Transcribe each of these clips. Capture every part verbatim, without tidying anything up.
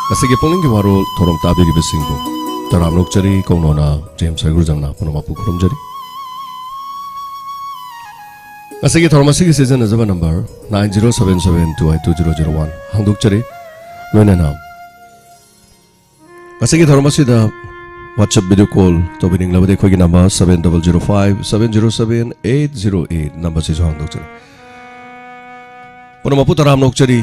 ꯉꯁꯤꯒꯤ ꯄꯨꯛꯅꯤꯡꯒꯤ ꯋꯥꯔꯣꯜ ꯊꯧꯔꯝ ꯇꯥꯕꯤꯔꯤꯕꯁꯤꯡꯕꯨ ꯇꯔꯥꯝꯅ ꯑꯣꯛꯆꯔꯤ꯫ ꯀꯧꯅꯣꯅ ꯖꯦꯝꯁ ꯍꯩꯒ꯭ꯔꯨꯖꯝꯅ ꯄꯨꯝꯅꯃꯛꯄꯨ ꯈꯨꯔꯨꯝꯖꯔꯤ꯫ ꯉꯁꯤꯒꯤ ꯊꯧꯔꯝ ꯑꯁꯤꯒꯤ ꯁꯤꯖꯤꯟꯅꯖꯕ number nine zero seven seven two eight two zero zero one ꯍꯥꯡꯗꯣꯛꯆꯔꯤ꯫ ꯂꯣꯏꯅꯅ ꯉꯁꯤꯒꯤ ꯊꯧꯔꯝ ꯑꯁꯤꯗ WhatsApp video call ꯇꯧꯕꯤꯅꯤꯡꯂꯕꯗꯤ ꯑꯩꯈꯣꯏꯒꯤ number seven double zero five seven zero seven eight zero eight ꯅꯝꯕꯔꯁꯤꯁꯨ ꯍꯥꯡꯗꯣꯛꯆꯔꯤ꯫ ꯄꯨꯝꯅꯃꯛꯄꯨ ꯇꯔꯥꯝꯅ ꯑꯣꯛꯆꯔꯤ꯫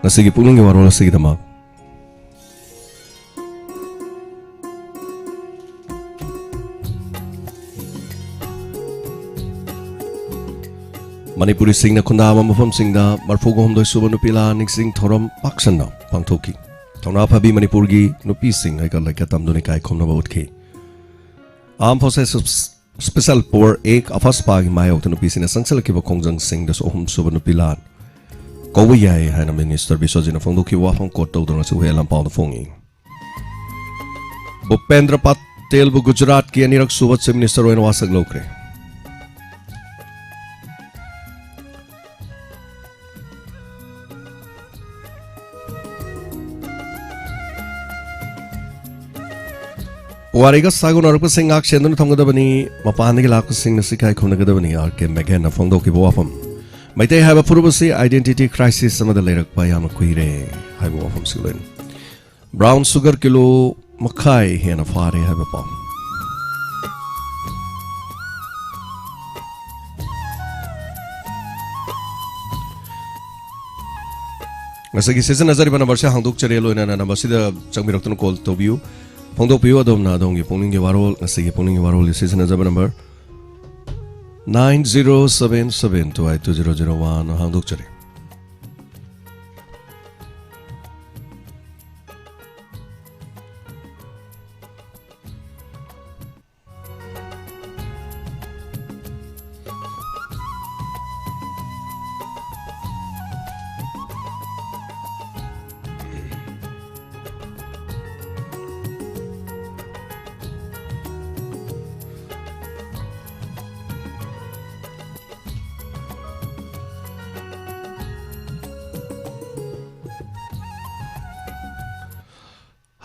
ꯉꯁꯤꯒꯤ ꯄꯨꯛꯅꯤꯡꯒꯤ ꯋꯥꯔꯣꯜ ꯑꯁꯤꯒꯤꯗꯃꯛ ꯃꯅꯤꯄꯨꯔꯤꯁꯤꯡꯅ ꯈꯨꯟꯗꯥꯕ ꯃꯐꯝꯁꯤꯡꯗ ꯃꯔꯤꯐꯨꯒ ꯍꯨꯝꯗꯣꯏ ꯁꯨꯕ ꯅꯨꯄꯤ ꯂꯥꯟ ꯅꯤꯡꯁꯤꯡ ꯊꯧꯔꯝ ꯄꯥꯛ ꯁꯟꯅ ꯄꯥꯡꯊꯣꯛꯈꯤ꯫ ꯊꯧꯅꯥ ꯐꯕꯤ ꯃꯅꯤꯄꯨꯔꯒꯤ ꯅꯨꯄꯤꯁꯤꯡ ꯍꯩꯀꯠ ꯂꯩꯀꯠ ꯇꯝꯗꯨꯅ ꯏꯀꯥꯏ ꯈꯨꯝꯅꯕ ꯎꯠꯈꯤ꯫ Armed Forces Special Power Act, ꯑꯐꯁꯄꯥꯒꯤ ꯃꯥꯌꯣꯛꯇ ꯅꯨꯄꯤꯁꯤꯡꯅ ꯆꯪꯁꯤꯜꯂꯛꯈꯤꯕ ꯈꯣꯡꯖꯪꯁꯤꯡꯗꯁꯨ ꯑꯍꯨꯝꯁꯨꯕ ꯅꯨꯄꯤ ꯂꯥꯟ ꯀꯧꯕ ꯌꯥꯏ ꯍꯥꯏꯅ ꯃꯤꯅꯤꯁꯇꯔ ꯕꯤꯁ꯭ꯋꯖꯤꯠꯅ ꯐꯣꯡꯗꯣꯛꯈꯤꯕ ꯋꯥꯐꯝ ꯀꯣꯠ ꯇꯧꯗꯨꯅ ꯉꯁꯤ ꯍꯨꯏꯌꯥ ꯂꯝꯄꯥꯎꯗ ꯐꯣꯡꯉꯤ꯫ ꯚꯨꯄꯦꯟꯗ꯭ꯔ ꯄꯇꯦꯜꯕꯨ ꯒꯨꯖꯔꯥꯠꯀꯤ ꯑꯅꯤꯔꯛ ꯁꯨꯕ ꯆꯤꯐ ꯃꯤꯅꯤꯁꯇꯔ ꯑꯣꯏꯅ ꯋꯥꯁꯛ ꯂꯧꯈ꯭ꯔꯦ꯫ ꯄꯨꯋꯥꯔꯤꯒ ꯁꯥꯒꯣꯟꯅꯔꯛꯄꯁꯤꯡ ꯉꯥꯛ ꯁꯦꯟꯗꯨꯅ ꯊꯝꯒꯗꯕꯅꯤ, ꯃꯄꯥꯟꯗꯒꯤ ꯂꯥꯛꯄꯁꯤꯡꯅ ꯁꯤꯈꯥꯏ ꯈꯨꯝꯅꯒꯗꯕꯅꯤ, ꯑꯥꯔ ꯀꯦ ꯃꯦꯒꯦꯟꯅ ꯐꯣꯡꯗꯣꯛꯈꯤꯕ ꯋꯥꯐꯝ꯫ ꯃꯩꯇꯩ ꯍꯥꯏꯕ ꯐꯨꯔꯨꯞ ꯑꯁꯤ identity crisis ꯑꯃꯗ ꯂꯩꯔꯛꯄ ꯌꯥꯝꯅ ꯀꯨꯏꯔꯦ ꯍꯥꯏꯕ ꯋꯥꯐꯝꯁꯤ ꯂꯣꯏꯅ꯫ Brown sugar ꯀꯤꯂꯣ ꯃꯈꯥꯏ ꯍꯦꯟꯅ ꯐꯥꯔꯦ ꯍꯥꯏꯕ ꯄꯥꯎ꯫ ꯉꯁꯤꯒꯤ ꯁꯤꯖꯤꯟꯅꯖꯔꯤꯕ ꯅꯝꯕꯔꯁꯦ ꯍꯥꯡꯗꯣꯛꯆꯔꯦ, ꯂꯣꯏꯅꯅ ꯅꯝꯕꯔꯁꯤꯗ ꯆꯪꯕꯤꯔꯛꯇꯨꯅ ꯀꯣꯜ ꯇꯧꯕꯤꯌꯨ, ꯐꯣꯡꯗꯣꯛꯄꯤꯌꯨ꯫ ꯑꯗꯣꯝꯅ ꯑꯗꯣꯝꯒꯤ ꯄꯨꯛꯅꯤꯡꯒꯤ ꯋꯥꯔꯣꯜ, ꯉꯁꯤꯒꯤ ꯄꯨꯛꯅꯤꯡꯒꯤ ꯋꯥꯔꯣꯜꯒꯤ ꯁꯤꯖꯤꯟꯅꯖꯕ number nine zero seven seven two eight two zero zero one ꯍꯥꯡꯗꯣꯛꯆꯔꯤ꯫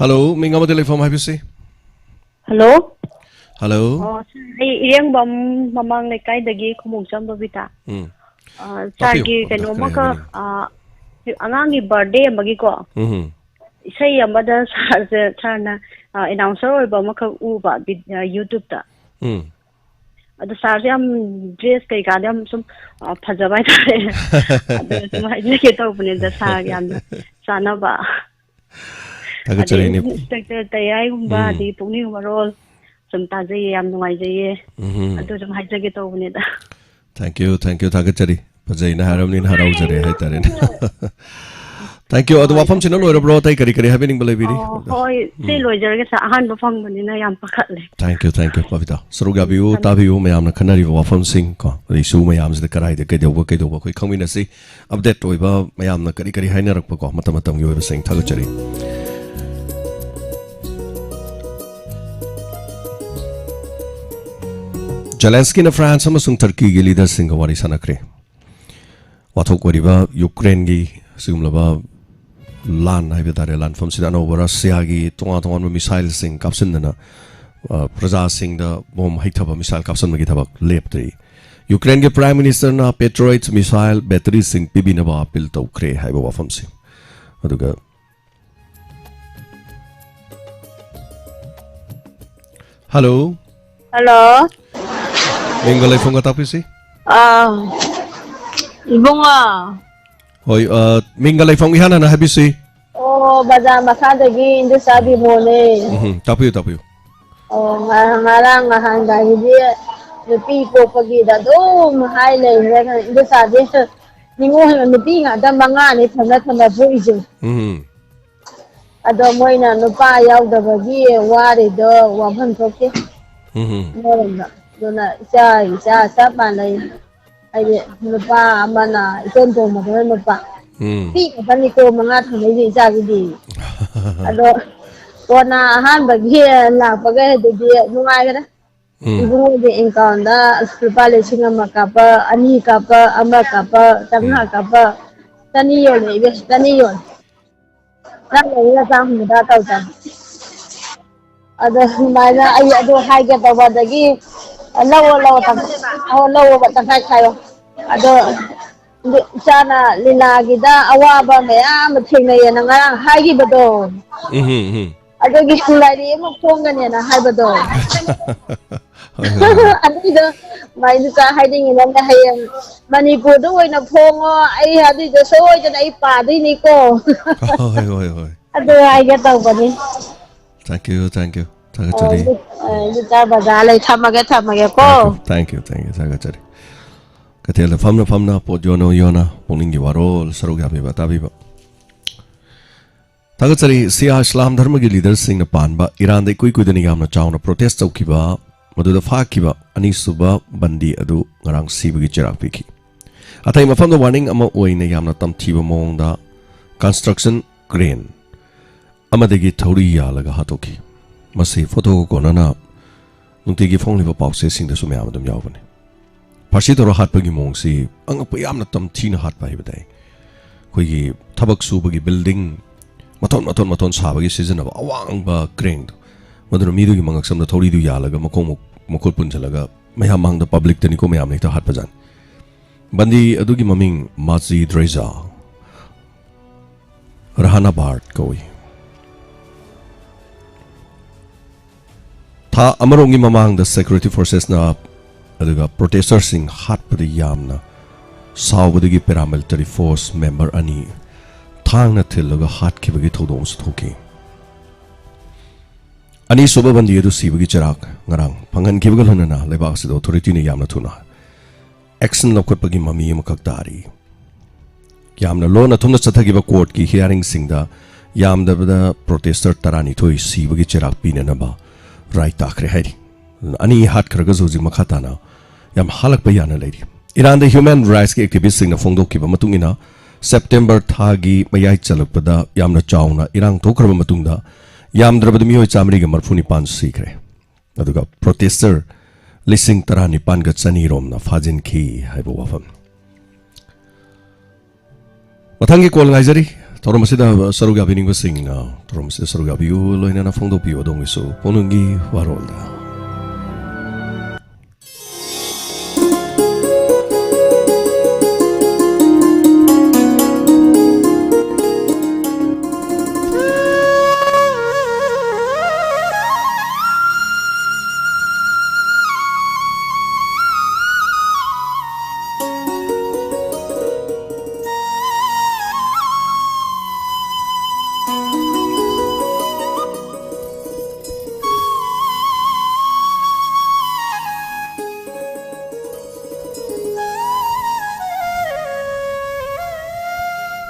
ꯍꯜꯂꯣ, ꯃꯤꯡ ꯑꯃꯗꯤ ꯂꯩꯐꯝ ꯍꯥꯏꯕꯤꯁꯤ꯫ ꯍꯜꯂꯣ꯫ ꯍꯜꯂꯣ꯫ ꯑꯣ, ꯁꯥꯔ, ꯑꯩ ꯏꯔꯦꯡꯕꯝ ꯃꯃꯥꯡ ꯂꯩꯀꯥꯏꯗꯒꯤ ꯈꯨꯃꯣꯡꯆꯝ ꯕꯕꯤꯇꯥ꯫ ꯎꯝ꯫ ꯑ, ꯇꯥꯛꯄꯤꯌꯨ, ꯁꯥꯔꯒꯤ ꯑꯝꯇ ꯀꯩꯅꯣꯝꯃꯈꯛ, ꯀꯩꯅꯣ ꯀꯩꯅꯣ꯫ ꯑ, ꯑꯉꯥꯡꯒꯤ ꯕꯥꯔꯗꯦ ꯑꯃꯒꯤꯀꯣ, ꯎꯝ꯫ ꯏꯁꯩ ꯑꯃꯗ ꯁꯥꯔꯁꯦ, ꯁꯥꯔꯅ, ꯑ, ꯑꯦꯅꯥꯎꯟꯁꯔ ꯑꯣꯏꯕ ꯑꯃꯈꯛ ꯎꯕ ꯕꯤ-, ꯑ, ꯌꯨꯇ꯭ꯌꯨꯕꯇ꯫ ꯎꯝ꯫ ꯑꯗꯣ ꯁꯥꯔꯁꯦ ꯌꯥꯝ ꯗ꯭ꯔꯦꯁ ꯀꯩꯀꯥꯗ ꯌꯥꯝ ꯁꯨꯝ, ꯑ, ꯐꯖꯕ ꯍꯥꯏꯇꯥꯔꯦ꯫ ꯑꯗꯨꯅ ꯁꯨꯝ ꯍꯥꯏꯖꯒꯦ ꯇꯧꯕꯅꯤꯗ, ꯁꯥꯔꯒ ꯌꯥꯝꯅ ꯆꯥꯟꯅꯕ꯫ ꯊꯥꯒꯠꯆꯔꯤ, ꯑꯗꯩ ꯏꯅꯦ꯫ ꯏꯟꯁꯄꯦꯛꯇꯔ ꯇꯌꯥꯏꯒꯨꯝꯕ, ꯎꯝ꯫ ꯑꯗꯩ ꯄꯨꯛꯅꯤꯡ ꯋꯥꯔꯣꯜ ꯁꯨꯝ ꯇꯥꯖꯩꯌꯦ, ꯌꯥꯝ ꯅꯨꯡꯉꯥꯏꯖꯩꯌꯦ꯫ ꯎꯝ꯫ ꯑꯗꯨ ꯁꯨꯝ ꯍꯥꯏꯖꯒꯦ ꯇꯧꯕꯅꯤꯗ꯫ Thank you, thank you, ꯊꯥꯒꯠꯆꯔꯤ꯫ ꯐꯖꯩꯅ ꯍꯥꯏꯔꯕꯅꯤꯅ ꯍꯔꯥꯎꯖꯔꯦ ꯍꯥꯏꯇꯥꯔꯦꯅꯦ꯫ Thank you꯫ ꯑꯗꯣ ꯍꯣꯏ, ꯋꯥꯐꯝꯁꯤꯅ ꯊꯥꯒꯠꯆꯔꯤ꯫ ꯂꯣꯏꯔꯕ꯭ꯔꯣ? ꯑꯇꯩ ꯀꯔꯤ ꯀꯔꯤ ꯍꯥꯏꯕꯤꯅꯤꯡꯕ ꯂꯩꯕꯤꯔꯤ? ꯑꯣ, ꯍꯣꯏ, ꯁꯤ ꯎꯝ꯫ ꯂꯣꯏꯖꯔꯒꯦ ꯁꯥꯔ, ꯑꯍꯥꯟꯕ ꯐꯪꯕꯅꯤꯅ ꯌꯥꯝ ꯄꯥꯈꯠꯂꯦ꯫ Thank you, thank you, ꯄꯕꯤꯇꯥ꯫ ꯁꯔꯨꯛ ꯌꯥꯕꯤꯌꯨ, ꯎꯝ, ꯁꯥꯟꯅ- ꯇꯥꯕꯤꯌꯨ, ꯃꯌꯥꯝꯅ ꯈꯟꯅꯔꯤꯕ ꯋꯥꯐꯝꯁꯤꯡ ꯀꯣ, ꯑꯗꯩ ꯏꯁꯨ ꯃꯌꯥꯝꯁꯤꯗ ꯀꯗꯥꯏꯗ ꯀꯩꯗꯧꯕ, ꯀꯩꯗꯧꯕ ꯑꯩꯈꯣꯏ ꯈꯪꯃꯤꯟꯅꯁꯤ꯫ Update ꯑꯣꯏꯕ ꯃꯌꯥꯝꯅ ꯀꯔꯤ ꯀꯔꯤ ꯍꯥꯏꯅꯔꯛꯄꯀꯣ, ꯃꯇꯝ ꯃꯇꯝꯒꯤ ꯑꯣꯏꯕꯁꯤꯡ ꯊꯥꯒꯠꯆꯔꯤ꯫ ꯖꯦꯂꯦꯟꯁꯀꯤꯅ ꯐ꯭ꯔꯥꯟꯁ ꯑꯃꯁꯨꯡ ꯇꯔꯀꯤꯒꯤ ꯂꯤꯗꯔꯁꯤꯡꯒ ꯋꯥꯔꯤ ꯁꯥꯟꯅꯈ꯭ꯔꯦ꯫ ꯋꯥꯊꯣꯛ ꯑꯣꯏꯔꯤꯕ ꯌꯨꯀ꯭ꯔꯦꯟꯒꯤ ꯑꯁꯤꯒꯨꯝꯂꯕ ꯂꯥꯟ ꯍꯥꯏꯕ ꯇꯥꯔꯦ, ꯂꯥꯟꯐꯝꯁꯤꯗ ꯑꯅꯧꯕ ꯔꯁꯤꯌꯥꯒꯤ ꯇꯣꯉꯥꯟ ꯇꯣꯉꯥꯟꯕ ꯃꯤꯁꯥꯏꯜꯁꯤꯡ ꯀꯥꯞꯁꯤꯟꯗꯅ, ꯑ, ꯄ꯭ꯔꯖꯥꯁꯤꯡꯗ ꯕꯣꯝ ꯍꯩꯊꯕ ꯃꯤꯁꯥꯏꯜ ꯀꯥꯞꯁꯤꯟꯕꯒꯤ ꯊꯕꯛ ꯂꯦꯞꯇ꯭ꯔꯤ꯫ ꯌꯨꯀ꯭ꯔꯦꯟꯒꯤ ꯄ꯭ꯔꯥꯏꯝ ꯃꯤꯅꯤꯁꯇꯔꯅ ꯄꯦꯇ꯭ꯔꯣꯏꯠ ꯃꯤꯁꯥꯏꯜ ꯕꯦꯇꯔꯤꯁꯤꯡ ꯄꯤꯕꯤꯅꯕ ꯑꯄꯤꯜ ꯇꯧꯈ꯭ꯔꯦ ꯍꯥꯏꯕ ꯋꯥꯐꯝꯁꯤ꯫ ꯑꯗꯨꯒ ꯍꯜꯂꯣ꯫ ꯍꯜꯂꯣ꯫ ꯃꯤꯡꯒ ꯂꯩꯐꯝꯒ ꯇꯥꯛꯄꯤꯁꯤ꯫ ꯑꯥ, ꯏꯕꯨꯡꯉꯣ꯫ ꯍꯣꯏ, ꯑ, ꯃꯤꯡꯒ ꯂꯩꯐꯝ ꯏꯍꯥꯟ ꯍꯥꯟꯅ ꯍꯥꯏꯕꯤꯁꯤ꯫ ꯑꯣ, ꯕꯖꯥꯔ ꯃꯈꯥꯗꯒꯤ ꯏꯟꯗꯣꯆꯥ ꯕꯤꯃꯣꯜꯅꯦ꯫ ꯎꯝ, ꯇꯥꯛꯄꯤꯌꯨ, ꯇꯥꯛꯄꯤꯌꯨ꯫ ꯑꯣ, ꯉ-, ꯉꯔꯥꯡ ꯅꯍꯥꯟꯗꯒꯤꯗꯤ ꯅꯨꯄꯤ ꯄꯣꯛꯄꯒꯤꯗ ꯑꯗꯨꯝ ꯍꯥꯏ ꯂꯩꯈ꯭ꯔꯦ꯫ ꯏꯟꯗꯣꯆꯥꯁꯦ ꯅꯤꯉꯣꯜ ꯅꯨꯄꯤ ꯉꯥꯛꯇ ꯃꯉꯥꯅꯤ ꯊꯝꯅ ꯊꯝꯅ ꯄꯣꯛꯏꯁꯦ꯫ ꯎꯝ꯫ ꯑꯗꯣ ꯃꯣꯏꯅ ꯅꯨꯄꯥ ꯌꯥꯎꯗꯕꯒꯤ ꯋꯥꯔꯤꯗꯣ ꯋꯥꯐꯝ ꯊꯣꯛꯇꯦ꯫ ꯎꯝ꯫ ꯑꯃꯔꯣꯝꯗ꯫ ꯑꯗꯨꯅ ꯏꯆꯥ, ꯏꯆꯥ ꯆꯞ ꯃꯥꯟꯅꯩ꯫ ꯍꯥꯏꯗꯤ ꯅꯨꯄꯥ ꯑꯃꯅ ꯏꯇꯣꯟ ꯇꯣꯟꯕꯗꯨꯅ ꯅꯨꯄꯥ꯫ ꯎꯝ꯫ ꯅꯨꯄꯤ ꯈꯛꯇꯅꯤꯀꯣ ꯃꯉꯥ ꯊꯝꯃꯛꯏꯁꯦ ꯏꯆꯥꯒꯤꯗꯤ꯫ ꯑꯗꯣ ꯀꯣꯟꯅ ꯑꯍꯥꯟꯕꯒꯤ ꯂꯥꯛꯄꯒꯩꯗꯨꯗꯤ ꯅꯨꯡꯉꯥꯏꯈ꯭ꯔꯦ꯫ ꯎꯝ꯫ ꯏꯕꯨꯡꯉꯣꯒꯤ ꯑꯦꯀꯥꯎꯟꯗ ꯂꯨꯄꯥ ꯂꯤꯁꯤꯡ ꯑꯃ ꯀꯥꯞꯄ, ꯑꯅꯤ ꯀꯥꯞꯄ, ꯑꯃ ꯀꯥꯞꯄ, ꯆꯥꯝꯃꯉꯥ ꯎꯝ꯫ ꯀꯥꯞꯄ, ꯆꯅꯤ ꯌꯣꯜꯂꯦ ꯏꯕꯦꯝ, ꯆꯅꯤ ꯌꯣꯜꯂꯦ꯫ ꯆꯥꯝ ꯍꯨꯝꯐꯨꯇꯔꯥ ꯇꯧꯗꯅ꯫ ꯑꯗꯣ ꯁꯨꯃꯥꯏꯅ ꯑꯩ ꯑꯗꯨ ꯍꯥꯏꯒꯦ ꯇꯧꯕ, ꯑꯗꯒꯤ ꯂꯧꯑꯣ, ꯂꯧꯑꯣ, ꯇꯪꯈꯥꯏ, ꯑꯣ, ꯂꯧꯑꯣꯕ, ꯇꯪꯈꯥꯏ ꯈꯥꯏꯌꯣ꯫ ꯑꯗꯣ, ꯑꯗꯨ ꯏꯆꯥꯅ ꯂꯤꯂꯥꯒꯤꯗ ꯑꯋꯥꯕ ꯃꯌꯥꯝ ꯑꯃ ꯊꯦꯡꯅꯩꯌꯦꯅ ꯉꯔꯥꯡ ꯍꯥꯏꯈꯤꯕꯗꯣ, ꯎꯝ, ꯎꯝ, ꯎꯝ꯫ ꯑꯗꯨꯒꯤ ꯂꯥꯏꯔꯤꯛ ꯑꯃ ꯐꯣꯡꯒꯅꯦꯅ ꯍꯥꯏꯕꯗꯣ꯫ ꯍꯣꯏ, ꯍꯣꯏ, ꯍꯣꯏ꯫ ꯑꯗꯨꯏꯗꯣ ꯃꯥꯏ ꯅꯨꯆꯥ ꯍꯥꯏꯅꯤꯡꯉꯤ, ꯅꯪꯅ ꯍꯌꯦꯡ ꯃꯅꯤꯄꯨꯔꯗ ꯑꯣꯏꯅ ꯐꯣꯡꯉꯣ, ꯑꯩ ꯑꯗꯨꯏꯗꯣ ꯁꯣꯏꯗꯅ ꯑꯩ ꯄꯥꯗꯣꯏꯅꯤꯀꯣ꯫ ꯍꯣꯏ, ꯍꯣꯏ, ꯍꯣꯏ꯫ ꯑꯗꯨ ꯍꯥꯏꯒꯦ ꯇꯧꯕꯅꯤ꯫ Thank you, thank you꯫ ꯊꯥꯒꯠꯆꯔꯤ꯫ ꯑ, ꯒꯤꯇꯥꯔ ꯕꯖꯥꯔ ꯂꯩ꯫ ꯊꯝꯃꯒꯦ, ꯊꯝꯃꯒꯦ ꯀꯣ꯫ Thank you, thank you, thank you꯫ ꯊꯥꯒꯠꯆꯔꯤ꯫ ꯀꯩꯊꯦꯜꯗ ꯐꯝꯅ ꯐꯝꯅ ꯄꯣꯠ ꯌꯣꯟꯅ ꯌꯣꯟꯅ ꯄꯨꯛꯅꯤꯡꯒꯤ ꯋꯥꯔꯣꯜ ꯁꯔꯨꯛ ꯌꯥꯕꯤꯕ ꯇꯥꯕꯤꯕ꯫ ꯊꯥꯒꯠꯆꯔꯤ꯫ ꯁꯤꯌꯥ ꯏꯁꯂꯥꯝ ꯙꯔꯃꯒꯤ ꯂꯤꯗꯔꯁꯤꯡꯅ ꯄꯥꯟꯕ ꯏꯔꯥꯟꯗ ꯏꯀꯨꯏ ꯀꯨꯏꯗꯅ ꯌꯥꯝꯅ ꯆꯥꯎꯅ ꯄ꯭ꯔꯣꯇꯦꯁ ꯇꯧꯈꯤꯕ, ꯃꯗꯨꯗ ꯐꯥꯈꯤꯕ ꯑꯅꯤꯁꯨꯕ ꯕꯟꯗꯤ ꯑꯗꯨ ꯉꯔꯥꯡ ꯁꯤꯕꯒꯤ ꯆꯩꯔꯥꯛ ꯄꯤꯈꯤ꯫ ꯑꯇꯩ ꯃꯐꯝꯗ ꯋꯥꯔꯅꯤꯡ ꯑꯃ ꯑꯣꯏꯅ ꯌꯥꯝꯅ ꯇꯝꯊꯤꯕ ꯃꯑꯣꯡꯗ ꯀꯟꯁꯇ꯭ꯔꯛꯁꯟ ꯀ꯭ꯔꯦꯟ ꯑꯃꯗꯒꯤ ꯊꯧꯔꯤ ꯌꯥꯜꯂꯒ ꯍꯥꯠꯇꯣꯛꯈꯤ꯫ ꯃꯁꯤ ꯐꯣꯇꯣꯒ ꯀꯣꯟꯅꯅ ꯅꯨꯡꯇꯤꯒꯤ ꯐꯣꯡꯂꯤꯕ ꯄꯥꯎꯆꯦꯁꯤꯡꯗꯁꯨ ꯃꯌꯥꯝ ꯑꯗꯨꯝ ꯌꯥꯎꯕꯅꯤ꯫ ꯐꯥꯔꯁꯤ ꯇꯧꯔ ꯍꯥꯠꯄꯒꯤ ꯃꯑꯣꯡꯁꯤ ꯑꯉꯛꯄ, ꯌꯥꯝꯅ ꯇꯝꯊꯤꯅ ꯍꯥꯠꯄ ꯍꯥꯏꯕ ꯇꯥꯏ꯫ ꯑꯩꯈꯣꯏꯒꯤ ꯊꯕꯛ ꯁꯨꯕꯒꯤ ꯕꯤꯜꯗꯤꯡ ꯃꯊꯣꯟ, ꯃꯊꯣꯟ, ꯃꯊꯣꯟ ꯁꯥꯕꯒꯤ ꯁꯤꯖꯤꯟꯅꯕ ꯑꯋꯥꯡꯕ ꯀ꯭ꯔꯦꯟꯗꯣ, ꯃꯗꯨꯅ ꯃꯤꯗꯨꯒꯤ ꯃꯉꯛꯁꯝꯗ ꯊꯧꯔꯤꯗꯨ ꯌꯥꯜꯂꯒ ꯃꯈꯣꯡ ꯃꯨꯛ-, ꯃꯈꯨꯠ ꯄꯨꯟꯁꯤꯜꯂꯒ ꯃꯌꯥꯝ ꯃꯥꯡꯗ ꯄꯕ꯭ꯂꯤꯛꯇꯅꯤꯀꯣ ꯃꯌꯥꯝꯅ ꯍꯦꯛꯇ ꯍꯥꯠꯄꯖꯥꯠꯅꯤ꯫ ꯕꯟꯗꯤ ꯑꯗꯨꯒꯤ ꯃꯃꯤꯡ ꯃꯥꯖꯤ ꯗ꯭ꯔꯦꯖꯥ ꯔꯍꯥꯅꯥꯕꯥꯔꯠ ꯀꯧꯏ꯫ ꯊꯥ ꯑꯃꯔꯣꯝꯒꯤ ꯃꯃꯥꯡꯗ ꯁꯦꯀ꯭ꯌꯨꯔꯤꯇꯤ ꯐꯣꯔꯁꯦꯁꯅ ꯑꯗꯨꯒ ꯄ꯭ꯔꯣꯇꯦꯁꯇꯔꯁꯤꯡ ꯍꯥꯠꯄꯗ ꯌꯥꯝꯅ ꯁꯥꯎꯕꯗꯒꯤ ꯄꯦꯔꯥꯃꯤꯂꯤꯇꯔꯤ ꯐꯣꯔꯁ ꯃꯦꯝꯕꯔ ꯑꯅꯤ ꯊꯥꯡꯅ ꯊꯤꯜꯂꯒ ꯍꯥꯠꯈꯤꯕꯒꯤ ꯊꯧꯗꯣꯛ ꯑꯃꯁꯨ ꯊꯣꯛꯈꯤ꯫ ꯑꯅꯤꯁꯨꯕ ꯕꯟꯗꯤ ꯑꯗꯨ ꯁꯤꯕꯒꯤ ꯆꯩꯔꯥꯛ ꯉꯔꯥꯡ ꯐꯪꯍꯟꯈꯤꯕꯒ ꯂꯣꯏꯅꯅ ꯂꯩꯕꯥꯛ ꯑꯁꯤꯗ ꯑꯣꯊꯣꯔꯤꯇꯤꯅ ꯌꯥꯝꯅ ꯊꯨꯅ ꯑꯦꯛꯁꯟ ꯂꯧꯈꯠꯄꯒꯤ ꯃꯃꯤ ꯑꯃꯈꯛ ꯇꯥꯔꯤ꯫ ꯌꯥꯝꯅ ꯂꯣꯟꯅ ꯊꯨꯝꯅ ꯆꯠꯊꯈꯤꯕ ꯀꯣꯔꯠꯀꯤ ꯍꯤꯌꯥꯔꯤꯡꯁꯤꯡꯗ ꯌꯥꯝꯗꯕꯗ ꯄ꯭ꯔꯣꯇꯦꯁꯇꯔ ꯇꯔꯥꯅꯤꯊꯣꯏ ꯁꯤꯕꯒꯤ ꯆꯩꯔꯥꯛ ꯄꯤꯅꯅꯕ ꯔꯥꯏ ꯇꯥꯈ꯭ꯔꯦ ꯍꯥꯏꯔꯤ꯫ ꯑꯅꯤ ꯍꯥꯠꯈ꯭ꯔꯒꯁꯨ ꯍꯧꯖꯤꯛ ꯃꯈꯥ ꯇꯥꯅ ꯌꯥꯝ ꯍꯥꯠꯂꯛꯄ ꯌꯥꯅ ꯂꯩꯔꯤ꯫ ꯏꯔꯥꯟꯗ ꯍ꯭ꯌꯨꯃꯦꯟ ꯔꯥꯏꯠꯁꯀꯤ ꯑꯦꯛꯇꯤꯚꯤꯁꯁꯤꯡꯅ ꯐꯣꯡꯗꯣꯛꯈꯤꯕ ꯃꯇꯨꯡ ꯏꯟꯅ, ꯁꯦꯞꯇꯦꯝꯕꯔ ꯊꯥꯒꯤ ꯃꯌꯥꯏ ꯆꯜꯂꯛꯄꯗ ꯌꯥꯝꯅ ꯆꯥꯎꯅ ꯏꯔꯥꯡ ꯊꯣꯛꯈ꯭ꯔꯕ ꯃꯇꯨꯡꯗ ꯌꯥꯝꯗ꯭ꯔꯕꯗ ꯃꯤꯑꯣꯏ ꯆꯥꯃꯔꯤꯒ ꯃꯔꯤꯐꯨ ꯅꯤꯄꯥꯟ ꯁꯤꯈ꯭ꯔꯦ꯫ ꯑꯗꯨꯒ ꯄ꯭ꯔꯣꯇꯦꯁꯇꯔ ꯂꯤꯁꯤꯡ ꯇꯔꯥꯅꯤꯄꯥꯟꯒ ꯆꯅꯤ ꯔꯣꯝꯅ ꯐꯥꯖꯤꯟꯈꯤ ꯍꯥꯏꯕ ꯋꯥꯐꯝꯅꯤ꯫ ꯃꯊꯪꯒꯤ ꯀꯣꯜ ꯉꯥꯏꯖꯔꯤ꯫ ꯊꯧꯔꯝ ꯑꯁꯤꯗ ꯁꯔꯨꯛ ꯌꯥꯕꯤꯅꯤꯡꯕꯁꯤꯡꯅ ꯊꯧꯔꯝ ꯑꯁꯤꯗ ꯁꯔꯨꯛ ꯌꯥꯕꯤꯌꯨ, ꯂꯣꯏꯅꯅ ꯐꯣꯡꯗꯣꯛꯄꯤꯌꯨ ꯑꯗꯣꯝꯒꯤꯁꯨ ꯄꯨꯛꯅꯤꯡꯒꯤ ꯋꯥꯔꯣꯜꯗ꯫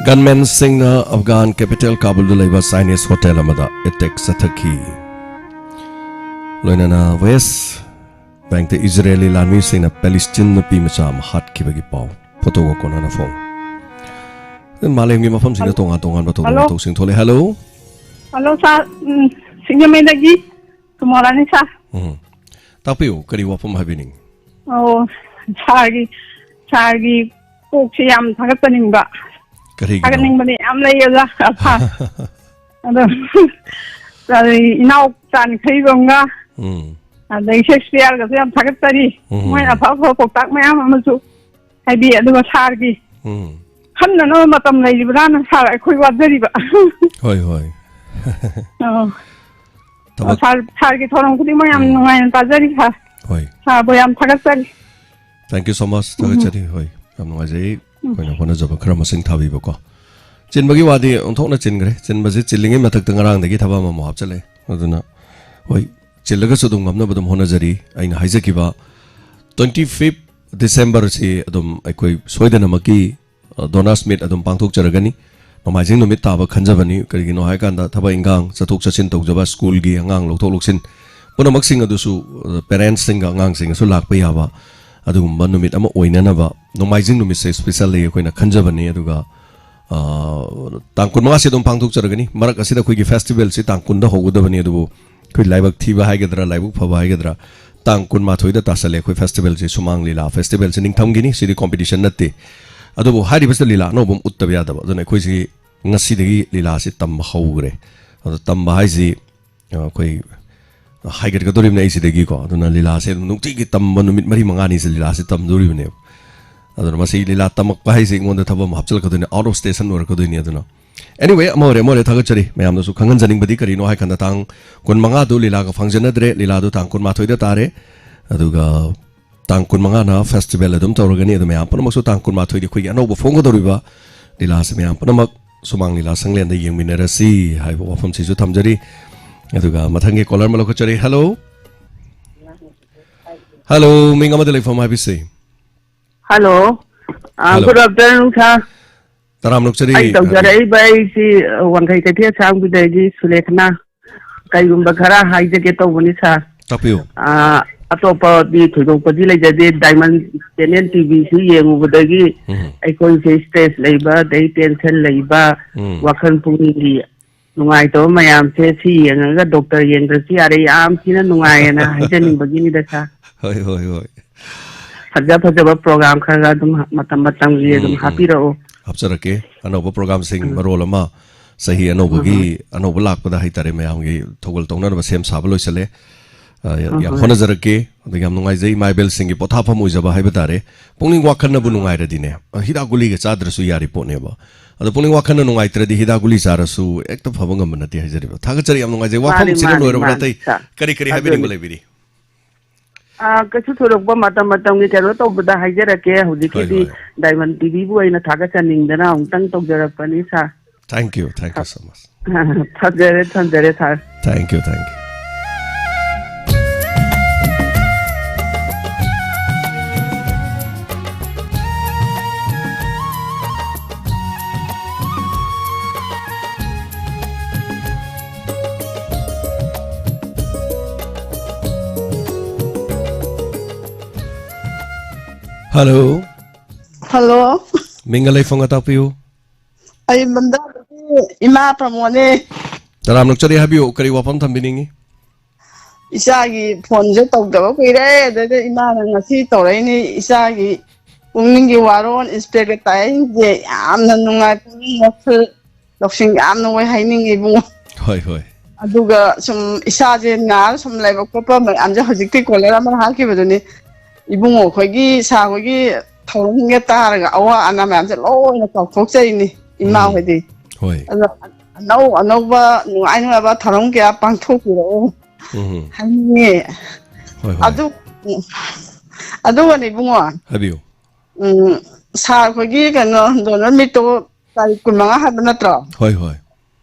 ꯒꯟꯃꯦꯟꯁꯤꯡꯅ ꯑꯐꯒꯥꯟ ꯀꯦꯄꯤꯇꯦꯜ ꯀꯥꯕꯨꯜꯗ ꯂꯩꯕ ꯆꯥꯏꯅꯤꯁ ꯍꯣꯇꯦꯜ ꯑꯃꯗ ꯑꯦꯇꯦꯛ ꯆꯠꯊꯈꯤ꯫ ꯂꯣꯏꯅꯅ ꯋꯦꯁ ꯕꯦꯡꯛꯇ ꯏꯖꯔꯦꯂꯤ ꯂꯥꯟꯃꯤꯁꯤꯡꯅ ꯄꯦꯂꯤꯁꯇꯤꯟ ꯅꯨꯄꯤ ꯃꯆꯥ ꯑꯃ ꯍꯥꯠꯈꯤꯕꯒꯤ ꯄꯥꯎ꯫ ꯐꯣꯇꯣꯒ ꯀꯣꯟꯅꯅ ꯐꯣꯡ꯫ ꯃꯥꯂꯦꯝꯒꯤ ꯃꯐꯝꯁꯤꯡꯗ ꯍꯜꯂꯣ꯫ ꯇꯣꯉꯥꯟ ꯇꯣꯉꯥꯟꯕ ꯊꯧꯗꯣꯛ ꯍꯜꯂꯣ꯫ ꯋꯥꯊꯣꯛꯁꯤꯡ ꯊꯣꯛꯂꯦ꯫ ꯍꯜꯂꯣ꯫ ꯍꯜꯂꯣ, ꯁꯥꯔ꯫ ꯎꯝ, ꯁꯤꯡꯖꯃꯩꯗꯒꯤ ꯁꯨꯃꯣꯂꯥꯅꯤ, ꯁꯥꯔ꯫ ꯎꯝ꯫ ꯇꯥꯛꯄꯤꯌꯨ, ꯀꯔꯤ ꯋꯥꯐꯝ ꯍꯥꯏꯕꯤꯅꯤꯡ? ꯑꯣ, ꯁꯥꯔꯒꯤ, ꯁꯥꯔꯒꯤ ꯀꯣꯛꯁꯦ ꯌꯥꯝ ꯊꯥꯒꯠꯆꯅꯤꯡꯕ꯫ ꯀꯔꯤꯒꯤꯅꯣ? ꯊꯥꯒꯠꯅꯤꯡꯕꯗꯤ ꯌꯥꯝ ꯂꯩ, ꯑꯣꯖꯥ꯫ ꯑꯐ-, ꯑꯗꯣ, ꯀꯔꯤ, ꯏꯅꯥꯎ ꯆꯥꯟꯈꯩꯕ ꯑꯃꯒ, ꯎꯝ꯫ ꯑꯗꯩ ꯁꯦꯛꯁꯄꯤꯌꯔꯒꯁꯨ ꯌꯥꯝ ꯊꯥꯒꯠꯆꯔꯤ꯫ ꯎꯝ꯫ ꯃꯣꯏ ꯑꯐ ꯑꯐꯕ ꯄꯥꯎꯇꯥꯛ ꯃꯌꯥꯝ ꯑꯃꯁꯨ ꯍꯥꯏꯕꯤ, ꯑꯗꯨꯒ ꯁꯥꯔꯒꯤ ꯎꯝ꯫ ꯈꯟꯅꯅꯕ ꯃꯇꯝ ꯂꯩꯔꯤꯕ꯭ꯔꯥꯅ ꯁꯥꯔ ꯑꯩꯈꯣꯏ ꯋꯥꯖꯔꯤꯕ꯫ ꯍꯣꯏ, ꯍꯣꯏ꯫ ꯑꯣ꯫ ꯊꯕꯛ ꯁꯥꯔ, ꯁꯥꯔꯒꯤ ꯊꯧꯔꯝ ꯈꯨꯗꯤꯡꯃꯛ ꯌꯥꯝ ꯎꯝ꯫ ꯅꯨꯡꯉꯥꯏꯅ ꯇꯥꯖꯔꯤ, ꯁꯥꯔ꯫ ꯍꯣꯏ꯫ ꯁꯥꯔꯕꯨ ꯌꯥꯝ ꯊꯥꯒꯠꯆꯔꯤ꯫ Thank you so much꯫ ꯎꯝ꯫ ꯊꯥꯒꯠꯆꯔꯤ꯫ ꯍꯣꯏ, ꯌꯥꯝ ꯅꯨꯡꯉꯥꯏꯖꯩ꯫ ꯎꯝ꯫ ꯑꯩꯈꯣꯏꯅ ꯍꯣꯠꯅꯖꯕ ꯈꯔ ꯃꯁꯤꯡ ꯊꯥꯕꯤꯕꯀꯣ꯫ ꯆꯤꯟꯕꯒꯤ ꯋꯥꯗꯤ ꯑꯣꯟꯊꯣꯛꯅ ꯆꯤꯟꯈ꯭ꯔꯦ꯫ ꯆꯤꯟꯕꯁꯤ ꯆꯤꯜꯂꯤꯉꯩ ꯃꯊꯛꯇ ꯉꯔꯥꯡꯗꯒꯤ ꯊꯕꯛ ꯑꯃꯃꯨꯛ ꯍꯥꯞꯆꯜꯂꯛꯑꯦ꯫ ꯑꯗꯨꯅ, ꯍꯣꯏ, ꯆꯤꯜꯂꯒꯁꯨ ꯑꯗꯨꯝ ꯉꯝꯅꯕ ꯑꯗꯨꯝ ꯍꯣꯠꯅꯖꯔꯤ꯫ ꯑꯩꯅ ꯍꯥꯏꯖꯈꯤꯕ twenty fifth December-ꯁꯤ ꯑꯗꯨꯝ ꯑꯩꯈꯣꯏ ꯁꯣꯏꯗꯅꯃꯛꯀꯤ, ꯑ, Donors' Meet ꯑꯗꯨꯝ ꯄꯥꯡꯊꯣꯛꯆꯔꯒꯅꯤ꯫ ꯅꯣꯡꯃꯥꯏꯖꯤꯡ ꯅꯨꯃꯤꯠ ꯇꯥꯕ ꯈꯟꯖꯕꯅꯤ꯫ ꯀꯔꯤꯒꯤꯅꯣ ꯍꯥꯏꯀꯥꯟꯗ ꯊꯕꯛ ꯏꯟꯈꯥꯡ, ꯆꯠꯊꯣꯛ ꯆꯠꯁꯤꯟ ꯇꯧꯖꯕ, ꯁ꯭ꯀꯨꯜꯒꯤ ꯑꯉꯥꯡ ꯂꯧꯊꯣꯛ ꯂꯧꯁꯤꯟ ꯄꯨꯝꯅꯃꯛꯁꯤꯡ ꯑꯗꯨꯁꯨ, ꯑ, ꯄꯦꯔꯦꯟꯁꯁꯤꯡꯒ ꯑꯉꯥꯡꯁꯤꯡꯒꯁꯨ ꯂꯥꯛꯄ ꯌꯥꯕ ꯑꯗꯨꯒꯨꯝꯕ ꯅꯨꯃꯤꯠ ꯑꯃ ꯑꯣꯏꯅꯅꯕ ꯅꯣꯡꯃꯥꯏꯖꯤꯡ ꯅꯨꯃꯤꯠꯁꯦ specially ꯑꯩꯈꯣꯏꯅ ꯈꯟꯖꯕꯅꯤ꯫ ꯑꯗꯨꯒ, ꯑ, ꯇꯥꯡ ꯀꯨꯟꯃꯉꯥꯁꯤ ꯑꯗꯨꯝ ꯄꯥꯡꯊꯣꯛꯆꯔꯒꯅꯤ꯫ ꯃꯔꯛ ꯑꯁꯤꯗ ꯑꯩꯈꯣꯏꯒꯤ festival-ꯁꯤ ꯇꯥꯡ ꯀꯨꯟꯗ ꯍꯧꯒꯗꯕꯅꯤ, ꯑꯗꯨꯕꯨ ꯑꯩꯈꯣꯏ ꯂꯥꯏꯕꯛ ꯊꯤꯕ ꯍꯥꯏꯒꯗ꯭ꯔꯥ, ꯂꯥꯏꯕꯛ ꯐꯕ ꯍꯥꯏꯒꯗ꯭ꯔꯥ, ꯇꯥꯡ ꯀꯨꯟꯃꯥꯊꯣꯏꯗ ꯇꯥꯁꯜꯂꯦ ꯑꯩꯈꯣꯏ festival-ꯁꯦ, ꯁꯨꯃꯥꯡ ꯂꯤꯂꯥ festival-ꯁꯦ ꯅꯤꯡꯊꯝꯒꯤꯅꯤ꯫ ꯁꯤꯗꯤ competition ꯅꯠꯇꯦ꯫ ꯑꯗꯨꯕꯨ ꯍꯥꯏꯔꯤꯕꯁꯤꯗ ꯂꯤꯂꯥ ꯑꯅꯧꯕ ꯑꯃ ꯎꯠꯇꯕ ꯌꯥꯗꯕ꯫ ꯑꯗꯨꯅ ꯑꯩꯈꯣꯏꯁꯤ ꯉꯁꯤꯗꯒꯤ ꯂꯤꯂꯥꯁꯤ ꯇꯝꯕ ꯍꯧꯈ꯭ꯔꯦ꯫ ꯑꯗꯣ ꯇꯝꯕ ꯍꯥꯏꯁꯤ, ꯑ, ꯑꯩꯈꯣꯏ ꯍꯥꯏꯒꯠꯀꯗꯧꯔꯤꯕꯅꯦ ꯑꯩ ꯁꯤꯗꯒꯤꯀꯣ꯫ ꯑꯗꯨꯅ ꯂꯤꯂꯥꯁꯦ ꯑꯗꯨꯝ ꯅꯨꯡꯇꯤꯒꯤ ꯇꯝꯕ, ꯅꯨꯃꯤꯠ ꯃꯔꯤ ꯃꯉꯥꯅꯤꯁꯦ ꯂꯤꯂꯥꯁꯦ ꯇꯝꯗꯣꯔꯤꯕꯅꯦꯕ꯫ ꯑꯗꯨꯅ ꯃꯁꯤ ꯂꯤꯂꯥ ꯇꯝꯃꯛꯄ ꯍꯥꯏꯁꯦ ꯑꯩꯉꯣꯟꯗ ꯊꯕꯛ ꯑꯃ ꯍꯥꯞꯆꯤꯜꯂꯛꯀꯗꯣꯏꯅꯦ, out of station ꯑꯣꯏꯔꯛꯀꯗꯣꯏꯅꯤ꯫ ꯑꯗꯨꯅ anyway, ꯑꯃ ꯑꯣꯏꯔꯦ, ꯑꯃ ꯑꯣꯏꯔꯦ, ꯊꯥꯒꯠꯆꯔꯤ꯫ ꯃꯌꯥꯝꯗꯁꯨ ꯈꯪꯍꯟꯖꯅꯤꯡꯕꯗꯤ ꯀꯔꯤꯅꯣ ꯍꯥꯏ ꯀꯥꯟꯗ, ꯇꯥꯡ ꯀꯨꯟꯃꯉꯥꯗꯨ ꯂꯤꯂꯥꯒ ꯐꯪꯖꯅꯗ꯭ꯔꯦ, ꯂꯤꯂꯥꯗꯨ ꯇꯥꯡ ꯀꯨꯟꯃꯥꯊꯣꯏꯗ ꯇꯥꯔꯦ꯫ ꯑꯗꯨꯒ ꯇꯥꯡ ꯀꯨꯟꯃꯉꯥꯅ festival ꯑꯗꯨꯝ ꯇꯧꯔꯒꯅꯤ꯫ ꯑꯗꯨ ꯃꯌꯥꯝ ꯄꯨꯝꯅꯃꯛꯁꯨ ꯇꯥꯡ ꯀꯨꯟꯃꯥꯊꯣꯏꯗꯤ ꯑꯩꯈꯣꯏꯒꯤ ꯑꯅꯧꯕ ꯐꯣꯡꯒꯗꯧꯔꯤꯕ ꯂꯤꯂꯥꯁꯦ ꯃꯌꯥꯝ ꯄꯨꯝꯅꯃꯛ ꯁꯨꯃꯥꯡ ꯂꯤꯂꯥ ꯁꯪꯂꯦꯟꯗ ꯌꯦꯡꯃꯤꯟꯅꯔꯁꯤ ꯍꯥꯏꯕ ꯋꯥꯐꯝꯁꯤꯁꯨ ꯊꯝꯖꯔꯤ꯫ ꯑꯗꯨꯒ ꯃꯊꯪꯒꯤ caller ꯑꯃ ꯂꯧꯈꯠꯆꯔꯤ꯫ Hello꯫ Hello, ꯃꯤꯡ ꯑꯃꯗ ꯂꯩꯐꯝ ꯍꯥꯏꯕꯤꯁꯤ꯫ Hello꯫ ꯑ, Hello꯫ Good afternoon, sir꯫ ꯇꯔꯥꯝ ꯅꯣꯛꯆꯔꯤ꯫ ꯑꯩ ꯇꯧꯖꯔꯛꯏꯕ ꯑꯩꯁꯤ, ꯑ, ꯋꯥꯡꯈꯩ ꯀꯩꯊꯦꯜ ꯁꯥꯡꯕꯤꯗꯒꯤ ꯁꯨꯂꯦꯈꯅꯥ꯫ ꯀꯩꯒꯨꯝꯕ ꯈꯔ ꯍꯥꯏꯖꯒꯦ ꯇꯧꯕꯅꯤ, sir꯫ ꯇꯥꯛꯄꯤꯌꯨ꯫ ꯑ, ꯑꯇꯣꯞꯄꯗꯤ ꯊꯣꯏꯗꯣꯛꯄꯗꯤ ꯂꯩꯖꯗꯦ꯫ Diamond Channel TVꯁꯤ ꯌꯦꯡꯉꯨꯕꯗꯒꯤ ꯎꯝ꯫ ꯑꯩꯈꯣꯏꯁꯦ stress ꯂꯩꯕ, ꯑꯗꯩ tension ꯂꯩꯕ, ꯎꯝ꯫ ꯋꯥꯈꯜ ꯄꯨꯛꯅꯤꯡꯒꯤ ꯅꯨꯡꯉꯥꯏꯇꯕ ꯃꯌꯥꯝꯁꯦ ꯁꯤ ꯌꯦꯡꯉꯒ doctor ꯌꯦꯡꯗ꯭ꯔꯁꯨ ꯌꯥꯔꯦ, ꯌꯥꯝ ꯊꯤꯅ ꯅꯨꯡꯉꯥꯏꯌꯦꯅ ꯍꯥꯏꯖꯅꯤꯡꯕꯒꯤꯅꯤꯗ, sir꯫ ꯍꯣꯏ, ꯍꯣꯏ, ꯍꯣꯏ꯫ ꯐꯖ ꯐꯖꯕ program ꯈꯔ ꯈꯔ ꯑꯗꯨꯝ ꯃꯇꯝ ꯃꯇꯝꯒꯤ ꯑꯗꯨꯝ ꯎꯝ, ꯎꯝ꯫ ꯍꯥꯞꯄꯤꯔꯛꯑꯣ꯫ ꯍꯥꯞꯆꯔꯛꯀꯦ꯫ ꯑꯅꯧꯕ programꯁꯤꯡ ꯎꯝ꯫ ꯃꯔꯣꯜ ꯑꯃ, ꯆꯍꯤ ꯑꯅꯧꯕꯒꯤ, ꯎꯝ, ꯎꯝ꯫ ꯑꯅꯧꯕ ꯂꯥꯛꯄꯗ ꯍꯥꯏꯇꯥꯔꯦ, ꯃꯌꯥꯝꯒꯤ ꯊꯧꯒꯜ ꯇꯧꯅꯅꯕ ꯁꯦꯝ ꯁꯥꯕ ꯂꯣꯏꯁꯤꯜꯂꯦ꯫ ꯑ, ꯌꯥ-, ꯍꯣꯏ, ꯌꯥꯝ ꯍꯣꯏ꯫ ꯍꯣꯠꯅꯖꯔꯛꯀꯦ꯫ ꯑꯗꯒꯤ ꯌꯥꯝ ꯅꯨꯡꯉꯥꯏꯖꯩ, ꯏꯃꯥ ꯏꯕꯦꯜꯁꯤꯡꯒꯤ ꯄꯣꯊꯥꯐꯝ ꯑꯣꯏꯖꯕ ꯍꯥꯏꯕ ꯇꯥꯔꯦ꯫ ꯄꯨꯛꯅꯤꯡ ꯋꯥꯈꯜꯅꯕꯨ ꯎꯝ꯫ ꯅꯨꯡꯉꯥꯏꯔꯗꯤꯅꯦ, ꯑ, ꯍꯤꯗꯥꯛ ꯒꯨꯂꯤꯒ ꯆꯥꯗ꯭ꯔꯁꯨ ꯌꯥꯔꯤ ꯄꯣꯠꯅꯦꯕ꯫ ꯑꯗꯣ ꯄꯨꯛꯅꯤꯡ ꯋꯥꯈꯜꯅ ꯅꯨꯡꯉꯥꯏꯇ꯭ꯔꯗꯤ ꯍꯤꯗꯥꯛ ꯒꯨꯂꯤ ꯆꯥꯔꯁꯨ ꯍꯦꯛꯇ ꯐꯕ ꯉꯝꯕ ꯅꯠꯇꯦ ꯍꯥꯏꯖꯔꯤꯕ꯫ ꯊꯥꯒꯠꯆꯔꯤ, ꯌꯥꯝ ꯅꯨꯡꯉꯥꯏꯖꯩ꯫ ꯃꯥꯅꯤ, ꯋꯥꯐꯝꯁꯤꯅ ꯃꯥꯅꯤ, ꯂꯣꯏꯔꯕ ꯃꯥꯅꯤ, ꯅꯠꯇꯦ꯫ Sir꯫ ꯀꯔꯤ ꯀꯔꯤ ꯍꯥꯏꯕꯤꯅꯤꯡꯕ ꯑꯗꯨꯅꯤ꯫ ꯂꯩꯕꯤꯔꯤ? ꯑꯥ, ꯀꯩꯁꯨ ꯊꯣꯏꯗꯣꯛꯄ ꯃꯇꯝ ꯃꯇꯝꯒꯤ ꯀꯩꯅꯣ ꯇꯧꯕꯗ ꯍꯥꯏꯖꯔꯛꯀꯦ꯫ ꯍꯣꯏ, ꯍꯧꯖꯤꯛꯀꯤꯗꯤ ꯍꯣꯏ꯫ Diamond TVꯕꯨ ꯑꯩꯅ ꯊꯥꯒꯠꯆꯅꯤꯡꯗꯅ ꯑꯃꯨꯛꯇꯪ ꯇꯧꯖꯔꯛꯄꯅꯤ, sir꯫ Thank you, thank you so much꯫ ꯊꯝꯖꯔꯦ, ꯊꯝꯖꯔꯦ, sir꯫ Thank you, thank you꯫ Hello꯫ Hello꯫ ꯃꯤꯡꯒ ꯂꯩꯐꯝꯒ ꯇꯥꯛꯄꯤꯌꯨ꯫ ꯑꯩ ꯃꯟꯗꯥꯗꯒꯤ ꯏꯃꯥ ꯄ꯭ꯔꯃꯣꯗꯅꯦ꯫ ꯇꯔꯥꯝ ꯅꯣꯛꯆꯔꯤ, ꯍꯥꯏꯕꯤꯌꯨ, ꯀꯔꯤ ꯋꯥꯐꯝ ꯊꯝꯕꯤꯅꯤꯡꯉꯤ? ꯏꯆꯥꯒꯤ phoneꯁꯦ ꯇꯧꯗꯕ ꯀꯨꯏꯔꯦ, ꯑꯗꯨꯗ ꯏꯃꯥꯅ ꯉꯁꯤ ꯇꯧꯔꯛꯏꯅꯤ꯫ ꯏꯆꯥꯒꯤ ꯄꯨꯛꯅꯤꯡꯒꯤ ꯋꯥꯔꯣꯜ, inspector ꯇꯥꯏꯁꯦ ꯌꯥꯝꯅ ꯅꯨꯡꯉꯥꯏ, ꯄꯨꯛꯅꯤꯡ ꯋꯥꯈꯜ ꯂꯧꯁꯤꯡ ꯌꯥꯝꯅ ꯑꯣꯏ ꯍꯥꯏꯅꯤꯡꯉꯤ ꯏꯕꯨꯡꯉꯣ꯫ ꯍꯣꯏ ꯍꯣꯏ꯫ ꯑꯗꯨꯒ ꯁꯨꯝ ꯏꯁꯥꯁꯦ ꯅꯥꯔ ꯁꯨꯝ ꯂꯩꯕ ꯈꯣꯠꯄ ꯃꯌꯥꯝꯁꯦ ꯍꯧꯖꯤꯛꯇꯤ ꯀꯣꯂꯔ ꯑꯃ ꯍꯥꯞꯈꯤꯕꯗꯨꯅꯤ ꯏꯕꯨꯡꯉꯣ ꯑꯩꯈꯣꯏꯒꯤ ꯁꯥꯔ ꯍꯣꯏꯒꯤ ꯊꯧꯔꯝꯒ ꯇꯥꯔꯒ ꯑꯋꯥ ꯑꯅꯥ ꯃꯌꯥꯝꯁꯦ ꯂꯣꯏꯅ ꯀꯥꯎꯊꯣꯛꯆꯩꯅꯤ ꯏꯃꯥ ꯎꯝ꯫ ꯍꯣꯏꯗꯤ꯫ ꯍꯣꯏ꯫ ꯑꯗꯣ ꯑꯅꯧ ꯑꯅꯧꯕ ꯅꯨꯡꯉꯥꯏ ꯅꯨꯡꯉꯥꯏꯕ ꯊꯧꯔꯝ ꯀꯌꯥ ꯄꯥꯡꯊꯣꯛꯄꯤꯔꯛꯑꯣ ꯎꯝ꯫ ꯍꯥꯏꯅꯤꯡꯉꯦ꯫ ꯍꯣꯏ ꯍꯣꯏ꯫ ꯑꯗꯨ ꯎꯝ, ꯑꯗꯨꯒꯅꯦ ꯏꯕꯨꯡꯉꯣ, ꯍꯥꯏꯕꯤꯌꯨ꯫ ꯎꯝ, ꯁꯥꯔ ꯑꯩꯈꯣꯏꯒꯤ ꯀꯩꯅꯣ ꯗꯣꯅꯔ ꯃꯤꯠꯇꯣ ꯇꯥꯔꯤꯛ ꯀꯨꯟꯃꯉꯥ ꯍꯥꯏꯕ ꯅꯠꯇ꯭ꯔꯣ? ꯍꯣꯏ ꯍꯣꯏ꯫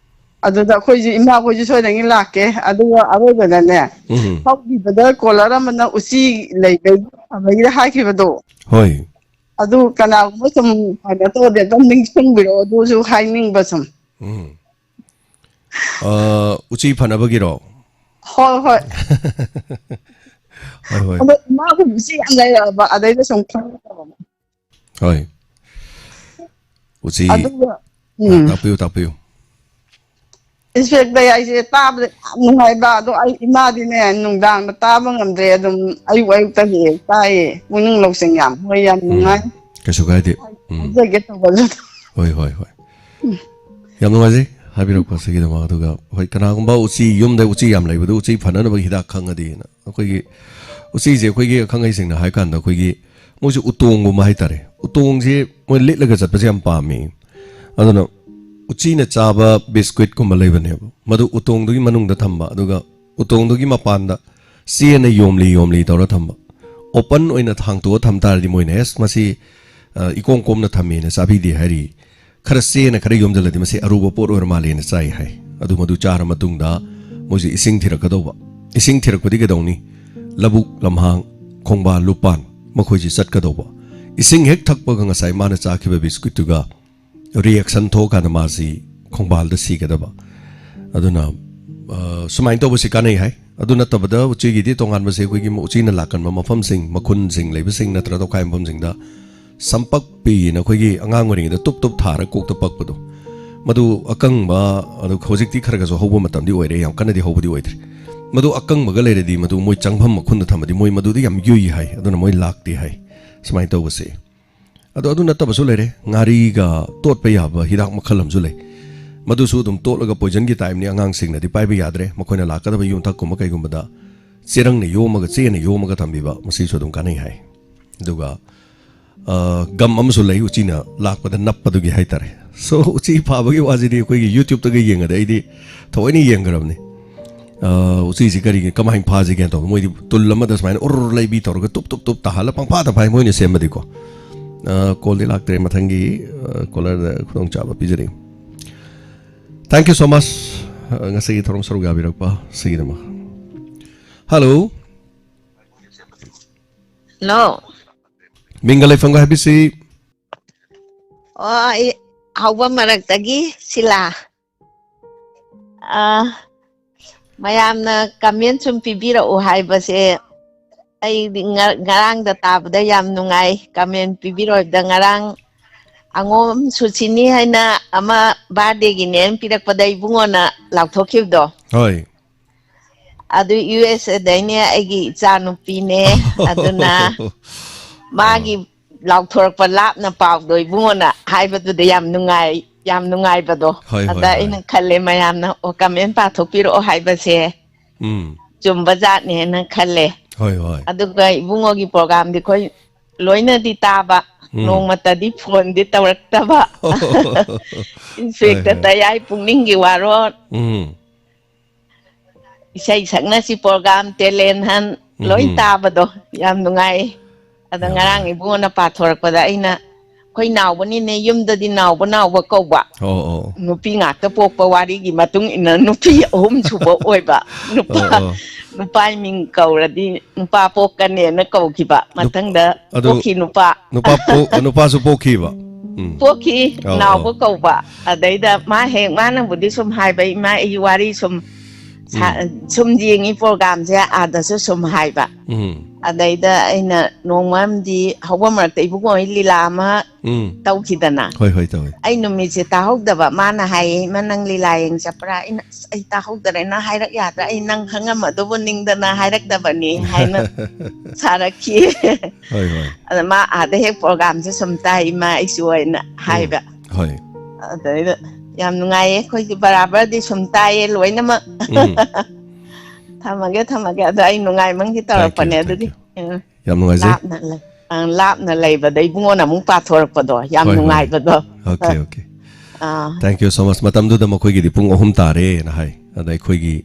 ꯑꯗꯨꯗ ꯑꯩꯈꯣꯏꯁꯨ ꯏꯃꯥ ꯑꯩꯈꯣꯏꯁꯨ ꯁꯣꯏꯗꯅꯤ ꯂꯥꯛꯀꯦ꯫ ꯑꯗꯨꯒ ꯑꯔꯣꯏꯕꯗꯅꯦ, ꯎꯝ꯫ ꯍꯧꯈꯤꯕꯗ ꯀꯣꯂꯔ ꯑꯃꯅ ꯎꯆꯤ ꯂꯩꯕꯒꯤ ꯐꯕꯒꯤꯗ ꯍꯥꯏꯈꯤꯕꯗꯣ, ꯍꯣꯏ꯫ ꯑꯗꯨ ꯀꯅꯥꯒꯨꯝꯕ ꯁꯨꯝ ꯀꯩꯅꯣ ꯇꯧꯔꯗꯤ ꯑꯗꯨꯝ ꯅꯤꯡꯁꯤꯡꯕꯤꯔꯛꯑꯣ, ꯑꯗꯨꯁꯨ ꯍꯥꯏꯅꯤꯡꯕ ꯁꯨꯝ꯫ ꯎꯝ꯫ ꯑ, ꯎꯆꯤ ꯐꯅꯕꯒꯤꯔꯣ? ꯍꯣꯏ ꯍꯣꯏ꯫ ꯍꯣꯏ ꯍꯣꯏ꯫ ꯑꯗꯣ ꯏꯃꯥ ꯑꯩꯈꯣꯏ ꯎꯆꯤ ꯌꯥꯝ ꯂꯩꯔꯛꯑꯕ, ꯑꯗꯩꯗ ꯁꯨꯝ ꯈꯪꯉꯛꯑꯕ꯫ ꯍꯣꯏ꯫ ꯎꯆꯤ꯫ ꯑꯗꯨꯒ ꯎꯝ, ꯇꯥꯛꯄꯤꯌꯨ ꯇꯥꯛꯄꯤꯌꯨ꯫ ꯏꯟꯁꯄꯦꯛꯇꯔ ꯑꯩꯁꯦ ꯇꯥꯕꯗ ꯌꯥꯝ ꯅꯨꯡꯉꯥꯏꯕ꯫ ꯑꯗꯣ ꯑꯩ ꯏꯃꯥꯗꯤꯅꯦ ꯅꯨꯡꯗꯥꯡꯗ ꯇꯥꯕ ꯉꯝꯗ꯭ꯔꯦ, ꯑꯗꯨꯝ ꯑꯌꯨꯛ ꯑꯌꯨꯛꯇꯒꯤ ꯍꯦꯛ ꯇꯥꯏꯌꯦ꯫ ꯄꯨꯛꯅꯤꯡ ꯂꯧꯁꯤꯡ ꯌꯥꯝ ꯍꯣꯏ, ꯌꯥꯝ ꯎꯝ꯫ ꯅꯨꯡꯉꯥꯏ꯫ ꯀꯩꯁꯨ ꯀꯥꯏꯗꯦ꯫ ꯎꯝ꯫ ꯍꯥꯏꯖꯒꯦ ꯇꯧꯕꯁꯨ꯫ ꯍꯣꯏ ꯍꯣꯏ ꯍꯣꯏ꯫ ꯌꯥꯝ ꯅꯨꯡꯉꯥꯏꯖꯩ ꯍꯥꯏꯕꯤꯔꯛꯄꯁꯤꯒꯤꯗꯃꯛ꯫ ꯑꯗꯨꯒ ꯍꯣꯏ, ꯀꯅꯥꯒꯨꯝꯕ ꯎꯆꯤ, ꯌꯨꯝꯗ ꯎꯆꯤ ꯌꯥꯝ ꯂꯩꯕꯗꯨ ꯎꯆꯤ ꯐꯅꯅꯕ ꯍꯤꯗꯥꯛ ꯈꯪꯉꯗꯤꯅ, ꯑꯩꯈꯣꯏꯒꯤ ꯎꯆꯤꯁꯦ ꯑꯩꯈꯣꯏꯒꯤ ꯑꯈꯪ ꯑꯍꯩꯁꯤꯡꯅ ꯍꯥꯏ ꯀꯥꯟꯗ ꯑꯩꯈꯣꯏꯒꯤ ꯃꯣꯏꯁꯦ ꯎꯇꯣꯡꯒꯨꯝꯕ ꯍꯥꯏꯇꯥꯔꯦ꯫ ꯎꯇꯣꯡꯁꯦ ꯃꯣꯏ ꯂꯤꯠꯂꯒ ꯆꯠꯄꯁꯦ ꯌꯥꯝ ꯄꯥꯝꯃꯤ꯫ ꯑꯗꯨꯅ ꯎꯆꯤꯅ ꯆꯥꯕ ꯕꯤꯁꯀ꯭ꯋꯤꯠꯀꯨꯝꯕ ꯂꯩꯕꯅꯦꯕ, ꯃꯗꯨ ꯎꯇꯣꯡꯗꯨꯒꯤ ꯃꯅꯨꯡꯗ ꯊꯝꯕ, ꯑꯗꯨꯒ ꯎꯇꯣꯡꯗꯨꯒꯤ ꯃꯄꯥꯟꯗ ꯆꯦꯅ ꯌꯣꯝꯂꯤ ꯌꯣꯝꯂꯤ ꯇꯧꯔ ꯊꯝꯕ꯫ ꯑꯣꯄꯟ ꯑꯣꯏꯅ ꯍꯥꯡꯇꯣꯛꯑ ꯊꯝ ꯇꯥꯔꯗꯤ ꯃꯣꯏꯅ, "ꯑꯦꯁ, ꯃꯁꯤ, ꯑ, ꯏꯀꯣꯝ ꯀꯣꯝꯅ ꯊꯝꯃꯦꯅ ꯆꯥꯕꯤꯗꯦ" ꯍꯥꯏꯔꯤ꯫ ꯈꯔ ꯆꯦꯅ ꯈꯔ ꯌꯣꯝꯖꯜꯂꯗꯤ ꯃꯁꯤ ꯑꯔꯨꯕ ꯄꯣꯠ ꯑꯣꯏꯔ ꯃꯥꯜꯂꯦꯅ ꯆꯥꯏ ꯍꯥꯏ꯫ ꯑꯗꯨ ꯃꯗꯨ ꯆꯥꯔ ꯃꯇꯨꯡꯗ ꯃꯣꯏꯁꯦ ꯏꯁꯤꯡ ꯊꯤꯔꯛꯀꯗꯧꯕ꯫ ꯏꯁꯤꯡ ꯊꯤꯔꯛꯄꯗꯤ ꯀꯩꯗꯧꯅꯤ? ꯂꯧꯕꯨꯛ, ꯂꯝꯍꯥꯡ, ꯈꯣꯡꯕꯥꯜ, ꯂꯨꯄꯥꯟ, ꯃꯈꯣꯏꯁꯤ ꯆꯠꯀꯗꯧꯕ꯫ ꯏꯁꯤꯡ ꯍꯦꯛ ꯊꯛꯄꯒ ꯉꯁꯥꯏ ꯃꯥꯅ ꯆꯥꯈꯤꯕ ꯕꯤꯁꯀ꯭ꯋꯤꯠꯇꯨꯒ ꯔꯤꯌꯦꯛꯁꯟ ꯊꯣꯛꯑꯀꯥꯟꯗ ꯃꯥꯁꯤ ꯈꯣꯡꯕꯥꯜꯗ ꯁꯤꯒꯗꯕ꯫ ꯑꯗꯨꯅ, ꯑ, ꯁꯨꯃꯥꯏꯅ ꯇꯧꯕꯁꯤ ꯀꯥꯟꯅꯩ ꯍꯥꯏ꯫ ꯑꯗꯨ ꯅꯠꯇꯕꯗ ꯎꯆꯤꯒꯤꯗꯤ ꯇꯣꯉꯥꯟꯕꯁꯦ ꯑꯩꯈꯣꯏꯒꯤ ꯎꯆꯤꯅ ꯂꯥꯛꯀꯟꯕ ꯃꯐꯝꯁꯤꯡ, ꯃꯈꯨꯟꯁꯤꯡ ꯂꯩꯕꯁꯤꯡ ꯅꯠꯇ꯭ꯔꯒ ꯇꯧꯈꯥꯏ ꯃꯐꯝꯁꯤꯡꯗ ꯁꯝꯄꯛꯄꯤꯅ ꯑꯩꯈꯣꯏꯒꯤ ꯑꯉꯥꯡ ꯑꯣꯏꯔꯤꯉꯩꯗ ꯇꯨꯞ ꯇꯨꯞ ꯊꯥꯔꯒ ꯀꯣꯛꯇ ꯄꯛꯄꯗꯣ, ꯃꯗꯨ ꯑꯀꯪꯕ, ꯑꯗꯨ ꯍꯧꯖꯤꯛꯇꯤ ꯈꯔ ꯈꯔꯁꯨ ꯍꯧꯕ ꯃꯇꯝꯗꯤ ꯑꯣꯏꯔꯦ, ꯌꯥꯝ ꯀꯟꯅꯗꯤ ꯍꯧꯕꯗꯤ ꯑꯣꯏꯗ꯭ꯔꯤ꯫ ꯃꯗꯨ ꯑꯀꯪꯕꯒ ꯂꯩꯔꯗꯤ ꯃꯗꯨ ꯃꯣꯏ ꯆꯪꯐꯝ ꯃꯈꯨꯟꯗ ꯊꯝꯃꯗꯤ ꯃꯣꯏ ꯃꯗꯨꯗ ꯌꯥꯝ ꯌꯨꯏ ꯍꯥꯏ, ꯑꯗꯨꯅ ꯃꯣꯏ ꯂꯥꯛꯇꯦ ꯍꯥꯏ꯫ ꯁꯨꯃꯥꯏꯅ ꯇꯧꯕꯁꯦ꯫ ꯑꯗꯣ ꯑꯗꯨ ꯅꯠꯇꯕꯁꯨ ꯂꯩꯔꯦ, ꯉꯥꯔꯤꯒ ꯇꯣꯠꯄ ꯌꯥꯕ ꯍꯤꯗꯥꯛ ꯃꯈꯜ ꯑꯃꯁꯨ ꯂꯩ꯫ ꯃꯗꯨꯁꯨ ꯑꯗꯨꯝ ꯇꯣꯠꯂꯒ ꯄꯣꯏꯖꯟꯒꯤ ꯇꯥꯏꯞꯅꯤ꯫ ꯑꯉꯥꯡꯁꯤꯡꯅꯗꯤ ꯄꯥꯏꯕ ꯌꯥꯗ꯭ꯔꯦ, ꯃꯈꯣꯏꯅ ꯂꯥꯛꯀꯗꯕ ꯌꯨꯝꯊꯛꯀꯨꯝꯕ ꯀꯩꯒꯨꯝꯕꯗ ꯆꯦꯔꯪꯅ ꯌꯣꯝꯃꯒ, ꯆꯦꯅ ꯌꯣꯝꯃꯒ ꯊꯝꯕꯤꯕ, ꯃꯁꯤꯁꯨ ꯑꯗꯨꯝ ꯀꯥꯟꯅꯩ ꯍꯥꯏ꯫ ꯑꯗꯨꯒ ꯑ, ꯒꯝ ꯑꯃꯁꯨ ꯂꯩ, ꯎꯆꯤꯅ ꯂꯥꯛꯄꯗ ꯅꯞꯄꯗꯨꯒꯤ ꯍꯥꯏꯇꯥꯔꯦ꯫ So, ꯎꯆꯤ ꯐꯥꯕꯒꯤ ꯋꯥꯁꯤꯗꯤ ꯑꯩꯈꯣꯏꯒꯤ YouTube-ꯇꯒ ꯌꯦꯡꯉꯗꯤ ꯑꯩꯗꯤ ꯊꯑꯣꯏꯅ ꯌꯦꯡꯈ꯭ꯔꯕꯅꯤ꯫ ꯑ, ꯎꯆꯤꯁꯤ ꯀꯔꯤꯒꯤ, ꯀꯃꯥꯏꯅ ꯐꯥꯁꯤꯒꯦ ꯇꯧꯕ꯫ ꯃꯣꯏꯗꯤ ꯇꯨꯜ ꯑꯃꯗ ꯁꯨꯃꯥꯏꯅ ꯎꯔꯨꯔ ꯂꯩꯕꯤ ꯇꯧꯔꯒ ꯇꯨꯞ ꯇꯨꯞ ꯇꯨꯞ ꯇꯥꯍꯜꯂ ꯄꯪꯐꯥꯗ ꯐꯥꯏ ꯃꯣꯏꯅ ꯁꯦꯝꯕꯗꯤꯀꯣ꯫ ꯑ, call-ꯗꯤ ꯂꯥꯛꯇ꯭ꯔꯦ, ꯃꯊꯪꯒꯤ, ꯑ, caller-ꯗ ꯈꯨꯗꯣꯡꯆꯥꯕ ꯄꯤꯖꯔꯤ꯫ Thank you so much, ꯑ, ꯉꯁꯤꯒꯤ ꯊꯧꯔꯝ ꯁꯔꯨꯛ ꯌꯥꯕꯤꯔꯛꯄ ꯁꯤꯒꯤꯗꯃꯛ꯫ Hello꯫ Hello꯫ ꯃꯤꯡꯒ ꯂꯩꯐꯝꯒ ꯍꯥꯏꯕꯤꯁꯤ꯫ ꯑꯣ, ꯑꯩ ꯍꯧꯕ ꯃꯔꯛꯇꯒꯤ ꯁꯤꯂꯥ꯫ ꯑ, ꯃꯌꯥꯝꯅ comment ꯁꯨꯝ ꯄꯤꯕꯤꯔꯛꯎ ꯍꯥꯏꯕꯁꯦ, ꯑꯩꯗꯤ ꯉ-, ꯉꯔꯥꯡꯗ ꯇꯥꯕꯗ ꯌꯥꯝ ꯅꯨꯡꯉꯥꯏ꯫ Comment ꯄꯤꯕꯤꯔꯛꯄꯗ ꯉꯔꯥꯡ ꯑꯉꯣꯝ ꯁꯨꯆꯤꯅꯤ ꯍꯥꯏꯅ ꯑꯃ birthday-ꯒꯤꯅꯦꯅ ꯄꯤꯔꯛꯄꯗ ꯏꯕꯨꯡꯉꯣꯅ ꯂꯥꯎꯊꯣꯛꯈꯤꯕꯗꯣ꯫ ꯍꯣꯏ꯫ ꯑꯗꯨ U S A-ꯗꯩꯅꯦ, ꯑꯩꯒꯤ ꯏꯆꯥꯅꯨꯄꯤꯅꯦ꯫ ꯑꯗꯨꯅ ꯑꯣ꯫ ꯃꯥꯒꯤ ꯂꯥꯎꯊꯣꯔꯛꯄ ꯂꯥꯞꯅ ꯄꯥꯎꯗꯣ ꯏꯕꯨꯡꯉꯣꯅ ꯍꯥꯏꯕꯗꯨꯗ ꯌꯥꯝ ꯅꯨꯡꯉꯥꯏ, ꯌꯥꯝ ꯅꯨꯡꯉꯥꯏꯕꯗꯣ꯫ ꯍꯣꯏ, ꯑꯗ ꯍꯣꯏ, ꯍꯣꯏ꯫ ꯑꯩꯅ ꯈꯜꯂꯦ, ꯃꯌꯥꯝꯅ, ꯑꯣ, comment ꯄꯥꯊꯣꯛꯄꯤꯔꯛꯑꯣ ꯍꯥꯏꯕꯁꯦ ꯎꯝ꯫ ꯆꯨꯝꯕ ꯖꯥꯠꯅꯦꯅ ꯈꯜꯂꯦ꯫ ꯍꯣꯏ, ꯍꯣꯏ꯫ ꯑꯗꯨꯒ ꯏꯕꯨꯡꯉꯣꯒꯤ program-ꯗꯤ ꯑꯩꯈꯣꯏ ꯂꯣꯏꯅꯗꯤ ꯇꯥꯕ, ꯎꯝ꯫ ꯅꯣꯡꯃꯇꯗꯤ phone-ꯗꯤ ꯇꯧꯔꯛꯇꯕ꯫ ꯍꯣꯏ, Inspector ꯍꯣꯏ꯫ ꯇꯌꯥꯏ ꯄꯨꯛꯅꯤꯡꯒꯤ ꯋꯥꯔꯣꯜ꯫ ꯎꯝ꯫ ꯏꯁꯩ ꯁꯛꯅꯁꯤ program, talent hunt, ꯂꯣꯏ ꯎꯝ꯫ ꯇꯥꯕꯗꯣ ꯌꯥꯝ ꯅꯨꯡꯉꯥꯏ꯫ ꯑꯗ ꯌꯥꯝ ꯉꯔꯥꯡ ꯅꯨꯡꯉꯥꯏ꯫ ꯏꯕꯨꯡꯉꯣꯅ ꯄꯥꯊꯣꯔꯛꯄꯗ ꯑꯩꯅ, ꯑꯩꯈꯣꯏ ꯅꯥꯎꯕꯅꯤꯅꯦ, ꯌꯨꯝꯗꯗꯤ ꯅꯥꯎꯕ ꯅꯥꯎꯕ ꯀꯧꯕ꯫ ꯑꯣ, ꯑꯣ꯫ ꯅꯨꯄꯤ ꯉꯥꯛꯇ ꯄꯣꯛꯄ ꯋꯥꯔꯤꯒꯤ ꯃꯇꯨꯡ ꯏꯟꯅ ꯅꯨꯄꯤ ꯑꯍꯨꯝ ꯁꯨꯕ ꯑꯣꯏꯕ꯫ ꯅꯨꯄꯥ, ꯑꯣ, ꯑꯣ꯫ ꯅꯨꯄꯥ ꯃꯤꯡ ꯀꯧꯔꯗꯤ ꯅꯨꯄꯥ ꯄꯣꯛꯀꯅꯦꯅ ꯀꯧꯈꯤꯕ꯫ ꯅꯨꯞ-, ꯃꯊꯪꯗ ꯑꯗꯨ ꯄꯣꯛꯈꯤ ꯅꯨꯄꯥ꯫ ꯅꯨꯄꯥ ꯄꯣꯛ-, ꯅꯨꯄꯥꯁꯨ ꯄꯣꯛꯈꯤꯕ? ꯎꯝ꯫ ꯄꯣꯛꯈꯤ, ꯑꯣ, ꯅꯥꯎꯕ ꯑꯣ꯫ ꯀꯧꯕ꯫ ꯑꯗꯩꯗ ꯃꯥ ꯍꯦꯛ, ꯃꯥꯅꯕꯨꯗꯤ ꯁꯨꯝ ꯍꯥꯏꯕ, "ꯏꯃꯥ, ꯑꯩ ꯋꯥꯔꯤ ꯁꯨꯝ ꯁꯥ-, ꯎꯝ꯫ ꯁꯨꯝ ꯌꯦꯡꯉꯤ program-ꯁꯦ", ꯑꯥꯗꯁꯨ ꯁꯨꯝ ꯍꯥꯏꯕ꯫ ꯎꯝ꯫ ꯑꯗꯩꯗ ꯑꯩꯅ ꯅꯣꯡꯃ ꯑꯃꯗꯤ ꯍꯧꯕ ꯃꯔꯛꯇ ꯏꯕꯨꯡꯉꯣ ꯍꯣꯏ ꯂꯤꯂꯥ ꯑꯃ ꯎꯝ꯫ ꯇꯧꯈꯤꯗꯅ꯫ ꯍꯣꯏ, ꯍꯣꯏ, ꯇꯧꯋꯤ꯫ ꯑꯩ ꯅꯨꯃꯤꯠꯁꯦ ꯇꯥꯍꯧꯗꯕ꯫ ꯃꯥꯅ ꯍꯥꯏꯌꯦ, "ꯏꯃꯥ, ꯅꯪ ꯂꯤꯂꯥ ꯌꯦꯡ ꯆꯠꯄ꯭ꯔꯥ?" ꯑꯩꯅ, "ꯑꯁ, ꯑꯩ ꯇꯥꯍꯧꯗꯔꯦ, ꯅꯪ ꯍꯥꯏꯔꯛ ꯌꯥꯗ꯭ꯔꯥ? ꯑꯩ ꯅꯪ ꯈꯪꯉꯝꯃꯗꯧꯕ ꯅꯤꯡꯗꯅ ꯍꯥꯏꯔꯛꯇꯕꯅꯤ" ꯍꯥꯏꯅ ꯁꯥꯔꯛꯈꯤ꯫ ꯍꯣꯏ, ꯍꯣꯏ꯫ ꯑꯗ ꯃꯥ ꯑꯥꯗ ꯍꯦꯛ program-ꯁꯦ ꯁꯨꯝ ꯇꯥꯏ, "ꯏꯃꯥ, ꯑꯩꯁꯨ" ꯍꯥꯏꯅ ꯎꯝ꯫ ꯍꯥꯏꯕ꯫ ꯍꯣꯏ꯫ ꯑꯗꯩꯗ ꯌꯥꯝ ꯅꯨꯡꯉꯥꯏꯌꯦ, ꯑꯩꯈꯣꯏꯗꯤ ꯕꯔꯥꯕꯔꯗꯤ ꯁꯨꯝ ꯇꯥꯏꯌꯦ ꯂꯣꯏꯅꯃꯛ꯫ ꯎꯝ꯫ ꯊꯝꯃꯒꯦ, ꯊꯝꯃꯒꯦ꯫ ꯑꯗꯣ ꯑꯩ ꯅꯨꯡꯉꯥꯏꯃꯟꯒꯤ Thank you, ꯇꯧꯔꯛꯄꯅꯦ, thank ꯑꯗꯨꯒꯤ꯫ You. ꯎꯝ꯫ ꯌꯥꯝ ꯅꯨꯡꯉꯥꯏꯖꯩ꯫ ꯂꯥꯞꯅ ꯂꯩ-, ꯑꯪ, ꯂꯥꯞꯅ ꯂꯩꯕꯗ ꯏꯕꯨꯡꯉꯣꯅ ꯑꯃꯨꯛ ꯄꯥꯊꯣꯔꯛꯄꯗꯣ, ꯌꯥꯝ ꯍꯣꯏ, ꯍꯣꯏ꯫ ꯅꯨꯡꯉꯥꯏꯕꯗꯣ꯫ Okay, okay. Ah. Thank you so much. ꯃꯇꯝꯗꯨꯗ ꯃꯈꯣꯏꯒꯤꯗꯤ ꯄꯨꯡ ꯑꯍꯨꯝ ꯇꯥꯔꯦꯅ ꯍꯥꯏ꯫ ꯑꯗ ꯑꯩꯈꯣꯏꯒꯤ,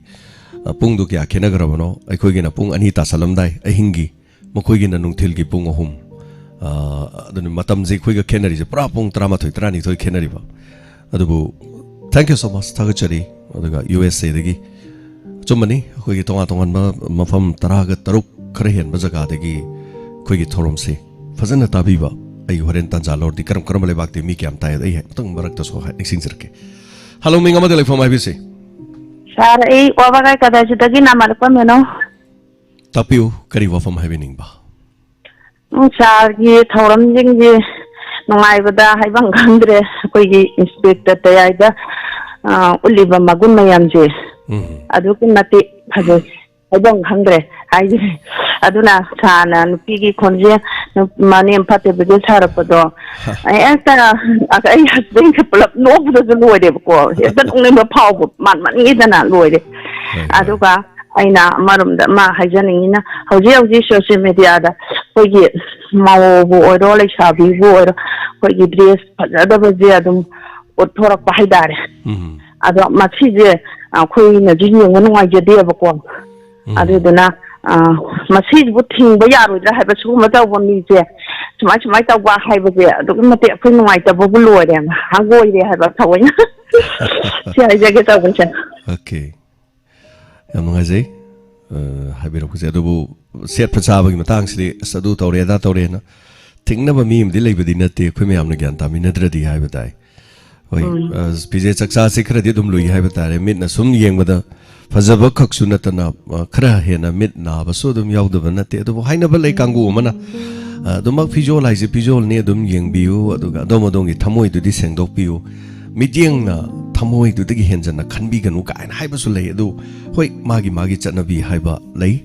ꯑ, ꯄꯨꯡꯗꯣ ꯀꯌꯥ ꯈꯦꯠꯅꯈ꯭ꯔꯕꯅꯣ? ꯑꯩꯈꯣꯏꯒꯤꯅ ꯄꯨꯡ ꯑꯅꯤ ꯇꯥꯁꯜꯂꯝꯗꯥꯏ, ꯑꯍꯤꯡꯒꯤ꯫ ꯃꯈꯣꯏꯒꯤꯅ ꯅꯨꯡꯊꯤꯜꯒꯤ ꯄꯨꯡ ꯑꯍꯨꯝ꯫ ꯑ, ꯑꯗꯨꯅ ꯃꯇꯝꯁꯦ ꯑꯩꯈꯣꯏꯒ ꯈꯦꯠꯅꯔꯤꯁꯦ ꯄꯨꯔꯥ ꯄꯨꯡ ꯇꯔꯥꯃꯥꯊꯣꯏ, ꯇꯔꯥꯅꯤꯊꯣꯏ ꯈꯦꯠꯅꯔꯤꯕ꯫ ꯑꯗꯨꯕꯨ, thank you so much, ꯊꯥꯒꯠꯆꯔꯤ꯫ ꯑꯗꯨꯒ ꯌꯨ ꯑꯦꯁ ꯑꯦꯗꯒꯤ, ꯑꯆꯨꯝꯕꯅꯤ, ꯑꯩꯈꯣꯏꯒꯤ ꯇꯣꯉꯥꯟ ꯇꯣꯉꯥꯟꯕ ꯃꯐꯝ ꯇꯔꯥꯒ ꯇꯔꯨꯛ ꯈꯔ ꯍꯦꯟꯕ ꯖꯒꯥꯗꯒꯤ ꯑꯩꯈꯣꯏꯒꯤ ꯊꯧꯔꯝꯁꯦ ꯐꯖꯅ ꯇꯥꯕꯤꯕ꯫ ꯑꯩ ꯍꯣꯔꯦꯟ ꯇꯥꯟꯖꯥ ꯂꯧꯔꯗꯤ ꯀꯔꯝ ꯀꯔꯝꯕ ꯂꯩꯕꯥꯛꯇꯒꯤ ꯃꯤ ꯀꯌꯥꯝ ꯇꯥꯏ, ꯑꯩ ꯍꯥꯏꯐꯦꯠꯇꯪ ꯃꯔꯛꯇꯁꯨ ꯍꯥꯏ-, ꯅꯤꯡꯁꯤꯡꯖꯔꯛꯀꯦ꯫ Hello, ꯃꯤꯡ ꯑꯃꯗ ꯂꯩꯐꯝ ꯍꯥꯏꯕꯤꯁꯤ꯫ Sir, ꯑꯩ ꯋꯥꯕꯒꯥꯏ ꯀꯗꯥꯏꯁꯤꯗꯒꯤ ꯅꯥꯃ ꯂꯨꯄꯥ ꯃꯦꯅꯣ꯫ ꯇꯥꯛꯄꯤꯌꯨ, ꯀꯔꯤ ꯋꯥꯐꯝ ꯍꯥꯏꯕꯤꯅꯤꯡꯕ? ꯎꯝ, ꯁꯥꯔꯒꯤ ꯊꯧꯔꯝꯁꯤꯡꯁꯦ ꯅꯨꯡꯉꯥꯏꯕꯗ ꯍꯥꯏꯐꯝ ꯈꯪꯗ꯭ꯔꯦ꯫ ꯑꯩꯈꯣꯏꯒꯤ ꯏꯟꯁꯄꯦꯛꯇꯔ ꯇꯌꯥꯏꯗ, ꯑ, ꯎꯠꯂꯤꯕ ꯃꯒꯨꯟ ꯃꯌꯥꯝꯁꯦ ꯎꯝ꯫ ꯑꯗꯨꯛꯀꯤ ꯃꯇꯤꯛ ꯐꯖꯩ꯫ ꯍꯥꯏꯐꯝ ꯈꯪꯗ꯭ꯔꯦ ꯍꯥꯏꯁꯦ꯫ ꯑꯗꯨꯅ ꯁꯥꯔꯅ ꯅꯨꯄꯤꯒꯤ ꯈꯣꯟꯖꯦꯜ, ꯅꯨ-, ꯃꯅꯦꯝ ꯐꯠꯇꯕꯤꯒꯤ ꯁꯥꯔꯛꯄꯗꯣ, ꯍꯦꯛꯇ ꯑꯩ husbandꯁꯦ ꯄꯨꯂꯞ ꯅꯣꯛꯄꯗꯁꯨ ꯂꯣꯏꯔꯦꯕꯀꯣ꯫ ꯍꯦꯛꯇ ꯅꯣꯛꯅꯤꯡꯕ ꯐꯥꯎꯕ ꯃꯥꯟꯃꯟꯈꯤꯗꯅ ꯂꯣꯏꯔꯦ꯫ ꯍꯣꯏ, ꯍꯣꯏ꯫ ꯑꯗꯨꯒ ꯑꯩꯅ ꯑꯃꯔꯣꯝꯗ ꯑꯃ ꯍꯥꯏꯖꯅꯤꯡꯉꯤꯅ, ꯍꯧꯖꯤꯛ ꯍꯧꯖꯤꯛ social mediaꯗ ꯑꯩꯈꯣꯏꯒꯤ ꯃꯧꯕꯨ ꯑꯣꯏꯔꯣ, ꯂꯩꯁꯥꯕꯤꯕꯨ ꯑꯣꯏꯔꯣ, ꯑꯩꯈꯣꯏꯒꯤ dress ꯐꯖꯗꯕꯁꯦ ꯑꯗꯨꯝ ꯎꯠꯊꯣꯔꯛꯄ ꯍꯥꯏꯇꯥꯔꯦ꯫ ꯎꯝ꯫ ꯑꯗꯣ ꯃꯁꯤꯁꯦ ꯑꯩꯈꯣꯏꯅꯁꯨ ꯌꯦꯡꯕ ꯅꯨꯡꯉꯥꯏꯖꯗꯦꯕꯀꯣ꯫ ꯎꯝ꯫ ꯑꯗꯨꯗꯨꯅ, ꯑ, ꯃꯁꯤꯕꯨ ꯊꯤꯡꯕ ꯌꯥꯔꯣꯏꯗ꯭ꯔꯥ ꯍꯥꯏꯕ, ꯁꯤꯒꯨꯝꯕ ꯇꯧꯕ ꯃꯤꯁꯦ, ꯁꯨꯃꯥꯏ ꯁꯨꯃꯥꯏ ꯇꯧꯕ ꯍꯥꯏꯕꯁꯦ ꯑꯗꯨꯛꯀꯤ ꯃꯇꯤꯛ ꯑꯩꯈꯣꯏ ꯅꯨꯡꯉꯥꯏꯇꯕꯕꯨ ꯂꯣꯏꯔꯦ, ꯍꯪꯒꯣꯏꯔꯦ ꯍꯥꯏꯕ ꯊꯑꯣꯏꯅ꯫ ꯁꯤ ꯍꯥꯏꯖꯒꯦ ꯇꯧꯕꯁꯦ꯫ Okay. ꯌꯥꯝ ꯅꯨꯡꯉꯥꯏꯖꯩ꯫ ꯑ, ꯍꯥꯏꯕꯤꯔꯛꯄꯁꯦ꯫ ꯑꯗꯨꯕꯨ ꯁꯦꯠꯄ ꯆꯥꯕꯒꯤ ꯃꯇꯥꯡꯁꯤꯗꯤ, "ꯑꯁ, ꯑꯗꯨ ꯇꯧꯔꯦ, ꯑꯗꯥ ꯇꯧꯔꯦꯅ" ꯊꯤꯡꯅꯕ ꯃꯤ ꯑꯃꯗꯤ ꯂꯩꯕꯗꯤ ꯅꯠꯇꯦ, ꯑꯩꯈꯣꯏ ꯃꯌꯥꯝꯅ ꯒ꯭ꯌꯥꯟ ꯇꯥꯃꯤꯟꯅꯗ꯭ꯔꯗꯤ ꯍꯥꯏꯕ ꯇꯥꯏ꯫ ꯍꯣꯏ, ꯎꯝ꯫ ꯑ, ꯐꯤꯖꯦꯠ ꯆꯛꯆꯥꯁꯤ ꯈꯔꯗꯤ ꯑꯗꯨꯝ ꯂꯨꯏ ꯍꯥꯏꯕ ꯇꯥꯔꯦ꯫ ꯃꯤꯠꯅ ꯁꯨꯝ ꯌꯦꯡꯕꯗ ꯐꯖꯕ ꯈꯛꯁꯨ ꯅꯠꯇꯅ, ꯑ, ꯈꯔ ꯍꯦꯟꯅ ꯃꯤꯠ ꯅꯥꯕꯁꯨ ꯑꯗꯨꯝ ꯌꯥꯎꯗꯕ ꯅꯠꯇꯦ꯫ ꯑꯗꯨꯕꯨ ꯍꯥꯏꯅꯕ ꯂꯩ ꯀꯥꯡꯕꯨ ꯑꯃꯅ, ꯑ, "ꯑꯗꯨꯃꯛ ꯐꯤꯖꯣꯜ ꯍꯥꯏꯁꯦ ꯐꯤꯖꯣꯜꯅꯤ, ꯑꯗꯨꯝ ꯌꯦꯡꯕꯤꯌꯨ, ꯑꯗꯨꯒ ꯑꯗꯣꯝ ꯑꯗꯣꯝꯒꯤ ꯊꯃꯣꯏꯗꯨꯗꯤ ꯁꯦꯡꯗꯣꯛꯄꯤꯌꯨ꯫ ꯃꯤꯠꯌꯦꯡꯅ ꯊꯃꯣꯏꯗꯨꯗꯒꯤ ꯍꯦꯟꯖꯟꯅ ꯈꯟꯕꯤꯒꯅꯨ" ꯀꯥꯏꯅ ꯍꯥꯏꯕꯁꯨ ꯂꯩ꯫ ꯑꯗꯨ ꯍꯣꯏ, ꯃꯥꯒꯤ ꯃꯥꯒꯤ ꯆꯠꯅꯕꯤ ꯍꯥꯏꯕ ꯂꯩ꯫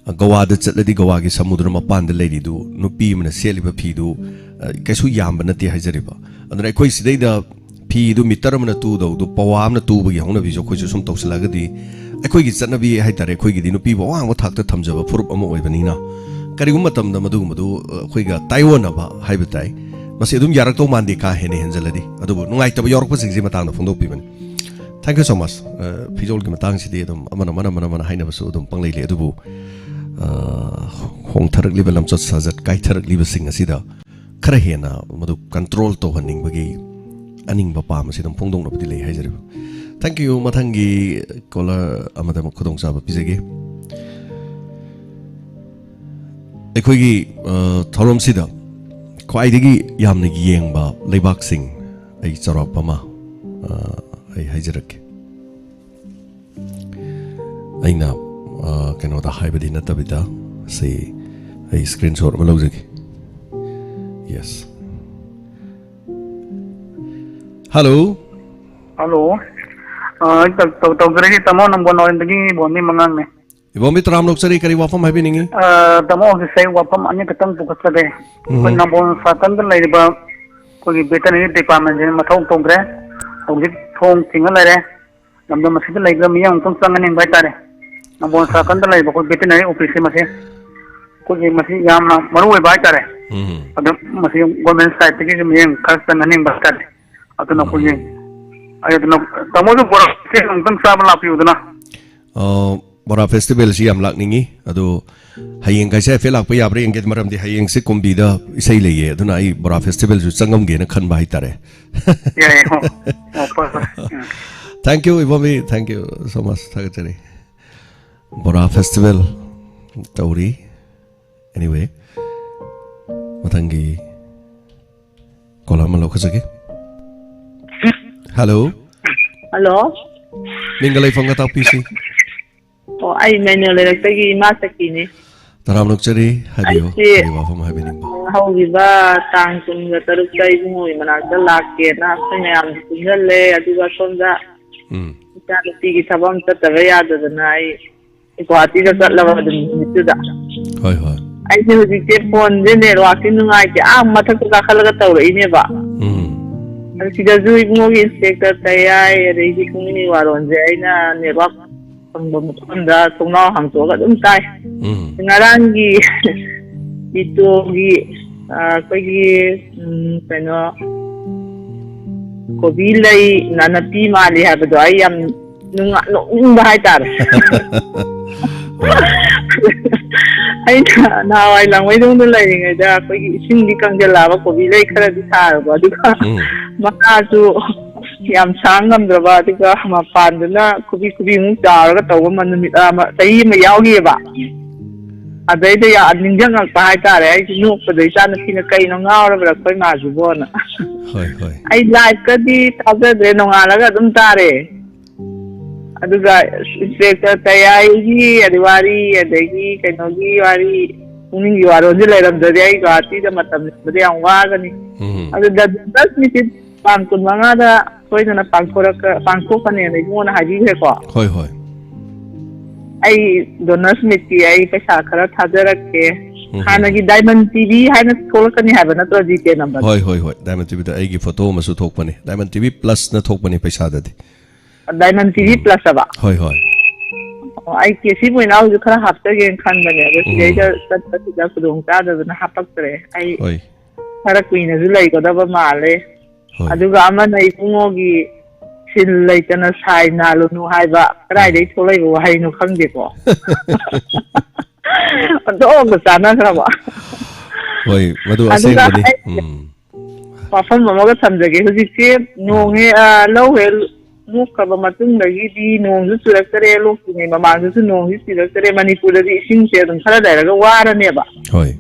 ꯒꯋꯥꯗ ꯆꯠꯂꯗꯤ ꯒꯋꯥꯒꯤ ꯁꯃꯨꯗ꯭ꯔ ꯃꯄꯥꯟꯗ ꯂꯩꯔꯤꯗꯨ, ꯅꯨꯄꯤ ꯑꯃꯅ ꯁꯦꯠꯂꯤꯕ ꯐꯤꯗꯨ, ꯑ, ꯀꯩꯁꯨ ꯌꯥꯝꯕ ꯅꯠꯇꯦ ꯍꯥꯏꯖꯔꯤꯕ꯫ ꯑꯗꯨꯅ ꯑꯩꯈꯣꯏ ꯁꯤꯗꯩꯗ ꯐꯤꯗꯨ ꯃꯤꯇꯔ ꯑꯃꯅ ꯇꯨꯗꯧꯗꯨ ꯄꯋꯥ ꯑꯃꯅ ꯇꯨꯕꯒꯤ ꯍꯧꯅꯕꯤꯁꯨ ꯑꯩꯈꯣꯏꯁꯨ ꯁꯨꯝ ꯇꯧꯁꯤꯜꯂꯛꯑꯒꯗꯤ, ꯑꯩꯈꯣꯏꯒꯤ ꯆꯠꯅꯕꯤ ꯍꯥꯏꯇꯥꯔꯦ, ꯑꯩꯈꯣꯏꯒꯤꯗꯤ ꯅꯨꯄꯤꯕꯨ ꯑꯋꯥꯡꯕ ꯊꯥꯛꯇ ꯊꯝꯖꯕ ꯐꯨꯔꯨꯞ ꯑꯃ ꯑꯣꯏꯕꯅꯤꯅ, ꯀꯔꯤꯒꯨꯝꯕ ꯃꯇꯝꯗ ꯃꯗꯨꯒꯨꯝꯕꯗꯨ, ꯑ, ꯑꯩꯈꯣꯏꯒ ꯇꯥꯏꯑꯣꯟꯅꯕ ꯍꯥꯏꯕ ꯇꯥꯏ꯫ ꯃꯁꯤ ꯑꯗꯨꯝ ꯌꯥꯔꯛꯇꯧ ꯃꯥꯟꯗꯦ, ꯀꯥ ꯍꯦꯟꯅ ꯍꯦꯟꯖꯜꯂꯗꯤ꯫ ꯑꯗꯨꯕꯨ ꯅꯨꯡꯉꯥꯏꯇꯕ ꯌꯥꯎꯔꯛꯄꯁꯤꯡꯁꯤ ꯃꯇꯥꯡꯗ ꯐꯣꯡꯗꯣꯛꯄꯤꯕꯅꯤ꯫ Thank you so much꯫ ꯑ, ꯐꯤꯖꯣꯜꯒꯤ ꯃꯇꯥꯡꯁꯤꯗꯤ ꯑꯗꯨꯝ ꯑꯃꯅ, ꯑꯃꯅ, ꯑꯃꯅ, ꯑꯃꯅ ꯍꯥꯏꯅꯕꯁꯨ ꯑꯗꯨꯝ ꯄꯪꯂꯩ ꯂꯩ꯫ ꯑꯗꯨꯕꯨ, ꯑ, ꯍꯣꯡꯊꯔꯛꯂꯤꯕ ꯂꯝꯆꯠ ꯁꯥꯖꯠ ꯀꯥꯏꯊꯔꯛꯂꯤꯕꯁꯤꯡ ꯑꯁꯤꯗ ꯈꯔ ꯍꯦꯟꯅ ꯃꯗꯨ control ꯇꯧꯍꯟꯅꯤꯡꯕꯒꯤ ꯑꯅꯤꯡꯕ ꯄꯥꯝꯕꯁꯤ ꯑꯗꯨꯝ ꯐꯣꯡꯗꯣꯛꯅꯕꯗꯤ ꯂꯩ ꯍꯥꯏꯖꯔꯤꯕ꯫ Thank you꯫ ꯃꯊꯪꯒꯤ caller ꯑꯃꯗ ꯑꯃꯨꯛ ꯈꯨꯗꯣꯡꯆꯥꯕ ꯄꯤꯖꯒꯦ꯫ ꯑꯩꯈꯣꯏꯒꯤ, ꯑ, ꯊꯧꯔꯝꯁꯤꯗ ꯈ꯭ꯋꯥꯏꯗꯒꯤ ꯌꯥꯝꯅ ꯌꯦꯡꯕ ꯂꯩꯕꯥꯛꯁꯤꯡ ꯑꯩ ꯆꯥꯎꯔꯥꯛꯄ ꯑꯃ, ꯑ, ꯑꯩ ꯍꯥꯏꯖꯔꯛꯀꯦ꯫ ꯑꯩꯅ, ꯑ, ꯀꯩꯅꯣꯗ ꯍꯥꯏꯕꯗꯤ ꯅꯠꯇꯕꯤꯗ, ꯁꯤ ꯑꯩ screenshot ꯑꯃ ꯂꯧꯖꯒꯦ꯫ Yes꯫ Hello꯫ Hello꯫ ꯑ, ꯑꯩ ꯇꯧ-, ꯇꯧ-, ꯇꯧꯖꯔꯛꯏ, ꯇꯥꯃꯣ ꯅꯝꯕꯣꯜ ꯅꯥꯎꯔꯦꯝꯗꯒꯤ ꯏꯕꯣꯟꯅꯤ ꯃꯉꯥꯡꯅꯦ꯫ ꯏꯕꯣꯝꯕꯤ, ꯇꯔꯥꯝꯅ ꯑꯣꯛꯆꯔꯤ, ꯀꯔꯤ ꯋꯥꯐꯝ ꯍꯥꯏꯕꯤꯅꯤꯡꯉꯤ? ꯑ, ꯇꯥꯃꯣ, ꯍꯧꯖꯤꯛꯁꯦ ꯑꯩ ꯋꯥꯐꯝ ꯑꯅꯤꯈꯛꯇꯪ ꯄꯨꯈꯠꯆꯒꯦ꯫ ꯑꯩꯈꯣꯏ ꯎꯝ꯫ ꯅꯝꯕꯣꯜ circleꯗ ꯂꯩꯔꯤꯕ ꯑꯩꯈꯣꯏꯒꯤ veterinary departmentꯁꯤ ꯃꯊꯧ ꯇꯧꯗ꯭ꯔꯦ꯫ ꯍꯧꯖꯤꯛ ꯊꯣꯡ ꯊꯤꯡꯉ ꯂꯩꯔꯦ꯫ ꯂꯝꯗꯝ ꯑꯁꯤꯗ ꯂꯩꯕ ꯃꯤꯌꯥꯝ ꯑꯃꯨꯛꯇꯪ ꯆꯪꯍꯟꯅꯤꯡꯕ ꯍꯥꯏꯇꯥꯔꯦ꯫ ꯅꯝꯕꯣꯜ circleꯗ ꯂꯩꯕ ꯑꯩꯈꯣꯏ veterinary officeꯁꯦ ꯃꯁꯤ, ꯑꯩꯈꯣꯏꯒꯤ ꯃꯁꯤ ꯌꯥꯝꯅ ꯃꯔꯨ ꯑꯣꯏꯕ ꯍꯥꯏꯇꯥꯔꯦ꯫ ꯎꯝ꯫ ꯑꯗꯣ ꯃꯁꯤ government sideꯇꯒꯤꯁꯨ ꯃꯤꯠꯌꯦꯡ ꯈꯔ ꯆꯪꯍꯟꯅꯤꯡꯕ ꯍꯥꯏꯇꯥꯔꯦ꯫ ꯑꯗꯨꯅ ꯑꯩꯈꯣꯏꯒꯤ, ꯎꯝ꯫ ꯑꯩ ꯑꯗꯨꯅ ꯇꯥꯃꯣꯁꯨ ꯕꯣꯔꯥ ꯈꯦꯔ ꯑꯃꯨꯛꯇꯪ ꯆꯥꯕ ꯂꯥꯛꯄꯤꯌꯨꯗꯅ꯫ ꯑ, ꯕꯣꯔꯥ festivalꯁꯤ ꯌꯥꯝ ꯂꯥꯛꯅꯤꯡꯉꯤ꯫ ꯑꯗꯣ ꯍꯌꯦꯡ ꯀꯥꯏꯁꯦ ꯍꯥꯏꯐꯦꯠ ꯂꯥꯛꯄ ꯌꯥꯕ꯭ꯔꯥ ꯌꯦꯡꯒꯦ, ꯃꯔꯝꯗꯤ ꯍꯌꯦꯡꯁꯦ ꯀꯨꯝꯕꯤꯗ ꯏꯁꯩ ꯂꯩꯌꯦ, ꯑꯗꯨꯅ ꯑꯩ ꯕꯣꯔꯥ festivalꯁꯨ ꯆꯪꯉꯝꯒꯦꯅ ꯈꯟꯕ ꯍꯥꯏꯇꯥꯔꯦ꯫ ꯌꯥꯏꯌꯦ, ꯍꯣ꯫ ꯑꯣ, ꯐꯔꯦ, ꯐꯔꯦ꯫ ꯎꯝ꯫ Thank you, ꯏꯕꯣꯝꯕꯤ, thank you so much, ꯊꯥꯒꯠꯆꯔꯤ꯫ ꯕꯣꯔꯥ festival ꯇꯧꯔꯤ꯫ Anyway, ꯃꯊꯪꯒꯤ caller ꯑꯃ ꯂꯧꯈꯠꯆꯒꯦ꯫ Hello꯫ Hello꯫ ꯃꯤꯡꯒ ꯂꯩꯐꯝꯒ ꯇꯥꯛꯄꯤꯁꯤ꯫ ꯑꯣ, ꯑꯩ ꯃꯩꯅꯣ ꯂꯩꯔꯛꯇꯒꯤ ꯏꯃꯥ ꯁꯈꯤꯅꯤ꯫ ꯇꯔꯥꯝꯅ ꯑꯣꯛꯆꯔꯤ, ꯍꯥꯏꯕꯤꯌꯨ, ꯑꯩꯁꯦ ꯀꯔꯤ ꯋꯥꯐꯝ ꯍꯥꯏꯕꯤꯅꯤꯡꯕ? ꯍꯧꯈꯤꯕ ꯇꯥꯡ ꯀꯨꯟꯒ ꯇꯔꯨꯛꯇ ꯏꯕꯨꯡꯉꯣꯒꯤ ꯃꯅꯥꯛꯇ ꯂꯥꯛꯀꯦꯅ ꯑꯩꯈꯣꯏ ꯃꯌꯥꯝ ꯄꯨꯟꯁꯤꯜꯂꯦ, ꯑꯗꯨꯒ ꯁꯣꯝꯗ ꯎꯝ꯫ ꯏꯆꯥ ꯅꯨꯄꯤꯒꯤ ꯊꯕꯛ ꯑꯃ ꯆꯠꯇꯕ ꯌꯥꯗꯗꯅ ꯑꯩ ꯒꯨꯍꯥꯇꯤꯗ ꯆꯠꯂꯕ ꯑꯗꯨꯝ ꯅꯨꯃꯤꯠꯇꯨꯗ꯫ ꯍꯣꯏ, ꯍꯣꯏ꯫ ꯑꯩꯁꯦ ꯍꯧꯖꯤꯛꯁꯦ phoneꯁꯦ networkꯁꯦ ꯅꯨꯡꯉꯥꯏꯇꯦ, ꯑꯥ ꯃꯊꯛꯇ ꯀꯥꯈꯠꯂꯒ ꯇꯧꯔꯛꯏꯅꯦꯕ꯫ ꯎꯝ꯫ ꯑꯗꯨ ꯁꯤꯗꯁꯨ ꯏꯕꯨꯡꯉꯣꯒꯤ ꯏꯟꯁꯄꯦꯛꯇꯔ ꯇꯌꯥꯏ, ꯑꯗꯩꯗꯤ ꯄꯨꯡꯅꯤꯡꯒꯤ ꯋꯥꯔꯣꯟꯁꯦ ꯑꯩꯅ ꯅꯦꯠꯋꯥꯛ ꯐꯪꯕ ꯃꯐꯝꯗ ꯊꯣꯡꯅꯥꯎ ꯍꯥꯡꯇꯣꯛꯑꯒ ꯑꯗꯨꯝ ꯇꯥꯏ꯫ ꯎꯝ꯫ ꯉꯔꯥꯡꯒꯤ ꯏꯇꯣꯒꯤ, ꯑ, ꯑꯩꯈꯣꯏꯒꯤ, ꯎꯝ, ꯀꯩꯅꯣ, ꯀꯣꯕꯤ ꯂꯩ ꯅꯥꯅꯞꯄꯤ ꯃꯥꯜꯂꯤ ꯍꯥꯏꯕꯗꯣ ꯑꯩ ꯌꯥꯝ ꯅꯨꯡꯉ-, ꯅꯣꯛꯅꯤꯡꯕ ꯍꯥꯏꯇꯥꯔꯦ꯫ ꯑꯩꯅ ꯅꯍꯥꯟꯋꯥꯏ ꯂꯥꯡꯃꯩꯗꯣꯡꯗ ꯂꯩꯔꯤꯉꯩꯗ ꯑꯩꯈꯣꯏꯒꯤ ꯏꯁꯤꯡꯗꯤ ꯀꯪꯁꯤꯜꯂꯛꯑꯕ, ꯀꯣꯕꯤ ꯂꯩ ꯈꯔꯗꯤ ꯊꯥꯔꯕ, ꯑꯗꯨꯒ ꯎꯝ꯫ ꯃꯅꯥꯁꯨ ꯌꯥꯝ ꯁꯥꯡ ꯉꯝꯗ꯭ꯔꯕ, ꯑꯗꯨꯒ ꯃꯄꯥꯟꯗꯨꯅ ꯈꯨꯕꯤ ꯈꯨꯕꯤꯃꯨꯛ ꯆꯥꯎꯔꯒ ꯇꯧꯕ ꯑꯃ ꯅꯨꯃꯤꯠ ꯑꯃ, ꯆꯍꯤ ꯑꯃ ꯌꯥꯎꯈꯤꯑꯕ꯫ ꯑꯗꯩꯗ ꯌꯥ-, ꯅꯤꯡꯁꯤꯡꯉꯛꯄ ꯍꯥꯏꯇꯥꯔꯦ꯫ ꯑꯩꯁꯨ ꯅꯣꯛꯄꯗ ꯏꯆꯥ ꯅꯨꯄꯤꯅ "ꯀꯩꯅꯣ ꯉꯥꯎꯔꯕ꯭ꯔꯥ ꯑꯩꯈꯣꯏ ꯃꯥꯁꯤꯕꯣꯅ?" ꯍꯣꯏ, ꯍꯣꯏ꯫ ꯑꯩ ꯂꯥꯏꯐꯀꯗꯤ ꯊꯥꯖꯗ꯭ꯔꯦ, ꯅꯣꯡꯉꯥꯜꯂꯒ ꯑꯗꯨꯝ ꯇꯥꯔꯦ꯫ ꯑꯗꯨꯒ ꯏꯟꯁꯄꯦꯛꯇꯔ ꯇꯌꯥꯏꯒꯤ ꯋꯥꯔꯤ, ꯑꯗꯒꯤ ꯀꯩꯅꯣꯒꯤ ꯋꯥꯔꯤ, ꯄꯨꯛꯅꯤꯡꯒꯤ ꯋꯥꯔꯣꯜꯁꯦ ꯂꯩꯔꯝꯗ꯭ꯔꯗꯤ ꯑꯩ ꯒꯨꯍꯥꯇꯤꯗ ꯃꯇꯝ ꯂꯦꯟꯕꯗ ꯌꯥꯝ ꯋꯥꯒꯅꯤ꯫ ꯎꯝ꯫ ꯑꯗꯨ ꯗꯁ ꯃꯤꯅꯤꯠ ꯇꯥꯡ ꯀꯨꯟꯃꯉꯥꯗ ꯁꯣꯏꯗꯅ ꯄꯥꯡꯊꯣꯔꯛꯀ-, ꯄꯥꯡꯊꯣꯛꯀꯅꯦꯅ ꯏꯕꯨꯡꯉꯣꯅ ꯍꯥꯏꯕꯤꯈ꯭ꯔꯦꯀꯣ꯫ ꯍꯣꯏ, ꯍꯣꯏ꯫ ꯑꯩ ꯗꯣꯅꯔꯁ ꯃꯤꯠꯀꯤ ꯑꯩ ꯄꯩꯁꯥ ꯈꯔ ꯊꯥꯖꯔꯛꯀꯦ꯫ ꯎꯝ꯫ ꯍꯥꯟꯅꯒꯤ ꯗꯥꯏꯃꯟ ꯇꯤ ꯚꯤ ꯍꯥꯏꯅ ꯊꯣꯛꯂꯛꯀꯅꯤ ꯍꯥꯏꯕ ꯅꯠꯇ꯭ꯔꯣ, ꯖꯤ ꯄꯦ ꯅꯝꯕꯔ? ꯍꯣꯏ, ꯍꯣꯏ, ꯍꯣꯏ꯫ ꯗꯥꯏꯃꯟ ꯇꯤ ꯚꯤꯗ ꯑꯩꯒꯤ ꯐꯣꯇꯣ ꯑꯃꯁꯨ ꯊꯣꯛꯄꯅꯤ꯫ ꯗꯥꯏꯃꯟ ꯇꯤ ꯚꯤ ꯄ꯭ꯂꯁꯅ ꯊꯣꯛꯄꯅꯤ ꯄꯩꯁꯥꯗꯗꯤ꯫ Diamond T V um. Plus ꯍꯥꯏꯕ? ꯍꯣꯏ, ꯍꯣꯏ꯫ ꯑꯣ, ꯑꯩ ꯀꯦ ꯁꯤ ꯃꯣꯏꯅꯥꯎꯁꯨ ꯈꯔ ꯍꯥꯞꯆꯒꯦꯅ ꯈꯟꯕꯅꯦ, ꯑꯗꯣ ꯎꯝ꯫ ꯁꯤꯗꯩꯗ ꯆꯠꯄꯁꯤꯗ ꯈꯨꯗꯣꯡ ꯆꯥꯗꯗꯅ ꯍꯥꯄꯛꯇ꯭ꯔꯦ꯫ ꯑꯩ ꯍꯣꯏ꯫ ꯈꯔ ꯀꯨꯏꯅꯁꯨ ꯂꯩꯒꯗꯕ ꯃꯥꯜꯂꯦ꯫ ꯍꯣꯏ꯫ ꯑꯗꯨꯒ ꯑꯃꯅ ꯏꯕꯨꯡꯉꯣꯒꯤ "ꯁꯤꯜ ꯂꯩꯇꯅ ꯁꯥꯏ ꯅꯥꯜꯂꯨꯅꯨ" ꯍꯥꯏꯕ, ꯀꯗꯥꯏꯗꯒꯤ ꯎꯝ꯫ ꯊꯣꯛꯂꯛꯏꯕ ꯋꯥꯍꯩꯅꯣ ꯈꯪꯗꯦꯀꯣ꯫ ꯑꯣꯟꯊꯣꯛꯅ ꯆꯥꯟꯅꯈ꯭ꯔꯕ꯫ ꯍꯣꯏ, ꯃꯗꯨ ꯑꯗꯨꯒ ꯑꯁꯦꯡꯕꯅꯤ꯫ ꯑꯩ ꯎꯝ꯫ ꯋꯥꯐꯝ ꯑꯃꯒ ꯊꯝꯖꯒꯦ꯫ ꯍꯧꯖꯤꯛꯁꯦ ꯎꯝ꯫ ꯅꯣꯡ ꯍꯦꯛ, ꯑ, ꯂꯧ ꯍꯦꯛ ꯂꯣꯛꯈ꯭ꯔꯕ ꯃꯇꯨꯡꯗꯒꯤꯗꯤ ꯅꯣꯡꯁꯨ ꯆꯨꯔꯛꯇꯔꯦ, ꯂꯣꯛꯇ꯭ꯔꯤꯉꯩ ꯃꯃꯥꯡꯗꯁꯨ ꯅꯣꯡꯁꯨ ꯆꯨꯔꯛꯇꯔꯦ꯫ ꯃꯅꯤꯄꯨꯔꯗꯗꯤ ꯏꯁꯤꯡꯁꯦ ꯑꯗꯨꯝ ꯈꯔ ꯂꯩꯔꯒ ꯋꯥꯔꯅꯦꯕ꯫ ꯍꯣꯏ꯫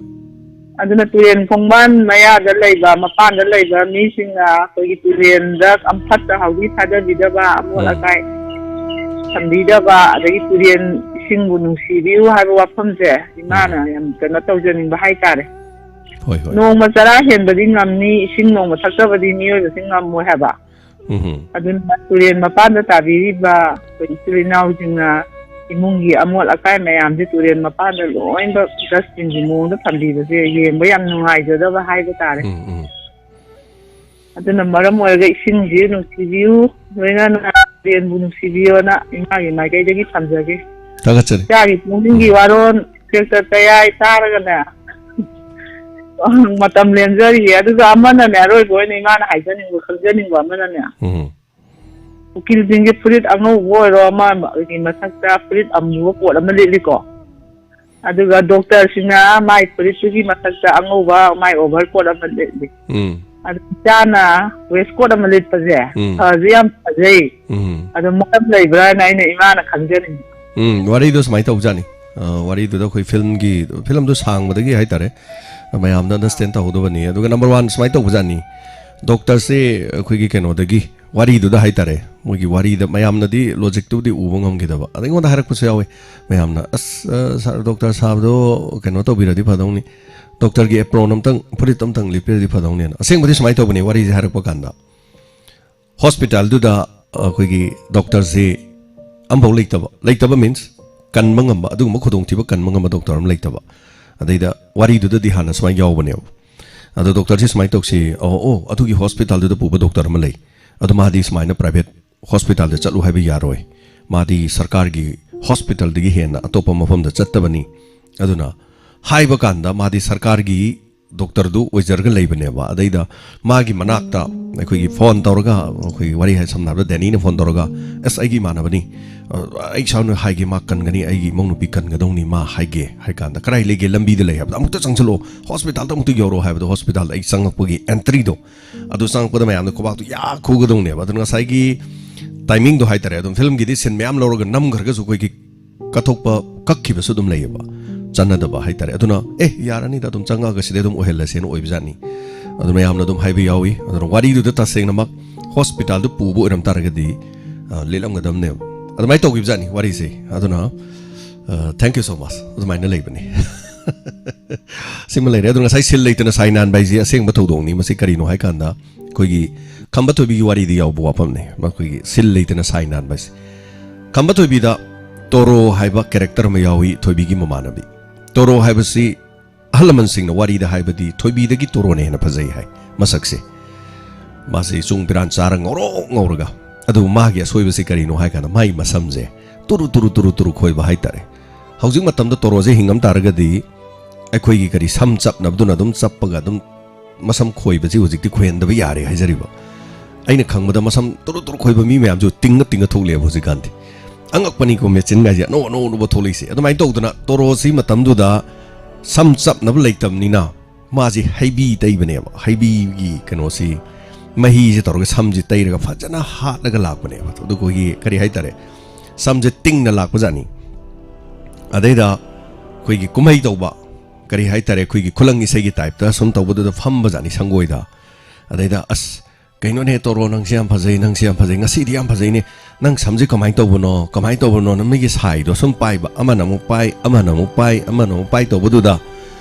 ꯑꯗꯨꯅ ꯇꯨꯔꯦꯟ ꯈꯣꯡꯕꯥꯟ ꯃꯌꯥꯗ ꯂꯩꯕ, ꯃꯄꯥꯟꯗ ꯂꯩꯕ ꯃꯤꯁꯤꯡꯅ ꯑꯩꯈꯣꯏꯒꯤ ꯇꯨꯔꯦꯟꯗ ꯐꯠꯇ ꯍꯥꯎꯗꯤ ꯊꯥꯗꯕꯤꯗꯕ, ꯑꯃꯣꯠ ꯎꯝ꯫ ꯑꯀꯥꯏ ꯊꯝꯕꯤꯗꯕ, ꯑꯗꯒꯤ ꯇꯨꯔꯦꯟ ꯏꯁꯤꯡꯕꯨ ꯅꯨꯡꯁꯤꯕꯤꯌꯨ ꯍꯥꯏꯕ ꯋꯥꯐꯝꯁꯦ ꯏꯃꯥꯅ ꯎꯝ꯫ ꯌꯥꯝ ꯀꯩꯅꯣ ꯇꯧꯖꯅꯤꯡꯕ ꯍꯥꯏꯇꯥꯔꯦ꯫ ꯍꯣꯏ, ꯍꯣꯏ꯫ ꯅꯣꯡꯃ ꯆꯔꯥ ꯍꯦꯟꯕꯗꯤ ꯉꯝꯅꯤ, ꯏꯁꯤꯡ ꯅꯣꯡꯃ ꯊꯛꯇꯕꯗꯤ ꯃꯤꯑꯣꯏꯕꯁꯤ ꯉꯝꯃꯣꯏ ꯍꯥꯏꯕ꯫ ꯎꯝ꯫ ꯑꯗꯨꯅ ꯇꯨꯔꯦꯟ ꯃꯄꯥꯟꯗ ꯇꯥꯕꯤꯔꯤꯕ ꯑꯩꯈꯣꯏ ꯏꯆꯤꯜ ꯏꯅꯥꯎꯁꯤꯡꯅ ꯏꯃꯨꯡꯒꯤ ꯑꯃꯣꯠ ꯑꯀꯥꯏ ꯃꯌꯥꯝꯁꯦ ꯇꯨꯔꯦꯟ ꯃꯄꯥꯟꯗ ꯂꯣꯏꯅꯃꯛ ꯗꯁꯕꯤꯟꯒꯤ ꯃꯑꯣꯡꯗ ꯊꯝꯕꯤꯕꯁꯦ ꯌꯦꯡꯕ ꯌꯥꯝ ꯅꯨꯡꯉꯥꯏꯖꯗꯕ ꯍꯥꯏꯕ ꯇꯥꯔꯦ꯫ ꯎꯝ, ꯎꯝ꯫ ꯑꯗꯨꯅ ꯃꯔꯝ ꯑꯣꯏꯔꯒ ꯏꯁꯤꯡꯁꯤ ꯅꯨꯡꯁꯤꯕꯤꯌꯨ, ꯂꯣꯏꯅꯅ ꯇꯨꯔꯦꯜꯕꯨ ꯅꯨꯡꯁꯤꯕꯤꯌꯣꯅ ꯏꯃꯥꯒꯤ ꯃꯥꯏꯀꯩꯗꯒꯤ ꯊꯝꯖꯒꯦ꯫ ꯊꯥꯒꯠꯆꯔꯤ꯫ ꯏꯆꯥꯒꯤ ꯄꯨꯛꯅꯤꯡꯒꯤ ꯋꯥꯔꯣꯜ ꯏꯟꯁꯄꯦꯛꯇꯔ ꯇꯌꯥꯏ ꯇꯥꯔꯒꯅꯦ ꯃꯇꯝ ꯂꯦꯟꯖꯔꯤꯌꯦ꯫ ꯑꯗꯨꯒ ꯑꯃꯅꯅꯦ, ꯑꯔꯣꯏꯕ ꯑꯣꯏꯅ ꯏꯃꯥꯅ ꯍꯥꯏꯖꯅꯤꯡꯕ, ꯈꯪꯖꯅꯤꯡꯕ ꯑꯃꯅꯅꯦ, ꯎꯝ꯫ ꯎꯀꯤꯜꯁꯤꯡꯁꯦ ꯐꯨꯔꯤꯠ ꯑꯉꯧꯕ ꯑꯣꯏꯔꯣ ꯑꯃꯒꯤ ꯃꯊꯛꯇ ꯐꯨꯔꯤꯠ ꯑꯃꯨꯕ ꯀꯣꯠ ꯑꯃ ꯂꯤꯠꯂꯤꯀꯣ, ꯑꯗꯨꯒ ꯗꯣꯛꯇꯔꯁꯤꯡꯅ ꯃꯥꯏ ꯐꯨꯔꯤꯠꯇꯨꯒꯤ ꯃꯊꯛꯇ ꯑꯉꯧꯕ ꯃꯥꯏ ꯑꯣꯚꯔ ꯀꯣꯠ ꯑꯃ ꯂꯤꯠꯂꯤ꯫ ꯎꯝ꯫ ꯑꯗꯨ ꯏꯆꯥꯅ ꯋꯦꯁ ꯀꯣꯠ ꯑꯃ ꯂꯤꯠꯄꯁꯦ ꯎꯝ꯫ ꯐꯁꯨ ꯌꯥꯝ ꯐꯖꯩ꯫ ꯎꯝ꯫ ꯑꯗꯣ ꯃꯔꯝ ꯂꯩꯕ꯭ꯔꯥꯅ ꯑꯩꯅ ꯏꯃꯥꯅ ꯈꯪꯖꯅꯤꯡꯉꯤ꯫ ꯎꯝ, ꯋꯥꯔꯤꯗꯣ ꯁꯨꯃꯥꯏꯅ ꯇꯧꯕꯖꯥꯠꯅꯤ꯫ ꯑ, ꯋꯥꯔꯤꯗꯨꯗ ꯑꯩꯈꯣꯏ ꯐꯤꯂꯝꯒꯤ, ꯐꯤꯂꯝꯗꯣ ꯁꯥꯡꯕꯗꯒꯤ ꯍꯥꯏꯇꯥꯔꯦ, ꯃꯌꯥꯝꯅ ꯑꯟꯗꯔꯁ꯭ꯇꯦꯟ ꯇꯧꯍꯧꯗꯕꯅꯤ꯫ ꯑꯗꯨꯒ ꯅꯝꯕꯔ ꯋꯥꯟ ꯁꯨꯃꯥꯏꯅ ꯇꯧꯕꯖꯥꯠꯅꯤ, ꯗꯣꯛꯇꯔꯁꯦ ꯑꯩꯈꯣꯏꯒꯤ ꯀꯩꯅꯣꯗꯒꯤ, ꯋꯥꯔꯤꯗꯨꯗ ꯍꯥꯏꯇꯥꯔꯦ, ꯃꯣꯏꯒꯤ ꯋꯥꯔꯤꯗ ꯃꯌꯥꯝꯅꯗꯤ ꯂꯣꯖꯤꯛꯇꯨꯕꯨꯗꯤ ꯎꯕ ꯉꯝꯈꯤꯗꯕ꯫ ꯑꯗ ꯑꯩꯉꯣꯟꯗ ꯍꯥꯏꯔꯛꯄꯁꯨ ꯌꯥꯎꯋꯦ ꯃꯌꯥꯝꯅ, "ꯑꯁ, ꯑ, ꯁꯥꯔ, ꯗꯣꯛꯇꯔ ꯁꯥꯕꯗꯣ ꯀꯩꯅꯣ ꯇꯧꯕꯤꯔꯗꯤ ꯐꯗꯧꯅꯤ, ꯗꯣꯛꯇꯔꯒꯤ ꯑꯦꯄ꯭ꯔꯣꯟ ꯑꯝꯇꯪ, ꯐꯨꯔꯤꯠ ꯑꯝꯇꯪ ꯂꯤꯠꯄꯤꯔꯗꯤ ꯐꯗꯧꯅꯦꯅ"꯫ ꯑꯁꯦꯡꯕꯗꯤ ꯁꯨꯃꯥꯏꯅ ꯇꯧꯕꯅꯦ, ꯋꯥꯔꯤꯁꯦ ꯍꯥꯏꯔꯛꯄ ꯀꯥꯟꯗ, ꯍꯣꯁꯄꯤꯇꯥꯜꯗꯨꯗ ꯑꯩꯈꯣꯏꯒꯤ ꯗꯣꯛꯇꯔꯁꯤ ꯑꯝꯐꯥꯎ ꯂꯩꯇꯕ, ꯂꯩꯇꯕ ꯃꯤꯟꯁ ꯀꯟꯕ ꯉꯝꯕ, ꯑꯗꯨꯒꯨꯝꯕ ꯈꯨꯗꯣꯡꯊꯤꯕ ꯀꯟꯕ ꯉꯝꯕ ꯗꯣꯛꯇꯔ ꯑꯃ ꯂꯩꯇꯕ꯫ ꯑꯗꯩꯗ ꯋꯥꯔꯤꯗꯨꯗꯗꯤ ꯍꯥꯟꯅ ꯁꯨꯃꯥꯏꯅ ꯌꯥꯎꯕꯅꯦꯕ, ꯑꯗꯣ ꯗꯣꯛꯇꯔꯁꯤ ꯁꯨꯃꯥꯏꯅ ꯇꯧꯁꯤ, "ꯑꯣ, ꯑꯣ, ꯑꯗꯨꯒꯤ ꯍꯣꯁꯄꯤꯇꯥꯜꯗꯨꯗ ꯄꯨꯕ ꯗꯣꯛꯇꯔ ꯑꯃ ꯂꯩ, ꯑꯗꯣ ꯃꯥꯗꯤ ꯁꯨꯃꯥꯏꯅ ꯄ꯭ꯔꯥꯏꯚꯦꯠ ꯍꯣꯁꯄꯤꯇꯥꯜꯗ ꯆꯠꯂꯨ ꯍꯥꯏꯕ ꯌꯥꯔꯣꯏ, ꯃꯥꯗꯤ ꯁꯔꯀꯥꯔꯒꯤ ꯍꯣꯁꯄꯤꯇꯥꯜꯗꯒꯤ ꯍꯦꯟꯅ ꯑꯇꯣꯞꯄ ꯃꯐꯝꯗ ꯆꯠꯇꯕꯅꯤ"꯫ ꯑꯗꯨꯅ ꯍꯥꯏꯕ ꯀꯥꯟꯗ ꯃꯥꯗꯤ ꯁꯔꯀꯥꯔꯒꯤ ꯗꯣꯛꯇꯔꯗꯨ ꯑꯣꯏꯖꯔꯒ ꯂꯩꯕꯅꯦꯕ꯫ ꯑꯗꯩꯗ ꯃꯥꯒꯤ ꯃꯅꯥꯛꯇ ꯑꯩꯈꯣꯏꯒꯤ ꯐꯣꯟ ꯇꯧꯔꯒ, ꯑꯩꯈꯣꯏꯒꯤ ꯋꯥꯔꯤ ꯍꯥꯏ, ꯁꯝꯅ ꯍꯥꯏꯔꯕꯗ ꯗꯦꯅꯤꯅ ꯐꯣꯟ ꯇꯧꯔꯒ, "ꯑꯁ, ꯑꯩꯒꯤ ꯏꯃꯥꯟꯅꯕꯅꯤ, ꯑ, ꯑꯩ ꯏꯁꯥꯅ ꯍꯥꯏꯒꯦ, ꯃꯥ ꯀꯟꯒꯅꯤ, ꯑꯩꯒꯤ ꯏꯃꯧ ꯅꯨꯄꯤ ꯀꯟꯒꯗꯧꯅꯤ ꯃꯥ ꯍꯥꯏꯒꯦ" ꯍꯥꯏ ꯀꯥꯟꯗ, "ꯀꯗꯥꯏ ꯂꯩꯒꯦ? ꯂꯝꯕꯤꯗ ꯂꯩ" ꯍꯥꯏꯕꯗ, "ꯑꯃꯨꯛꯇ ꯆꯪꯁꯤꯜꯂꯛꯑꯣ, ꯍꯣꯁꯄꯤꯇꯥꯜꯗ ꯑꯃꯨꯛꯇ ꯌꯧꯔꯛꯑꯣ" ꯍꯥꯏꯕꯗꯣ, ꯍꯣꯁꯄꯤꯇꯥꯜꯗ ꯑꯩ ꯆꯪꯉꯛꯄꯒꯤ ꯑꯦꯟꯇ꯭ꯔꯤꯗꯣ, ꯑꯗꯨ ꯆꯪꯉꯛꯄꯗ ꯃꯌꯥꯝꯅ ꯈꯨꯕꯥꯛꯇꯣ ꯌꯥ ꯈꯨꯒꯗꯧꯅꯦꯕ꯫ ꯑꯗꯨꯅ ꯉꯁꯥꯏꯒꯤ ꯇꯥꯏꯃꯤꯡꯗꯣ ꯍꯥꯏꯇꯥꯔꯦ, ꯑꯗꯨꯝ ꯐꯤꯂꯝꯒꯤꯗꯤ ꯁꯤꯟ ꯃꯌꯥꯝ ꯂꯧꯔꯒ ꯅꯝꯈ꯭ꯔꯒꯁꯨ ꯑꯩꯈꯣꯏꯒꯤ ꯀꯠꯊꯣꯛꯄ, ꯀꯛꯈꯤꯕꯁꯨ ꯑꯗꯨꯝ ꯂꯩꯌꯦꯕ, ꯆꯥꯟꯅꯗꯕ ꯍꯥꯏꯇꯥꯔꯦ꯫ ꯑꯗꯨꯅ, "ꯑꯦ, ꯌꯥꯔꯅꯤꯗ, ꯑꯗꯨꯝ ꯆꯪꯉꯛꯑꯒ ꯁꯤꯗꯩ ꯑꯗꯨꯝ ꯑꯣꯏꯍꯜꯂꯁꯦꯅ" ꯑꯣꯏꯕꯖꯥꯠꯅꯤ꯫ ꯑꯗꯨ ꯃꯌꯥꯝꯅ ꯑꯗꯨꯝ ꯍꯥꯏꯕ ꯌꯥꯎꯏ꯫ ꯑꯗꯨꯅ ꯋꯥꯔꯤꯗꯨꯗ ꯇꯁꯦꯡꯅꯃꯛ ꯍꯣꯁꯄꯤꯇꯥꯜꯗ ꯄꯨꯕ ꯑꯣꯏꯔꯝ ꯇꯥꯔꯒꯗꯤ, ꯑ, ꯂꯤꯠꯂꯝꯒꯗꯕꯅꯦꯕ꯫ ꯑꯗꯨꯃꯥꯏꯅ ꯇꯧꯈꯤꯕꯖꯥꯠꯅꯤ ꯋꯥꯔꯤꯁꯦ꯫ ꯑꯗꯨꯅ, ꯑ, thank you so much꯫ ꯑꯗꯨꯃꯥꯏꯅ ꯂꯩꯕꯅꯤ꯫ ꯁꯤꯃ ꯂꯩꯔꯦ꯫ ꯑꯗꯨ ꯉꯁꯥꯏ "ꯁꯤꯜ ꯂꯩꯇꯅ ꯁꯥꯏ ꯅꯥꯟꯕ" ꯍꯥꯏꯁꯦ ꯑꯁꯦꯡꯕ ꯊꯧꯗꯣꯛꯅꯤ꯫ ꯃꯁꯤ ꯀꯔꯤꯅꯣ ꯍꯥꯏꯀꯥꯟꯗ, ꯑꯩꯈꯣꯏꯒꯤ ꯈꯝꯕ ꯊꯣꯏꯕꯤꯒꯤ ꯋꯥꯔꯤꯗ ꯌꯥꯎꯕ ꯋꯥꯐꯝꯅꯤ, ꯃꯈꯣꯏꯒꯤ "ꯁꯤꯜ ꯂꯩꯇꯅ ꯁꯥꯏ ꯅꯥꯟꯕ" ꯍꯥꯏꯁꯦ꯫ ꯈꯝꯕ ꯊꯣꯏꯕꯤꯗ ꯇꯣꯔꯣ ꯍꯥꯏꯕ ꯀꯦꯔꯦꯛꯇꯔ ꯑꯃ ꯌꯥꯎꯏ, ꯊꯣꯏꯕꯤꯒꯤ ꯃꯃꯥꯟꯅꯕꯤ꯫ ꯇꯣꯔꯣ ꯍꯥꯏꯕꯁꯤ ꯑꯍꯜ ꯂꯃꯟꯁꯤꯡꯅ ꯋꯥꯔꯤꯗ ꯍꯥꯏꯕꯗꯤ ꯊꯣꯏꯕꯤꯗꯒꯤ ꯇꯣꯔꯣꯅ ꯍꯦꯟꯅ ꯐꯖꯩ ꯍꯥꯏ ꯃꯁꯛꯁꯦ꯫ ꯃꯥꯁꯤ ꯆꯨꯡ ꯄꯤꯔꯥꯟ ꯆꯥꯔ ꯉꯧꯔꯣꯛ ꯉꯧꯔꯒ꯫ ꯑꯗꯨꯕꯨ ꯃꯥꯒꯤ ꯑꯁꯣꯏꯕꯁꯤ ꯀꯔꯤꯅꯣ ꯍꯥꯏ ꯀꯥꯟꯗ ꯃꯥꯒꯤ ꯃꯁꯝꯁꯦ ꯇꯨꯔꯨ ꯇꯨꯔꯨ ꯇꯨꯔꯨ ꯇꯨꯔꯨ ꯈꯣꯏꯕ ꯍꯥꯏꯇꯥꯔꯦ꯫ ꯍꯧꯖꯤꯛ ꯃꯇꯝꯗ ꯇꯣꯔꯣꯁꯦ ꯍꯤꯡꯉꯝ ꯇꯥꯔꯒꯗꯤ ꯑꯩꯈꯣꯏꯒꯤ ꯀꯔꯤ ꯁꯝ ꯆꯞꯅꯕꯗꯨꯅ ꯑꯗꯨꯝ ꯆꯞꯄꯒ ꯑꯗꯨꯝ ꯃꯁꯝ ꯈꯣꯏꯕꯁꯤ ꯍꯧꯖꯤꯛꯇꯤ ꯈꯣꯏꯍꯟꯗꯕ ꯌꯥꯔꯦ ꯍꯥꯏꯖꯔꯤꯕ꯫ ꯑꯩꯅ ꯈꯪꯕꯗ ꯃꯁꯝ ꯇꯨꯔꯨ ꯇꯨꯔꯨ ꯈꯣꯏꯕ ꯃꯤ ꯃꯌꯥꯝꯁꯨ ꯇꯤꯡꯉ ꯇꯤꯡꯉ ꯊꯣꯛꯂꯛꯑꯦꯕ ꯍꯧꯖꯤꯛꯀꯥꯟꯗꯤ꯫ ꯑꯉꯛꯄꯅꯤꯀꯣ ꯃꯦꯆꯤꯟꯒꯥꯏꯁꯦ ꯑꯅꯧ ꯑꯅꯧ ꯑꯅꯧꯕ ꯊꯣꯛꯂꯛꯏꯁꯦ꯫ ꯑꯗꯨꯃꯥꯏꯅ ꯇꯧꯗꯅ ꯇꯣꯔꯣꯁꯤ ꯃꯇꯝꯗꯨꯗ ꯁꯝ ꯆꯞꯅꯕ ꯂꯩꯇꯕꯅꯤꯅ ꯃꯥꯁꯤ ꯍꯩꯕꯤ ꯇꯩꯕꯅꯦꯕ꯫ ꯍꯩꯕꯤꯒꯤ ꯀꯩꯅꯣꯁꯤ, ꯃꯍꯤꯁꯦ ꯇꯧꯔꯒ ꯁꯝꯁꯦ ꯇꯩꯔꯒ ꯐꯖꯅ ꯍꯥꯠꯂꯒ ꯂꯥꯛꯄꯅꯦꯕ꯫ ꯑꯗꯨ ꯑꯩꯈꯣꯏꯒꯤ ꯀꯔꯤ ꯍꯥꯏꯇꯥꯔꯦ, ꯁꯝꯁꯦ ꯇꯤꯡꯅ ꯂꯥꯛꯄꯖꯥꯠꯅꯤ꯫ ꯑꯗꯩꯗ ꯑꯩꯈꯣꯏꯒꯤ ꯀꯨꯝꯍꯩ ꯇꯧꯕ, ꯀꯔꯤ ꯍꯥꯏꯇꯥꯔꯦ, ꯑꯩꯈꯣꯏꯒꯤ ꯈꯨꯂꯪ ꯏꯁꯩꯒꯤ ꯇꯥꯏꯞꯇ ꯁꯨꯝ ꯇꯧꯕꯗꯨꯗ ꯐꯝꯕꯖꯥꯠꯅꯤ ꯁꯪꯒꯣꯏꯗ꯫ ꯑꯗꯩꯗ, "ꯑꯁ, ꯀꯩꯅꯣꯅꯦ ꯇꯣꯔꯣ, ꯅꯪꯁꯦ ꯌꯥꯝ ꯐꯖꯩ, ꯅꯪꯁꯦ ꯌꯥꯝ ꯐꯖꯩ, ꯉꯁꯤꯗꯤ ꯌꯥꯝ ꯐꯖꯩꯅꯦ, ꯅꯪ ꯁꯝꯁꯦ ꯀꯃꯥꯏꯅ ꯇꯧꯕꯅꯣ, ꯀꯃꯥꯏꯅ ꯇꯧꯕꯅꯣꯅ?" ꯃꯤꯒꯤ ꯁꯥꯏꯗꯣ ꯁꯨꯝ ꯄꯥꯏꯕ, ꯑꯃꯅ ꯑꯃꯨꯛ ꯄꯥꯏ, ꯑꯃꯅ ꯑꯃꯨꯛ ꯄꯥꯏ, ꯑꯃꯅ ꯑꯃꯨꯛ ꯄꯥꯏ ꯇꯧꯕꯗꯨꯗ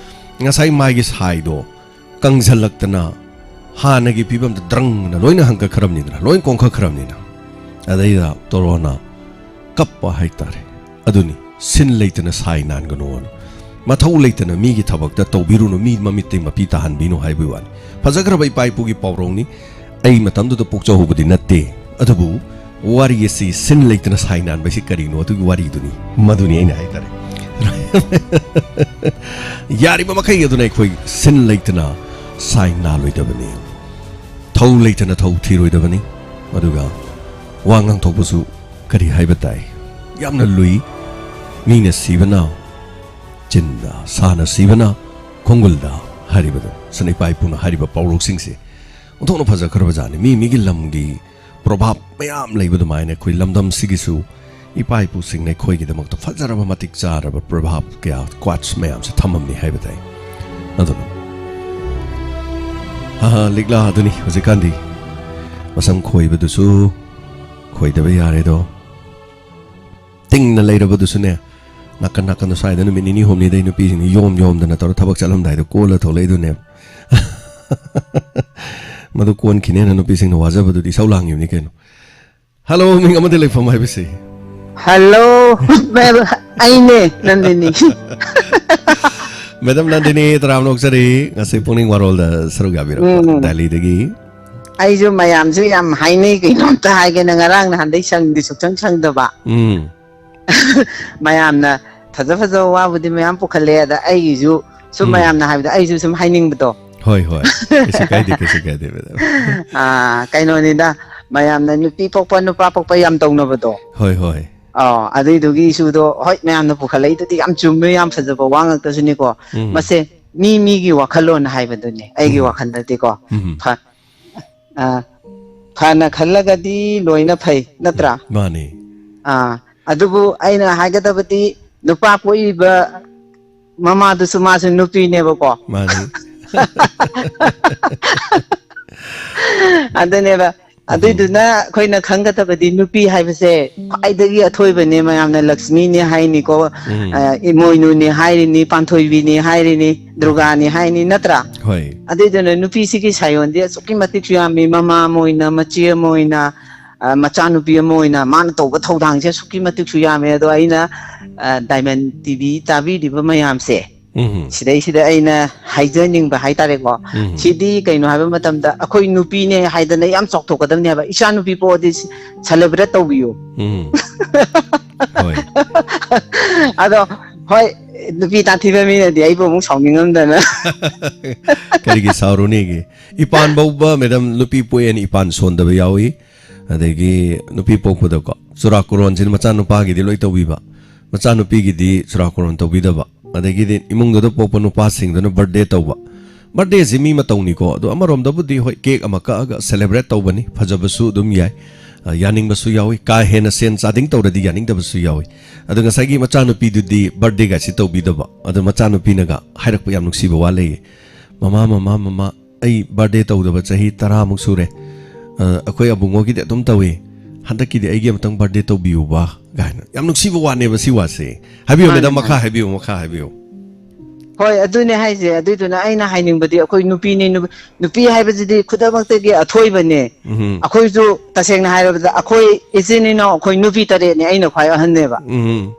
ꯉꯁꯥꯏ ꯃꯥꯒꯤ ꯁꯥꯏꯗꯣ ꯀꯪꯁꯜꯂꯛꯇꯅ ꯍꯥꯟꯅꯒꯤ ꯐꯤꯕꯝꯗ ꯗ꯭ꯔꯪꯅ ꯂꯣꯏꯅ ꯍꯪꯀꯠꯈ꯭ꯔꯕꯅꯤꯗꯅ, ꯂꯣꯏ ꯀꯣꯡꯈꯠꯈ꯭ꯔꯕꯅꯤꯅ꯫ ꯑꯗꯩꯗ ꯇꯣꯔꯣꯅ ꯀꯞꯄ ꯍꯥꯏꯇꯥꯔꯦ꯫ ꯑꯗꯨꯅꯤ, "ꯁꯤꯟ ꯂꯩꯇꯅ ꯁꯥꯏ ꯅꯥꯟꯒꯅꯣꯅ꯫ ꯃꯊꯧ ꯂꯩꯇꯅ ꯃꯤꯒꯤ ꯊꯕꯛꯇ ꯇꯧꯕꯤꯔꯨꯅꯨ, ꯃꯤ ꯃꯃꯤꯠꯇꯩ ꯃꯄꯤ ꯇꯥꯍꯟꯕꯤꯅꯨ" ꯍꯥꯏꯕꯒꯤ ꯋꯥꯅꯤ꯫ ꯐꯖꯈ꯭ꯔꯕ ꯏꯄꯥ ꯏꯄꯨꯒꯤ ꯄꯥꯎꯔꯧꯅꯤ꯫ ꯑꯩ ꯃꯇꯝꯗꯨꯗ ꯄꯣꯛꯆꯍꯧꯕꯗꯤ ꯅꯠꯇꯦ꯫ ꯑꯗꯨꯕꯨ ꯋꯥꯔꯤ ꯑꯁꯤ ꯁꯤꯟ ꯂꯩꯇꯅ ꯁꯥꯏ ꯅꯥꯟꯕ ꯍꯥꯏꯁꯤ ꯀꯔꯤꯅꯣ? ꯑꯗꯨꯒꯤ ꯋꯥꯔꯤꯗꯨꯅꯤ꯫ ꯃꯗꯨꯅꯤ ꯑꯩꯅ ꯍꯥꯏꯇꯥꯔꯦ꯫ ꯌꯥꯔꯤꯕ ꯃꯈꯩ ꯑꯗꯨꯅ ꯑꯩꯈꯣꯏ ꯁꯤꯟ ꯂꯩꯇꯅ ꯁꯥꯏ ꯅꯥꯜꯂꯣꯏꯗꯕꯅꯤ꯫ ꯊꯧ ꯂꯩꯇꯅ ꯊꯧ ꯊꯤꯔꯣꯏꯗꯕꯅꯤ꯫ ꯑꯗꯨꯒ ꯋꯥ ꯉꯥꯡꯊꯣꯛꯄꯁꯨ ꯀꯔꯤ ꯍꯥꯏꯕ ꯇꯥꯏ? ꯌꯥꯝꯅ ꯂꯨꯏ꯫ ꯃꯤꯅ ꯁꯤꯕꯅ ꯆꯤꯟꯗ, ꯁꯥꯅ ꯁꯤꯕꯅ ꯈꯣꯡꯒꯨꯜꯗ ꯍꯥꯏꯔꯤꯕꯗꯣ꯫ ꯁꯅ ꯏꯄꯥ ꯏꯄꯨꯅ ꯍꯥꯏꯔꯤꯕ ꯄꯥꯎꯔꯧꯁꯤꯡꯁꯦ ꯑꯣꯟꯊꯣꯛꯅ ꯐꯖꯈ꯭ꯔꯕ ꯖꯥꯠꯅꯤ꯫ ꯃꯤ ꯃꯤꯒꯤ ꯂꯝꯒꯤ ꯄ꯭ꯔꯣꯚꯥꯕ ꯃꯌꯥꯝ ꯂꯩꯕ ꯑꯗꯨꯃꯥꯏꯅ ꯑꯩꯈꯣꯏ ꯂꯝꯗꯝꯁꯤꯒꯤꯁꯨ ꯏꯄꯥ ꯏꯄꯨꯁꯤꯡꯅ ꯑꯩꯈꯣꯏꯒꯤꯗꯃꯛꯇ ꯐꯖꯔꯕ ꯃꯇꯤꯛ ꯆꯥꯔꯕ ꯄ꯭ꯔꯣꯚꯥꯕ ꯀꯌꯥ, ꯀ꯭ꯋꯥꯠꯁ ꯃꯌꯥꯝꯁꯦ ꯊꯝꯃꯝꯃꯤ ꯍꯥꯏꯕ ꯇꯥꯏ꯫ ꯑꯗꯨꯅ, ꯍꯥ ꯍꯥ, ꯂꯤꯛꯂꯥ ꯑꯗꯨꯅꯤ ꯍꯧꯖꯤꯛꯀꯥꯟꯗꯤ꯫ ꯃꯁꯝ ꯈꯣꯏꯕꯗꯨꯁꯨ ꯈꯣꯏꯗꯕ ꯌꯥꯔꯦꯗꯣ꯫ ꯇꯤꯡꯅ ꯂꯩꯔꯕꯗꯨꯁꯨꯅꯦ, ꯅꯥꯀꯟ ꯅꯥꯀꯟꯗ ꯁ꯭ꯋꯥꯏꯗ ꯅꯨꯃꯤꯠ ꯅꯤꯅꯤ ꯍꯨꯝꯅꯤꯗꯩ ꯅꯨꯄꯤꯁꯤꯡꯅ ꯌꯣꯝ ꯌꯣꯝꯗꯅ ꯇꯧꯔ ꯊꯕꯛ ꯆꯠꯂꯝꯗꯥꯏꯗ ꯀꯣꯜꯂ ꯊꯣꯛꯂꯛꯏꯗꯨꯅꯦꯕ꯫ ꯃꯗꯨ ꯀꯣꯟꯈꯤꯅꯦꯅ ꯅꯨꯄꯤꯁꯤꯡꯅ ꯋꯥꯖꯕꯗꯨꯗꯤ ꯏꯁꯧ ꯂꯥꯡꯉꯤꯕꯅꯤ ꯀꯩꯅꯣ꯫ ꯍꯜꯂꯣ, ꯃꯤꯡ ꯑꯃꯗꯤ ꯂꯩꯐꯝ ꯍꯥꯏꯕꯁꯤ꯫ ꯍꯜꯂꯣ, ꯃꯦꯝ, ꯑꯩꯅꯦ, ꯅꯟꯗꯤꯅꯤ꯫ ꯃꯦꯗꯥꯝ ꯅꯟꯗꯤꯅꯤ, ꯇꯔꯥꯝꯅ ꯑꯣꯛꯆꯔꯤ꯫ ꯉꯁꯤ ꯄꯨꯛꯅꯤꯡ ꯋꯥꯔꯣꯜꯗ ꯁꯔꯨꯛ ꯌꯥꯕꯤꯔꯛꯄ ꯎꯝ꯫ ꯗꯦꯜꯂꯤꯗꯒꯤ꯫ ꯑꯩꯁꯨ ꯃꯌꯥꯝꯁꯨ ꯌꯥꯝ ꯍꯥꯏꯅꯩ, ꯀꯩꯅꯣꯝꯇ ꯍꯥꯏꯒꯦꯅ, ꯉꯔꯥꯡ ꯅꯍꯥꯟꯗꯩ ꯁꯪꯗꯤ ꯁꯨꯡꯁꯪ ꯁꯪꯗꯕ꯫ ꯎꯝ꯫ ꯃꯌꯥꯝꯅ ꯐꯖ ꯐꯖꯕ ꯋꯥꯕꯨꯗꯤ ꯃꯌꯥꯝ ꯄꯨꯈꯠꯂꯦ, ꯑꯗ ꯑꯩꯒꯤꯁꯨ ꯁꯨꯝ ꯎꯝ꯫ ꯃꯌꯥꯝꯅ ꯍꯥꯏꯕꯗ ꯑꯩꯁꯨ ꯁꯨꯝ ꯍꯥꯏꯅꯤꯡꯕꯗꯣ꯫ ꯍꯣꯏ, ꯍꯣꯏ꯫ ꯀꯩꯁꯨ ꯀꯥꯏꯗꯦ, ꯀꯩꯁꯨ ꯀꯥꯏꯗꯦ, ꯃꯦꯗꯥꯝ꯫ ꯑꯥ, ꯀꯩꯅꯣꯅꯤꯗ, ꯃꯌꯥꯝꯅ ꯅꯨꯄꯤ ꯄꯣꯛꯄ, ꯅꯨꯄꯥ ꯄꯣꯛꯄ ꯌꯥꯝ ꯇꯧꯅꯕꯗꯣ꯫ ꯍꯣꯏ, ꯍꯣꯏ꯫ ꯑꯥ, ꯑꯗꯨꯏꯗꯨꯒꯤ ꯏꯁꯨꯗꯣ, ꯍꯣꯏ, ꯃꯌꯥꯝꯅ ꯄꯨꯈꯠꯂꯛꯏꯗꯨꯗꯤ ꯌꯥꯝ ꯆꯨꯝꯃꯦ, ꯌꯥꯝ ꯐꯖꯕ ꯋꯥ ꯉꯥꯛꯇꯁꯨꯅꯤꯀꯣ꯫ ꯎꯝ꯫ ꯃꯁꯦ ꯃꯤ ꯃꯤꯒꯤ ꯋꯥꯈꯜꯂꯣꯟ ꯍꯥꯏꯕꯗꯨꯅꯦ, ꯑꯩꯒꯤ ꯎꯝ꯫ ꯋꯥꯈꯜꯗꯗꯤꯀꯣ꯫ ꯎꯝ꯫ ꯐ-, ꯑ, ꯐꯅ ꯈꯜꯂꯒꯗꯤ ꯂꯣꯏꯅ ꯐꯩ, ꯅꯠꯇ꯭ꯔꯥ? ꯃꯥꯅꯤ꯫ ꯑ, ꯑꯗꯨꯕꯨ ꯑꯩꯅ ꯍꯥꯏꯒꯗꯕꯗꯤ, ꯅꯨꯄꯥ ꯄꯣꯛꯏꯕ ꯃꯃꯥꯗꯨꯁꯨ ꯃꯥꯁꯨ ꯅꯨꯄꯤꯅꯦꯕꯀꯣ꯫ ꯃꯥꯅꯤ꯫ ꯑꯗꯨꯅꯦꯕ꯫ ꯎꯝ꯫ ꯑꯗꯨꯏꯗꯨꯅ ꯑꯩꯈꯣꯏꯅ ꯈꯪꯒꯗꯕꯗꯤ, ꯅꯨꯄꯤ ꯍꯥꯏꯕꯁꯦ ꯈ꯭ꯋꯥꯏꯗꯒꯤ ꯑꯊꯣꯏꯕꯅꯦ, ꯃꯌꯥꯝꯅ ꯂꯛꯁꯃꯤꯅꯦ ꯍꯥꯏꯅꯤꯀꯣ, ꯎꯝ꯫ ꯑ, ꯏꯃꯣꯏꯅꯨꯅꯦ ꯍꯥꯏꯔꯤꯅꯤ, ꯄꯥꯟꯊꯣꯏꯕꯤꯅꯦ ꯍꯥꯏꯔꯤꯅꯤ, ꯎꯝ꯫ ꯗꯨꯔꯒꯥꯅꯦ ꯍꯥꯏꯅꯤ, ꯅꯠꯇ꯭ꯔꯥ? ꯍꯣꯏ꯫ ꯑꯗꯨꯏꯗꯨꯅ ꯅꯨꯄꯤꯁꯤꯒꯤ ꯁꯥꯏꯌꯣꯟꯗꯤ ꯑꯁꯨꯛꯀꯤ ꯃꯇꯤꯛꯁꯨ ꯌꯥꯝꯃꯤ꯫ ꯃꯃꯥ ꯑꯃ ꯑꯣꯏꯅ, ꯃꯆꯦ ꯑꯃ ꯑꯣꯏꯅ, ꯑ, ꯃꯆꯥꯅꯨꯄꯤ ꯑꯃ ꯑꯣꯏꯅ ꯃꯥꯅ ꯇꯧꯕ ꯊꯧꯗꯥꯡꯁꯦ ꯑꯁꯨꯛꯀꯤ ꯃꯇꯤꯛꯁꯨ ꯌꯥꯝꯃꯦ꯫ ꯑꯗꯣ ꯑꯩꯅ, ꯑ, ꯗꯥꯏꯃꯟ ꯇꯤ ꯚꯤ ꯇꯥꯕꯤꯔꯤꯕ ꯃꯌꯥꯝꯁꯦ, ꯎꯝ꯫ ꯁꯤꯗꯩꯁꯤꯗ ꯑꯩꯅ ꯍꯥꯏꯖꯅꯤꯡꯕ ꯍꯥꯏꯇꯥꯔꯦꯀꯣ꯫ ꯎꯝ꯫ ꯁꯤꯗꯤ ꯀꯩꯅꯣ ꯍꯥꯏꯕ ꯃꯇꯝꯗ, ꯑꯩꯈꯣꯏ ꯅꯨꯄꯤꯅꯦ ꯍꯥꯏꯗꯅ ꯌꯥꯝ ꯆꯥꯎꯊꯣꯛꯀꯗꯕꯅꯦ ꯍꯥꯏꯕ꯫ ꯏꯆꯥ ꯅꯨꯄꯤ ꯄꯣꯛꯑꯗꯤ celebrate ꯇꯧꯕꯤꯌꯨ꯫ ꯎꯝ꯫ ꯍꯣꯏ꯫ ꯑꯗꯣ, ꯍꯣꯏ, ꯅꯨꯄꯤ ꯇꯥꯊꯤꯕ ꯃꯤꯅꯗꯤ ꯑꯩꯕꯨ ꯑꯃꯨꯛ ꯁꯥꯎꯅꯤꯡꯉꯝꯗꯅ꯫ ꯀꯔꯤꯒꯤ ꯁꯥꯎꯔꯨꯅꯤꯒꯦ? ꯏꯄꯥꯟ ꯐꯥꯎꯕ, ꯃꯦꯗꯥꯝ, ꯅꯨꯄꯤ ꯄꯣꯛꯑꯦꯅ ꯏꯄꯥꯟ ꯁꯣꯟꯗꯕ ꯌꯥꯎꯏ꯫ ꯑꯗꯒꯤ ꯅꯨꯄꯤ ꯄꯣꯛꯄꯗꯀꯣ, ꯆꯨꯔꯥꯀꯣꯔꯣꯟꯁꯤꯅ ꯃꯆꯥꯅꯨꯄꯥꯒꯤꯗꯤ ꯂꯣꯏ ꯇꯧꯕꯤꯕ, ꯃꯆꯥꯅꯨꯄꯤꯒꯤꯗꯤ ꯆꯨꯔꯥꯀꯣꯔꯣꯟ ꯇꯧꯕꯤꯗꯕ꯫ ꯑꯗꯒꯤꯗꯤ ꯏꯃꯨꯡꯗꯨꯗ ꯄꯣꯛꯄ ꯅꯨꯄꯥꯁꯤꯡꯗꯨꯅ birthday ꯇꯧꯕ꯫ Birthdayꯁꯤ ꯃꯤ ꯃꯇꯧꯅꯤꯀꯣ, ꯑꯗꯣ ꯑꯃꯔꯣꯝꯗꯕꯨꯗꯤ ꯍꯣꯏ, cake ꯑꯃ ꯀꯛꯑꯒ celebrate ꯇꯧꯕꯅꯤ, ꯐꯖꯕꯁꯨ ꯑꯗꯨꯝ ꯌꯥꯏ, ꯑ, ꯌꯥꯅꯤꯡꯕꯁꯨ ꯌꯥꯎꯏ꯫ ꯀꯥ ꯍꯦꯟꯅ ꯁꯦꯟ ꯆꯥꯗꯤꯡ ꯇꯧꯔꯗꯤ ꯌꯥꯅꯤꯡꯗꯕꯁꯨ ꯌꯥꯎꯏ꯫ ꯑꯗꯣ ꯉꯁꯥꯏꯒꯤ ꯃꯆꯥꯅꯨꯄꯤꯗꯨꯗꯤ birthdayꯒꯁꯤ ꯇꯧꯕꯤꯗꯕ, ꯑꯗꯣ ꯃꯆꯥꯅꯨꯄꯤꯅꯒ ꯍꯥꯏꯔꯛꯄ ꯌꯥꯝ ꯅꯨꯡꯁꯤꯕ ꯋꯥ ꯂꯩꯌꯦ, "ꯃꯃꯥ, ꯃꯃꯥ, ꯃꯃꯥ, ꯑꯩ birthday ꯇꯧꯗꯕ ꯆꯍꯤ ꯇꯔꯥꯃꯨꯛ ꯁꯨꯔꯦ꯫ ꯑ, ꯑꯩꯈꯣꯏ ꯑꯕꯨꯡꯉꯣꯒꯤꯗꯤ ꯑꯗꯨꯝ ꯇꯧꯏ꯫ ꯍꯟꯗꯛꯀꯤꯗꯤ ꯑꯩꯒꯤ ꯑꯃꯇꯪ birthday ꯇꯧꯕꯤꯌꯨꯕ", ꯀꯥꯏꯅ꯫ ꯌꯥꯝ ꯅꯨꯡꯁꯤꯕ ꯋꯥꯅꯦꯕ ꯁꯤ ꯋꯥꯁꯦ꯫ ꯍꯥꯏꯕꯤꯌꯨ, ꯃꯥꯅꯦ, ꯃꯦꯗꯥꯝ, ꯃꯈꯥ ꯃꯥꯅꯦ꯫ ꯍꯥꯏꯕꯤꯌꯨ, ꯃꯈꯥ ꯍꯥꯏꯕꯤꯌꯨ꯫ ꯍꯣꯏ, ꯑꯗꯨꯅꯦ ꯍꯥꯏꯁꯦ꯫ ꯑꯗꯨꯏꯗꯨꯅ ꯑꯩꯅ ꯍꯥꯏꯅꯤꯡꯕꯗꯤ, ꯑꯩꯈꯣꯏ ꯅꯨꯄꯤꯅꯤ, ꯅꯨ-, ꯅꯨꯄꯤ ꯍꯥꯏꯕꯁꯤꯗꯤ ꯈꯨꯗꯝꯃꯛꯇꯒꯤ ꯑꯊꯣꯏꯕꯅꯦ꯫ ꯎꯝ꯫ ꯑꯩꯈꯣꯏꯁꯨ, ꯇꯁꯦꯡꯅ ꯍꯥꯏꯔꯕꯗ, ꯑꯩꯈꯣꯏ ꯏꯆꯤꯟ ꯏꯅꯥꯎ, ꯑꯩꯈꯣꯏ ꯅꯨꯄꯤ ꯇꯔꯦꯠꯅꯦ, ꯑꯩꯅ ꯈ꯭ꯋꯥꯏ ꯑꯍꯟꯅꯦꯕ꯫ ꯎꯝ꯫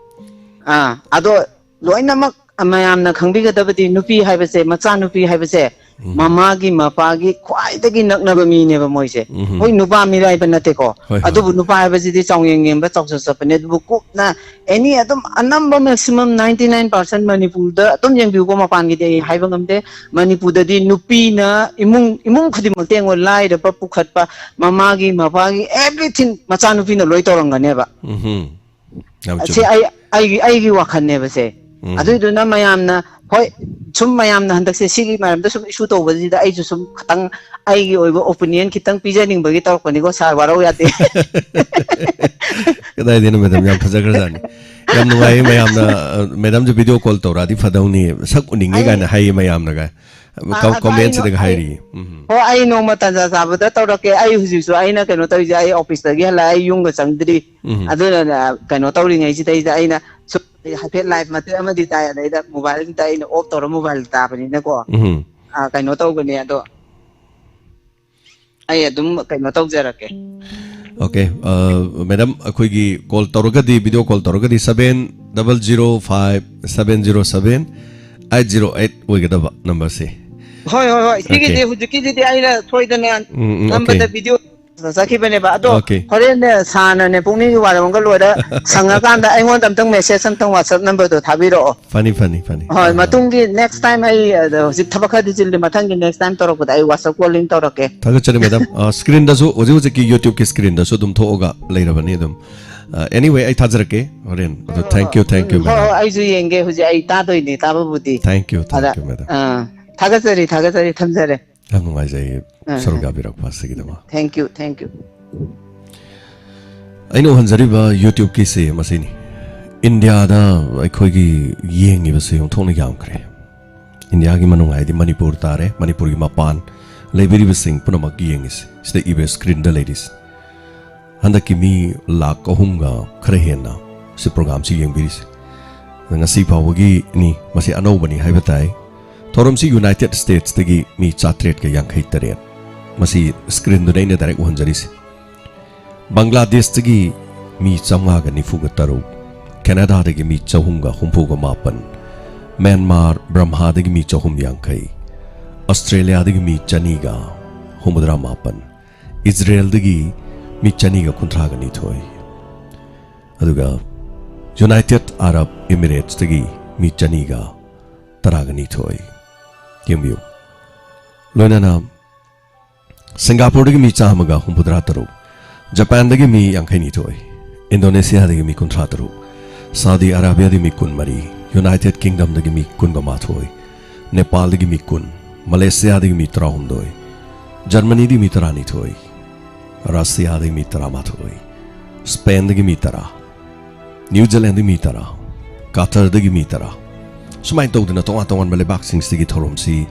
ꯑꯥ, ꯑꯗꯣ ꯂꯣꯏꯅꯃꯛ ꯃꯌꯥꯝꯅ ꯈꯪꯕꯤꯒꯗꯕꯗꯤ, ꯅꯨꯄꯤ ꯍꯥꯏꯕꯁꯦ, ꯃꯆꯥꯅꯨꯄꯤ ꯍꯥꯏꯕꯁꯦ, ꯃꯃꯥꯒꯤ ꯃꯄꯥꯒꯤ ꯈ꯭ꯋꯥꯏꯗꯒꯤ ꯅꯛꯅꯕ ꯃꯤꯅꯦꯕ ꯃꯣꯏꯁꯦ꯫ ꯎꯝ꯫ ꯍꯣꯏ, ꯅꯨꯄꯥ ꯃꯤꯔꯥꯏꯕ ꯅꯠꯇꯦꯀꯣ꯫ ꯍꯣꯏ, ꯍꯣꯏ, ꯑꯗꯨꯕꯨ ꯍꯣꯏ꯫ ꯅꯨꯄꯥ ꯍꯥꯏꯕꯁꯤꯗꯤ ꯆꯥꯎꯌꯦꯡ ꯌꯦꯡꯕ, ꯆꯥꯎꯆꯠ ꯆꯠꯄꯅꯦ꯫ ꯑꯗꯨꯕꯨ ꯀꯨꯞꯅ ꯑꯦꯅꯤ ꯑꯗꯨꯝ ꯑꯅꯝꯕ maximum ninety nine percent ꯃꯅꯤꯄꯨꯔꯗ ꯑꯗꯨꯝ ꯌꯦꯡꯕꯤꯌꯨꯀꯣ, ꯃꯄꯥꯟꯒꯤꯗꯤ ꯑꯩ ꯍꯥꯏꯕ ꯉꯝꯗꯦ꯫ ꯃꯅꯤꯄꯨꯔꯗꯗꯤ ꯅꯨꯄꯤꯅ ꯏꯃꯨꯡ, ꯏꯃꯨꯡ ꯈꯨꯗꯤꯡꯃꯛꯇ ꯌꯦꯡꯉꯣ, ꯂꯥꯏꯔꯕ ꯄꯨꯈꯠꯄ, ꯃꯃꯥꯒꯤ ꯃꯄꯥꯒꯤ everything ꯃꯆꯥꯅꯨꯄꯤꯅ ꯂꯣꯏ ꯇꯧꯔꯝꯒꯅꯦꯕ꯫ ꯎꯝ꯫ ꯌꯥꯝ ꯁꯤ ꯆꯨꯝꯃꯤ꯫ ꯑꯩ, ꯑꯩꯒꯤ, ꯑꯩꯒꯤ ꯋꯥꯈꯜꯅꯦꯕ ꯁꯦ꯫ ꯎꯝ꯫ ꯑꯗꯨꯏꯗꯨꯅ ꯃꯌꯥꯝꯅ, ꯍꯣꯏ, ꯁꯨꯝ ꯃꯌꯥꯝꯅ ꯍꯟꯗꯛꯁꯦ ꯁꯤꯒꯤ ꯃꯔꯝꯗ ꯁꯨꯝ issue ꯇꯧꯕꯁꯤꯗ ꯑꯩꯁꯨ ꯁꯨꯝ ꯈꯤꯇꯪ ꯑꯩꯒꯤ ꯑꯣꯏꯕ opinion ꯈꯤꯇꯪ ꯄꯤꯖꯅꯤꯡꯕꯒꯤ ꯇꯧꯔꯛꯄꯅꯤꯀꯣ, sir, ꯋꯥꯔꯧ ꯌꯥꯗꯦ꯫ ꯀꯗꯥꯏꯗꯩꯅꯣ, madam, ꯌꯥꯝ ꯐꯖꯈ꯭ꯔꯖꯥꯠꯅꯤ꯫ ꯌꯥꯝ ꯅꯨꯡꯉꯥꯏ, ꯃꯌꯥꯝꯅ, ꯑ, madamꯁꯦ video call ꯇꯧꯔꯛꯑꯗꯤ ꯐꯗꯧꯅꯤ, ꯁꯛ ꯎꯅꯤꯡꯉꯤ ꯑꯩ ꯀꯥꯏꯅ ꯍꯥꯏꯌꯦ ꯃꯌꯥꯝꯅꯒ꯫ ꯑ, ꯀꯝ-, ꯑꯗꯣ ꯑꯩ ꯅꯣ-, commentꯁꯤꯗꯒ ꯑꯩ, ꯍꯥꯏꯔꯤꯌꯦ꯫ ꯎꯝ꯫ ꯍꯣꯏ, ꯑꯩ ꯅꯣꯡꯃ ꯇꯟꯖꯥ ꯆꯥꯕꯗ ꯇꯧꯔꯛꯀꯦ꯫ ꯑꯩ ꯍꯧꯖꯤꯛꯁꯨ ꯑꯩꯅ ꯀꯩꯅꯣ ꯇꯧꯔꯤꯁꯦ, ꯑꯩ officeꯇꯒꯤ ꯍꯜꯂꯛꯑ ꯑꯩ ꯌꯨꯝꯒ ꯆꯪꯗ꯭ꯔꯤ꯫ ꯎꯝ꯫ ꯑꯗꯨꯅꯅꯦ, ꯀꯩꯅꯣ ꯇꯧꯔꯤꯉꯩꯁꯤꯗꯩꯗ ꯑꯩꯅ ꯁꯨꯝ ꯍꯥꯏꯐꯦꯠ live ꯃꯇꯦꯛ ꯑꯃꯗꯤ ꯇꯥꯏ, ꯑꯗꯩꯗ mobileꯁꯤꯗ ꯑꯩꯅ off ꯇꯧꯔ mobile ꯇꯥꯕꯅꯤꯅꯀꯣ꯫ ꯎꯝ꯫ ꯑ, ꯀꯩꯅꯣ ꯇꯧꯕꯅꯦ, ꯑꯗꯣ ꯑꯩ ꯑꯗꯨꯝ ꯀꯩꯅꯣ ꯇꯧꯖꯔꯛꯀꯦ꯫ Okay, ꯑ, madam, ꯑꯩꯈꯣꯏꯒꯤ call ꯇꯧꯔꯒꯗꯤ, video call ꯇꯧꯔꯒꯗꯤ seven double zero five seven zero seven eight zero eight ꯑꯣꯏꯒꯗꯕ numberꯁꯦ꯫ ꯍꯣꯏ, ꯍꯣꯏ, ꯍꯣꯏ꯫ ꯁꯤꯒꯤꯗꯤ, Okay꯫ ꯍꯧꯖꯤꯛꯀꯤꯁꯤꯗꯤ ꯑꯩꯅ ꯁꯣꯏꯗꯅ ꯎꯝ, ꯎꯝ, ꯅꯝꯕꯗ okay꯫ Video ꯆꯠꯈꯤꯕꯅꯦꯕ꯫ ꯑꯗꯣ okay꯫ ꯍꯣꯔꯦꯟꯅꯦ, sirꯅꯅꯦ, ꯄꯨꯡ ꯑꯅꯤꯒꯤ ꯋꯥꯔꯣꯝꯒ ꯂꯣꯏꯔ ꯁꯪꯉꯀꯥꯟꯗ ꯑꯩꯉꯣꯟꯗ ꯑꯝꯇꯪ message ꯑꯝꯇꯪ WhatsApp numberꯗꯣ ꯊꯥꯕꯤꯔꯛꯑꯣ꯫ ꯐꯅꯤ, ꯐꯅꯤ, ꯐꯅꯤ꯫ ꯍꯣꯏ, ꯑꯥ꯫ ꯃꯇꯨꯡꯒꯤ next time ꯑꯩ, ꯑꯗꯣ, ꯍꯧꯖꯤꯛ ꯊꯕꯛ ꯈꯔꯗꯤ ꯆꯤꯜꯂꯤ, ꯃꯊꯪꯒꯤ next time ꯇꯧꯔꯛꯄꯗ ꯑꯩ WhatsApp calling ꯇꯧꯔꯛꯀꯦ꯫ ꯊꯥꯒꯠꯆꯔꯤ, madam꯫ ꯑ, screenꯗꯁꯨ, ꯍꯧꯖꯤꯛ ꯍꯧꯖꯤꯛꯀꯤ YouTubeꯀꯤ screenꯗꯁꯨ ꯑꯗꯨꯝ ꯊꯣꯛꯑꯒ ꯂꯩꯔꯕꯅꯤ ꯑꯗꯨꯝ꯫ ꯑ, anyway, ꯑꯩ ꯊꯥꯖꯔꯛꯀꯦ ꯍꯣꯔꯦꯟ꯫ ꯑꯗꯣ ꯍꯣꯏ, ꯍꯣꯏ, thank you, ꯍꯣꯏ꯫ Thank you, ꯎꯝ, ꯍꯣꯏ, madam꯫ ꯍꯣꯏ, ꯑꯩꯁꯨ ꯌꯦꯡꯒꯦ꯫ ꯍꯧꯖꯤꯛ ꯑꯩ ꯇꯥꯗꯣꯏꯅꯦ, ꯇꯥꯕꯕꯨꯗꯤ꯫ Thank you, thank ꯑꯗ, you, madam꯫ ꯑ, ꯊꯥꯒꯠꯆꯔꯤ, ꯊꯥꯒꯠꯆꯔꯤ, ꯊꯝꯖꯔꯦ꯫ ꯌꯥꯝ ꯅꯨꯡꯉꯥꯏꯖꯩ ꯑꯥ, ꯁꯔꯨꯛ ꯌꯥꯕꯤꯔꯛꯄ ꯑꯁꯤꯒꯤꯗꯃꯛ꯫ Thank you, thank you꯫ ꯑꯩꯅ ꯎꯍꯟꯖꯔꯤꯕ YouTubeꯀꯤꯁꯦ ꯃꯁꯤꯅꯤ꯫ ꯏꯟꯗꯤꯌꯥꯗ ꯑꯩꯈꯣꯏꯒꯤ ꯌꯦꯡꯉꯤꯕꯁꯦ ꯑꯣꯟꯊꯣꯛꯅ ꯌꯥꯝꯈ꯭ꯔꯦ꯫ ꯏꯟꯗꯤꯌꯥꯒꯤ ꯃꯅꯨꯡ ꯍꯥꯏꯗꯤ ꯃꯅꯤꯄꯨꯔ ꯇꯥꯔꯦ, ꯃꯅꯤꯄꯨꯔꯒꯤ ꯃꯄꯥꯟ ꯂꯩꯕꯤꯔꯤꯕꯁꯤꯡ ꯄꯨꯝꯅꯃꯛ ꯌꯦꯡꯉꯤꯁꯦ꯫ ꯁꯤꯗ ꯏꯕ screenꯗ ꯂꯩꯔꯤꯁꯦ꯫ ꯍꯟꯗꯛꯀꯤ ꯃꯤ ꯂꯥꯈ ꯑꯍꯨꯝꯒ ꯈꯔ ꯍꯦꯟꯅ ꯁꯤ programꯁꯤ ꯌꯦꯡꯕꯤꯔꯤꯁꯦ꯫ ꯑꯗ ꯉꯁꯤ ꯐꯥꯎꯕꯒꯤꯅꯤ, ꯃꯁꯤ ꯑꯅꯧꯕꯅꯤ ꯍꯥꯏꯕ ꯇꯥꯏ꯫ ꯊꯧꯔꯝꯁꯤ United Statesꯇꯒꯤ ꯃꯤ ꯆꯥꯇ꯭ꯔꯦꯠꯀ ꯌꯥꯡꯈꯩ ꯇꯔꯦꯠ꯫ ꯃꯁꯤ screenꯗꯨꯅ ꯑꯩꯅ direct ꯎꯍꯟꯖꯔꯤꯁꯦ꯫ ꯕꯪꯒ꯭ꯂꯥꯗꯦꯁꯇꯒꯤ ꯃꯤ ꯆꯥꯝꯃꯉꯥꯒ ꯅꯤꯐꯨꯒ ꯇꯔꯨꯛ, ꯀꯦꯅꯥꯗꯥꯗꯒꯤ ꯃꯤ ꯆꯍꯨꯝꯒ ꯍꯨꯝꯐꯨꯒ ꯃꯥꯄꯟ, ꯃ꯭ꯌꯥꯟꯃꯥꯔ, ꯕ꯭ꯔꯝꯍꯥꯗꯒꯤ ꯃꯤ ꯆꯍꯨꯝ ꯌꯥꯡꯈꯩ, ꯑꯁꯇ꯭ꯔꯦꯂꯤꯌꯥꯗꯒꯤ ꯃꯤ ꯆꯅꯤꯒ ꯍꯨꯝꯐꯨꯇꯔꯥ ꯃꯥꯄꯟ, ꯏꯖꯔꯦꯜꯗꯒꯤ ꯃꯤ ꯆꯅꯤꯒ ꯀꯨꯟꯊ꯭ꯔꯥꯒ ꯅꯤꯊꯣꯏ, ꯑꯗꯨꯒ ꯌꯨꯅꯥꯏꯇꯦꯗ ꯑꯔꯕ ꯏꯃꯤꯔꯦꯠꯁꯇꯒꯤ ꯃꯤ ꯆꯅꯤꯒ ꯇꯔꯥꯒ ꯅꯤꯊꯣꯏ꯫ ꯌꯦꯡꯕꯤꯌꯨ꯫ ꯂꯣꯏꯅꯅ ꯁꯤꯡꯒꯥꯄꯨꯔꯗꯒꯤ ꯃꯤ ꯆꯥꯝꯃꯒ ꯍꯨꯝꯐꯨꯇꯔꯥ ꯇꯔꯨꯛ, ꯖꯄꯥꯟꯗꯒꯤ ꯃꯤ ꯌꯥꯡꯈꯩꯅꯤꯊꯣꯏ, ꯏꯟꯗꯣꯅꯦꯁꯤꯌꯥꯗꯒꯤ ꯃꯤ ꯀꯨꯟꯊ꯭ꯔꯥ ꯇꯔꯨꯛ, ꯁꯥꯎꯗꯤ ꯑꯔꯥꯕꯤꯌꯥꯗꯒꯤ ꯃꯤ ꯀꯨꯟꯃꯔꯤ, ꯌꯨꯅꯥꯏꯇꯦꯗ ꯀꯤꯡꯗꯝꯗꯒꯤ ꯃꯤ ꯀꯨꯟꯒ ꯃꯥꯊꯣꯏ, ꯅꯦꯄꯥꯜꯗꯒꯤ ꯃꯤ ꯀꯨꯟ, ꯃꯂꯦꯁꯤꯌꯥꯗꯒꯤ ꯃꯤ ꯇꯔꯥꯍꯨꯝꯗꯣꯏ, ꯖꯔꯃꯅꯤꯗꯒꯤ ꯃꯤ ꯇꯔꯥꯅꯤꯊꯣꯏ, ꯔꯁꯤꯌꯥꯗꯒꯤ ꯃꯤ ꯇꯔꯥꯃꯥꯊꯣꯏ, ꯁ꯭ꯄꯦꯟꯗꯒꯤ ꯃꯤ ꯇꯔꯥ, ꯅ꯭ꯌꯨ ꯖꯤꯂꯦꯟꯗꯒꯤ ꯃꯤ ꯇꯔꯥ, ꯀꯇꯔꯗꯒꯤ ꯃꯤ ꯇꯔꯥ, ꯁꯨꯃꯥꯏꯅ ꯇꯧꯗꯅ ꯇꯣꯉꯥꯟ ꯇꯣꯉꯥꯟꯕ ꯂꯩꯕꯥꯛꯁꯤꯡꯁꯤꯗꯒꯤ ꯊꯧꯔꯝꯁꯤ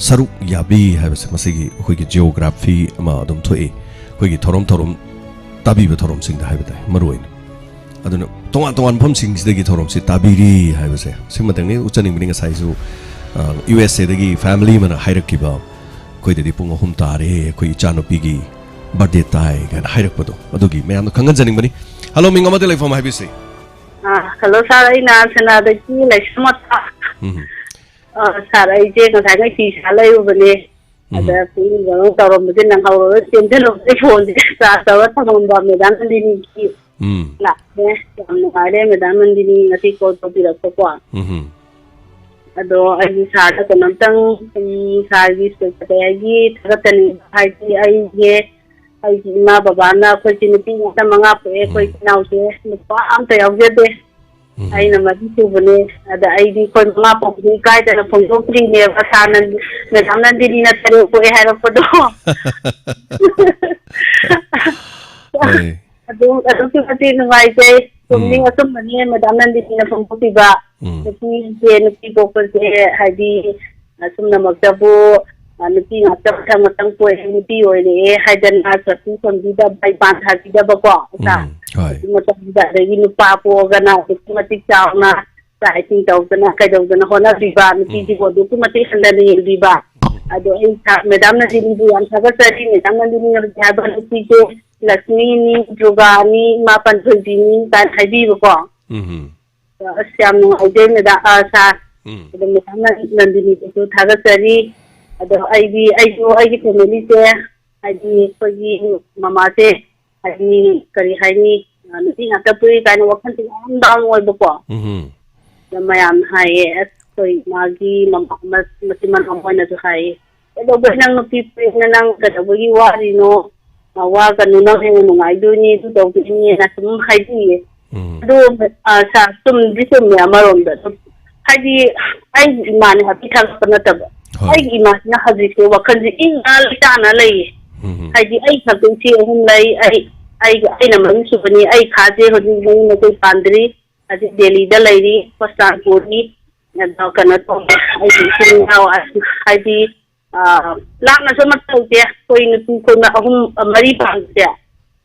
ꯁꯔꯨꯛ ꯌꯥꯕꯤ ꯍꯥꯏꯕꯁꯦ, ꯃꯁꯤꯒꯤ ꯑꯩꯈꯣꯏꯒꯤ ꯖꯤꯑꯣꯒ꯭ꯔꯥꯐꯤ ꯑꯃ ꯑꯗꯨꯝ ꯊꯣꯛꯏ꯫ ꯑꯩꯈꯣꯏꯒꯤ ꯊꯧꯔꯝ ꯊꯧꯔꯝ ꯇꯥꯕꯤꯕ ꯊꯧꯔꯝꯁꯤꯡꯗ ꯍꯥꯏꯕ ꯇꯥꯏ, ꯃꯔꯨ ꯑꯣꯏꯅ꯫ ꯑꯗꯨꯅ ꯇꯣꯉꯥꯟ ꯇꯣꯉꯥꯟꯕ ꯃꯐꯝꯁꯤꯡꯁꯤꯗꯒꯤ ꯊꯧꯔꯝꯁꯤ ꯇꯥꯕꯤꯔꯤ ꯍꯥꯏꯕꯁꯦ ꯁꯤꯃꯇꯪꯅꯤ ꯎꯠꯆꯅꯤꯡꯕꯅꯤ꯫ ꯉꯁꯥꯏꯁꯨ, ꯑ, ꯌꯨ ꯑꯦꯁ ꯑꯦꯗꯒꯤ ꯐꯦꯃꯤꯂꯤ ꯑꯃꯅ ꯍꯥꯏꯔꯛꯈꯤꯕ, "ꯑꯩꯈꯣꯏꯗꯗꯤ ꯄꯨꯡ ꯑꯍꯨꯝ ꯇꯥꯔꯦ, ꯑꯩꯈꯣꯏ ꯏꯆꯥꯅꯨꯄꯤꯒꯤ ꯕꯥꯔꯗꯦ ꯇꯥꯏ" ꯀꯥꯏꯅ ꯍꯥꯏꯔꯛꯄꯗꯣ, ꯑꯗꯨꯒꯤ ꯃꯌꯥꯝꯗꯣ ꯈꯪꯍꯟꯖꯅꯤꯡꯕꯅꯤ꯫ ꯍꯜꯂꯣ, ꯃꯤꯡ ꯑꯃꯗꯤ ꯂꯩꯐꯝ ꯍꯥꯏꯕꯤꯁꯤ꯫ ꯑꯥ, ꯍꯜꯂꯣ ꯁꯥꯔ, ꯑꯩꯅ ꯁꯅꯥꯗꯒꯤ ꯂꯩꯁꯥꯃꯊꯥ꯫ ꯎꯝ꯫ ꯑꯥ, ꯁꯥꯔ, ꯑꯩꯁꯦ ꯉꯁꯥꯏ ꯉꯁꯤ ꯏꯁꯥ ꯂꯩꯔꯨꯕꯅꯦ꯫ ꯎꯝ꯫ ꯑꯗ ꯄꯨꯛꯅꯤꯡ ꯀꯩꯅꯣ ꯇꯧꯔꯝꯕꯗꯤ ꯅꯪꯍꯧꯔꯔꯣꯏ, ꯆꯦꯟꯁꯤꯜꯂꯨꯕꯗꯤ ꯐꯣꯟꯁꯦ ꯆꯥꯔꯖ ꯇꯧꯔ ꯊꯝꯃꯝꯕ ꯃꯦꯗꯥꯝ ꯅꯟꯗꯤꯅꯤꯒꯤ ꯎꯝ꯫ ꯂꯥꯛꯑꯦ꯫ ꯌꯥꯝ ꯅꯨꯡꯉꯥꯏꯔꯦ ꯃꯦꯗꯥꯝ ꯅꯟꯗꯤꯅꯤ ꯉꯁꯤ ꯀꯣꯜ ꯇꯧꯕꯤꯔꯛꯄꯀꯣ꯫ ꯎꯝ꯫ ꯑꯗꯣ ꯑꯩꯒꯤ ꯁꯥꯔꯗ ꯀꯩꯅꯣꯝꯇꯪ, ꯎꯝ, ꯁꯥꯔꯒꯤ ꯁ꯭ꯀꯨꯜ ꯀꯩ ꯍꯥꯏꯒꯤ ꯊꯥꯒꯠꯆꯅꯤꯡꯕ ꯍꯥꯏꯗꯤ ꯑꯩꯁꯦ, ꯑꯩꯒꯤ ꯏꯃꯥ ꯕꯕꯥꯅ ꯑꯩꯈꯣꯏꯁꯦ ꯅꯨꯄꯤ ꯉꯥꯛꯇ ꯃꯉꯥ ꯄꯣꯛꯑꯦ, ꯑꯩꯈꯣꯏ ꯎꯝ꯫ ꯏꯆꯤꯟ ꯏꯅꯥꯎꯁꯦ ꯅꯨꯄꯥ ꯑꯝꯇ ꯌꯥꯎꯖꯗꯦ꯫ ꯎꯝ꯫ ꯑꯩꯅ ꯃꯔꯤ ꯁꯨꯕꯅꯦ꯫ ꯑꯗ ꯑꯩꯗꯤ ꯑꯩꯈꯣꯏ ꯃꯉꯥ ꯄꯣꯛꯄꯗꯤ ꯏꯀꯥꯏꯗꯅ ꯐꯣꯡꯗꯣꯛꯇ꯭ꯔꯤꯅꯦꯕ꯫ ꯁꯥꯔꯅ, ꯃꯦꯗꯥꯝ ꯅꯟꯗꯤꯅꯤꯅ ꯇꯔꯦꯠ ꯄꯣꯛꯑꯦ ꯍꯥꯏꯔꯛꯄꯗꯣ꯫ ꯍꯣꯏ꯫ ꯑꯗꯨ, ꯑꯗꯨꯛꯀꯤ ꯃꯇꯤꯛ ꯅꯨꯡꯉꯥꯏꯖꯩ꯫ ꯆꯨꯝꯃꯤ, ꯎꯝ꯫ ꯑꯆꯨꯝꯕꯅꯤ ꯃꯦꯗꯥꯝ ꯅꯟꯗꯤꯅꯤꯅ ꯐꯣꯡꯗꯣꯛꯄꯤꯕ꯫ ꯎꯝ꯫ ꯅꯨꯄꯤꯁꯦ, ꯅꯨꯄꯤ ꯄꯣꯛꯄꯁꯦ, ꯍꯥꯏꯗꯤ, ꯑꯁꯨꯝꯅꯃꯛꯇꯕꯨ, ꯑ, ꯅꯨꯄꯤ ꯉꯥꯛꯇ ꯃꯊꯪ ꯃꯊꯪ ꯄꯣꯛꯑꯦ, ꯅꯨꯄꯤ ꯑꯣꯏꯔꯛꯑꯦ ꯍꯥꯏꯗꯅ ꯁꯣꯟꯕꯤꯗꯕ, ꯏꯄꯥꯟ ꯊꯥꯕꯤꯗꯕꯀꯣ, ꯅꯠꯇ꯭ꯔꯥ? ꯎꯝ, ꯍꯣꯏ꯫ ꯍꯧꯖꯤꯛ ꯃꯇꯝꯁꯤꯗ, ꯑꯗꯒꯤ ꯅꯨꯄꯥ ꯄꯣꯛꯑꯒꯅ ꯑꯗꯨꯛꯀꯤ ꯃꯇꯤꯛ ꯆꯥꯎꯅ ꯆꯥꯛ ꯏꯁꯤꯡ ꯇꯧꯗꯅ ꯀꯩꯗꯧꯗꯅ ꯍꯣꯠꯅꯕꯤꯕ, ꯎꯝ꯫ ꯅꯨꯄꯤꯁꯤꯕꯨ ꯑꯗꯨꯛꯀꯤ ꯃꯇꯤꯛ ꯍꯟꯊꯅ ꯌꯦꯡꯕꯤꯕ꯫ ꯎꯝ꯫ ꯑꯗꯣ ꯑꯩ ꯁꯥ-, ꯃꯦꯗꯥꯝ ꯅꯟꯗꯤꯅꯤꯕꯨ ꯌꯥꯝ ꯊꯥꯒꯠꯆꯔꯤ꯫ ꯃꯦꯗꯥꯝ ꯅꯟꯗꯤꯅꯤ ꯍꯥꯏꯕ ꯅꯨꯄꯤꯁꯦ ꯂꯛꯁꯃꯤꯅꯤ, ꯗꯨꯔꯒꯥꯅꯤ, ꯏꯃꯥ ꯄꯥꯟꯊꯣꯏꯕꯤꯅꯤ ꯀꯥꯏꯅ ꯍꯥꯏꯕꯤꯕꯀꯣ꯫ ꯎꯝ꯫ ꯑꯁ, ꯌꯥꯝ ꯅꯨꯡꯉꯥꯏꯖꯩ ꯃꯦꯗꯥꯝ, ꯑ, ꯁꯥꯔ꯫ ꯎꯝ꯫ ꯑꯗꯣ ꯃꯦꯗꯥꯝ ꯅꯟ-, ꯅꯟꯗꯤꯅꯤꯗꯁꯨ ꯊꯥꯒꯠꯆꯔꯤ꯫ ꯑꯗꯣ ꯑꯩꯗꯤ, ꯑꯩꯁꯨ ꯑꯩꯒꯤ ꯐꯦꯃꯤꯂꯤꯁꯦ, ꯍꯥꯏꯗꯤ ꯑꯩꯈꯣꯏꯒꯤ ꯃꯃꯥꯁꯦ, ꯍꯥꯏꯗꯤ ꯀꯔꯤ ꯍꯥꯏꯅꯤ, ꯑ, ꯅꯨꯄꯤ ꯉꯥꯛꯇ ꯄꯣꯛꯏ ꯀꯥꯏꯅ ꯋꯥꯈꯜꯁꯦ ꯌꯥꯝ ꯗꯥꯎꯟ ꯑꯣꯏꯕꯀꯣ꯫ ꯎꯝ꯫ ꯑꯗ ꯃꯌꯥꯝꯅ ꯍꯥꯏꯌꯦ, "ꯑꯁ, ꯑꯩꯈꯣꯏ ꯃꯥꯒꯤ ꯃꯃꯥ-, ꯃ-, ꯃꯆꯤꯟ ꯃꯅꯥꯎ ꯃꯣꯏꯅꯁꯨ ꯍꯥꯏꯌꯦ, 'ꯀꯩꯗꯧꯕꯩ ꯅꯪ ꯅꯨꯄꯤ ꯄꯣꯛꯏꯅ ꯅꯪ ꯀꯩꯗꯧꯕꯒꯤ ꯋꯥꯔꯤꯅꯣ? ꯑ, ꯋꯥꯒꯅꯨ, ꯅꯪ ꯍꯦꯟꯅ ꯅꯨꯡꯉꯥꯏꯗꯣꯏꯅꯤ, ꯑꯗꯨ ꯇꯧꯗꯣꯏꯅꯤꯅ' ꯁꯨꯝ ꯍꯥꯏꯕꯤꯌꯦ꯫ ꯎꯝ꯫ ꯑꯗꯨ, ꯑ, ꯁꯥꯔ, ꯆꯨꯝꯗꯤ ꯆꯨꯝꯃꯦ ꯑꯃꯔꯣꯝꯗ꯫ ꯑꯗꯨꯝ ꯍꯥꯏꯗꯤ ꯑꯩꯒꯤ ꯏꯃꯥꯅꯦ ꯍꯥꯏꯕꯗꯤ ꯊꯥꯒꯠꯄ ꯅꯠꯇꯕ꯫ ꯍꯣꯏ꯫ ꯑꯩꯒꯤ ꯏꯃꯥꯁꯤꯅ ꯍꯧꯖꯤꯛꯁꯦ ꯋꯥꯈꯜꯁꯦ ꯏꯪꯅ ꯂꯩꯇꯥꯅ ꯂꯩꯌꯦ꯫ ꯎꯝ꯫ ꯍꯥꯏꯗꯤ ꯑꯩ ꯈꯛꯇ ꯏꯆꯦ ꯑꯍꯨꯝ ꯂꯩ, ꯑꯩ, ꯑꯩꯒ, ꯑꯩꯅ ꯃꯔꯤ ꯁꯨꯕꯅꯤ, ꯑꯩ ꯈꯥꯁꯦ ꯍꯧꯖꯤꯛ ꯃꯌꯨꯝ ꯃꯀꯩ ꯄꯥꯟꯗ꯭ꯔꯤ, ꯍꯧꯖꯤꯛ ꯗꯦꯜꯂꯤꯗ ꯂꯩꯔꯤ, ꯍꯣꯁꯇꯥꯟꯄꯨꯔꯒꯤ꯫ ꯑꯗꯣ ꯀꯩꯅꯣ ꯇꯧꯕ, ꯑꯩꯒꯤ ꯏꯆꯤꯟ ꯏꯅꯥꯎ, ꯍꯥꯏꯗꯤ, ꯑ, ꯂꯥꯞꯅꯁꯨ ꯑꯃ ꯇꯧꯗꯦ꯫ ꯑꯩꯈꯣꯏ ꯅꯨꯄꯤ ꯑꯩꯈꯣꯏ ꯑꯍꯨꯝ, ꯃꯔꯤ ꯄꯥꯟꯕꯁꯦ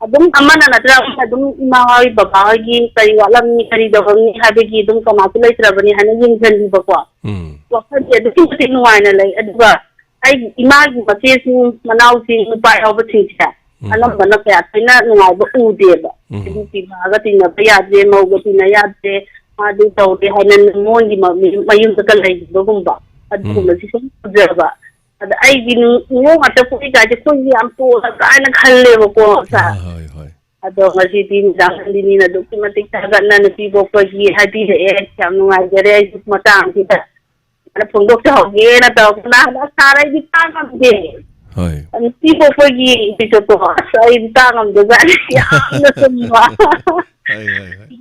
ꯑꯗꯨꯝ ꯑꯃꯅ ꯅꯠꯇ꯭ꯔꯒ ꯑꯃꯅ ꯑꯗꯨꯝ ꯏꯃꯥ ꯍꯣꯏ, ꯕꯕꯥ ꯍꯣꯏꯒꯤ ꯀꯔꯤ ꯋꯥꯠꯂꯝꯅꯤ, ꯀꯔꯤ ꯇꯧꯔꯝꯅꯤ ꯍꯥꯏꯕꯒꯤ ꯑꯗꯨꯝ ꯀꯅꯥꯁꯨ ꯂꯩꯇ꯭ꯔꯕꯅꯤ ꯍꯥꯏꯅ ꯌꯦꯡꯁꯤꯟꯕꯤꯕꯀꯣ꯫ ꯎꯝ꯫ ꯋꯥꯈꯜꯁꯦ ꯑꯗꯨꯛꯀꯤ ꯃꯇꯤꯛ ꯅꯨꯡꯉꯥꯏꯅ ꯂꯩ꯫ ꯑꯗꯨꯒ ꯑꯩꯒꯤ ꯏꯃꯥꯒꯤ ꯃꯆꯦꯁꯤꯡ, ꯃꯅꯥꯎꯁꯤꯡ, ꯅꯨꯄꯥ ꯌꯥꯎꯕꯁꯤꯡꯁꯦ ꯎꯝ꯫ ꯑꯅꯝꯕꯅ ꯀꯌꯥ ꯊꯣꯏꯅ ꯅꯨꯡꯉꯥꯏꯕ ꯎꯗꯦꯕ꯫ ꯎꯝ꯫ ꯍꯥꯏꯗꯤ ꯄꯤꯕꯥꯒ ꯇꯤꯟꯅꯕ ꯌꯥꯗ꯭ꯔꯦ, ꯃꯧꯒ ꯇꯤꯟꯅ ꯌꯥꯗ꯭ꯔꯦ, ꯃꯥꯗꯨ ꯇꯧꯔꯦ ꯍꯥꯏꯅ ꯃꯣꯏꯒꯤ ꯃ-, ꯃꯌꯨꯝꯗꯒ ꯂꯩꯈꯤꯕꯒꯨꯝꯕ, ꯎꯝ꯫ ꯑꯗꯨꯒꯨꯝꯕꯁꯤ ꯁꯨꯝ ꯎꯖꯕ꯫ ꯑꯗ ꯑꯩꯗꯤ ꯅꯨ-, ꯅꯤꯉꯣꯜ ꯉꯥꯛꯇ ꯄꯣꯛꯏ ꯀꯥꯏꯁꯦ ꯑꯩꯈꯣꯏꯗꯤ ꯌꯥꯝ ꯇꯣꯜꯂ ꯀꯥꯏꯅ ꯈꯜꯂꯦꯕꯀꯣ, ꯁꯥꯔ꯫ ꯑꯥ, ꯍꯣꯏ, ꯍꯣꯏ꯫ ꯑꯗꯣ ꯉꯁꯤꯗꯤ ꯃꯦꯗꯥꯝ ꯅꯟꯗꯤꯅꯤꯅ ꯑꯗꯨꯛꯀꯤ ꯃꯇꯤꯛ ꯊꯥꯒꯠꯅ ꯅꯨꯄꯤ ꯄꯣꯛꯄꯒꯤ ꯍꯥꯏꯕꯤꯔꯛꯑꯦ꯫ ꯌꯥꯝ ꯅꯨꯡꯉꯥꯏꯖꯔꯦ꯫ ꯑꯩꯁꯨ ꯃꯇꯥꯡꯁꯤꯗ ꯁꯨꯃꯥꯏꯅ ꯐꯣꯡꯗꯣꯛꯆꯍꯧꯒꯦꯅ ꯇꯧꯔꯛꯄꯅ꯫ ꯑꯗꯣ ꯁꯥꯔ, ꯑꯩꯗꯤ ꯇꯥ ꯉꯝꯗꯦ꯫ ꯍꯣꯏ꯫ ꯅꯨꯄꯤ ꯄꯣꯛꯄꯒꯤ ꯏꯄꯤꯁꯣꯠꯇꯣ, ꯑꯁ, ꯑꯩꯗꯤ ꯇꯥ ꯉꯝꯗꯖꯥꯠꯅꯤ꯫ ꯌꯥꯝꯅ ꯆꯨꯝꯕ꯫ ꯍꯣꯏ, ꯍꯣꯏ, ꯍꯣꯏ꯫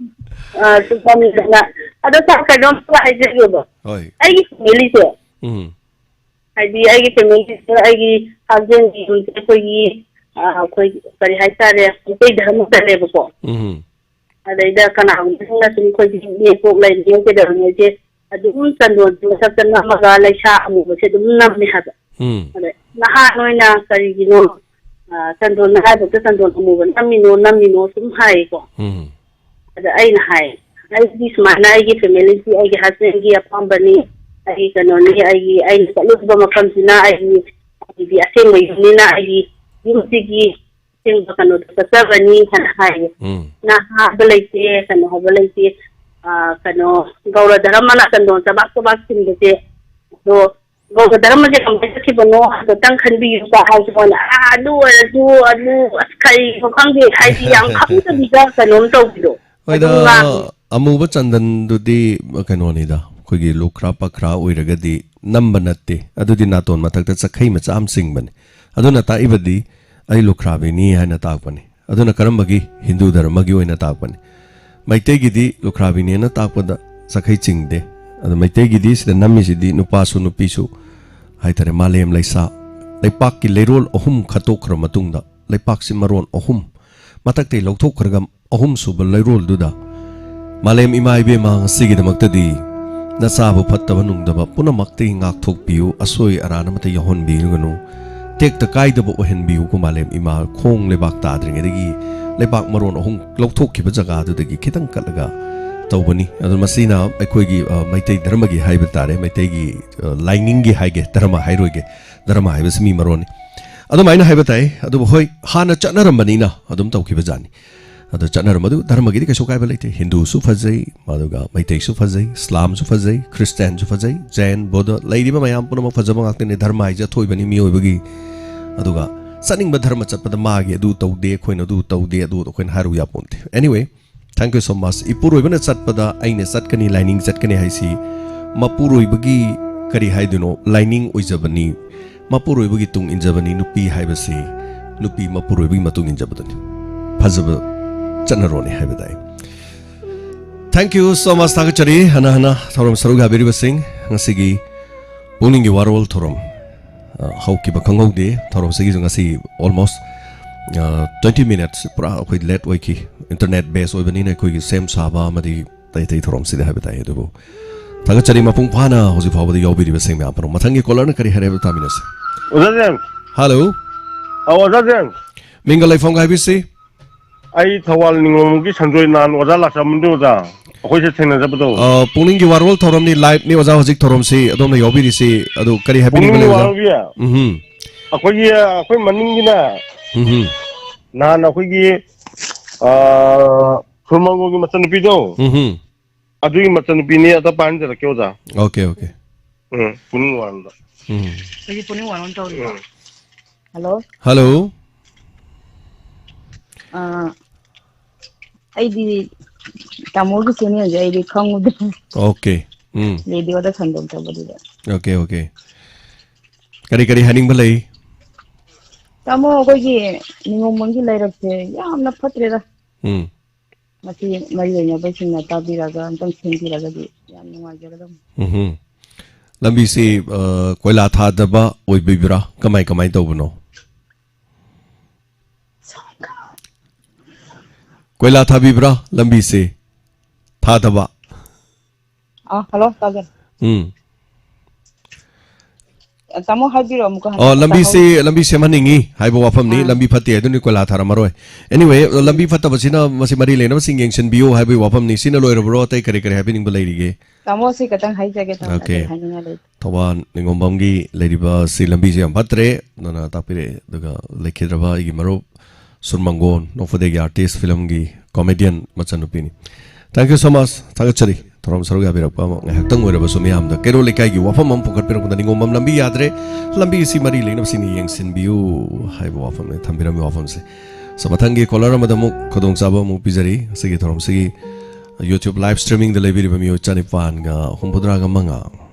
ꯑ, ꯆꯨꯝꯃꯟꯗꯅ꯫ ꯑꯗꯣ ꯁꯥꯔ, ꯀꯩꯅꯣꯝꯇ ꯍꯥꯏꯖꯒꯦꯕ꯫ ꯍꯣꯏ꯫ ꯑꯩꯒꯤ ꯐꯦꯃꯤꯂꯤꯁꯦ, ꯎꯝ꯫ ꯍꯥꯏꯗꯤ ꯑꯩꯒꯤ ꯐꯦꯃꯤꯂꯤꯁꯤꯗ ꯑꯩꯒꯤ ꯍꯁꯕꯦꯟꯒꯤ ꯌꯨꯝꯁꯦ ꯑꯩꯈꯣꯏꯒꯤ, ꯑ, ꯑꯩꯈꯣꯏ ꯀꯔꯤ ꯍꯥꯏꯇꯥꯔꯦ, ꯃꯩꯇꯩ ꯙꯔꯃ ꯆꯠꯂꯦꯕꯀꯣ꯫ ꯎꯝ꯫ ꯑꯗꯩꯗ ꯀꯅꯥꯒꯨꯝꯕꯁꯤꯡꯅ ꯁꯨꯝ ꯑꯩꯈꯣꯏꯒꯤ ꯏꯅꯦꯄꯣꯛ ꯂꯩꯔꯤꯉꯩ ꯀꯩꯗꯧꯔꯤꯉꯩꯁꯦ ꯑꯗꯨꯝ ꯆꯟꯗꯣꯟꯁꯦ ꯃꯊꯛꯇ ꯅꯝꯃꯒ ꯂꯩꯁꯥ ꯑꯃꯨꯕꯁꯦ ꯑꯗꯨꯝ ꯅꯝꯃꯦ ꯍꯥꯏꯕ꯫ ꯎꯝ꯫ ꯑꯗ ꯅꯍꯥꯟ ꯑꯣꯏꯅ ꯀꯔꯤꯒꯤꯅꯣ, ꯑ, ꯆꯟꯗꯣꯟ ꯃꯔꯥꯏꯕꯛꯇ ꯆꯟꯗꯣꯟ ꯑꯃꯨꯕ ꯅꯝꯃꯤꯅꯣ, ꯅꯝꯃꯤꯅꯣ ꯁꯨꯝ ꯍꯥꯏꯌꯦꯀꯣ꯫ ꯎꯝ꯫ ꯑꯗ ꯑꯩꯅ ꯍꯥꯏ, "ꯑꯩꯗꯤ ꯁꯨꯃꯥꯏꯅ ꯑꯩꯒꯤ ꯐꯦꯃꯤꯂꯤꯒꯤ, ꯑꯩꯒꯤ ꯍꯁꯕꯦꯟꯒꯤ ꯑꯄꯥꯝꯕꯅꯤ, ꯑꯩꯒꯤ ꯀꯩꯅꯣꯅꯤ, ꯑꯩꯒꯤ, ꯑꯩꯅ ꯆꯠꯂꯨꯕ ꯃꯐꯝꯁꯤꯅ ꯑꯩꯒꯤ, ꯑꯩꯒꯤꯗꯤ ꯑꯁꯦꯡꯕ ꯌꯨꯝꯅꯤꯅ ꯑꯩꯒꯤ ꯌꯨꯝꯁꯤꯒꯤ ꯑꯁꯦꯡꯕ ꯀꯩꯅꯣꯗꯣ ꯆꯠꯆꯕꯅꯤ" ꯍꯥꯏꯅ ꯍꯥꯏꯌꯦ꯫ ꯎꯝ꯫ ꯅꯍꯥ ꯍꯥꯏꯕ ꯂꯩꯇꯦ, ꯀꯩꯅꯣ ꯍꯥꯏꯕ ꯂꯩꯇꯦ꯫ ꯑ, ꯀꯩꯅꯣ, ꯒꯧꯔ ꯙꯔꯃꯅ ꯆꯟꯗꯣꯟ ꯆꯕꯥꯛ ꯆꯕꯥꯛ ꯊꯤꯟꯕꯁꯦ, ꯑꯗꯣ ꯕꯧꯗ ꯙꯔꯃꯁꯦ ꯀꯃꯥꯏꯅ ꯆꯠꯈꯤꯕꯅꯣ ꯍꯥꯏꯐꯦꯠꯇꯪ ꯈꯟꯕꯤꯌꯨꯕ ꯍꯥꯏꯁꯦ ꯃꯣꯏꯅ, "ꯑꯥ, ꯑꯗꯨ ꯑꯣꯏꯔꯁꯨ ꯑꯗꯨ, ꯑꯁ, ꯀꯔꯤꯅꯣ ꯈꯪꯗꯦ", ꯍꯥꯏꯗꯤ ꯌꯥꯝ ꯈꯪꯗꯕꯤꯗ ꯀꯩꯅꯣꯝ ꯇꯧꯕꯤꯗꯣ꯫ ꯍꯣꯏꯗ, ꯑꯗꯨꯝ ꯉꯥꯡꯉꯤ꯫ ꯑꯃꯨꯕ ꯆꯟꯗꯟꯗꯨꯗꯤ ꯀꯩꯅꯣꯅꯤꯗ, ꯑꯩꯈꯣꯏꯒꯤ ꯂꯨꯈ꯭ꯔꯥ ꯄꯛꯈ꯭ꯔꯥ ꯑꯣꯏꯔꯒꯗꯤ ꯅꯝꯕ ꯅꯠꯇꯦ, ꯑꯗꯨꯗꯤ ꯅꯥꯇꯣꯟ ꯃꯊꯛꯇ ꯆꯈꯩ ꯃꯆꯥ ꯑꯃ ꯆꯤꯡꯕꯅꯤ꯫ ꯑꯗꯨꯅ ꯇꯥꯛꯏꯕꯗꯤ ꯑꯩ ꯂꯨꯈ꯭ꯔꯥꯕꯤꯅꯤ ꯍꯥꯏꯅ ꯇꯥꯛꯄꯅꯤ꯫ ꯑꯗꯨꯅ ꯀꯔꯝꯕꯒꯤ? ꯍꯤꯟꯗꯨ ꯙꯔꯃꯒꯤ ꯑꯣꯏꯅ ꯇꯥꯛꯄꯅꯤ꯫ ꯃꯩꯇꯩꯒꯤꯗꯤ ꯂꯨꯈ꯭ꯔꯥꯕꯤꯅꯦꯅ ꯇꯥꯛꯄꯗ ꯆꯈꯩ ꯆꯤꯡꯗꯦ꯫ ꯑꯗꯣ ꯃꯩꯇꯩꯒꯤꯗꯤ ꯁꯤꯗ ꯅꯝꯃꯤꯁꯤꯗꯤ ꯅꯨꯄꯥꯁꯨ ꯅꯨꯄꯤꯁꯨ ꯍꯥꯏꯇꯥꯔꯦ, ꯃꯥꯂꯦꯝ ꯂꯩꯁꯥ, ꯂꯩꯄꯥꯛꯀꯤ ꯂꯩꯔꯣꯜ ꯑꯍꯨꯝ ꯈꯠꯇꯣꯛꯈ꯭ꯔ ꯃꯇꯨꯡꯗ, ꯂꯩꯄꯥꯛꯁꯤ ꯃꯔꯣꯟ ꯑꯍꯨꯝ ꯃꯊꯛꯇꯩ ꯂꯧꯊꯣꯛꯈ꯭ꯔꯒ ꯑꯍꯨꯝꯁꯨꯕ ꯂꯩꯔꯣꯜꯗꯨꯗ ꯃꯥꯂꯦꯝ ꯏꯃꯥ ꯏꯕꯦꯝꯃ, ꯉꯁꯤꯒꯤꯗꯃꯛꯇꯗꯤ ꯅꯆꯥꯕꯨ ꯐꯠꯇꯕ ꯅꯨꯡꯗꯕ ꯄꯨꯝꯅꯃꯛꯇꯒꯤ ꯉꯥꯛꯊꯣꯛꯄꯤꯌꯨ, ꯑꯁꯣꯏ ꯑꯔꯥꯟ ꯑꯃꯠꯇ ꯌꯥꯎꯍꯟꯕꯤꯔꯒꯅꯨ, ꯇꯦꯛꯇ ꯀꯥꯏꯗꯕ ꯑꯣꯏꯍꯟꯕꯤꯌꯨꯀꯣ ꯃꯥꯂꯦꯝ ꯏꯃꯥ, ꯈꯣꯡ ꯂꯩꯕꯥꯛ ꯇꯥꯗ꯭ꯔꯤꯉꯩꯗꯒꯤ ꯂꯩꯕꯥꯛ ꯃꯔꯣꯟ ꯑꯍꯨꯝ ꯂꯧꯊꯣꯛꯈꯤꯕ ꯖꯒꯥꯗꯨꯗꯒꯤ ꯈꯤꯇꯪ ꯀꯠꯂꯒ ꯇꯧꯕꯅꯤ꯫ ꯑꯗꯣ ꯃꯁꯤꯅ ꯑꯩꯈꯣꯏꯒꯤ, ꯑ, ꯃꯩꯇꯩ ꯙꯔꯃꯒꯤ ꯍꯥꯏꯕ ꯇꯥꯔꯦ, ꯃꯩꯇꯩꯒꯤ, ꯑ, ꯂꯥꯏꯅꯤꯡꯒꯤ ꯍꯥꯏꯒꯦ, ꯙꯔꯃ ꯍꯥꯏꯔꯣꯏꯒꯦ, ꯙꯔꯃ ꯍꯥꯏꯕꯁꯤ ꯃꯤ ꯃꯔꯣꯟꯅꯤ꯫ ꯑꯗꯨꯃꯥꯏꯅ ꯍꯥꯏꯕ ꯇꯥꯏ꯫ ꯑꯗꯨꯕꯨ ꯍꯣꯏ, ꯍꯥꯟꯅ ꯆꯠꯅꯔꯝꯕꯅꯤꯅ ꯑꯗꯨꯝ ꯇꯧꯈꯤꯕ ꯖꯥꯠꯅꯤ꯫ ꯑꯗꯣ ꯆꯠꯅꯔꯝꯕꯗꯨ ꯙꯔꯃꯒꯤꯗꯤ ꯀꯩꯁꯨ ꯀꯥꯏꯕ ꯂꯩꯇꯦ꯫ ꯍꯤꯟꯗꯨꯁꯨ ꯐꯖꯩ, ꯑꯗꯨꯒ ꯃꯩꯇꯩꯁꯨ ꯐꯖꯩ, ꯏꯁꯂꯥꯝꯁꯨ ꯐꯖꯩ, ꯈ꯭ꯔꯤꯁꯇꯤꯌꯥꯟꯁꯨ ꯐꯖꯩ, ꯖꯩꯟ, ꯕꯨꯙ, ꯂꯩꯔꯤꯕ ꯃꯌꯥꯝ ꯄꯨꯝꯅꯃꯛ ꯐꯖꯕ ꯉꯥꯛꯇꯅꯤ꯫ ꯙꯔꯃ ꯍꯥꯏꯁꯦ ꯑꯊꯣꯏꯕꯅꯤ ꯃꯤꯑꯣꯏꯕꯒꯤ꯫ ꯑꯗꯨꯒ ꯆꯠꯅꯤꯡꯕ ꯙꯔꯃ ꯆꯠꯄꯗ ꯃꯥꯒꯤ ꯑꯗꯨ ꯇꯧꯗꯦ, ꯑꯩꯈꯣꯏꯅ ꯑꯗꯨ ꯇꯧꯗꯦ, ꯑꯗꯨ ꯑꯩꯈꯣꯏꯅ ꯍꯥꯏꯔꯨ ꯌꯥꯄꯣꯟꯇꯦ꯫ Anyway, thank you so much꯫ ꯏꯄꯨꯔꯣꯏꯕꯅ ꯆꯠꯄꯗ ꯑꯩꯅ ꯆꯠꯀꯅꯤ, ꯂꯥꯏꯅꯤꯡ ꯆꯠꯀꯅꯤ ꯍꯥꯏꯁꯤ ꯃꯄꯨꯔꯣꯏꯕꯒꯤ, ꯀꯔꯤ ꯍꯥꯏꯗꯣꯏꯅꯣ, ꯂꯥꯏꯅꯤꯡ ꯑꯣꯏꯖꯕꯅꯤ, ꯃꯄꯨꯔꯣꯏꯕꯒꯤ ꯇꯨꯡ ꯏꯟꯖꯕꯅꯤ꯫ ꯅꯨꯄꯤ ꯍꯥꯏꯕꯁꯤ ꯅꯨꯄꯤ ꯃꯄꯨꯔꯣꯏꯕꯒꯤ ꯃꯇꯨꯡ ꯏꯟꯖꯕꯗꯨꯅꯤ꯫ ꯐꯖꯕ ꯆꯠꯅꯔꯣꯅꯤ ꯍꯥꯏꯕ ꯇꯥꯏ꯫ Thank you so much꯫ ꯊꯥꯒꯠꯆꯔꯤ ꯍꯟꯅ ꯍꯟꯅ ꯊꯧꯔꯝ ꯁꯔꯨꯛ ꯌꯥꯕꯤꯔꯤꯕꯁꯤꯡ꯫ ꯉꯁꯤꯒꯤ ꯄꯨꯛꯅꯤꯡꯒꯤ ꯋꯥꯔꯣꯜ ꯊꯧꯔꯝ, ꯑ, ꯍꯧꯈꯤꯕ ꯈꯪꯍꯧꯗꯦ꯫ ꯊꯧꯔꯝꯁꯤꯒꯤꯁꯨ ꯉꯁꯤ almost, ꯑ, twenty minutes ꯄꯨꯔꯥ ꯑꯩꯈꯣꯏ late ꯑꯣꯏꯈꯤ꯫ Internet base ꯑꯣꯏꯕꯅꯤꯅ ꯑꯩꯈꯣꯏꯒꯤ ꯁꯦꯝ ꯁꯥꯕ ꯑꯃꯗꯤ ꯑꯇꯩ ꯑꯇꯩ ꯊꯧꯔꯝꯁꯤꯗ ꯍꯥꯏꯕ ꯇꯥꯏ꯫ ꯑꯗꯨꯕꯨ ꯊꯥꯒꯠꯆꯔꯤ ꯃꯄꯨꯡ ꯐꯥꯅ ꯍꯧꯖꯤꯛ ꯐꯥꯎꯕꯗ ꯌꯥꯎꯕꯤꯔꯤꯕꯁꯤꯡ ꯃꯌꯥꯝ ꯄꯨꯝꯅꯃꯛ꯫ ꯃꯊꯪꯒꯤ caller ꯅ ꯀꯔꯤ ꯍꯥꯏꯔꯦ ꯍꯥꯏꯕꯗꯨ ꯇꯥꯃꯤꯟꯅꯁꯤ꯫ ꯑꯣꯖꯥ ꯖꯦꯝꯁ꯫ Hello꯫ ꯑ, ꯑꯣꯖꯥ ꯖꯦꯝꯁ꯫ ꯃꯤꯡꯒ ꯂꯩꯐꯝꯒ ꯍꯥꯏꯕꯤꯁꯤ꯫ ꯑꯩ ꯊꯧꯕꯥꯜ ꯅꯤꯡꯉꯣꯝꯒꯤ ꯁꯟꯖꯣꯏ, ꯅꯍꯥꯟ ꯑꯣꯖꯥ ꯂꯥꯛꯆꯔꯝꯕꯗꯣ ꯑꯣꯖꯥ꯫ ꯑꯩꯈꯣꯏꯁꯦ ꯊꯦꯡꯅꯖꯕꯗꯣ꯫ ꯑ, ꯄꯨꯛꯅꯤꯡꯒꯤ ꯋꯥꯔꯣꯜ ꯊꯧꯔꯝꯅꯤ, live ꯅꯤ ꯑꯣꯖꯥ ꯍꯧꯖꯤꯛ ꯊꯧꯔꯝꯁꯤ ꯑꯗꯣꯝꯅ ꯌꯥꯎꯕꯤꯔꯤꯁꯤ꯫ ꯑꯗꯨ ꯀꯔꯤ ꯍꯥꯏꯕꯤꯅꯤꯡꯕ ꯄꯨꯛꯅꯤꯡꯒꯤ ꯂꯩ ꯑꯣꯖꯥ? ꯋꯥꯔꯣꯜꯒꯤ? ꯎꯝꯍꯨꯝ꯫ ꯑꯩꯈꯣꯏꯒꯤ, ꯑꯩꯈꯣꯏ ꯃꯅꯤꯡꯒꯤꯅꯦ, ꯎꯝꯍꯨꯝ꯫ ꯅꯍꯥꯟ ꯑꯩꯈꯣꯏꯒꯤ, ꯑ, ꯁꯨꯔꯃꯪꯒꯣꯜꯒꯤ ꯃꯆꯟꯅꯨꯄꯤꯗꯣ, ꯎꯝꯍꯨꯝ꯫ ꯑꯗꯨꯒꯤ ꯃꯆꯟꯅꯨꯄꯤꯅꯤ, ꯑꯗ ꯄꯥꯏꯍꯟꯖꯔꯛꯀꯦ ꯑꯣꯖꯥ꯫ Okay, okay꯫ ꯎꯝ, ꯄꯨꯡ ꯋꯥꯟꯗ꯫ ꯎꯝ꯫ ꯍꯧꯖꯤꯛ ꯄꯨꯡ ꯋꯥꯟ ꯇꯧꯔꯤꯕ? ꯎꯝ꯫ ꯍꯜꯂꯣ? ꯍꯜꯂꯣ? ꯑꯥ, ꯑꯩꯗꯤ ꯇꯥꯃꯣꯒꯤ ꯆꯦꯅꯦꯜꯁꯦ ꯑꯩꯗꯤ ꯈꯪꯉꯨꯗꯦ꯫ ꯑꯣꯀꯦ꯫ ꯎꯝ꯫ ꯔꯦꯗꯤꯑꯣꯗ ꯁꯟꯗꯣꯛꯇꯕꯗꯨꯗ꯫ Okay, okay. ꯀꯔꯤ ꯀꯔꯤ ꯍꯥꯏꯅꯤꯡꯕ ꯂꯩ? ꯇꯥꯃꯣ, ꯑꯩꯈꯣꯏꯒꯤ ꯅꯤꯉꯣꯝꯕꯝꯒꯤ ꯂꯩꯔꯛꯁꯦ ꯌꯥꯝꯅ ꯐꯠꯇ꯭ꯔꯦꯗ꯫ ꯎꯝ꯫ ꯃꯁꯤ ꯃꯔꯤ ꯂꯩꯅꯕꯁꯤꯡꯅ ꯇꯥꯕꯤꯔꯒ ꯑꯝꯇꯪ ꯁꯦꯝꯕꯤꯔꯒꯗꯤ ꯌꯥꯝ ꯅꯨꯡꯉꯥꯏꯖꯒꯗꯕꯅꯤ꯫ ꯎꯝꯍꯨꯝ꯫ ꯂꯝꯕꯤꯁꯤ, ꯑ, ꯀꯣꯏꯂꯥ ꯊꯥꯗꯕ ꯑꯣꯏꯕꯤꯕ꯭ꯔꯥ? ꯀꯃꯥꯏ, ꯀꯃꯥꯏ ꯇꯧꯕꯅꯣ? ꯀꯣꯏꯂꯥ ꯊꯥꯕꯤꯕ꯭ꯔꯥ ꯂꯝꯕꯤꯁꯤ? ꯊꯥꯗꯕ꯫ ꯑꯥ, ꯍꯜꯂꯣ, ꯇꯥꯖꯔꯦ꯫ ꯎꯝ꯫ ꯑ, ꯇꯥꯃꯣ ꯍꯥꯏꯕꯤꯔꯣ ꯑꯃꯨꯛꯀ ꯍꯟꯅ ꯑꯣ, ꯂꯝꯕꯤꯁꯤ, ꯇꯥꯍꯧꯗ꯭ꯔꯦ꯫ ꯂꯝꯕꯤ ꯁꯦꯝꯍꯟꯅꯤꯡꯉꯤ ꯍꯥꯏꯕ ꯋꯥꯐꯝꯅꯤ꯫ ꯑꯥ꯫ ꯂꯝꯕꯤ ꯐꯠꯇꯦ ꯍꯥꯏꯗꯨꯅ ꯀꯣꯏꯂꯥ ꯊꯥꯔꯝꯃꯔꯣꯏ꯫ Anyway, ꯎꯝ꯫ ꯂꯝꯕꯤ ꯐꯠꯇꯕꯁꯤꯅ ꯃꯁꯤ ꯃꯔꯤ ꯂꯩꯅꯕꯁꯤꯡ ꯌꯦꯡꯁꯤꯟꯕꯤꯌꯨ ꯍꯥꯏꯕꯒꯤ ꯋꯥꯐꯝꯅꯤ꯫ ꯁꯤꯅ ꯂꯣꯏꯔꯕ꯭ꯔꯣ? ꯑꯇꯩ ꯀꯔꯤ ꯀꯔꯤ ꯍꯥꯏꯕꯤꯅꯤꯡꯕ ꯂꯩꯔꯤꯒꯦ? ꯇꯥꯃꯣ, ꯁꯤ ꯈꯛꯇꯪ ꯍꯥꯏꯖꯒꯦ, ꯇꯥꯃꯣ, ꯑꯣꯀꯦ꯫ ꯑꯇꯩ ꯍꯥꯏꯅꯤꯡꯉꯥꯏ ꯂꯩꯇꯦ꯫ ꯊꯧꯕꯥꯜ ꯅꯤꯉꯣꯝꯕꯝꯒꯤ ꯂꯩꯔꯤꯕ ꯁꯤ ꯂꯝꯕꯤꯁꯦ ꯌꯥꯝ ꯐꯠꯇ꯭ꯔꯦ, ꯑꯗꯨꯅ ꯇꯥꯛꯄꯤꯔꯛꯑꯦ꯫ ꯑꯗꯨꯒ ꯂꯩꯈꯤꯗ꯭ꯔꯕ ꯑꯩꯒꯤ ꯃꯔꯨꯞ ꯁꯨꯔ ꯃꯪꯒꯣꯟ, ꯅꯣꯡꯄꯗꯒꯤ artist film ꯒꯤ comedian ꯃꯆꯟꯅꯨꯄꯤꯅꯤ꯫ Thank you so much꯫ ꯊꯥꯒꯠꯆꯔꯤ꯫ ꯊꯧꯔꯝ ꯁꯔꯨꯛ ꯌꯥꯕꯤꯔꯛꯄ ꯑꯃ, ꯉꯥꯏꯍꯥꯛꯇꯪ ꯑꯣꯏꯔꯕꯁꯨ ꯃꯤꯌꯥꯝꯗ ꯀꯩꯔꯣꯜ ꯂꯩꯀꯥꯏꯒꯤ ꯋꯥꯐꯝ ꯑꯃ ꯄꯨꯈꯠꯄꯤꯔꯛꯄꯗ ꯅꯤꯉꯣꯝꯕꯝ ꯂꯝꯕꯤ ꯌꯥꯗ꯭ꯔꯦ, ꯂꯝꯕꯤ ꯑꯁꯤ ꯃꯔꯤ ꯂꯩꯅꯕꯁꯤꯡꯅ ꯌꯦꯡꯁꯤꯟꯕꯤꯌꯨ ꯍꯥꯏꯕ ꯋꯥꯐꯝꯅꯤ, ꯊꯝꯕꯤꯔꯝꯃꯤ ꯋꯥꯐꯝꯁꯦ꯫ So, ꯃꯊꯪꯒꯤ caller ꯑꯃꯗ ꯑꯃꯨꯛ ꯈꯨꯗꯣꯡꯆꯥꯕ ꯑꯃꯨꯛ ꯄꯤꯖꯔꯤ꯫ ꯉꯁꯤꯒꯤ ꯊꯧꯔꯝꯁꯤꯒꯤ YouTube live streaming ꯗ ꯂꯩꯕꯤꯔꯤꯕ ꯃꯤꯑꯣꯏ ꯆꯅꯤꯄꯥꯟꯒ ꯍꯨꯝꯐꯨꯇꯔꯥꯒ ꯃꯉꯥ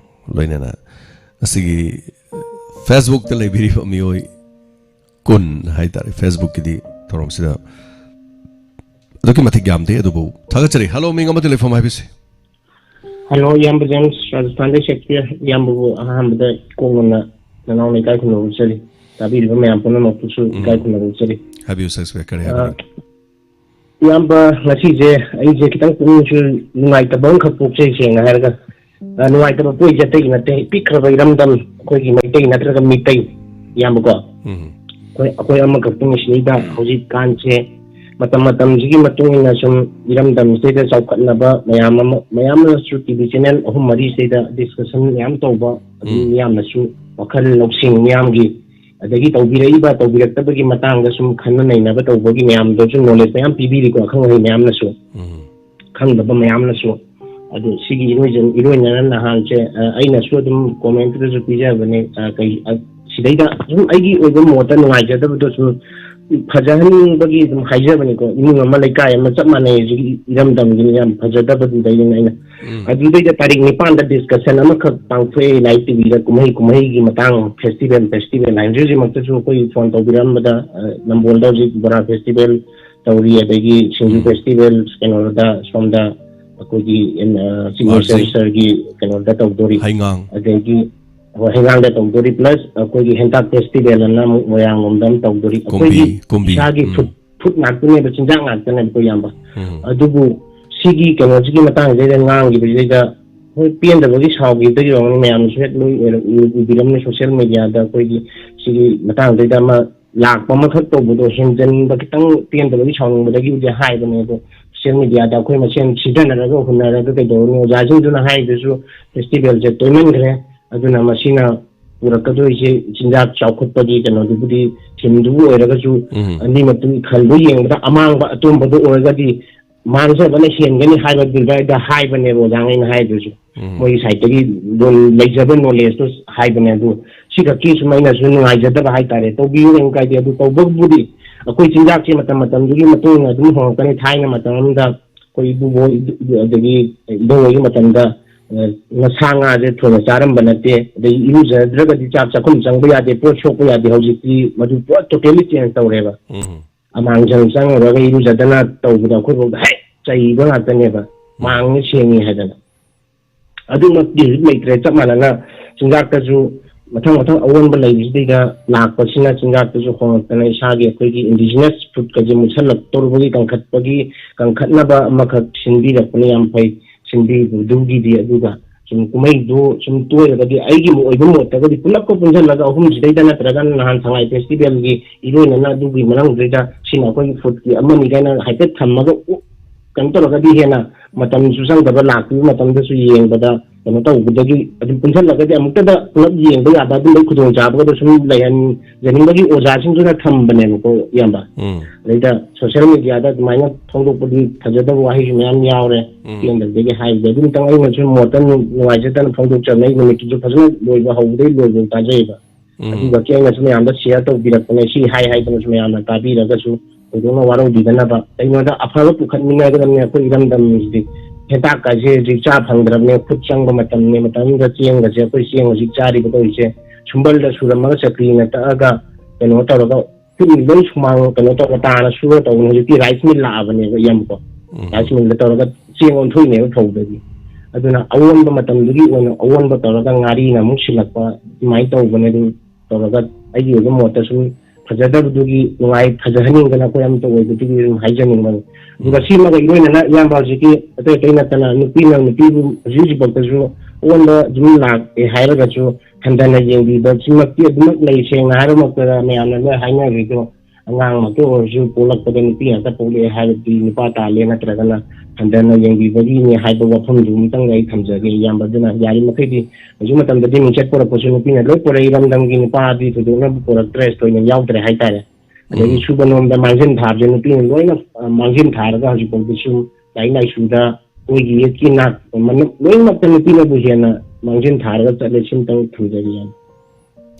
ꯂꯣꯏꯅꯅ ꯉꯁꯤꯒꯤ Facebook ꯇ ꯂꯩꯕꯤꯔꯤꯕ ꯃꯤꯑꯣꯏ ꯀꯨꯟ ꯍꯥꯏꯇꯥꯔꯦ꯫ Facebook ꯀꯤꯗꯤ ꯊꯧꯔꯝꯁꯤꯗ ꯑꯗꯨꯛꯀꯤ ꯃꯇꯤꯛ ꯌꯥꯝꯗꯦ, ꯑꯗꯨꯕꯨ ꯊꯥꯒꯠꯆꯔꯤ꯫ Hello, ꯃꯤꯡ ꯑꯃꯗꯤ ꯂꯩꯐꯝ ꯍꯥꯏꯕꯤꯁꯤ꯫ Hello, ꯏꯌꯥꯝꯕ ꯖꯦꯝꯁ, ꯔꯥꯖꯁꯊꯥꯟꯗꯩ ꯁꯦꯛꯁꯄꯤꯌꯔ꯫ ꯏꯌꯥꯝꯕꯕꯨ ꯑꯍꯥꯟꯕꯗ ꯏꯀꯣꯛ ꯅꯧꯅ ꯅꯅꯥꯎ ꯂꯩꯀꯥꯏ ꯈꯨꯟꯅꯧ ꯆꯠꯂꯤ꯫ ꯇꯥꯕꯤꯔꯤꯕ ꯃꯌꯥꯝ ꯄꯨꯝꯅꯃꯛꯄꯨꯁꯨ ꯎꯝ꯫ ꯏꯀꯥꯏ ꯈꯨꯝꯅꯕ ꯆꯠꯂꯤ꯫ ꯍꯥꯏꯕꯤꯌꯨ, ꯁꯦꯛꯁꯄꯤꯌꯔ, ꯀꯔꯤ ꯑ, ꯍꯥꯏꯕꯤꯅꯤꯡ? ꯏꯌꯥꯝꯕ, ꯉꯁꯤꯁꯦ ꯑꯩꯁꯦ ꯈꯤꯇꯪ ꯄꯨꯛꯅꯤꯡꯁꯨ ꯅꯨꯡꯉꯥꯏꯇꯕ ꯑꯃꯈꯛ ꯄꯣꯛꯆꯩ, ꯁꯦꯡꯅ ꯍꯥꯏꯔꯒ꯫ ꯑ, ꯅꯨꯡꯉꯥꯏꯇꯕ ꯄꯣꯛꯏꯁꯦ ꯑꯇꯩꯒꯤ ꯅꯠꯇꯦ, ꯄꯤꯛꯈ꯭ꯔꯕ ꯏꯔꯝꯗꯝ ꯑꯩꯈꯣꯏꯒꯤ ꯃꯩꯇꯩ ꯅꯠꯇ꯭ꯔꯒ ꯃꯤꯇꯩ, ꯏꯌꯥꯝꯕꯀꯣ꯫ ꯎꯝ꯫ ꯑꯩꯈꯣꯏ, ꯑꯩꯈꯣꯏ ꯑꯃꯈꯛꯇꯅꯤ ꯁꯤꯗꯩꯗ ꯎꯝ꯫ ꯍꯧꯖꯤꯛꯀꯥꯟꯁꯦ ꯃꯇꯝ ꯃꯇꯝꯁꯤꯒꯤ ꯃꯇꯨꯡ ꯏꯟꯅ ꯁꯨꯝ ꯏꯔꯝꯗꯝꯁꯤꯗꯩꯗ ꯆꯥꯎꯈꯠꯅꯕ ꯃꯌꯥꯝ ꯑꯃ, ꯃꯌꯥꯝꯅꯁꯨ ꯇꯤ ꯚꯤ channel ꯑꯍꯨꯝ ꯃꯔꯤꯁꯤꯗꯩꯗ discussion ꯃꯌꯥꯝ ꯇꯧꯕ, ꯑꯗꯨ ꯎꯝ꯫ ꯃꯌꯥꯝꯅꯁꯨ ꯋꯥꯈꯜ ꯂꯧꯁꯤꯡ ꯃꯌꯥꯝꯒꯤ, ꯑꯗꯒꯤ ꯇꯧꯕꯤꯔꯛꯏꯕ ꯇꯧꯕꯤꯔꯛꯇꯕꯒꯤ ꯃꯇꯥꯡꯗ ꯁꯨꯝ ꯈꯟꯅ ꯅꯩꯅꯕ ꯇꯧꯕꯒꯤ ꯃꯌꯥꯝꯗꯁꯨ knowledge ꯃꯌꯥꯝ ꯄꯤꯕꯤꯔꯤꯀꯣ, ꯑꯈꯪ ꯑꯍꯩ ꯃꯌꯥꯝꯅꯁꯨ, ꯎꯝ꯫ ꯈꯪꯗꯕ ꯃꯌꯥꯝꯅꯁꯨ꯫ ꯑꯗꯨ ꯁꯤꯒꯤ ꯏꯔꯣꯏꯖ-, ꯏꯔꯣꯏꯅꯅ ꯅꯍꯥꯟꯁꯦ, ꯑ, ꯑꯩꯅꯁꯨ ꯑꯗꯨꯝ comment ꯇꯁꯨ ꯄꯤꯖꯕꯅꯦ, ꯑ, ꯀꯩ, ꯑ, ꯁꯤꯗꯩꯗ ꯁꯨꯝ ꯑꯩꯒꯤ ꯑꯣꯏꯕ ꯃꯣꯠꯇ ꯅꯨꯡꯉꯥꯏꯖꯗꯕꯗꯣ ꯁꯨꯝ ꯐꯖꯍꯟꯅꯤꯡꯕꯒꯤ ꯑꯗꯨꯝ ꯍꯥꯏꯖꯕꯅꯤꯀꯣ꯫ ꯏꯃꯨꯡ ꯑꯃ, ꯂꯩꯀꯥꯏ ꯑꯃ ꯆꯞ ꯃꯥꯟꯅꯩ ꯍꯧꯖꯤꯛꯀꯤ ꯏꯔꯝꯗꯝꯒꯤꯅꯤ, ꯌꯥꯝ ꯐꯖꯗꯕꯗꯨꯗꯩꯅ ꯑꯩꯅ꯫ ꯎꯝ꯫ ꯑꯗꯨꯗꯩꯗ ꯇꯥꯔꯤꯛ ꯅꯤꯄꯥꯟꯗ discussion ꯑꯃꯈꯛ ꯄꯥꯡꯊꯣꯛꯑꯦ ꯂꯥꯏꯔꯤꯛ ꯇꯤꯚꯤꯗ, ꯀꯨꯝꯍꯩ, ꯀꯨꯝꯍꯩꯒꯤ ꯃꯇꯥꯡ, festival, festival ꯍꯥꯏ꯫ ꯍꯧꯖꯤꯛ ꯍꯧꯖꯤꯛꯃꯛꯇꯁꯨ ꯑꯩꯈꯣꯏ phone ꯇꯧꯕꯤꯔꯛꯑꯝꯕꯗ, ꯑ, ꯅꯝꯕꯣꯜꯗ ꯍꯧꯖꯤꯛ ꯕꯣꯔꯥ festival ꯇꯧꯔꯤ, ꯑꯗꯒꯤ ꯁꯤꯡꯖꯨ ꯎꯝ꯫ festival ꯀꯩꯅꯣꯗ, ꯁꯣꯝꯗ ꯑꯩꯈꯣꯏꯒꯤ, ꯑ, Chief Minister ꯃꯥꯔꯖꯤꯡ꯫ Sirꯒꯤ ꯀꯩꯅꯣꯗ ꯇꯧꯗꯣꯔꯤ, ꯍꯩꯉꯥꯡ꯫ ꯑꯗꯒꯤ, ꯍꯣꯏ, ꯍꯩꯉꯥꯡꯗ ꯇꯧꯗꯣꯔꯤ, plus ꯑꯩꯈꯣꯏꯒꯤ ꯍꯦꯟꯇꯥꯛ festival ꯑꯅ ꯑꯃꯨꯛ ꯃꯣꯏꯔꯥꯡꯂꯣꯝꯗ ꯑꯃꯨꯛ ꯇꯧꯗꯣꯔꯤ꯫ ꯀꯨꯝꯕꯤ, ꯑꯩꯈꯣꯏꯒꯤ ꯀꯨꯝꯕꯤ꯫ ꯏꯁꯥꯒꯤ ꯎꯝ꯫ food, food ꯉꯥꯛꯇꯅꯦꯕ, ꯆꯤꯟꯖꯥꯛ ꯉꯥꯛꯇꯅꯦꯕꯀꯣ, ꯏꯌꯥꯝꯕ꯫ ꯎꯝ꯫ ꯑꯗꯨꯕꯨ ꯁꯤꯒꯤ ꯀꯩꯅꯣꯁꯤꯒꯤ ꯃꯇꯥꯡꯁꯤꯗ ꯉꯥꯡꯈꯤꯕꯁꯤꯗꯩꯗ, ꯍꯣꯏ, ꯄꯦꯟꯗꯕꯒꯤ ꯁꯥꯎꯈꯤꯕꯗꯒꯤ ꯑꯣꯏꯔꯝꯒꯅꯤ, ꯃꯌꯥꯝꯅꯁꯨ ꯍꯦꯛ ꯂꯣꯏ ꯑꯣꯏꯔ-, ꯎ-, ꯎꯕꯤꯔꯝꯅꯤ social mediaꯗ꯫ ꯑꯩꯈꯣꯏꯒꯤ ꯁꯤꯒꯤ ꯃꯇꯥꯡꯁꯤꯗ ꯑꯃ ꯂꯥꯛꯄ ꯑꯃꯈꯛ ꯇꯧꯕꯗꯣ, ꯍꯦꯟꯖꯟꯕ, ꯈꯤꯇꯪ ꯄꯦꯟꯗꯕꯒꯤ ꯁꯥꯎꯅꯤꯡꯕꯗꯒꯤꯕꯨꯗꯤ ꯍꯥꯏꯕꯅꯦ꯫ ꯑꯗꯣ social mediaꯗ ꯑꯩꯈꯣꯏ ꯃꯁꯦꯟ ꯁꯤꯖꯤꯟꯅꯔꯒ ꯍꯨꯟꯅꯔꯒ ꯀꯩꯗꯧꯔꯨꯅꯤ? ꯑꯣꯖꯥꯁꯤꯡꯗꯨꯅ ꯍꯥꯏꯗꯨꯁꯨ festivalꯁꯦ ꯇꯣꯏꯃꯟꯈ꯭ꯔꯦ, ꯑꯗꯨꯅ ꯃꯁꯤꯅ ꯄꯨꯔꯛꯀꯗꯣꯏꯁꯦ ꯆꯤꯟꯖꯥꯛ ꯆꯥꯎꯈꯠꯄꯒꯤ ꯀꯩꯅꯣꯗꯨꯕꯨꯗꯤ, themeꯗꯨꯕꯨ ꯑꯣꯏꯔꯒꯁꯨ, ꯎꯝ꯫ ꯑꯅꯤ ꯃꯇꯨꯡ ꯈꯜꯗꯨ ꯌꯦꯡꯕꯗ ꯑꯃꯥꯡꯕ ꯑꯇꯣꯡꯕꯗꯨ ꯑꯣꯏꯔꯒꯗꯤ ꯃꯥꯡꯖꯕꯅ ꯍꯦꯟꯒꯅꯤ ꯍꯥꯏꯕ ꯑꯗꯨꯗ ꯍꯥꯏꯕꯅꯦꯕ ꯑꯣꯖꯥꯉꯩꯅ ꯍꯥꯏꯗꯨꯁꯨ꯫ ꯎꯝ꯫ ꯃꯣꯏꯒꯤ sideꯇꯒꯤ ꯂꯩꯖꯕ knowledgeꯇꯣ ꯍꯥꯏꯕꯅꯦ꯫ ꯑꯗꯨ ꯁꯤꯈꯛꯀꯤ ꯁꯨꯝ ꯑꯩꯅꯁꯨ ꯅꯨꯡꯉꯥꯏꯖꯗꯕ ꯍꯥꯏꯇꯥꯔꯦ꯫ ꯇꯧꯕꯤꯌꯨ, ꯀꯩꯝ ꯀꯥꯏꯗꯦ꯫ ꯑꯗꯨ ꯇꯧꯕꯕꯨꯗꯤ ꯑꯩꯈꯣꯏ ꯆꯤꯟꯖꯥꯛꯁꯦ ꯃꯇꯝ ꯃꯇꯝꯗꯨꯒꯤ ꯃꯇꯨꯡ ꯏꯟꯅ ꯑꯗꯨꯝ ꯍꯣꯡꯉꯛꯀꯅꯤ꯫ ꯊꯥꯏꯅ ꯃꯇꯝ ꯑꯃꯗ ꯑꯩꯈꯣꯏ ꯏꯄꯨꯕꯣꯏ, ꯑꯗꯒꯤ ꯏꯙꯧ ꯍꯣꯏꯒꯤ ꯃꯇꯝꯗ, ꯑ, ꯉ-, ꯁꯥ ꯉꯥꯁꯦ ꯊꯣꯏꯅ ꯆꯥꯔꯝꯕ ꯅꯠꯇꯦ, ꯑꯗꯒꯤ ꯏꯔꯨꯖꯗ꯭ꯔꯒꯗꯤ ꯆꯥꯛ ꯆꯥꯛꯈꯨꯝ ꯆꯪꯕ ꯌꯥꯗꯦ, ꯄꯣꯠ ꯁꯣꯛꯄ ꯌꯥꯗꯦ꯫ ꯍꯧꯖꯤꯛꯇꯤ ꯃꯗꯨ ꯄꯨꯔꯥ totally change ꯇꯧꯔꯦꯕ꯫ ꯎꯝ꯫ ꯑꯃꯥꯡꯁꯪ ꯆꯪꯉꯨꯔꯒ ꯏꯔꯨꯖꯗꯅ ꯇꯧꯕꯗ ꯑꯩꯈꯣꯏꯐꯥꯎꯗ ꯍꯦꯛ ꯆꯩꯕ ꯉꯥꯛꯇꯅꯦꯕ, ꯎꯝ꯫ ꯃꯥꯡꯅ ꯁꯦꯡꯉꯤ ꯍꯥꯏꯗꯅ꯫ ꯑꯗꯨꯃꯛꯇꯤ ꯍꯧꯖꯤꯛ ꯂꯩꯇ꯭ꯔꯦ꯫ ꯆꯞ ꯃꯥꯟꯅꯅ ꯆꯤꯟꯖꯥꯛꯇꯁꯨ ꯃꯊꯪ ꯃꯊꯪ ꯑꯑꯣꯟꯕ ꯂꯩꯕꯁꯤꯗꯩꯗ ꯂꯥꯛꯄꯁꯤꯅ ꯆꯤꯟꯖꯥꯛꯇꯁꯨ ꯍꯣꯡꯉꯛꯇꯅ ꯏꯁꯥꯒꯤ ꯑꯩꯈꯣꯏꯒꯤ indigenous foodꯀꯁꯦ ꯃꯨꯠꯁꯜꯂꯛꯇꯧꯔꯨꯕꯒꯤ ꯀꯟꯈꯠꯄꯒꯤ, ꯀꯟꯈꯠꯅꯕ ꯑꯃꯈꯛ ꯁꯤꯟꯕꯤꯔꯛꯄꯅ ꯌꯥꯝ ꯐꯩ꯫ ꯁꯤꯟꯕꯤꯕꯗꯨꯒꯤꯗꯤ꯫ ꯑꯗꯨꯒ ꯁꯨꯝ ꯀꯨꯝꯍꯩꯗꯨ ꯁꯨꯝ ꯇꯣꯏꯔꯒꯗꯤ ꯑꯩꯒꯤ ꯑꯣꯏꯕ ꯃꯣꯠꯇꯒꯗꯤ ꯄꯨꯂꯞꯀ ꯄꯨꯟꯁꯤꯜꯂꯒ ꯑꯍꯨꯝꯁꯤꯗꯩꯗ ꯅꯠꯇ꯭ꯔꯒꯅ ꯅꯍꯥꯟ ꯁꯉꯥꯏ festivalꯒꯤ ꯏꯔꯣꯏꯅꯅ ꯑꯗꯨꯒꯤ ꯃꯅꯨꯡꯗꯩꯗ ꯁꯤꯅ ꯑꯩꯈꯣꯏꯒꯤ foodꯀꯤ ꯑꯃꯅꯤ ꯀꯥꯏꯅ ꯍꯥꯏꯐꯦꯠ ꯊꯝꯃꯒ ꯎ-, ꯀꯩꯅꯣ ꯇꯧꯔꯒꯗꯤ ꯍꯦꯟꯅ ꯃꯇꯝꯁꯨ ꯆꯪꯗꯕ, ꯂꯥꯛꯄꯤꯕ ꯃꯇꯝꯗꯁꯨ ꯌꯦꯡꯕꯗ ꯀꯩꯅꯣ ꯇꯧꯕꯗꯒꯤ ꯑꯗꯨꯝ ꯄꯨꯟꯁꯤꯜꯂꯒꯗꯤ ꯑꯃꯨꯛꯇꯗ ꯄꯨꯂꯞ ꯌꯦꯡꯕ ꯌꯥꯕ ꯑꯗꯨꯝꯕꯒꯤ ꯈꯨꯗꯣꯡꯆꯥꯕꯒꯗꯣ ꯁꯨꯝ ꯂꯩꯍꯟꯖꯅꯤꯡꯕꯒꯤ ꯑꯣꯖꯥꯁꯤꯡꯗꯨꯅ ꯊꯝꯕꯅꯦꯕꯀꯣ, ꯏꯌꯥꯝꯕ꯫ ꯎꯝ꯫ ꯑꯗꯩꯗ ꯁꯣꯁꯤꯌꯦꯜ ꯃꯦꯗꯤꯌꯥꯗ ꯑꯗꯨꯃꯥꯏꯅ ꯐꯣꯡꯗꯣꯛꯄꯗꯤ ꯐꯖꯗꯕ ꯋꯥꯍꯩꯁꯨ ꯃꯌꯥꯝ ꯌꯥꯎꯔꯦ꯫ ꯎꯝ꯫ ꯄꯦꯟꯗꯕꯗꯒꯤ ꯍꯥꯏꯕꯗ ꯑꯗꯨꯝꯇꯪ ꯑꯩꯅꯁꯨ ꯃꯣꯠꯇ ꯅꯨꯡꯉꯥꯏꯖꯗꯅ ꯐꯣꯡꯗꯣꯛꯆꯕꯅꯦ꯫ ꯑꯩ ꯅꯨꯃꯤꯠꯇꯨꯁꯨ ꯐꯖꯅ ꯂꯣꯏꯕ, ꯍꯧꯕꯗꯒꯤ ꯂꯣꯏꯕ ꯇꯥꯖꯩꯕ꯫ ꯎꯝ꯫ ꯑꯗꯨꯒ ꯑꯩꯅꯁꯨ ꯃꯌꯥꯝꯗ ꯁꯤꯌꯔ ꯇꯧꯕꯤꯔꯛꯄꯅꯦ꯫ ꯁꯤ ꯍꯥꯏ ꯍꯥꯏꯗꯅꯁꯨ ꯃꯌꯥꯝꯅ ꯇꯥꯕꯤꯔꯒꯁꯨ ꯊꯣꯏꯗꯣꯛꯅ ꯋꯥꯔꯧꯕꯤꯗꯅꯕ꯫ ꯀꯩꯅꯣꯗ ꯑꯐꯕ ꯄꯨꯈꯠꯃꯤꯟꯅꯒꯗꯕꯅꯤ ꯑꯩꯈꯣꯏ ꯏꯔꯝꯗꯝꯁꯤꯗꯤ꯫ ꯍꯦꯟꯇꯥꯛꯀꯁꯦ ꯍꯧꯖꯤꯛ ꯆꯥ ꯐꯪꯗ꯭ꯔꯕꯅꯦ꯫ ꯈꯨꯠ ꯆꯪꯕ ꯃꯇꯝꯅꯦ꯫ ꯃꯇꯝꯗ ꯆꯦꯡꯒꯁꯦ, ꯑꯩꯈꯣꯏ ꯆꯦꯡ ꯍꯧꯖꯤꯛ ꯆꯥꯔꯤꯕ ꯇꯧꯔꯤꯁꯦ, ꯁꯨꯝꯕꯜꯗ ꯁꯨꯔꯝꯃꯒ ꯆꯀ꯭ꯔꯤꯅ ꯇꯛꯑꯒ ꯀꯩꯅꯣ ꯇꯧꯔꯒ ꯈꯨꯠꯅ ꯂꯣꯏ ꯁꯨꯃꯥꯡ ꯀꯩꯅꯣ ꯇꯧꯔꯒ ꯇꯥꯅ ꯁꯨꯔ ꯇꯧꯕꯅꯦ꯫ ꯍꯧꯖꯤꯛꯇꯤ ꯔꯥꯏꯁ ꯃꯤꯜ ꯂꯥꯛꯑꯕꯅꯦꯕ, ꯏꯌꯥꯝꯕꯀꯣ꯫ ꯎꯝ꯫ ꯔꯥꯏꯁ ꯃꯤꯜꯗ ꯇꯧꯔꯒ ꯆꯦꯡ ꯑꯣꯟꯊꯣꯛꯏꯅꯦꯕ ꯐꯧꯗꯒꯤ꯫ ꯑꯗꯨꯅ ꯑꯑꯣꯟꯕ ꯃꯇꯝꯗꯨꯒꯤ ꯑꯣꯏꯅ ꯑꯑꯣꯟꯕ ꯇꯧꯔꯒ ꯉꯥꯔꯤꯅ ꯑꯃꯨꯛ ꯁꯤꯜꯂꯛꯄ, ꯑꯗꯨꯃꯥꯏꯅ ꯇꯧꯕꯅꯦ꯫ ꯑꯗꯨ ꯇꯧꯔꯒ ꯑꯩꯒꯤ ꯑꯣꯏꯕ ꯃꯣꯠꯇ ꯁꯨꯝ ꯐꯖꯗꯕꯗꯨꯒꯤ ꯅꯨꯡꯉꯥꯏ ꯐꯖꯍꯟꯅꯤꯡꯗꯅ ꯑꯩꯈꯣꯏ ꯑꯃꯠꯇ ꯑꯣꯏꯕꯗꯨꯒꯤ ꯑꯗꯨꯝ ꯍꯥꯏꯖꯅꯤꯡꯕꯅꯤ꯫ ꯑꯗꯨꯒ ꯎꯝ꯫ ꯁꯤꯃꯒ ꯏꯔꯣꯏꯅꯅ ꯏꯌꯥꯝꯕ ꯍꯧꯖꯤꯛꯀꯤ ꯑꯇꯩ ꯑꯇꯩ ꯅꯠꯇꯅ ꯅꯨꯄꯤꯅ ꯅꯨꯄꯤꯕꯨ ꯍꯧꯖꯤꯛ ꯍꯧꯖꯤꯛꯐꯥꯎꯗꯁꯨ ꯑꯑꯣꯟꯕ ꯑꯗꯨꯝ ꯂꯥꯛꯑꯦ ꯍꯥꯏꯔꯒꯁꯨ ꯍꯟꯊꯅ ꯌꯦꯡꯕꯤꯕ ꯁꯤꯃꯛꯇꯤ ꯑꯗꯨꯃꯛ ꯂꯩ꯫ ꯁꯦꯡꯅ ꯍꯥꯏꯔꯃꯛꯇꯗ ꯃꯌꯥꯝꯅ ꯂꯣꯏ ꯍꯥꯏꯅꯔꯤꯗꯣ ꯑꯉꯥꯡꯃꯛꯇ ꯑꯣꯏꯔꯁꯨ ꯄꯣꯛꯂꯛꯄꯗ ꯅꯨꯄꯤ ꯉꯥꯛꯇ ꯄꯣꯛꯂꯛꯑꯦ ꯍꯥꯏꯔꯗꯤ ꯅꯨꯄꯥ ꯇꯥꯜꯂꯦ ꯅꯠꯇ꯭ꯔꯒꯅ ꯍꯟꯊꯅ ꯌꯦꯡꯕꯤꯕꯒꯤꯅꯦ ꯍꯥꯏꯕ ꯋꯥꯐꯝꯗꯨ ꯑꯃꯇꯪ ꯑꯩ ꯊꯝꯖꯒꯦ ꯏꯌꯥꯝꯕ꯫ ꯑꯗꯨꯅ ꯌꯥꯔꯤꯃꯈꯩꯗꯤ ꯍꯧꯖꯤꯛ ꯃꯇꯝꯗꯗꯤ ꯃꯤꯡꯆꯠ ꯄꯨꯔꯛꯄꯁꯨ ꯅꯨꯄꯤꯅ ꯂꯣꯏ ꯄꯨꯔꯛꯏ꯫ ꯏꯔꯝꯗꯝꯒꯤ ꯅꯨꯄꯥꯗꯤ ꯊꯣꯏꯗꯣꯛꯅ ꯄꯨꯔꯛꯇ꯭ꯔꯦ, ꯊꯣꯏꯅ ꯌꯥꯎꯗ꯭ꯔꯦ ꯍꯥꯏꯇꯥꯔꯦ꯫ ꯑꯗꯒꯤ ꯎꯝ꯫ ꯁꯨꯕ ꯅꯣꯝꯕꯗ ꯃꯥꯡꯖꯤꯟ ꯊꯥꯕꯁꯦ ꯅꯨꯄꯤꯅ ꯂꯣꯏꯅ, ꯑ, ꯃꯥꯡꯖꯤꯟ ꯊꯥꯔꯒ ꯍꯧꯖꯤꯛꯐꯥꯎꯗꯤ ꯁꯨꯝ ꯂꯥꯏꯔꯤꯛ ꯂꯥꯏꯁꯨꯗ ꯑꯩꯈꯣꯏꯒꯤ ꯌꯦꯠꯀꯤ ꯅꯥꯠ ꯃꯅꯨꯡ ꯂꯣꯏꯅꯃꯛꯇ ꯅꯨꯄꯤꯅꯕꯨ ꯍꯦꯟꯅ ꯃꯥꯡꯖꯤꯟ ꯊꯥꯔꯒ ꯆꯠꯂꯦ꯫ ꯁꯤꯝꯇꯪ ꯊꯝꯖꯒꯦ ꯏꯌꯥꯝꯕ꯫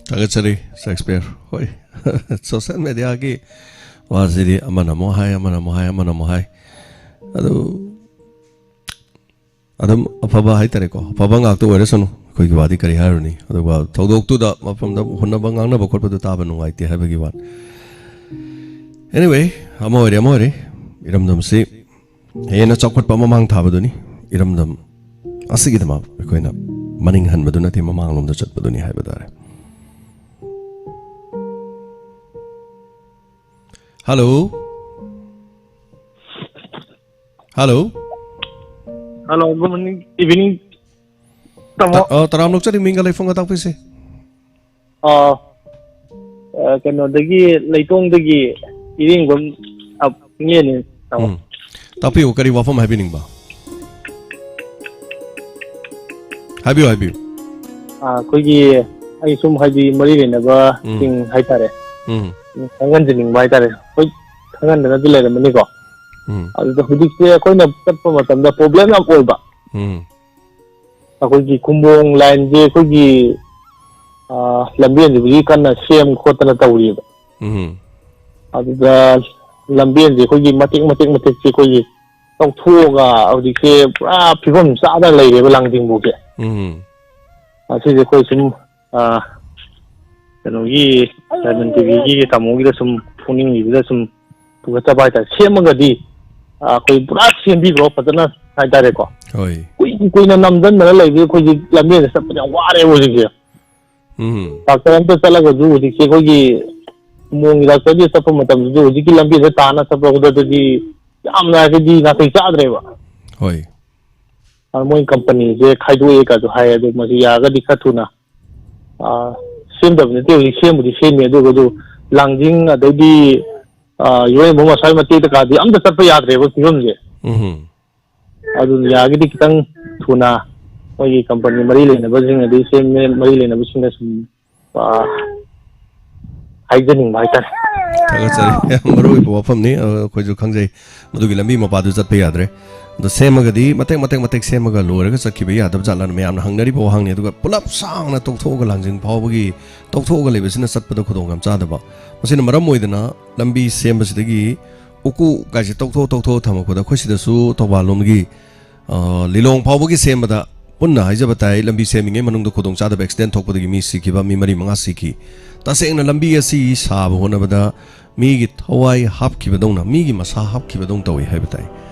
ꯊꯥꯒꯠꯆꯔꯤ ꯁꯦꯛꯁꯄꯤꯌꯔ꯫ ꯍꯣꯏ꯫ ꯁꯣꯁꯤꯌꯦꯜ ꯃꯦꯗꯤꯌꯥꯒꯤ ꯋꯥꯁꯤꯗꯤ ꯑꯃꯅ ꯑꯃꯨꯛ ꯍꯥꯏ, ꯑꯃꯅ ꯑꯃꯨꯛ ꯍꯥꯏ, ꯑꯃꯅ ꯑꯃꯨꯛ ꯍꯥꯏ꯫ ꯑꯗꯨ ꯑꯗꯨꯝ ꯑꯐꯕ ꯍꯥꯏꯇꯥꯔꯦꯀꯣ, ꯑꯐꯕ ꯉꯥꯛꯇ ꯑꯣꯏꯔꯁꯅꯨ, ꯑꯩꯈꯣꯏꯒꯤ ꯋꯥꯗꯤ ꯀꯔꯤ ꯍꯥꯏꯔꯨꯅꯤ꯫ ꯑꯗꯨꯒ ꯊꯧꯗꯣꯛꯇꯨꯗ ꯃꯐꯝꯗ ꯍꯨꯟꯅꯕ ꯉꯥꯡꯅꯕ ꯈꯣꯠꯄꯗꯨ ꯇꯥꯕ ꯅꯨꯡꯉꯥꯏꯇꯦ ꯍꯥꯏꯕꯒꯤ ꯋꯥꯅꯤ꯫ Anyway, ꯑꯃ ꯑꯣꯏꯔꯦ ꯑꯃ ꯑꯣꯏꯔꯦ, ꯏꯔꯝꯗꯝꯁꯤ ꯍꯦꯟꯅ ꯆꯥꯎꯈꯠꯄ ꯃꯃꯥꯡ ꯊꯥꯕꯗꯨꯅꯤ꯫ ꯏꯔꯝꯗꯝ ꯑꯁꯤꯒꯤꯗꯃꯛ ꯑꯩꯈꯣꯏꯅ ꯃꯅꯤꯡ ꯍꯟꯕꯗꯨ ꯅꯠꯇꯦ, ꯃꯃꯥꯡꯂꯣꯝꯗ ꯆꯠꯄꯗꯨꯅꯤ ꯍꯥꯏꯕ ꯇꯥꯔꯦ꯫ Hello. Hello. Hello, good morning, evening, ꯇꯥꯃꯣ꯫ ꯇ-, ꯑ, ꯇꯔꯥꯝ ꯂꯣꯛꯆꯔꯤ, ꯃꯤꯡꯒ ꯂꯩꯐꯝꯒ ꯇꯥꯛꯄꯤꯁꯦ꯫ ꯑ, ꯑ, ꯀꯩꯅꯣꯗꯒꯤ, ꯂꯩꯇꯣꯡꯗꯒꯤ ꯏꯔꯦꯡꯕꯝ, ꯑ, ꯏꯅꯦꯅꯦ, ꯇꯥꯃꯣ꯫ ꯎꯝ꯫ ꯇꯥꯛꯄꯤꯌꯨ, ꯀꯔꯤ ꯋꯥꯐꯝ ꯍꯥꯏꯕꯤꯅꯤꯡꯕ? ꯍꯥꯏꯕꯤꯌꯨ, ꯍꯥꯏꯕꯤꯌꯨ꯫ ꯑꯥ, ꯑꯩꯈꯣꯏꯒꯤ, ꯑꯩ ꯁꯨꯝ ꯍꯥꯏꯗꯤ ꯃꯔꯤ ꯂꯩꯅꯕꯁꯤꯡ ꯎꯝ꯫ ꯍꯥꯏꯇꯥꯔꯦ꯫ ꯎꯝ꯫ ꯎꯝ, ꯈꯪꯍꯟꯖꯅꯤꯡꯕ ꯍꯥꯏꯇꯥꯔꯦ꯫ ꯍꯣꯏ, ꯈꯪꯍꯟꯗꯅꯗꯤ ꯂꯩꯔꯝꯃꯅꯤꯀꯣ꯫ ꯎꯝ꯫ ꯑꯗꯨꯗ ꯍꯧꯖꯤꯛꯁꯦ ꯑꯩꯈꯣꯏꯅ ꯆꯠꯄ ꯃꯇꯝꯗ problem ꯌꯥꯝ ꯑꯣꯏꯕ꯫ ꯎꯝ꯫ ꯑꯩꯈꯣꯏꯒꯤ ꯈꯨꯝꯕꯣꯡ lineꯁꯦ ꯑꯩꯈꯣꯏꯒꯤ, ꯑꯥ, ꯂꯝꯕꯦꯟꯁꯤꯕꯨꯗꯤ ꯀꯟꯅ ꯁꯦꯝ ꯈꯣꯠꯇꯅ ꯇꯧꯔꯤꯕ꯫ ꯎꯝ꯫ ꯑꯗꯨꯗ ꯂꯝꯕꯦꯟꯁꯦ ꯑꯩꯈꯣꯏꯒꯤ ꯃꯇꯦꯛ ꯃꯇꯦꯛ ꯃꯇꯦꯛꯁꯦ ꯑꯩꯈꯣꯏꯒꯤ ꯇꯧꯊꯣꯛꯑꯒ ꯍꯧꯖꯤꯛꯁꯦ ꯄꯨꯔꯥ ꯐꯤꯕꯝ ꯆꯥꯗꯅ ꯂꯩꯔꯦꯕ ꯂꯥꯡꯖꯤꯡꯕꯨꯛꯁꯦ꯫ ꯎꯝ꯫ ꯑꯁꯤꯁꯦ ꯑꯩꯈꯣꯏ ꯁꯨꯝ, ꯑꯥ, ꯀꯩꯅꯣꯒꯤ, ꯗꯥꯏꯃꯟ ꯇꯤꯚꯤꯒꯤ ꯇꯥꯃꯣꯒꯤꯗ ꯁꯨꯝ ꯐꯣꯡꯅꯤꯡꯉꯤꯁꯤꯗ ꯁꯨꯝ ꯄꯨꯈꯠꯆꯕ ꯍꯥꯏꯇꯥꯔꯦ꯫ ꯁꯦꯝꯃꯒꯗꯤ, ꯑꯥ, ꯑꯩꯈꯣꯏ ꯄꯨꯔꯥ ꯁꯦꯝꯕꯤꯈ꯭ꯔꯣ ꯐꯖꯅ ꯍꯥꯏꯇꯥꯔꯦꯀꯣ꯫ ꯍꯣꯏ꯫ ꯀꯨꯏꯅ ꯀꯨꯏꯅ ꯅꯝꯁꯤꯟꯗꯅ ꯂꯩꯕꯁꯦ ꯑꯩꯈꯣꯏꯁꯦ ꯂꯝꯕꯦꯟꯗ ꯆꯠꯄꯗ ꯌꯥꯝ ꯋꯥꯔꯦꯕ ꯍꯧꯖꯤꯛꯁꯦ꯫ ꯎꯝ꯫ ꯗꯥꯛꯇꯔ ꯑꯝꯇ ꯆꯠꯂꯒꯁꯨ ꯍꯧꯖꯤꯛꯁꯦ ꯑꯩꯈꯣꯏꯒꯤ ꯈꯨꯝꯕꯣꯡꯒꯤ ꯗꯥꯛꯇꯔꯗ ꯆꯠꯄ ꯃꯇꯝꯗꯁꯨ ꯍꯧꯖꯤꯛꯀꯤ ꯂꯝꯕꯤꯗ ꯇꯥꯅ ꯆꯠꯄꯗꯗꯤ ꯌꯥꯝꯅ ꯍꯥꯏꯗꯤ ꯅꯥꯇꯩ ꯆꯥꯗ꯭ꯔꯦꯕ꯫ ꯍꯣꯏ꯫ ꯑꯗꯨ ꯃꯣꯏ ꯀꯝꯄꯅꯤꯁꯦ ꯈꯥꯏꯗꯣꯛꯑꯦ ꯀꯥꯏꯁꯨ ꯍꯥꯏ, ꯑꯗꯣ ꯃꯁꯤ ꯌꯥꯔꯒꯗꯤ ꯈꯔ ꯊꯨꯅ, ꯑꯥ, ꯁꯦꯝꯗꯕ ꯅꯠꯇꯦ, ꯍꯧꯖꯤꯛ ꯁꯦꯝꯕꯨꯗꯤ ꯁꯦꯝꯃꯤ, ꯑꯗꯨꯒꯁꯨ ꯂꯥꯡꯖꯤꯡ ꯑꯗꯩꯗꯤ, ꯑꯥ, ꯌꯨꯔꯦꯝꯕꯝ ꯑꯁ꯭ꯋꯥꯏ ꯃꯇꯦꯛꯇ ꯀꯥꯗꯤ ꯑꯝꯇ ꯆꯠꯄ ꯌꯥꯗ꯭ꯔꯦꯕ ꯐꯤꯕꯝꯁꯦ꯫ ꯎꯝ꯫ ꯑꯗꯨꯅ ꯌꯥꯔꯒꯗꯤ ꯈꯤꯇꯪ ꯊꯨꯅ ꯃꯣꯏꯒꯤ ꯀꯝꯄꯅꯤ ꯃꯔꯤ ꯂꯩꯅꯕꯁꯤꯡ ꯑꯗꯩ ꯁꯦꯝ ꯃꯔꯤ ꯂꯩꯅꯕꯁꯤꯡꯅ ꯁꯨꯝ, ꯑꯥ, ꯍꯥꯏꯖꯅꯤꯡꯕ ꯍꯥꯏꯇꯥꯔꯦ꯫ ꯊꯥꯒꯠꯆꯔꯤ꯫ ꯌꯥꯝ ꯃꯔꯨ ꯑꯣꯏꯕ ꯋꯥꯐꯝꯅꯤ꯫ ꯑ, ꯑꯩꯈꯣꯏꯁꯨ ꯈꯪꯖꯩ꯫ ꯃꯗꯨꯒꯤ ꯂꯝꯕꯤ ꯃꯄꯥꯗꯨ ꯆꯠꯄ ꯌꯥꯗ꯭ꯔꯦ꯫ ꯑꯗꯣ ꯁꯦꯝꯃꯒꯗꯤ ꯃꯇꯦꯛ ꯃꯇꯦꯛ ꯃꯇꯦꯛ ꯁꯦꯝꯃꯒ ꯂꯣꯏꯔꯒ ꯆꯠꯈꯤꯕ ꯌꯥꯗꯕ ꯖꯥꯠꯂꯅ ꯃꯌꯥꯝꯅ ꯍꯪꯅꯔꯤꯕ ꯋꯥꯍꯪꯅꯤ꯫ ꯑꯗꯨꯒ ꯄꯨꯂꯞ ꯁꯥꯡꯅ ꯇꯧꯊꯣꯛꯑꯒ ꯂꯥꯡꯖꯤꯡ ꯐꯥꯎꯕꯒꯤ ꯇꯧꯊꯣꯛꯑꯒ ꯂꯩꯕꯁꯤꯅ ꯆꯠꯄꯗ ꯈꯨꯗꯣꯡ ꯌꯥꯝ ꯆꯥꯗꯕ꯫ ꯃꯁꯤꯅ ꯃꯔꯝ ꯑꯣꯏꯗꯅ ꯂꯝꯕꯤ ꯁꯦꯝꯕꯁꯤꯗꯒꯤ ꯎꯀꯨ ꯀꯥꯏꯁꯦ ꯇꯧꯊꯣꯛ ꯇꯧꯊꯣꯛ ꯊꯝꯃꯛꯄꯗ ꯑꯩꯈꯣꯏ ꯁꯤꯗꯁꯨ ꯊꯧꯕꯥꯜ ꯂꯣꯝꯒꯤ, ꯑ, ꯂꯤꯂꯣꯡ ꯐꯥꯎꯕꯒꯤ ꯁꯦꯝꯕꯗ ꯄꯨꯟꯅ ꯍꯥꯏꯖꯕ ꯇꯥꯏ, ꯂꯝꯕꯤ ꯁꯦꯝꯃꯤꯉꯩ ꯃꯅꯨꯡꯗ ꯈꯨꯗꯣꯡꯆꯥꯗꯕ accident ꯊꯣꯛꯄꯗꯒꯤ ꯃꯤ ꯁꯤꯈꯤꯕ ꯃꯤ ꯃꯔꯤ ꯃꯉꯥ ꯁꯤꯈꯤ꯫ ꯇꯁꯦꯡꯅ ꯂꯝꯕꯤ ꯑꯁꯤ ꯁꯥꯕ ꯍꯣꯠꯅꯕꯗ ꯃꯤꯒꯤ ꯊꯋꯥꯏ ꯍꯥꯞꯈꯤꯕꯗꯧꯅ, ꯃꯤꯒꯤ ꯃꯁꯥ ꯍꯥꯞꯈꯤꯕꯗꯧꯅ ꯇꯧꯏ ꯍꯥꯏꯕ ꯇꯥꯏ꯫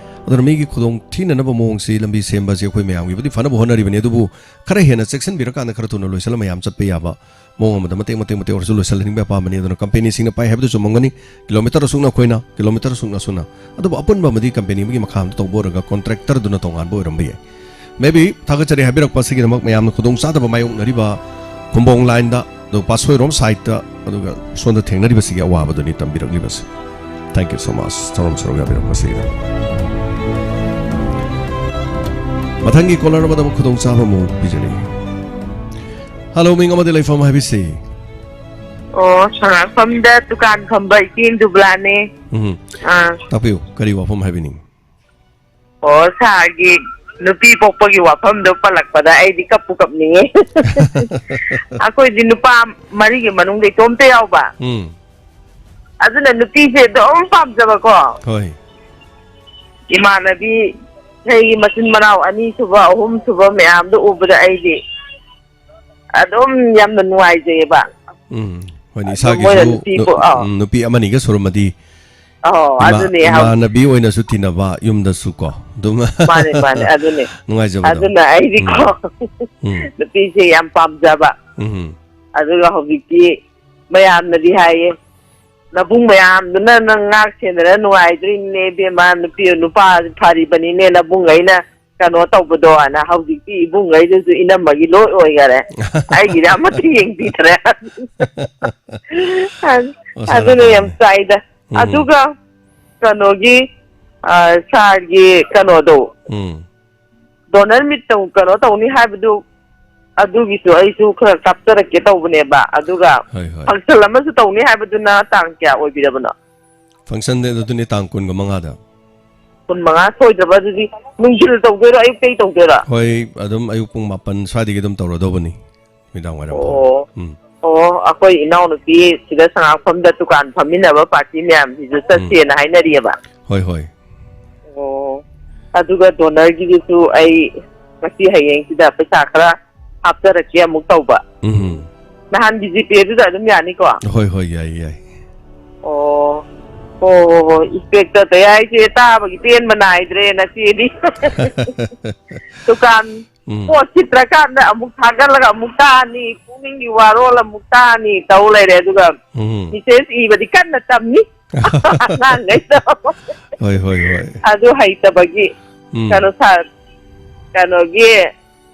ꯑꯗꯨꯅ ꯃꯤꯒꯤ ꯈꯨꯗꯣꯡ ꯊꯤꯅꯅꯕ ꯃꯑꯣꯡꯁꯤ ꯂꯝꯕꯤ ꯁꯦꯝꯕ ꯑꯁꯤ ꯑꯩꯈꯣꯏ ꯃꯌꯥꯝꯒꯤꯕꯨꯗꯤ ꯐꯅꯕ ꯍꯣꯠꯅꯔꯤꯕꯅꯤ, ꯑꯗꯨꯕꯨ ꯈꯔ ꯍꯦꯟꯅ ꯆꯦꯛꯁꯤꯟꯕꯤꯔꯀꯥꯟꯗ ꯈꯔ ꯊꯨꯅ ꯂꯣꯏꯁꯤꯜꯂ ꯃꯌꯥꯝ ꯆꯠꯄ ꯌꯥꯕ ꯃꯑꯣꯡ ꯑꯃꯗ ꯃꯇꯦꯛ ꯃꯇꯦꯛ ꯃꯇꯦꯛ ꯑꯣꯏꯔꯁꯨ ꯂꯣꯏꯁꯤꯜꯍꯟꯅꯤꯡꯕ ꯑꯄꯥꯝꯕꯅꯤ꯫ ꯑꯗꯨꯅ ꯀꯝꯄꯦꯅꯤꯁꯤꯡꯅ ꯄꯥꯏ ꯍꯥꯏꯕꯗꯨ ꯆꯨꯝꯃꯝꯒꯅꯤ, ꯀꯤꯂꯣꯃꯤꯇꯔ ꯑꯁꯨꯛꯅ ꯑꯩꯈꯣꯏꯅ, ꯀꯤꯂꯣꯃꯤꯇꯔ ꯑꯁꯨꯛꯅ ꯑꯁꯨꯝꯅ, ꯑꯗꯨꯕꯨ ꯑꯄꯨꯟꯕ ꯑꯃꯗꯤ ꯀꯝꯄꯦꯅꯤ ꯑꯃꯒꯤ ꯃꯈꯥꯗ ꯇꯧꯕ ꯑꯣꯏꯔꯒ ꯀꯣꯟꯇ꯭ꯔꯦꯛꯇꯔꯗꯨꯅ ꯇꯣꯉꯥꯟꯕ ꯑꯣꯏꯔꯝꯕ ꯌꯥꯏ꯫ ꯃꯦꯕꯤ ꯊꯥꯒꯠꯆꯔꯤ ꯍꯥꯏꯕꯤꯔꯛꯄ ꯑꯁꯤꯒꯤꯗꯃꯛ꯫ ꯃꯌꯥꯝꯅ ꯈꯨꯗꯣꯡꯆꯥꯗꯕ ꯃꯥꯌꯣꯛꯅꯔꯤꯕ ꯈꯨꯝꯕꯣꯡ ꯂꯥꯏꯟꯗ, ꯑꯗꯨꯒ ꯄꯥꯠꯁꯣꯏꯔꯣꯝ ꯁꯥꯏꯠꯇ, ꯑꯗꯨꯒ ꯁꯣꯝꯗ ꯊꯦꯡꯅꯔꯤꯕꯁꯤꯒꯤ ꯑꯋꯥꯕꯗꯨꯅꯤ ꯇꯝꯕꯤꯔꯛꯂꯤꯕꯁꯦ꯫ Thank you so much, ꯊꯧꯔꯝ ꯁꯔꯨꯛ ꯌꯥꯕꯤꯔꯛꯄꯁꯤꯒꯤꯗꯃꯛ꯫ ꯃꯊꯪꯒꯤ caller ꯑꯃꯗ ꯑꯃꯨꯛ ꯈꯨꯗꯣꯡꯆꯥꯕ ꯑꯃꯨꯛ ꯄꯤꯖꯔꯤ꯫ Hello, ꯃꯤꯡ ꯑꯃꯗꯤ ꯂꯩꯐꯝ ꯍꯥꯏꯕꯤꯁꯤ꯫ ꯑꯣ, ꯁꯉꯥꯛꯐꯝꯗ ꯗꯨꯀꯥꯟ ꯐꯝꯕ ꯏꯆꯦ ꯏꯟꯗꯨꯕꯂꯥꯅꯦ꯫ ꯎꯝ꯫ ꯑꯥ꯫ ꯇꯥꯛꯄꯤꯌꯨ, ꯀꯔꯤ ꯋꯥꯐꯝ ꯍꯥꯏꯕꯤꯅꯤꯡ? ꯑꯣ, ꯁꯥꯔꯒꯤ ꯅꯨꯄꯤ ꯄꯣꯛꯄꯒꯤ ꯋꯥꯐꯝꯗꯣ ꯄꯜꯂꯛꯄꯗ ꯑꯩꯗꯤ ꯀꯞꯄꯨ ꯀꯞꯅꯤꯡꯉꯦ꯫ ꯑꯩꯈꯣꯏꯗꯤ ꯅꯨꯄꯥ ꯃꯔꯤꯒꯤ ꯃꯅꯨꯡꯗ ꯏꯇꯣꯝꯇ ꯌꯥꯎꯕ꯫ ꯎꯝ꯫ ꯑꯗꯨꯅ ꯅꯨꯄꯤꯁꯦ ꯑꯗꯨꯝ ꯄꯥꯝꯖꯕꯀꯣ꯫ ꯍꯣꯏ꯫ ꯏꯃꯥꯟꯅꯕꯤ ꯏꯁꯩꯒꯤ ꯃꯆꯤꯟ ꯃꯅꯥꯎ ꯑꯅꯤꯁꯨꯕ, ꯑꯍꯨꯝꯁꯨꯕ ꯃꯌꯥꯝꯗꯣ ꯎꯕꯗ ꯑꯩꯗꯤ ꯑꯗꯨꯝ ꯌꯥꯝꯅ ꯅꯨꯡꯉꯥꯏꯖꯩꯌꯦꯕ꯫ ꯎꯝ, ꯍꯣꯏꯅꯦ, ꯑꯗꯨ ꯏꯁꯥꯒꯤꯁꯨ ꯃꯣꯏꯅ ꯅꯨꯄꯤ ꯅꯨ-, ꯄꯣ-, ꯑꯥ꯫ ꯎꯝ, ꯅꯨꯄꯤ ꯑꯃꯅꯤꯒ ꯁꯨꯔꯝꯃꯗꯤ ꯑꯣ, ꯏꯃꯥ-, ꯑꯗꯨꯅꯦ ꯍꯧ-, ꯏꯃꯥꯟꯅꯕꯤ ꯑꯣꯏꯅꯁꯨ ꯇꯤꯟꯅꯕ, ꯌꯨꯝꯗꯁꯨ ꯀꯣ, ꯑꯗꯨꯝ ꯃꯥꯅꯦ, ꯃꯥꯅꯦ, ꯑꯗꯨꯅꯦ꯫ ꯅꯨꯡꯉꯥꯏꯖꯕꯗꯣ꯫ ꯑꯗꯨꯅ ꯑꯩꯗꯤꯀꯣ, ꯎꯝ꯫ ꯎꯝ꯫ ꯅꯨꯄꯤꯁꯦ ꯌꯥꯝ ꯄꯥꯝꯖꯕ꯫ ꯎꯝ꯫ ꯑꯗꯨꯒ ꯍꯧꯖꯤꯛꯇꯤ ꯃꯌꯥꯝꯅꯗꯤ ꯍꯥꯏꯌꯦ, "ꯅꯕꯨꯡ ꯃꯌꯥꯝꯗꯨꯅ ꯅꯪ ꯉꯥꯛ ꯁꯦꯟꯗꯅ ꯅꯨꯡꯉꯥꯏꯗꯣꯏꯅꯦ ꯏꯕꯦꯝꯃ, ꯅꯨꯄꯤ, ꯅꯨꯄꯥ ꯐꯔꯤꯕꯅꯤꯅꯦ ꯅꯕꯨꯡ ꯑꯩꯅ ꯀꯩꯅꯣ ꯇꯧꯕꯗꯣ" ꯍꯥꯏꯅ꯫ ꯍꯧꯖꯤꯛꯇꯤ ꯏꯕꯨꯡꯈꯩꯗꯨꯁꯨ ꯏꯅꯝꯃꯒꯤ ꯂꯣꯏ ꯑꯣꯏꯈꯔꯦ꯫ ꯑꯩꯒꯤꯗꯤ ꯑꯃꯠꯇ ꯌꯦꯡꯕꯤꯗ꯭ꯔꯦ꯫ ꯑꯣ, ꯁꯥꯟꯅ ꯑꯗꯨꯅ ꯌꯥꯝ ꯐꯅꯤ꯫ ꯆꯥꯏꯗ꯫ ꯎꯝ꯫ ꯑꯗꯨꯒ ꯀꯩꯅꯣꯒꯤ, ꯑ, ꯁꯥꯔꯒꯤ ꯀꯩꯅꯣꯗꯣ, ꯎꯝ꯫ ꯗꯣꯅꯔ ꯃꯤꯠ ꯇꯧ-, ꯀꯩꯅꯣ ꯇꯧꯅꯤ ꯍꯥꯏꯕꯗꯨ, ꯑꯗꯨꯒꯤꯁꯨ ꯑꯩꯁꯨ ꯈꯔ ꯀꯥꯞꯆꯔꯛꯀꯦ ꯇꯧꯕꯅꯦꯕ꯫ ꯑꯗꯨꯒ ꯍꯣꯏ, ꯍꯣꯏ꯫ ꯐꯪꯁꯟ ꯑꯃꯁꯨ ꯇꯧꯅꯤ ꯍꯥꯏꯕꯗꯨꯅ ꯇꯥꯡ ꯀꯌꯥ ꯑꯣꯏꯕꯤꯔꯕꯅꯣ? ꯐꯪꯁꯟꯗꯤ ꯑꯗꯨꯅꯤ, ꯇꯥꯡ ꯀꯨꯟꯒ ꯃꯉꯥꯗ꯫ ꯀꯨꯟꯃꯉꯥ ꯁꯣꯏꯗ꯭ꯔꯕ? ꯑꯗꯨꯗꯤ ꯅꯨꯡꯊꯤꯜ ꯇꯧꯗꯣꯏꯔꯣ, ꯑꯌꯨꯛꯇꯩ ꯇꯧꯗꯣꯏꯔꯣ? ꯍꯣꯏ, ꯑꯗꯨꯝ ꯑꯌꯨꯛ ꯄꯨꯡ ꯃꯥꯄꯟ ꯁ꯭ꯋꯥꯏꯗꯒꯤ ꯑꯗꯨꯝ ꯇꯧꯔꯗꯧꯕꯅꯤ, ꯅꯨꯃꯤꯗꯥꯡ ꯋꯥꯏꯔꯝ ꯐꯥꯎ꯫ ꯑꯣ꯫ ꯎꯝ꯫ ꯑꯣ, ꯑꯩꯈꯣꯏ ꯏꯅꯥꯎꯅꯨꯄꯤ ꯁꯤꯗ ꯁꯉꯥꯛꯐꯝꯗ ꯗꯨꯀꯥꯟ ꯐꯝꯃꯤꯟꯅꯕ ꯄꯥꯔꯇꯤ ꯃꯌꯥꯝꯁꯤꯁꯨ ꯎꯝ꯫ ꯆꯠꯁꯦꯅ ꯍꯥꯏꯅꯔꯤꯑꯕ꯫ ꯍꯣꯏ, ꯍꯣꯏ꯫ ꯑꯣ, ꯑꯗꯨꯒ ꯗꯣꯅꯔꯒꯤꯗꯨꯁꯨ ꯑꯩ ꯉꯁꯤ ꯍꯌꯦꯡꯁꯤꯗ ꯄꯩꯁꯥ ꯈꯔ ꯍꯥꯞꯆꯔꯛꯀꯦ ꯑꯃꯨꯛ ꯇꯧꯕ꯫ ꯎꯝ꯫ ꯅꯍꯥꯟꯒꯤ ꯖꯤꯄꯦꯗꯨꯗ ꯑꯗꯨꯝ ꯌꯥꯅꯤꯀꯣ? ꯍꯣꯏ, ꯍꯣꯏ, ꯌꯥꯏ, ꯌꯥꯏ꯫ ꯑꯣ꯫ ꯍꯣ, ꯍꯣ, ꯍꯣ꯫ ꯏꯟꯁꯄꯦꯛꯇꯔ ꯇꯌꯥꯏꯁꯦ ꯇꯥꯕꯒꯤ ꯄꯦꯟꯕ ꯅꯥꯏꯗ꯭ꯔꯦ ꯅꯆꯦꯗꯤ꯫ ꯗꯨꯀꯥꯟ ꯎꯝ꯫ ꯄꯣꯠ ꯁꯤꯠꯇ꯭ꯔꯀꯥꯟꯗ ꯑꯃꯨꯛ ꯊꯥꯒꯠꯂꯒ ꯑꯃꯨꯛ ꯇꯥꯅꯤ, ꯄꯨꯛꯅꯤꯡꯒꯤ ꯋꯥꯔꯣꯜ ꯑꯃꯨꯛ ꯇꯥꯅꯤ ꯇꯧ ꯂꯩꯔꯦ꯫ ꯑꯗꯨꯒ ꯎꯝ꯫ ꯃꯦꯁꯦꯖ ꯏꯕꯗꯤ ꯀꯟꯅ ꯇꯝꯃꯤ꯫ ꯑꯉꯥꯡꯈꯩꯗꯣ꯫ ꯍꯣꯏ, ꯍꯣꯏ, ꯍꯣꯏ꯫ ꯑꯗꯨ ꯍꯩꯇꯕꯒꯤ ꯎꯝ꯫ ꯀꯩꯅꯣ ꯁꯥ-, ꯀꯩꯅꯣꯒꯤ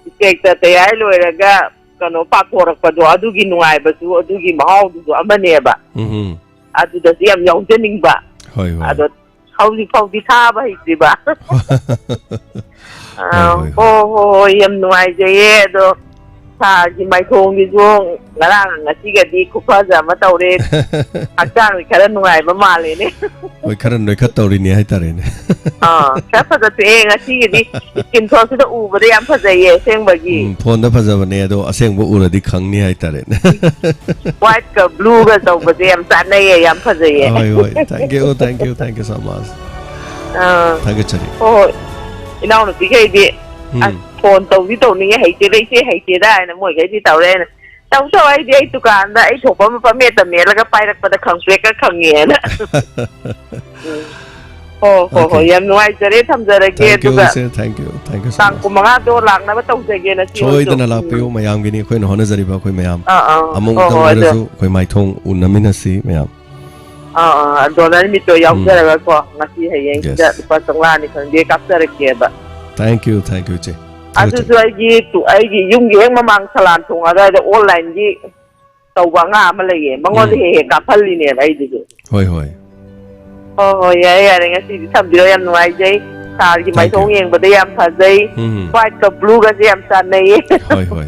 ꯏꯟꯁꯄꯦꯛꯇꯔ ꯇꯌꯥꯏ ꯂꯣꯏꯔꯒ ꯀꯩꯅꯣ ꯄꯥꯊꯣꯔꯛꯄꯗꯣ ꯑꯗꯨꯒꯤ ꯅꯨꯡꯉꯥꯏꯕꯁꯨ ꯑꯗꯨꯒꯤ ꯃꯍꯥꯎꯗꯨꯁꯨ ꯑꯃꯅꯦꯕ꯫ ꯎꯝ꯫ ꯑꯗꯨꯗꯁꯨ ꯌꯥꯝ ꯌꯥꯎꯖꯅꯤꯡꯕ꯫ ꯍꯣꯏ, ꯍꯣꯏ꯫ ꯑꯗꯣ ꯍꯧꯖꯤꯛ ꯐꯥꯎꯗꯤ ꯊꯥꯕ ꯍꯩꯇ꯭ꯔꯤꯕ꯫ ꯑꯥ, ꯍꯣꯏ, ꯍꯣꯏ, ꯍꯣꯏ꯫ ꯍꯣꯏ, ꯍꯣꯏ, ꯌꯥꯝ ꯅꯨꯡꯉꯥꯏꯖꯩꯌꯦ꯫ ꯑꯗꯣ ꯁꯥꯔꯒꯤ ꯃꯥꯏꯊꯣꯡꯒꯤꯁꯨ ꯉꯔꯥꯡ ꯉꯁꯤꯒꯗꯤ ꯈꯨꯐꯖ ꯑꯃ ꯇꯧꯔꯦ꯫ ꯍꯛꯆꯥꯡꯗꯤ ꯈꯔ ꯅꯨꯡꯉꯥꯏꯕ ꯃꯥꯜꯂꯦꯅꯦ꯫ ꯍꯣꯏ, ꯈꯔ ꯅꯣꯏꯈꯠ ꯇꯧꯔꯤꯅꯦ ꯍꯥꯏꯇꯥꯔꯦꯅꯦ꯫ ꯑꯥ, ꯈꯔ ꯐꯖꯊꯣꯛꯑꯦ ꯉꯁꯤꯒꯤꯗꯤ꯫ Screenshotꯁꯤꯗ ꯎꯕꯗ ꯌꯥꯝ ꯐꯖꯩꯌꯦ ꯑꯁꯦꯡꯕꯒꯤ꯫ ꯎꯝ, phoneꯗ ꯐꯖꯕꯅꯦ, ꯑꯗꯣ ꯑꯁꯦꯡꯕ ꯎꯔꯗꯤ ꯈꯪꯅꯤ ꯍꯥꯏꯇꯥꯔꯦꯅꯦ꯫ Whiteꯀ blueꯒ ꯇꯧꯕꯁꯦ ꯌꯥꯝ ꯆꯥꯟꯅꯩꯌꯦ, ꯌꯥꯝ ꯐꯖꯩꯌꯦ꯫ ꯍꯣꯏ, ꯍꯣꯏ꯫ Thank you, thank you, thank you so much꯫ ꯑꯥ꯫ ꯊꯥꯒꯠꯆꯔꯤ꯫ ꯍꯣꯏ, ꯍꯣꯏ꯫ ꯏꯅꯥꯎꯅꯨꯄꯤꯈꯩꯗꯤ, ꯎꯝ꯫ "ꯑꯁ, phone ꯇꯧꯗꯤ ꯇꯧꯅꯤꯡꯉꯦ, ꯍꯩꯇꯦꯗ, ꯏꯆꯦ ꯍꯩꯇꯦꯗ" ꯍꯥꯏꯅ ꯃꯣꯏꯈꯩꯗꯤ ꯇꯧꯔꯦ꯫ ꯑꯩꯅ, "ꯇꯧ, ꯇꯧ, ꯑꯩꯗꯤ ꯑꯩ ꯗꯨꯀꯥꯟꯗ ꯑꯩ ꯊꯣꯛꯄ ꯑꯃ ꯄꯪꯃꯦꯠꯇ ꯃꯦꯠꯂꯒ ꯄꯥꯏꯔꯛꯄꯗ ꯈꯪꯄ꯭ꯔꯦꯛꯀ ꯈꯪꯉꯦꯅ"꯫ ꯎꯝ꯫ ꯍꯣ, ꯍꯣ, ꯍꯣ, okay꯫ ꯌꯥꯝ ꯅꯨꯡꯉꯥꯏꯖꯔꯦ, ꯊꯝꯖꯔꯒꯦ꯫ Thank you, ꯑꯗꯨꯒ ꯏꯆꯦ, thank you, thank you so much꯫ ꯇꯥꯡ ꯀꯨꯟꯃꯉꯥꯗꯣ ꯂꯥꯛꯅꯕ ꯇꯧꯖꯒꯦ ꯅꯆꯦ ꯍꯣꯏꯁꯨ꯫ ꯁꯣꯏꯗꯅ ꯎꯝ꯫ ꯂꯥꯛꯄꯤꯌꯨ, ꯃꯌꯥꯝꯒꯤꯅꯤ ꯑꯩꯈꯣꯏꯅ ꯍꯣꯠꯅꯖꯔꯤꯕ ꯑꯩꯈꯣꯏ ꯃꯌꯥꯝ꯫ ꯑꯥ, ꯑꯥ꯫ ꯍꯣ, ꯑꯃꯨꯛꯇꯪ ꯍꯣꯏ, ꯑꯗꯨ꯫ ꯑꯣꯏꯔꯁꯨ ꯑꯩꯈꯣꯏ ꯃꯥꯏꯊꯣꯡ ꯎꯅꯃꯤꯟꯅꯁꯤ ꯃꯌꯥꯝ꯫ ꯑꯥ, ꯑꯥ, donor meetꯇꯣ ꯎꯝ꯫ ꯌꯥꯎꯖꯔꯒꯀꯣ, ꯉꯁꯤ ꯍꯌꯦꯡꯁꯤꯗ Yes꯫ ꯂꯨꯄꯥ ꯆꯥꯝꯃꯉꯥꯅꯤ ꯈꯪꯗꯦ ꯀꯥꯞꯆꯔꯛꯀꯦꯕ꯫ Thank you, thank you, ꯏꯆꯦ꯫ ꯊꯥꯒꯠꯆꯔꯤ꯫ ꯑꯗꯨꯁꯨ ꯑꯩꯒꯤ ꯇꯨ-, ꯑꯩꯒꯤ ꯌꯨꯝꯒꯤ ꯍꯦꯛ ꯃꯃꯥꯡ ꯁꯂꯥꯟ ꯊꯣꯡ ꯑꯗꯨꯋꯥꯏꯗ onlineꯒꯤ ꯇꯧꯕ ꯑꯉꯥꯡ ꯑꯃ ꯂꯩꯌꯦ, ꯃꯉꯣꯟꯗ ꯎꯝ꯫ ꯍꯦꯛ ꯍꯦꯛ ꯀꯥꯞꯍꯜꯂꯤꯅꯦꯕ ꯑꯩꯗꯨꯁꯨ꯫ ꯍꯣꯏ, ꯍꯣꯏ꯫ ꯍꯣꯏ, ꯍꯣꯏ, ꯌꯥꯔꯦ, ꯌꯥꯔꯦ, ꯉꯁꯤꯗꯤ ꯊꯝꯕꯤꯔꯣ, ꯌꯥꯝ ꯅꯨꯡꯉꯥꯏꯖꯩ꯫ ꯁꯥꯔꯒꯤ Thank you꯫ ꯃꯥꯏꯊꯣꯡ ꯌꯦꯡꯕꯗ ꯌꯥꯝ ꯐꯖꯩ꯫ ꯎꯝ꯫ Whiteꯀ blueꯒꯁꯦ ꯌꯥꯝ ꯆꯥꯟꯅꯩꯌꯦ꯫ ꯍꯣꯏ, ꯍꯣꯏ꯫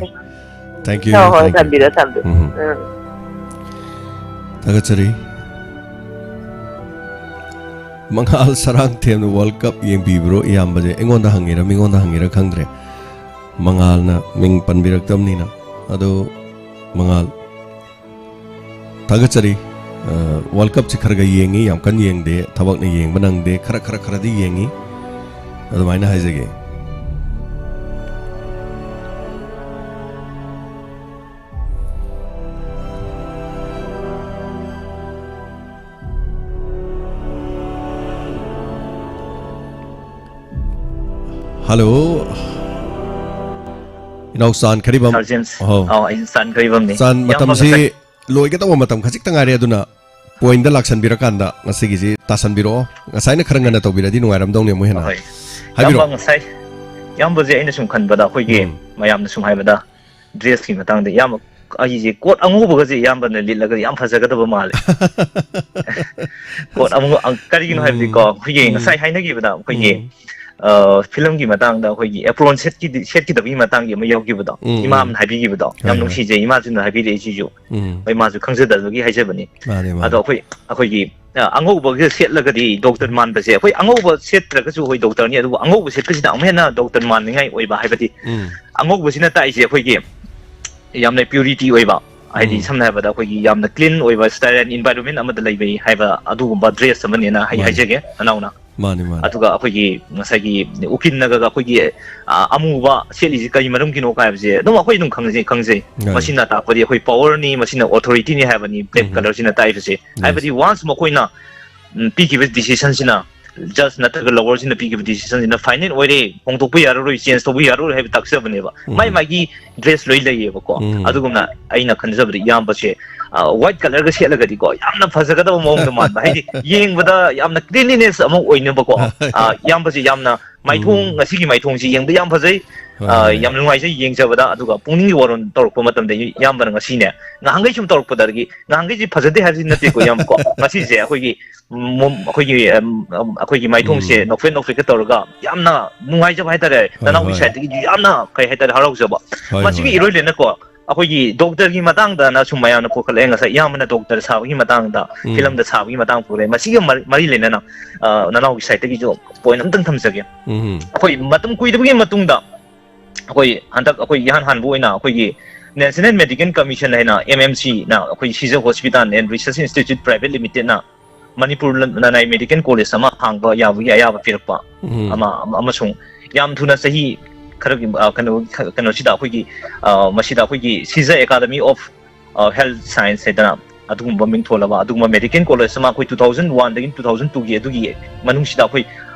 Thank you, ꯍꯣꯏ, ꯍꯣꯏ, thank you꯫ ꯊꯝꯕꯤꯔꯣ, ꯊꯝꯕꯤꯔꯣ꯫ ꯎꯝ꯫ ꯎꯝ꯫ ꯊꯥꯒꯠꯆꯔꯤ꯫ ꯃꯉꯥꯜ ꯁꯔꯥꯡꯊꯦꯝꯅ World Cup ꯌꯦꯡꯕꯤꯕ꯭ꯔꯣ ꯏꯌꯥꯝꯕꯁꯦ? ꯑꯩꯉꯣꯟꯗ ꯍꯪꯉꯤꯔ ꯃꯤꯉꯣꯟꯗ ꯍꯪꯉꯤꯔ ꯈꯪꯗ꯭ꯔꯦ꯫ ꯃꯉꯥꯜꯅ ꯃꯤꯡ ꯄꯟꯕꯤꯔꯛꯇꯕꯅꯤꯅ꯫ ꯑꯗꯣ ꯃꯉꯥꯜ, ꯊꯥꯒꯠꯆꯔꯤ꯫ ꯑ, World Cupꯁꯤ ꯈꯔ ꯈꯔ ꯌꯦꯡꯉꯤ, ꯌꯥꯝ ꯀꯟꯅ ꯌꯦꯡꯗꯦ, ꯊꯕꯛꯅ ꯌꯦꯡꯕ ꯅꯪꯗꯦ, ꯈꯔ, ꯈꯔ, ꯈꯔꯗꯤ ꯌꯦꯡꯉꯤ, ꯑꯗꯨꯃꯥꯏꯅ ꯍꯥꯏꯖꯒꯦ꯫ Hello꯫ ꯏꯅꯥꯎ ꯆꯥꯟ ꯈꯔꯤꯕꯝ꯫ Sir James꯫ ꯑꯧ꯫ ꯑꯧ, ꯑꯩ ꯆꯥꯟ ꯈꯔꯤꯕꯝꯅꯤ꯫ ꯆꯥꯟ, ꯏꯌꯥꯝꯕ ꯃꯇꯝꯁꯤ ꯉꯁꯥꯏ ꯂꯣꯏꯒꯗꯧꯕ ꯃꯇꯝ ꯈꯖꯤꯛꯇ ꯉꯥꯏꯔꯦ, ꯑꯗꯨꯅ pointꯇ ꯂꯥꯛꯁꯟꯕꯤꯔꯀꯥꯟꯗ ꯉꯁꯤꯒꯤꯁꯤ ꯇꯥꯁꯟꯕꯤꯔꯛꯑꯣ꯫ ꯉꯁꯥꯏꯅ ꯈꯔ ꯉꯟꯅ ꯇꯧꯕꯤꯔꯗꯤ ꯅꯨꯡꯉꯥꯏꯔꯝꯗꯧꯅꯦ, ꯑꯃꯨꯛ ꯍꯦꯟꯅ꯫ ꯍꯣꯏ꯫ ꯍꯥꯏꯕꯤꯔꯛꯑꯣ꯫ ꯏꯌꯥꯝꯕ ꯉꯁꯥꯏ, ꯏꯌꯥꯝꯕꯁꯦ ꯑꯩꯅ ꯁꯨꯝ ꯈꯟꯕꯗ ꯑꯩꯈꯣꯏꯒꯤ ꯎꯝ꯫ ꯃꯌꯥꯝꯅ ꯁꯨꯝ ꯍꯥꯏꯕꯗ dressꯀꯤ ꯃꯇꯥꯡꯗ ꯏꯌꯥꯝꯕ, ꯑꯩꯁꯦ coat ꯑꯉꯧꯕꯒꯁꯦ ꯏꯌꯥꯝꯕꯅ ꯂꯤꯠꯂꯒꯗꯤ ꯌꯥꯝ ꯐꯖꯒꯗꯕ ꯃꯥꯜꯂꯦ꯫ Coat ꯑꯉꯧꯕ, ꯑꯪ-, ꯀꯔꯤꯒꯤꯅꯣ ꯍꯥꯏꯕꯗꯤꯀꯣ, ꯎꯝ꯫ ꯑꯩꯈꯣꯏꯒꯤ ꯎꯝ꯫ ꯉꯁꯥꯏ ꯍꯥꯏꯅꯈꯤꯕꯗ ꯑꯩꯈꯣꯏꯒꯤ ꯎꯝ꯫ ꯐꯤꯂꯝꯒꯤ ꯃꯇꯥꯡꯗ ꯑꯩꯈꯣꯏꯒꯤ ꯑꯦꯄ꯭ꯔꯣꯟ ꯁꯦꯠꯈꯤꯗꯕꯒꯤ ꯃꯇꯥꯡꯒꯤ ꯑꯃ ꯌꯥꯎꯈꯤꯕꯗꯣ, ꯎꯝ, ꯏꯃꯥ ꯎꯝ꯫ ꯑꯃꯅ ꯍꯥꯏꯕꯤꯈꯤꯕꯗꯣ, ꯍꯣꯏ, ꯌꯥꯝ ꯍꯣꯏ꯫ ꯅꯨꯡꯁꯤꯖꯩ, ꯏꯃꯥꯁꯤꯅ ꯍꯥꯏꯕꯤꯔꯛꯏꯁꯤꯁꯨ꯫ ꯎꯝ꯫ ꯍꯣꯏ, ꯃꯥꯁꯨ ꯈꯪꯖꯗꯕꯒꯤ ꯍꯥꯏꯖꯕꯅꯤ꯫ ꯃꯥꯅꯦ, ꯃꯥꯅꯦ꯫ ꯑꯗꯣ ꯑꯩꯈꯣꯏ, ꯑꯩꯈꯣꯏꯒꯤ, ꯑ, ꯑꯉꯧꯕꯒ ꯁꯦꯠꯂꯒꯗꯤ ꯗꯣꯛꯇꯔ ꯃꯥꯟꯕꯁꯦ, ꯑꯩꯈꯣꯏ ꯑꯉꯧꯕ ꯁꯦꯠꯇ꯭ꯔꯒꯁꯨ ꯑꯩꯈꯣꯏ ꯗꯣꯛꯇꯔꯅꯤ, ꯑꯗꯨꯕꯨ ꯑꯉꯧꯕ ꯁꯦꯠꯄꯁꯤꯅ ꯑꯃꯨꯛ ꯍꯦꯟꯅ ꯗꯣꯛꯇꯔ ꯃꯥꯟꯅꯤꯡꯉꯥꯏ ꯑꯣꯏꯕ, ꯍꯥꯏꯕꯗꯤ ꯎꯝ꯫ ꯑꯉꯧꯕꯁꯤꯅ ꯇꯥꯛꯏꯁꯦ ꯑꯩꯈꯣꯏꯒꯤ ꯌꯥꯝꯅ ꯄ꯭ꯌꯨꯔꯤꯇꯤ ꯑꯣꯏꯕ, ꯍꯥꯏꯗꯤ ꯎꯝ꯫ ꯁꯝꯅ ꯍꯥꯏꯔꯕꯗ ꯑꯩꯈꯣꯏꯒꯤ ꯌꯥꯝꯅ ꯀ꯭ꯂꯤꯟ ꯑꯣꯏꯕ ꯁ꯭ꯇꯥꯏꯜ ꯑꯦꯟ ꯏꯟꯚꯥꯏꯔꯣꯟꯃꯦꯟ ꯑꯃꯗ ꯂꯩꯕꯩ ꯍꯥꯏꯕ ꯑꯗꯨꯒꯨꯝꯕ ꯗ꯭ꯔꯦꯁ ꯑꯃꯅꯦꯅ ꯑꯩ ꯃꯥꯅꯤ꯫ ꯍꯥꯏꯖꯒꯦ, ꯅꯅꯥꯎꯅ꯫ ꯃꯥꯅꯤ, ꯃꯥꯅꯤ꯫ ꯑꯗꯨꯒ ꯑꯩꯈꯣꯏꯒꯤ ꯉꯁꯥꯏꯒꯤ ꯎꯀꯤꯜꯅꯒ ꯑꯩꯈꯣꯏꯒꯤ, ꯑ, ꯑꯃꯨꯕ ꯁꯦꯠꯂꯤꯁꯤ ꯀꯔꯤ ꯃꯔꯝꯒꯤꯅꯣ ꯍꯥꯏꯕꯁꯦ ꯑꯗꯨꯝ ꯑꯩꯈꯣꯏ ꯑꯗꯨꯝ ꯈꯪꯖꯩ, ꯈꯪꯖꯩ꯫ ꯃꯥꯅꯤ꯫ ꯃꯁꯤꯅ ꯇꯥꯛꯄꯗꯤ ꯑꯩꯈꯣꯏ ꯄꯋꯔꯅꯤ, ꯃꯁꯤꯅ ꯑꯣꯊꯣꯔꯤꯇꯤꯅꯤ ꯍꯥꯏꯕꯅꯤ, ꯕ꯭ꯂꯦꯛ ꯎꯝ꯫ ꯀꯂꯔꯁꯤꯅ ꯇꯥꯛꯏꯕꯁꯦ꯫ ꯌꯦꯁ꯫ ꯍꯥꯏꯕꯗꯤ ꯋꯥꯟꯁ ꯃꯈꯣꯏꯅ, ꯎꯝ, ꯄꯤꯈꯤꯕ ꯗꯤꯁꯤꯁꯟꯁꯤꯅ, ꯖꯖ ꯅꯠꯇ꯭ꯔꯒ ꯂꯣꯋꯔꯁꯤꯅ ꯄꯤꯈꯤꯕ ꯗꯤꯁꯤꯁꯟꯁꯤꯅ ꯐꯥꯏꯅꯦꯜ ꯑꯣꯏꯔꯦ, ꯍꯣꯡꯗꯣꯛꯄ ꯌꯥꯔꯔꯣꯏ, ꯆꯦꯟꯖ ꯇꯧꯕ ꯌꯥꯔꯔꯣꯏ ꯍꯥꯏꯕ ꯇꯥꯛꯆꯕꯅꯦꯕ꯫ ꯃꯥꯏ ꯎꯝ꯫ ꯃꯥꯒꯤ ꯗ꯭ꯔꯦꯁ ꯂꯣꯏ ꯂꯩꯌꯦꯕꯀꯣ꯫ ꯎꯝ꯫ ꯑꯗꯨꯒꯨꯝꯅ ꯑꯩꯅ ꯈꯟꯖꯕꯗ ꯏꯌꯥꯝꯕꯁꯦ, ꯑ, ꯋꯥꯏꯠ ꯀꯂꯔꯒ ꯁꯦꯠꯂꯒꯗꯤꯀꯣ, ꯌꯥꯝꯅ ꯐꯖꯒꯗꯕ ꯃꯑꯣꯡꯗ ꯃꯥꯟꯕ, ꯍꯥꯏꯗꯤ ꯌꯦꯡꯕꯗ ꯌꯥꯝꯅ ꯀ꯭ꯂꯤꯟꯂꯤꯅꯦꯁ ꯑꯃ ꯑꯣꯏꯅꯕꯀꯣ꯫ ꯑ, ꯏꯌꯥꯝꯕꯁꯦ ꯌꯥꯝꯅ ꯃꯥꯏꯊꯣꯡ, ꯎꯝ꯫ ꯉꯁꯤꯒꯤ ꯃꯥꯏꯊꯣꯡꯁꯤ ꯌꯦꯡꯕꯗ ꯌꯥꯝ ꯐꯖꯩ꯫ ꯍꯣꯏ, ꯑ, ꯍꯣꯏ꯫ ꯌꯥꯝ ꯅꯨꯡꯉꯥꯏꯖꯩ ꯌꯦꯡꯖꯕꯗ꯫ ꯑꯗꯨꯒ ꯄꯨꯛꯅꯤꯡꯒꯤ ꯋꯥꯔꯣꯜ ꯇꯧꯔꯛꯄ ꯃꯇꯝꯗ ꯏꯌꯥꯝꯕꯅ ꯉꯁꯤꯅꯦ, ꯉꯍꯥꯟꯈꯩ ꯁꯨꯝ ꯇꯧꯔꯛꯄꯗꯒꯤ, ꯉꯍꯥꯟꯈꯩꯁꯦ ꯐꯖꯗꯦ ꯍꯥꯏꯕꯁꯤ ꯅꯠꯇꯦꯀꯣ ꯏꯌꯥꯝꯕꯀꯣ, ꯉꯁꯤꯁꯦ ꯑꯩꯈꯣꯏꯒꯤ, ꯃꯣꯝ-, ꯑꯩꯈꯣꯏꯒꯤ, ꯑꯝ, ꯑꯝ, ꯑꯩꯈꯣꯏꯒꯤ ꯃꯥꯏꯊꯣꯡꯁꯦ ꯎꯝ꯫ ꯅꯣꯛꯐꯦꯠ ꯅꯣꯛꯐꯦꯠꯀ ꯇꯧꯔꯒ ꯌꯥꯝꯅ ꯅꯨꯡꯉꯥꯏꯖꯕ ꯍꯥꯏꯇꯥꯔꯦ, ꯍꯣꯏ, ꯅꯅꯥꯎꯒꯤ ꯍꯣꯏ꯫ ꯁꯥꯏꯠꯇꯒꯤꯗꯤ ꯌꯥꯝꯅ, ꯀꯩ ꯍꯥꯏꯇꯥꯔꯦ, ꯍꯔꯥꯎꯖꯕ꯫ ꯍꯣꯏ, ꯃꯁꯤꯒꯤ ꯍꯣꯏ꯫ ꯏꯔꯣꯏ ꯂꯣꯏꯅꯀꯣ, ꯑꯩꯈꯣꯏꯒꯤ ꯗꯣꯛꯇꯔꯒꯤ ꯃꯇꯥꯡꯗꯅ ꯁꯨꯝ ꯃꯌꯥꯝꯅ ꯄꯨꯈꯠꯂꯛꯑꯦ, ꯉꯁꯥꯏ ꯏꯌꯥꯝꯕꯅ ꯗꯣꯛꯇꯔ ꯁꯥꯕꯒꯤ ꯃꯇꯥꯡꯗ, ꯎꯝ꯫ ꯐꯤꯂꯝꯗ ꯁꯥꯕꯒꯤ ꯃꯇꯥꯡ ꯄꯨꯔꯦ, ꯃꯁꯤꯒ ꯃꯔꯤ, ꯃꯔꯤ ꯂꯩꯅꯅ, ꯑ, ꯅꯅꯥꯎꯒꯤ ꯁꯥꯏꯠꯇꯒꯤꯁꯨ ꯄꯣꯏꯟ ꯑꯝꯇꯪ ꯊꯝꯖꯒꯦ꯫ ꯎꯝ꯫ ꯑꯩꯈꯣꯏ ꯃꯇꯝ ꯀꯨꯏꯗꯕꯒꯤ ꯃꯇꯨꯡꯗ ꯑꯩꯈꯣꯏ ꯍꯟꯗꯛ ꯑꯩꯈꯣꯏ ꯏꯍꯥꯟ ꯍꯥꯟꯕ ꯑꯣꯏꯅ ꯑꯩꯈꯣꯏꯒꯤ National Medical Commission ꯍꯥꯏꯅ, ꯑꯦꯟ ꯑꯦꯝ ꯁꯤꯅ, ꯑꯩꯈꯣꯏ Shija hospital and research institute private ꯂꯤꯃꯤꯇꯦꯠꯅ ꯃꯅꯤꯄꯨꯔ ꯂꯅꯥꯏ ꯃꯦꯗꯤꯀꯦꯜ ꯀꯣꯂꯦꯖ ꯑꯃ ꯍꯥꯡꯕ ꯌꯥꯕꯒꯤ ꯑꯌꯥꯕ ꯄꯤꯔꯛꯄ ꯎꯝ꯫ ꯑꯃ, ꯑꯃ-, ꯑꯃꯁꯨꯡ ꯌꯥꯝ ꯊꯨꯅ ꯆꯍꯤ ꯈꯔꯒꯤ, ꯑ, ꯀꯩꯅꯣ, ꯈ-, ꯀꯩꯅꯣꯁꯤꯗ ꯑꯩꯈꯣꯏꯒꯤ, ꯑ, ꯃꯁꯤꯗ ꯑꯩꯈꯣꯏꯒꯤ ꯁꯤꯖ Academy of, ꯑ, Health Science ꯍꯥꯏꯗꯅ ꯑꯗꯨꯒꯨꯝꯕ ꯃꯤꯡꯊꯣꯜꯂꯕ ꯑꯗꯨꯒꯨꯝꯕ ꯃꯦꯗꯤꯀꯦꯜ ꯀꯣꯂꯦꯖ ꯑꯃ ꯑꯩꯈꯣꯏ two thousand one ꯗꯒꯤ two thousand two ꯒꯤ ꯑꯗꯨꯒꯤ ꯃꯅꯨꯡꯁꯤꯗ ꯑꯩꯈꯣꯏ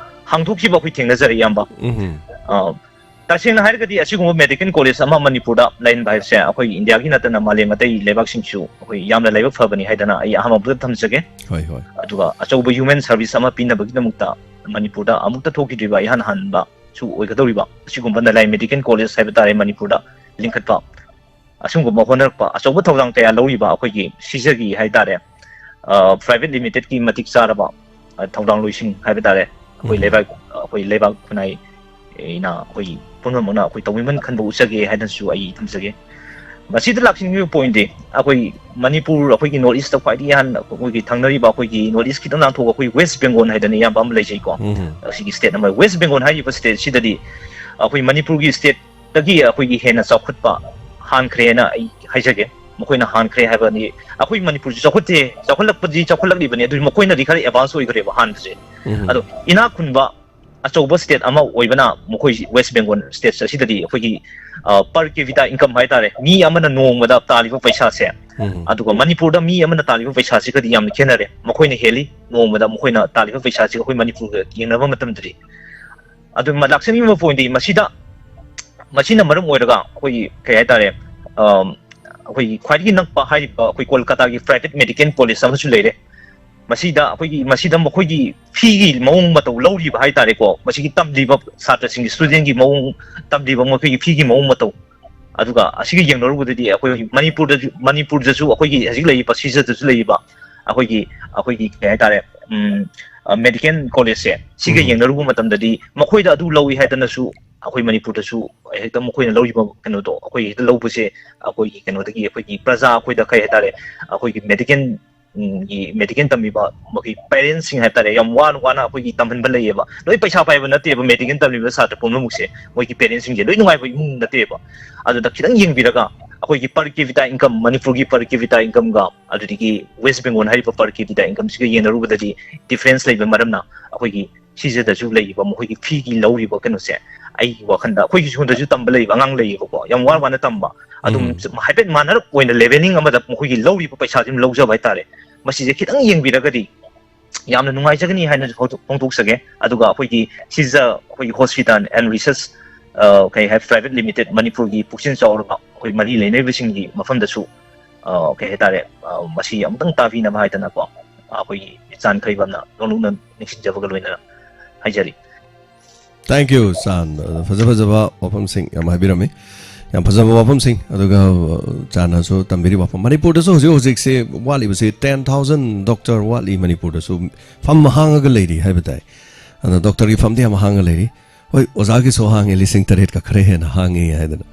ꯍꯥꯡꯗꯣꯛꯈꯤꯕ ꯑꯩꯈꯣꯏ ꯊꯦꯡꯅꯖꯔꯦ, ꯏꯌꯥꯝꯕ꯫ ꯎꯝ꯫ ꯑ, ꯇꯁꯦꯡꯅ ꯍꯥꯏꯔꯒꯗꯤ ꯑꯁꯤꯒꯨꯝꯕ ꯃꯦꯗꯤꯀꯦꯜ ꯀꯣꯂꯦꯖ ꯑꯃ ꯃꯅꯤꯄꯨꯔꯗ ꯂꯩꯍꯟꯕ ꯍꯥꯏꯕꯁꯦ ꯑꯩꯈꯣꯏ ꯏꯟꯗꯤꯌꯥꯒꯤ ꯅꯠꯇꯅ ꯃꯥꯂꯦꯝ ꯑꯇꯩ ꯂꯩꯕꯥꯛꯁꯤꯡꯁꯨ ꯑꯩꯈꯣꯏ ꯌꯥꯝꯅ ꯂꯥꯏꯕꯛ ꯐꯕꯅꯤ ꯍꯥꯏꯗꯅ ꯑꯩ ꯑꯍꯥꯟꯕꯗ ꯊꯝꯖꯒꯦ꯫ ꯍꯣꯏ, ꯍꯣꯏ꯫ ꯑꯗꯨꯒ ꯑꯆꯧꯕ ꯍ꯭ꯌꯨꯃꯦꯟ ꯁꯔꯚꯤꯁ ꯑꯃ ꯄꯤꯅꯕꯒꯤꯗꯃꯛꯇ ꯃꯅꯤꯄꯨꯔꯗ ꯑꯃꯨꯛꯇ ꯊꯣꯛꯈꯤꯗ꯭ꯔꯤꯕ ꯏꯍꯥꯟ ꯍꯥꯟꯕꯁꯨ ꯑꯣꯏꯒꯗꯧꯔꯤꯕ ꯑꯁꯤꯒꯨꯝꯕ ꯅꯂꯥꯏ ꯃꯦꯗꯤꯀꯦꯜ ꯀꯣꯂꯦꯖ ꯍꯥꯏꯕ ꯇꯥꯔꯦ ꯃꯅꯤꯄꯨꯔꯗ ꯂꯤꯡꯈꯠꯄ꯫ ꯑꯁꯤꯒꯨꯝꯕ ꯍꯣꯠꯅꯔꯛꯄ, ꯑꯆꯧꯕ ꯊꯧꯗꯥꯡ ꯀꯌꯥ ꯂꯧꯔꯤꯕ ꯑꯩꯈꯣꯏꯒꯤ ꯁꯤꯖꯒꯤ ꯍꯥꯏ ꯇꯥꯔꯦ, ꯑ, ꯄ꯭ꯔꯥꯏꯚꯦꯠ ꯂꯤꯃꯤꯇꯦꯠꯀꯤ ꯃꯇꯤꯛ ꯆꯥꯔꯕ, ꯑ, ꯊꯧꯗꯥꯡꯂꯣꯏꯁꯤꯡ ꯍꯥꯏꯕ ꯇꯥꯔꯦ, ꯑꯩꯈꯣꯏ ꯎꯝ꯫ ꯂꯩꯕꯥꯛ ꯑꯩꯈꯣꯏ ꯂꯩꯕꯥꯛ ꯈꯨꯟꯅꯥꯏ ꯑꯩꯅ ꯑꯩꯈꯣꯏ ꯄꯨꯝꯅꯃꯛꯅ ꯑꯩꯈꯣꯏ ꯇꯧꯕꯤꯃꯜ ꯈꯟꯕ ꯎꯠꯆꯒꯦ ꯍꯥꯏꯗꯅꯁꯨ ꯑꯩ ꯊꯝꯖꯒꯦ꯫ ꯃꯁꯤꯗ ꯂꯥꯛꯁꯤꯟꯈꯤꯕ ꯄꯣꯏꯟꯗꯤ ꯑꯩꯈꯣꯏ ꯃꯅꯤꯄꯨꯔ, ꯑꯩꯈꯣꯏꯒꯤ ꯅꯣꯔꯠ ꯏꯁꯇ ꯈ꯭ꯋꯥꯏꯗꯒꯤ ꯍꯥꯟꯅ ꯑꯩꯈꯣꯏꯒꯤ ꯊꯪꯅꯔꯤꯕ ꯑꯩꯈꯣꯏꯒꯤ ꯅꯣꯔꯠ ꯏꯁ ꯈꯤꯇꯪ ꯂꯥꯟꯊꯣꯛꯑꯒ ꯑꯩꯈꯣꯏ ꯋꯦꯁ ꯕꯦꯡꯒꯣꯜ ꯍꯥꯏꯗꯅ ꯏꯌꯥꯝꯕ ꯑꯃ ꯂꯩꯖꯩꯀꯣ꯫ ꯎꯝ꯫ ꯑꯁꯤꯒꯤ ꯁ꯭ꯇꯦꯠ ꯑꯃ, ꯋꯦꯁ ꯕꯦꯡꯒꯣꯜ ꯍꯥꯏꯔꯤꯕ ꯁ꯭ꯇꯦꯠꯁꯤꯗꯗꯤ ꯑꯩꯈꯣꯏ ꯃꯅꯤꯄꯨꯔꯒꯤ ꯁ꯭ꯇꯦꯠꯇꯒꯤ ꯑꯩꯈꯣꯏꯒꯤ ꯍꯦꯟꯅ ꯆꯥꯎꯈꯠꯄ ꯍꯥꯟꯈ꯭ꯔꯦꯅ ꯑꯩ ꯍꯥꯏꯖꯒꯦ꯫ ꯃꯈꯣꯏꯅ ꯍꯥꯟꯈ꯭ꯔꯦ ꯍꯥꯏꯕꯗꯤ ꯑꯩꯈꯣꯏ ꯃꯅꯤꯄꯨꯔꯁꯨ ꯆꯥꯎꯈꯠꯇꯦ, ꯆꯥꯎꯈꯠꯂꯛꯄꯗꯤ ꯆꯥꯎꯈꯠꯂꯛꯂꯤꯕꯅꯤ, ꯑꯗꯨ ꯃꯈꯣꯏꯅꯗꯤ ꯈꯔ ꯑꯦꯗꯚꯥꯟꯁ ꯑꯣꯏꯈ꯭ꯔꯦꯕ ꯍꯥꯟꯕꯁꯦ꯫ ꯎꯝ꯫ ꯑꯗꯣ ꯏꯅꯥꯛ ꯈꯨꯟꯕ ꯑꯆꯧꯕ ꯁ꯭ꯇꯦꯠ ꯑꯃ ꯑꯣꯏꯕꯅ ꯃꯈꯣꯏ ꯋꯦꯁ ꯕꯦꯡꯒꯣꯜ ꯁ꯭ꯇꯦꯠꯁ ꯑꯁꯤꯗꯗꯤ ꯑꯩꯈꯣꯏꯒꯤ, ꯑ, per capita income ꯍꯥꯏꯇꯥꯔꯦ, ꯃꯤ ꯑꯃꯅ ꯅꯣꯡꯃꯗ ꯇꯥꯜꯂꯤꯕ ꯄꯩꯁꯥꯁꯦ, ꯎꯝ꯫ ꯑꯗꯨꯒ ꯃꯅꯤꯄꯨꯔꯗ ꯃꯤ ꯑꯃꯅ ꯇꯥꯜꯂꯤꯕ ꯄꯩꯁꯥꯁꯤꯒꯗꯤ ꯌꯥꯝꯅ ꯈꯦꯠꯅꯔꯦ꯫ ꯃꯈꯣꯏꯅ ꯍꯦꯜꯂꯤ ꯅꯣꯡꯃꯗ, ꯃꯈꯣꯏꯅ ꯇꯥꯜꯂꯤꯕ ꯄꯩꯁꯥꯁꯤꯒ ꯑꯩꯈꯣꯏ ꯃꯅꯤꯄꯨꯔꯒ ꯌꯦꯡꯅꯕ ꯃꯇꯝꯗꯗꯤ꯫ ꯑꯗꯨ ꯃ-, ꯂꯥꯛꯆꯅꯤꯡꯕ ꯄꯣꯏꯟꯗꯤ ꯃꯁꯤꯗ, ꯃꯁꯤꯅ ꯃꯔꯝ ꯑꯣꯏꯔꯒ ꯑꯩꯈꯣꯏꯒꯤ ꯀꯩ ꯍꯥꯏꯇꯥꯔꯦ, ꯑꯝ, ꯑꯩꯈꯣꯏꯒꯤ ꯈ꯭ꯋꯥꯏꯗꯒꯤ ꯅꯛꯄ ꯍꯥꯏꯔꯤꯕ ꯑꯩꯈꯣꯏ ꯀꯣꯜꯀꯇꯥꯒꯤ ꯄ꯭ꯔꯥꯏꯚꯦꯠ ꯃꯦꯗꯤꯀꯦꯜ ꯀꯣꯂꯦꯖ ꯑꯃꯁꯨ ꯂꯩꯔꯦ꯫ ꯃꯁꯤꯗ ꯑꯩꯈꯣꯏꯒꯤ, ꯃꯁꯤꯗ ꯃꯈꯣꯏꯒꯤ ꯐꯤꯒꯤ ꯃꯑꯣꯡ ꯃꯇꯧ ꯂꯧꯔꯤꯕ ꯍꯥꯏꯇꯥꯔꯦꯀꯣ, ꯃꯁꯤꯒꯤ ꯇꯝꯂꯤꯕ ꯁꯥꯇ꯭ꯔꯁꯤꯡꯒꯤ, ꯁ꯭ꯇꯨꯗꯦꯟꯒꯤ ꯃꯑꯣꯡ, ꯇꯝꯂꯤꯕ ꯃꯈꯣꯏꯒꯤ ꯐꯤꯒꯤ ꯃꯑꯣꯡ ꯃꯇꯧ, ꯑꯗꯨꯒ ꯑꯁꯤꯒ ꯌꯦꯡꯅꯔꯨꯕꯗꯗꯤ ꯑꯩꯈꯣꯏ ꯃꯅꯤꯄꯨꯔꯗꯁꯨ, ꯃꯅꯤꯄꯨꯔꯗꯁꯨ ꯑꯩꯈꯣꯏꯒꯤ ꯍꯧꯖꯤꯛ ꯂꯩꯔꯤꯕ ꯁꯤꯖꯗꯁꯨ ꯂꯩꯔꯤꯕ ꯑꯩꯈꯣꯏꯒꯤ, ꯑꯩꯈꯣꯏꯒꯤ ꯀꯩ ꯍꯥꯏꯇꯥꯔꯦ, ꯎꯝ, ꯑ, ꯃꯦꯗꯤꯀꯦꯜ ꯀꯣꯂꯦꯖꯁꯦ, ꯁꯤꯒ ꯎꯝ꯫ ꯌꯦꯡꯅꯔꯨꯕ ꯃꯇꯝꯗꯗꯤ ꯃꯈꯣꯏꯗ ꯑꯗꯨ ꯂꯧꯏ ꯍꯥꯏꯗꯅꯁꯨ ꯑꯩꯈꯣꯏ ꯃꯅꯤꯄꯨꯔꯗꯁꯨ ꯍꯦꯛꯇ ꯃꯈꯣꯏꯅ ꯂꯧꯔꯤꯕ ꯀꯩꯅꯣꯗꯣ, ꯑꯩꯈꯣꯏ ꯍꯦꯛꯇ ꯂꯧꯕꯁꯦ ꯑꯩꯈꯣꯏꯒꯤ ꯀꯩꯅꯣꯗꯒꯤ, ꯑꯩꯈꯣꯏꯒꯤ ꯄ꯭ꯔꯖꯥ, ꯑꯩꯈꯣꯏꯗ ꯀꯩ ꯍꯥꯏꯇꯥꯔꯦ, ꯑꯩꯈꯣꯏꯒꯤ ꯃꯦꯗꯤꯀꯦꯜ ꯎꯝ, ꯒꯤ ꯃꯦꯗꯤꯀꯦꯜ ꯇꯝꯃꯤꯕ ꯃꯈꯣꯏ ꯄꯦꯔꯦꯟꯁꯁꯤꯡ ꯍꯥꯏꯕ ꯇꯥꯔꯦ, ꯌꯥꯝ ꯋꯥꯅ ꯋꯥꯅ ꯑꯩꯈꯣꯏꯒꯤ ꯇꯝꯍꯟꯕ ꯂꯩꯌꯦꯕ꯫ ꯂꯣꯏ ꯄꯩꯁꯥ ꯄꯥꯏꯕ ꯅꯠꯇꯦꯕ ꯃꯦꯗꯤꯀꯦꯜ ꯇꯝꯂꯤꯕ ꯁꯥꯇ꯭ꯔ ꯄꯨꯝꯅꯃꯛꯁꯦ, ꯃꯣꯏꯒꯤ ꯄꯦꯔꯦꯟꯁꯁꯤꯡꯁꯦ ꯂꯣꯏ ꯅꯨꯡꯉꯥꯏꯕ ꯏꯃꯨꯡ ꯅꯠꯇꯦꯕ꯫ ꯑꯗꯨꯗ ꯈꯤꯇꯪ ꯌꯦꯡꯕꯤꯔꯒ ꯑꯩꯈꯣꯏꯒꯤ per capita income, ꯃꯅꯤꯄꯨꯔꯒꯤ per capita incomeꯒ ꯑꯗꯨꯗꯒꯤ ꯋꯦꯁ ꯕꯦꯡꯒꯣꯜ ꯍꯥꯏꯔꯤꯕ per capita incomeꯁꯤꯒ ꯌꯦꯡꯅꯔꯨꯕꯗꯗꯤ ꯗꯤꯐ꯭ꯔꯦꯟꯁ ꯂꯩꯕ ꯃꯔꯝꯅ ꯑꯩꯈꯣꯏꯒꯤ ꯁꯤꯖꯗꯁꯨ ꯂꯩꯔꯤꯕ ꯃꯈꯣꯏꯒꯤ ꯐꯤꯒꯤ ꯂꯧꯔꯤꯕ ꯀꯩꯅꯣꯁꯦ, ꯑꯩꯒꯤ ꯋꯥꯈꯜꯗ ꯑꯩꯈꯣꯏꯒꯤ ꯁꯣꯝꯗꯁꯨ ꯇꯝꯕ ꯂꯩꯕ ꯑꯉꯥꯡ ꯂꯩꯌꯦꯕꯀꯣ, ꯌꯥꯝ ꯋꯥꯅ ꯋꯥꯅ ꯇꯝꯕ, ꯑꯗꯨꯝ ꯎꯝ꯫ ꯍꯥꯏꯐꯦꯠ ꯃꯥꯟꯅꯔꯞ ꯑꯣꯏꯅ ꯂꯦꯚꯦꯂꯤꯡ ꯑꯃꯗ ꯃꯈꯣꯏꯒꯤ ꯂꯧꯔꯤꯕ ꯄꯩꯁꯥꯁꯤ ꯑꯗꯨꯝ ꯂꯧꯖꯕ ꯍꯥꯏꯇꯥꯔꯦ꯫ ꯃꯁꯤꯁꯦ ꯈꯤꯇꯪ ꯌꯦꯡꯕꯤꯔꯒꯗꯤ ꯌꯥꯝꯅ ꯅꯨꯡꯉꯥꯏꯖꯒꯅꯤ ꯍꯥꯏꯅꯁꯨ ꯐꯣꯡꯗꯣꯛ-, ꯐꯣꯡꯗꯣꯛꯆꯒꯦ꯫ ꯑꯗꯨꯒ ꯑꯩꯈꯣꯏꯒꯤ ꯁꯤꯖ, ꯑꯩꯈꯣꯏꯒꯤ hospital and research, ꯑ, ꯀꯩ ꯍꯥꯏ, private limited ꯃꯅꯤꯄꯨꯔꯒꯤ ꯄꯨꯛꯆꯦꯜ ꯆꯥꯎꯔꯕ ꯑꯩꯈꯣꯏ ꯃꯔꯤ ꯂꯩꯅꯔꯤꯕꯁꯤꯡꯒꯤ ꯃꯐꯝꯗꯁꯨ, ꯑ, ꯀꯩ ꯍꯥꯏꯇꯥꯔꯦ, ꯑ, ꯃꯁꯤ ꯑꯃꯨꯛꯇꯪ ꯇꯥꯕꯤꯅꯕ ꯍꯥꯏꯗꯅꯀꯣ, ꯑꯩꯈꯣꯏꯒꯤ ꯆꯥꯟꯈꯩꯕꯝꯅ ꯅꯣꯡꯂꯨꯛꯅ ꯅꯤꯡꯁꯤꯡꯖꯕꯒ ꯂꯣꯏꯅꯅ ꯍꯥꯏꯖꯔꯤ꯫ Thank you, ꯆꯥꯟ꯫ ꯐꯖ ꯐꯖꯕ ꯋꯥꯐꯝꯁꯤꯡ ꯌꯥꯝ ꯍꯥꯏꯕꯤꯔꯝꯃꯤ꯫ ꯌꯥꯝ ꯐꯖꯕ ꯋꯥꯐꯝꯁꯤꯡ, ꯑꯗꯨꯒ, ꯑ, ꯆꯥꯟꯅꯁꯨ ꯇꯝꯕꯤꯔꯤꯕ ꯋꯥꯐꯝ꯫ ꯃꯅꯤꯄꯨꯔꯗꯁꯨ ꯍꯧꯖꯤꯛ ꯍꯧꯖꯤꯛꯁꯦ ꯋꯥꯠꯂꯤꯕꯁꯦ ten thousand doctor ꯋꯥꯠꯂꯤ ꯃꯅꯤꯄꯨꯔꯗꯁꯨ꯫ ꯐꯝ ꯍꯥꯡꯉꯒ ꯂꯩꯔꯤ ꯍꯥꯏꯕ ꯇꯥꯏ꯫ ꯑꯗꯣ ꯗꯣꯛꯇꯔꯒꯤ ꯐꯝꯗꯤ ꯌꯥꯝ ꯍꯥꯡꯉ ꯂꯩꯔꯤ꯫ ꯍꯣꯏ, ꯑꯣꯖꯥꯒꯤꯁꯨ ꯍꯥꯡꯉꯦ, ꯂꯤꯁꯤꯡ ꯇꯔꯦꯠꯀ ꯈꯔ ꯍꯦꯟꯅ ꯍꯥꯡꯉꯦ ꯍꯥꯏꯗꯅ꯫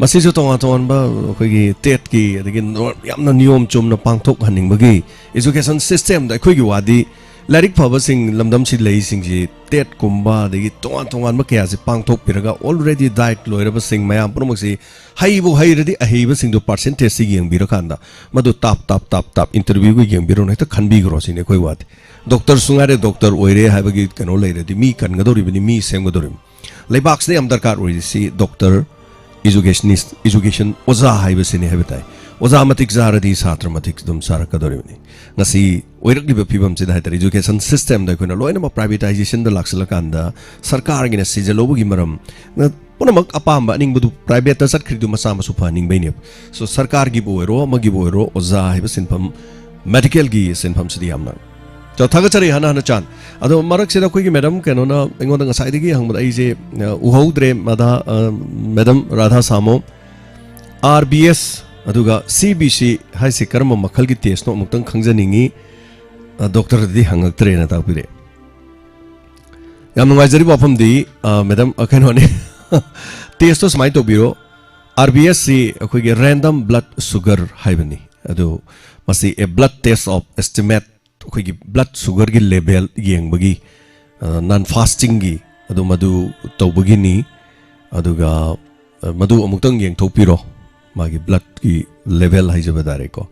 ꯃꯁꯤꯁꯨ ꯇꯣꯉꯥꯟ ꯇꯣꯉꯥꯟꯕ ꯑꯩꯈꯣꯏꯒꯤ ꯇꯦꯠꯀꯤ, ꯑꯗꯒꯤ ꯅꯣ-, ꯌꯥꯝꯅ ꯅꯤꯌꯣꯝ ꯆꯨꯝꯅ ꯄꯥꯡꯊꯣꯛꯍꯟꯅꯤꯡꯕꯒꯤ education systemꯗ ꯑꯩꯈꯣꯏꯒꯤ ꯋꯥꯗꯤ ꯂꯥꯏꯔꯤꯛ ꯐꯕꯁꯤꯡ ꯂꯝꯗꯝꯁꯤ ꯂꯩꯁꯤꯡꯁꯤ ꯇꯦꯠꯀꯨꯝꯕ ꯑꯗꯒꯤ ꯇꯣꯉꯥꯟ ꯇꯣꯉꯥꯟꯕ ꯀꯌꯥꯁꯤ ꯄꯥꯡꯊꯣꯛꯄꯤꯔꯒ already diet ꯂꯣꯏꯔꯕꯁꯤꯡ ꯃꯌꯥꯝ ꯄꯨꯝꯅꯃꯛꯁꯤ ꯍꯩꯕꯨ ꯍꯩꯔꯗꯤ ꯑꯍꯩꯕꯁꯤꯡꯗꯣ percentageꯁꯤ ꯌꯦꯡꯕꯤꯔꯀꯥꯟꯗ ꯃꯗꯨ ꯇꯥꯞ ꯇꯥꯞ ꯇꯥꯞ ꯇꯥꯞ interviewꯒ ꯌꯦꯡꯕꯤꯔꯣꯅ ꯍꯦꯛꯇ ꯈꯟꯕꯤꯈ꯭ꯔꯣ ꯁꯤꯅꯤ ꯑꯩꯈꯣꯏ ꯋꯥꯗꯤ꯫ ꯗꯣꯛꯇꯔꯁꯨ ꯉꯥꯏꯔꯦ, ꯗꯣꯛꯇꯔ ꯑꯣꯏꯔꯦ ꯍꯥꯏꯕꯒꯤ ꯀꯩꯅꯣ ꯂꯩꯔꯗꯤ ꯃꯤ ꯀꯟꯒꯗꯧꯔꯤꯕꯅꯤ, ꯃꯤ ꯁꯦꯝꯒꯗꯧꯔꯤꯕꯅꯤ꯫ ꯂꯩꯕꯥꯛꯁꯤꯗ ꯌꯥꯝ ꯗꯔꯀꯥꯔ ꯑꯣꯏꯔꯤꯁꯤ ꯗꯣꯛꯇꯔ, educationist, education ꯑꯣꯖꯥ ꯍꯥꯏꯕꯁꯤꯅꯤ ꯍꯥꯏꯕ ꯇꯥꯏ꯫ ꯑꯣꯖꯥ ꯃꯇꯤꯛ ꯆꯥꯔꯗꯤ ꯁꯥꯇ꯭ꯔ ꯃꯇꯤꯛ ꯑꯗꯨꯝ ꯆꯥꯔꯛꯀꯗꯧꯔꯤꯕꯅꯤ꯫ ꯉꯁꯤ ꯑꯣꯏꯔꯛꯂꯤꯕ ꯐꯤꯕꯝꯁꯤꯗ ꯍꯥꯏꯇꯥꯔꯦ, education systemꯗ ꯑꯩꯈꯣꯏꯅ ꯂꯣꯏꯅꯃꯛ privatization ꯂꯥꯛꯁꯤꯜꯂꯀꯥꯟꯗ ꯁꯔꯀꯥꯔꯒꯤꯅ ꯁꯤꯖꯜꯍꯧꯕꯒꯤ ꯃꯔꯝ, ꯄꯨꯝꯅꯃꯛ ꯑꯄꯥꯝꯕ ꯑꯅꯤꯡꯕꯗꯨ privateꯇ ꯆꯠꯈ꯭ꯔꯤꯗꯨ ꯃꯆꯥ ꯃꯁꯨ ꯐꯍꯟꯅꯤꯡꯕꯩꯅꯦꯕ꯫ So ꯁꯔꯀꯥꯔꯒꯤꯕꯨ ꯑꯣꯏꯔꯣ ꯑꯃꯒꯤꯕꯨ ꯑꯣꯏꯔꯣ ꯑꯣꯖꯥ ꯍꯥꯏꯕ ꯁꯤꯟꯐꯝ, medicalꯒꯤ ꯁꯤꯟꯐꯝꯁꯤꯗꯤ ꯌꯥꯝꯅ ꯆꯥꯎ-, ꯊꯥꯒꯠꯆꯔꯤ ꯍꯥꯟꯅ ꯍꯥꯟꯅ ꯆꯥꯟ꯫ ꯑꯗꯣ ꯃꯔꯛꯁꯤꯗ ꯑꯩꯈꯣꯏꯒꯤ ꯃꯦꯗꯥꯝ ꯀꯩꯅꯣꯅ ꯑꯩꯉꯣꯟꯗ ꯉꯁꯥꯏꯗꯒꯤ ꯍꯪꯕꯗ ꯑꯩꯁꯦ, ꯑ, ꯎꯍꯧꯗ꯭ꯔꯦ꯫ ꯃꯗꯥ, ꯑ, ꯃꯦꯗꯥꯝ ꯔꯥꯙꯥ ꯁꯥꯃꯣ, RBS ꯑꯗꯨꯒ CBC ꯍꯥꯏꯁꯤ ꯀꯔꯝꯕ ꯃꯈꯜꯒꯤ ꯇꯦꯁꯅꯣ ꯑꯃꯨꯛꯇꯪ ꯈꯪꯖꯅꯤꯡꯉꯤ꯫ ꯑ, ꯗꯣꯛꯇꯔꯗꯗꯤ ꯍꯪꯉꯛꯇ꯭ꯔꯦꯅ ꯇꯥꯛꯄꯤꯔꯛꯑꯦ꯫ ꯌꯥꯝ ꯅꯨꯡꯉꯥꯏꯖꯔꯤꯕ ꯋꯥꯐꯝꯗꯤ, ꯑ, ꯃꯦꯗꯥꯝ, ꯑ, ꯀꯩꯅꯣꯅꯦ꯫ ꯇꯦꯁꯇꯣ ꯁꯨꯃꯥꯏꯅ ꯇꯧꯕꯤꯔꯣ꯫ RBSꯁꯤ ꯑꯩꯈꯣꯏꯒꯤ random blood sugar ꯍꯥꯏꯕꯅꯤ꯫ ꯑꯗꯨ ꯃꯁꯤ a blood test of estimate, ꯑꯩꯈꯣꯏꯒꯤ blood sugarꯒꯤ level ꯌꯦꯡꯕꯒꯤ, ꯑ, non fastingꯒꯤ, ꯑꯗꯨ ꯃꯗꯨ ꯇꯧꯕꯒꯤꯅꯤ꯫ ꯑꯗꯨꯒ, ꯑ, ꯃꯗꯨ ꯑꯃꯨꯛꯇꯪ ꯌꯦꯡꯊꯣꯛꯄꯤꯔꯣ, ꯃꯥꯒꯤ bloodꯀꯤ level ꯍꯥꯏꯖꯕ ꯇꯥꯔꯦꯀꯣ꯫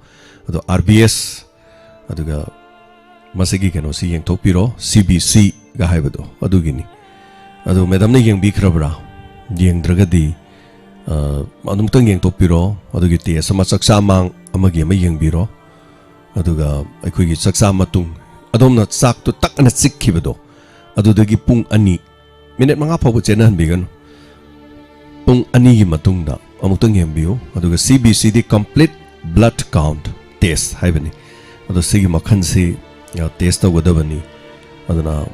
ꯑꯗꯣ RBS, ꯑꯗꯨꯒ ꯃꯁꯤꯒꯤ ꯀꯩꯅꯣꯁꯤ ꯌꯦꯡꯊꯣꯛꯄꯤꯔꯣ, CBCꯒ ꯍꯥꯏꯕꯗꯣ ꯑꯗꯨꯒꯤꯅꯤ꯫ ꯑꯗꯣ ꯃꯦꯗꯥꯝꯅ ꯌꯦꯡꯕꯤꯈ꯭ꯔꯕ꯭ꯔꯥ? ꯌꯦꯡꯗ꯭ꯔꯒꯗꯤ, ꯑ, ꯑꯗꯨꯝꯇꯪ ꯌꯦꯡꯊꯣꯛꯄꯤꯔꯣ꯫ ꯑꯗꯨꯒꯤ ꯇꯦꯁ ꯑꯃ ꯆꯥꯛꯆꯥ ꯃꯥꯡ ꯑꯃꯒꯤ ꯑꯃ ꯌꯦꯡꯕꯤꯔꯣ꯫ ꯑꯗꯨꯒ ꯑꯩꯈꯣꯏꯒꯤ ꯆꯥꯛꯆꯥ ꯃꯇꯨꯡ ꯑꯗꯣꯝꯅ ꯆꯥꯛꯇꯣ ꯇꯛ ꯑꯅ ꯆꯤꯛꯈꯤꯕꯗꯣ, ꯑꯗꯨꯗꯒꯤ ꯄꯨꯡ ꯑꯅꯤ, ꯃꯤꯅꯤꯠ ꯃꯉꯥ ꯐꯥꯎꯕ ꯆꯦꯟꯅꯍꯟꯕꯤꯒꯅꯨ꯫ ꯄꯨꯡ ꯑꯅꯤꯒꯤ ꯃꯇꯨꯡꯗ ꯑꯃꯨꯛꯇꯪ ꯌꯦꯡꯕꯤꯌꯨ꯫ ꯑꯗꯨꯒ CBCꯗꯤ complete blood count test ꯍꯥꯏꯕꯅꯤ꯫ ꯑꯗꯣ ꯁꯤꯒꯤ ꯃꯈꯜꯁꯤ, ꯑ, test ꯇꯧꯒꯗꯕꯅꯤ꯫ ꯑꯗꯨꯅ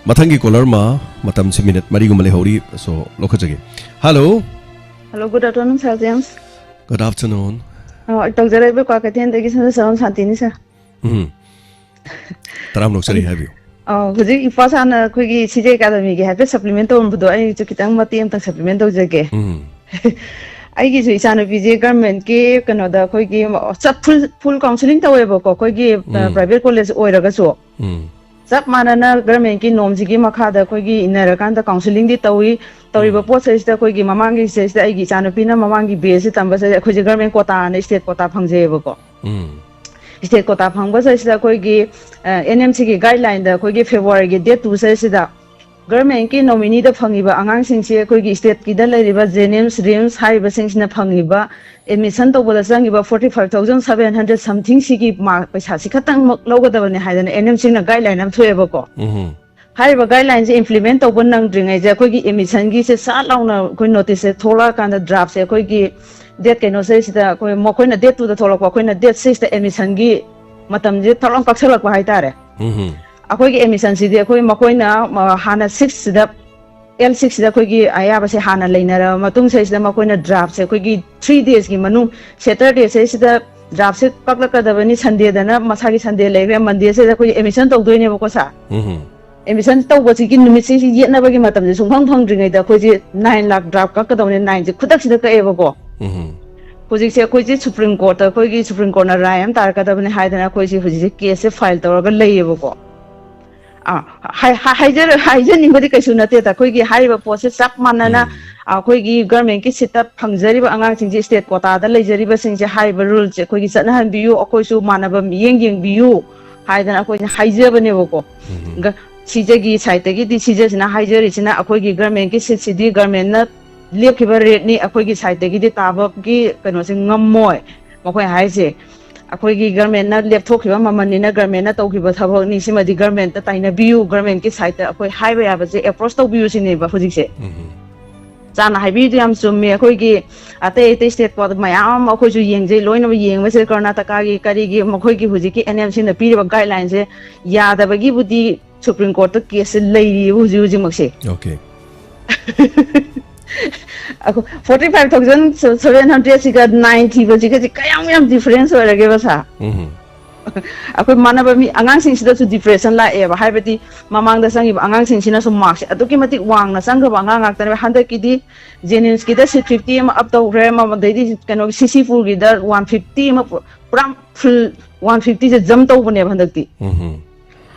ꯃꯊꯪꯒꯤ caller ꯑꯃ, ꯃꯇꯝꯁꯤ ꯃꯤꯅꯤꯠ ꯃꯔꯤꯒꯨꯝꯕ ꯂꯩꯍꯧꯔꯤ, so ꯂꯧꯈꯠꯆꯒꯦ꯫ Hello꯫ Hello, good afternoon, Sir James꯫ Good afternoon꯫ ꯑ, ꯇꯧꯖꯔꯛꯏꯕ ꯀ꯭ꯋꯥꯀꯩꯊꯦꯜꯗꯒꯤ ꯁꯅꯥ ꯁꯔꯝ ꯁꯥꯟꯇꯤꯅꯤ, sir꯫ ꯎꯝ꯫ ꯇꯔꯥꯝꯅ ꯑꯣꯛꯆꯔꯤ, ꯍꯥꯏꯕꯤꯌꯨ꯫ ꯑꯧ, ꯍꯧꯖꯤꯛ ꯏꯄꯥ ꯁꯥꯅ ꯑꯩꯈꯣꯏꯒꯤ ꯁꯤꯖꯦ ꯑꯦꯀꯥꯗꯃꯤꯒꯤ ꯍꯥꯏꯐꯦꯠ ꯁꯄ꯭ꯂꯤꯃꯦꯟ ꯇꯧꯔꯝꯕꯗꯣ, ꯑꯩꯁꯨ ꯈꯤꯇꯪ ꯃꯇꯦꯛ ꯑꯃꯇꯪ ꯁꯄ꯭ꯂꯤꯃꯦꯟ ꯇꯧꯖꯒꯦ꯫ ꯎꯝ ꯑꯩꯒꯤꯁꯨ ꯏꯆꯥꯅꯨꯄꯤꯁꯦ ꯒꯔꯃꯦꯟꯀꯤ ꯀꯩꯅꯣꯗ ꯑꯩꯈꯣꯏꯒꯤ ꯆꯞ ꯐꯨꯜ ꯐꯨꯜ ꯀꯥꯎꯟꯁꯤꯂꯤꯡ ꯇꯧꯋꯦꯕꯀꯣ, ꯑꯩꯈꯣꯏꯒꯤ ꯎꯝ ꯄ꯭ꯔꯥꯏꯚꯦꯠ ꯀꯣꯂꯦꯖ ꯑꯣꯏꯔꯒꯁꯨ꯫ ꯎꯝ ꯆꯞ ꯃꯥꯟꯅꯅ ꯒꯔꯃꯦꯟꯀꯤ ꯅꯣꯝꯁꯤꯒꯤ ꯃꯈꯥꯗ ꯑꯩꯈꯣꯏꯒꯤ ꯏꯟꯅꯔꯀꯥꯟꯗ ꯀꯥꯎꯟꯁꯤꯂꯤꯡꯗꯤ ꯇꯧꯏ꯫ ꯇꯧꯔꯤꯕ ꯎꯝ ꯄꯣꯠꯁꯤꯗꯩꯁꯤꯗ ꯑꯩꯈꯣꯏꯒꯤ ꯃꯃꯥꯡꯒꯤ ꯁꯤꯗꯩꯁꯤꯗ ꯑꯩꯒꯤ ꯏꯆꯥꯅꯨꯄꯤꯅ ꯃꯃꯥꯡꯒꯤ ꯕꯦꯁꯁꯤ ꯇꯝꯕꯁꯤꯗ ꯑꯩꯈꯣꯏꯁꯦ ꯒꯔꯃꯦꯟ ꯀꯣꯇꯥꯅ ꯏꯁꯇꯦꯠ ꯀꯣꯇꯥ ꯐꯪꯖꯩꯌꯦꯕꯀꯣ꯫ ꯎꯝ ꯏꯁꯇꯦꯠ ꯀꯣꯇꯥ ꯐꯪꯕꯁꯤꯗꯩꯁꯤꯗ ꯑꯩꯈꯣꯏꯒꯤ ꯑꯦꯟ ꯑꯦꯝ ꯁꯤꯒꯤ ꯒꯥꯏꯗꯂꯥꯏꯟꯗ ꯑꯩꯈꯣꯏꯒꯤ ꯐꯦꯕ꯭ꯔꯨꯋꯥꯔꯤꯒꯤ ꯗꯦꯠ ꯇꯨ ꯁꯤꯗꯩꯁꯤꯗ ꯒꯔꯃꯦꯟꯀꯤ ꯅꯣꯃꯤꯅꯤꯗ ꯐꯪꯉꯤꯕ ꯑꯉꯥꯡꯁꯤꯡꯁꯤ ꯑꯩꯈꯣꯏꯒꯤ ꯏꯁꯇꯦꯠꯀꯤꯗ ꯂꯩꯔꯤꯕ ꯖꯦꯅꯤꯝꯁ, ꯔꯤꯝꯁ ꯍꯥꯏꯔꯤꯕꯁꯤꯡꯁꯤꯅ ꯐꯪꯉꯤꯕ ꯑꯦꯗꯃꯤꯁꯟ ꯇꯧꯕꯗ ꯆꯪꯉꯤꯕ forty five thousand seven hundred ꯁꯝꯊꯤꯡꯁꯤꯒꯤ ꯃꯥꯔꯛ ꯄꯩꯁꯥꯁꯤ ꯈꯛꯇꯪꯃꯛ ꯂꯧꯒꯗꯕꯅꯤ ꯍꯥꯏꯗꯅ ꯑꯦꯟ ꯑꯦꯝ ꯁꯤꯅ ꯒꯥꯏꯗꯂꯥꯏꯟ ꯑꯃ ꯊꯣꯛꯑꯦꯕꯀꯣ꯫ ꯎꯝ ꯍꯥꯏꯔꯤꯕ ꯒꯥꯏꯗꯂꯥꯏꯟꯁꯦ ꯏꯝꯄ꯭ꯂꯤꯃꯦꯟ ꯇꯧꯕ ꯅꯪꯗ꯭ꯔꯤꯉꯩꯁꯦ ꯑꯩꯈꯣꯏꯒꯤ ꯑꯦꯗꯃꯤꯁꯟꯒꯤꯁꯦ ꯁꯠ ꯂꯥꯎꯅ ꯑꯩꯈꯣꯏ ꯅꯣꯇꯤꯁꯁꯦ ꯊꯣꯛꯂꯛꯑꯀꯥꯟꯗ ꯗ꯭ꯔꯥꯐꯁꯦ ꯑꯩꯈꯣꯏꯒꯤ ꯗꯦꯠ ꯀꯩꯅꯣꯁꯤꯗꯩꯁꯤꯗ ꯑꯩꯈꯣꯏ ꯃꯈꯣꯏꯅ ꯗꯦꯠ ꯇꯨꯗ ꯊꯣꯛꯂꯛꯄ, ꯑꯩꯈꯣꯏꯅ ꯗꯦꯠ ꯁꯤꯛꯁꯇ ꯑꯦꯗꯃꯤꯁꯟꯒꯤ ꯃꯇꯝꯁꯦ ꯊꯛ ꯂꯥꯎꯅ ꯀꯛꯁꯜꯂꯛꯄ ꯍꯥꯏꯇꯥꯔꯦ꯫ ꯎꯝ ꯑꯩꯈꯣꯏꯒꯤ ꯑꯦꯗꯃꯤꯁꯟꯁꯤꯗꯤ ꯑꯩꯈꯣꯏ ꯃꯈꯣꯏꯅ ꯑ, ꯍꯥꯟꯅ ꯁꯤꯛꯁꯁꯤꯗ ꯑꯦꯜ ꯁꯤꯛꯁꯁꯤꯗ ꯑꯩꯈꯣꯏꯒꯤ ꯑꯌꯥꯕꯁꯦ ꯍꯥꯟꯅ ꯂꯩꯅꯔꯕ ꯃꯇꯨꯡ ꯁꯤꯗꯩꯁꯤꯗ ꯃꯈꯣꯏꯅ ꯗ꯭ꯔꯥꯐꯁꯦ ꯑꯩꯈꯣꯏꯒꯤ ꯊ꯭ꯔꯤ ꯗꯦꯖꯀꯤ ꯃꯅꯨꯡ, ꯁꯦꯇꯔꯗꯦꯁꯦ ꯁꯤꯗ ꯗ꯭ꯔꯥꯐꯁꯦ ꯀꯛꯂꯛꯀꯗꯕꯅꯤ, ꯁꯟꯗꯦꯗꯅ ꯃꯁꯥꯒꯤ ꯁꯟꯗꯦ ꯂꯩꯈ꯭ꯔꯦ, ꯃꯟꯗꯦꯁꯤꯗ ꯑꯩꯈꯣꯏꯒꯤ ꯑꯦꯗꯃꯤꯁꯟ ꯇꯧꯗꯣꯏꯅꯦꯕꯀꯣ ꯁꯥꯔ꯫ ꯎꯝ ꯑꯦꯗꯃꯤꯁꯟ ꯇꯧꯕꯁꯤꯒꯤ ꯅꯨꯃꯤꯠꯁꯤꯡꯁꯤ ꯌꯦꯠꯅꯕꯒꯤ ꯃꯇꯝꯁꯦ ꯁꯨꯡꯐꯪ ꯐꯪꯗ꯭ꯔꯤꯉꯩꯗ ꯑꯩꯈꯣꯏꯁꯦ ꯅꯥꯏꯟ ꯂꯥꯛ ꯗ꯭ꯔꯥꯐ ꯀꯛꯀꯗꯕꯅꯤ, ꯅꯥꯏꯟꯁꯦ ꯈꯨꯗꯛꯁꯤꯗ ꯀꯛꯑꯦꯕꯀꯣ꯫ ꯎꯝ ꯍꯧꯖꯤꯛꯁꯦ ꯑꯩꯈꯣꯏꯁꯦ ꯁꯨꯄ꯭ꯔꯤꯝ ꯀꯣꯔꯠꯇ ꯑꯩꯈꯣꯏꯒꯤ ꯁꯨꯄ꯭ꯔꯤꯝ ꯀꯣꯔꯠꯅ ꯔꯥꯏ ꯑꯃ ꯇꯥꯔꯛꯀꯗꯕꯅꯤ ꯍꯥꯏꯗꯅ ꯑꯩꯈꯣꯏꯁꯦ ꯍꯧꯖꯤꯛꯁꯦ ꯀꯦꯁꯁꯦ ꯐꯥꯏꯜ ꯇꯧꯔꯒ ꯂꯩꯌꯦꯕꯀꯣ꯫ ꯑꯥ, ꯍꯥꯏ-, ꯍꯥꯏ-, ꯍꯥꯏꯖꯔ-, ꯍꯥꯏꯖꯅꯤꯡꯕꯗꯤ ꯀꯩꯁꯨ ꯅꯠꯇꯦꯗ꯫ ꯑꯩꯈꯣꯏꯒꯤ ꯍꯥꯏꯔꯤꯕ ꯄꯣꯠꯁꯦ ꯆꯞ ꯃꯥꯟꯅꯅ ꯎꯝ ꯑꯩꯈꯣꯏꯒꯤ ꯒꯔꯃꯦꯟꯀꯤ ꯁꯤꯠꯇ ꯐꯪꯖꯔꯤꯕ ꯑꯉꯥꯡꯁꯤꯡꯁꯦ, ꯏꯁꯇꯦꯠ ꯀꯣꯇꯥꯗ ꯂꯩꯖꯔꯤꯕꯁꯤꯡꯁꯦ, ꯍꯥꯏꯔꯤꯕ ꯔꯨꯜꯁꯦ ꯑꯩꯈꯣꯏꯒꯤ ꯆꯠꯅꯍꯟꯕꯤꯌꯨ, ꯑꯩꯈꯣꯏꯁꯨ ꯃꯥꯟꯅꯕ ꯃꯤꯠꯌꯦꯡ ꯌꯦꯡꯕꯤꯌꯨ ꯍꯥꯏꯗꯅ ꯑꯩꯈꯣꯏꯅ ꯍꯥꯏꯖꯕꯅꯦꯕꯀꯣ꯫ ꯎꯝ ꯒ-, ꯁꯤꯖꯒꯤ ꯁꯥꯏꯠꯇꯒꯤꯗꯤ, ꯁꯤꯖꯁꯤꯅ ꯍꯥꯏꯖꯔꯤꯁꯤꯅ ꯑꯩꯈꯣꯏꯒꯤ ꯒꯔꯃꯦꯟꯀꯤ ꯁꯤꯠꯁꯤꯗꯤ ꯒꯔꯃꯦꯟꯅ ꯂꯦꯞꯈꯤꯕ ꯔꯦꯠꯅꯤ, ꯑꯩꯈꯣꯏꯒꯤ ꯁꯥꯏꯠꯇꯒꯤꯗꯤ ꯇꯥꯕꯒꯤ ꯀꯩꯅꯣꯁꯦ ꯉꯝꯃꯣꯏ꯫ ꯃꯈꯣꯏ ꯍꯥꯏꯔꯤꯁꯦ ꯑꯩꯈꯣꯏꯒꯤ ꯒꯔꯃꯦꯟꯅ ꯂꯦꯞꯊꯣꯛꯈꯤꯕ ꯃꯃꯜꯅꯤꯅ ꯒꯔꯃꯦꯟꯅ ꯇꯧꯈꯤꯕ ꯊꯕꯛꯅꯤ, ꯁꯤꯃꯗꯤ ꯒꯔꯃꯦꯟꯇ ꯇꯥꯏꯅꯕꯤꯌꯨ, ꯒꯔꯃꯦꯟꯀꯤ ꯁꯥꯏꯠꯇ ꯑꯩꯈꯣꯏ ꯍꯥꯏꯕ ꯌꯥꯕꯁꯦ ꯑꯦꯄ꯭ꯔꯣꯁ ꯇꯧꯕꯤꯌꯨ ꯁꯤꯅꯦꯕ ꯍꯧꯖꯤꯛꯁꯦ꯫ ꯎꯝ ꯆꯥꯅ ꯍꯥꯏꯕꯤꯔꯤꯗꯣ ꯌꯥꯝ ꯆꯨꯝꯃꯦ꯫ ꯑꯩꯈꯣꯏꯒꯤ ꯑꯇꯩ ꯑꯇꯩ ꯁ꯭ꯇꯦꯠ ꯃꯌꯥꯝ ꯑꯃ ꯑꯩꯈꯣꯏꯁꯨ ꯌꯦꯡꯖꯩ, ꯂꯣꯏꯅꯃꯛ ꯌꯦꯡꯕꯁꯦ ꯀꯔꯅꯥꯇꯀꯥꯒꯤ ꯀꯔꯤꯒꯤ ꯃꯈꯣꯏꯒꯤ ꯍꯧꯖꯤꯛꯀꯤ ꯑꯦꯟ ꯑꯦꯝ ꯁꯤꯅ ꯄꯤꯔꯤꯕ ꯒꯥꯏꯗꯂꯥꯏꯟꯁꯦ ꯌꯥꯗꯕꯒꯤꯕꯨꯗꯤ ꯁꯨꯄ꯭ꯔꯤꯝ ꯀꯣꯔꯠꯇ ꯀꯦꯁꯁꯦ ꯂꯩꯔꯤꯕ ꯍꯧꯖꯤꯛ ꯍꯧꯖꯤꯛꯃꯛꯁꯦ꯫ Okay forty five thousand seven ꯍꯟꯗ꯭ꯔꯦꯗꯁꯤꯒ ꯅꯥꯏꯟ ꯊꯤꯕꯁꯤꯒꯗꯤ ꯀꯌꯥꯝ ꯌꯥꯝ ꯗꯤꯐ꯭ꯔꯦꯟꯁ ꯑꯣꯏꯔꯒꯦꯕ ꯁꯥꯔ? ꯎꯝ ꯑꯩꯈꯣꯏ ꯃꯥꯟꯅꯕ ꯃꯤ ꯑꯉꯥꯡꯁꯤꯡꯁꯤꯗꯁꯨ ꯗꯤꯄ꯭ꯔꯦꯁꯟ ꯂꯥꯛꯑꯦꯕ꯫ ꯍꯥꯏꯕꯗꯤ ꯃꯃꯥꯡꯗ ꯆꯪꯉꯤꯕ ꯑꯉꯥꯡꯁꯤꯡꯁꯤꯅꯁꯨ ꯃꯥꯔꯛꯁꯦ ꯑꯗꯨꯛꯀꯤ ꯃꯇꯤꯛ ꯋꯥꯡꯅ ꯆꯪꯈ꯭ꯔꯕ ꯑꯉꯥꯡ ꯉꯥꯛꯇꯅꯦꯕ꯫ ꯍꯟꯗꯛꯀꯤꯗꯤ ꯖꯦꯅꯤꯝꯁꯀꯤꯗ ꯁꯤꯠ ꯐꯤꯐꯇꯤ ꯑꯃ ꯑꯞ ꯇꯧꯈ꯭ꯔꯦ, ꯃꯗꯩꯗꯤ ꯀꯩꯅꯣꯒꯤ ꯁꯤꯁꯤꯄꯨꯔꯒꯤꯗ ꯋꯥꯟ ꯐꯤꯐꯇꯤ ꯑꯃ, ꯄꯨꯔꯥ ꯐꯨꯜ ꯋꯥꯟ ꯐꯤꯐꯇꯤꯁꯦ ꯖꯝ ꯇꯧꯕꯅꯦꯕ ꯍꯟꯗꯛꯇꯤ꯫ ꯎꯝ꯫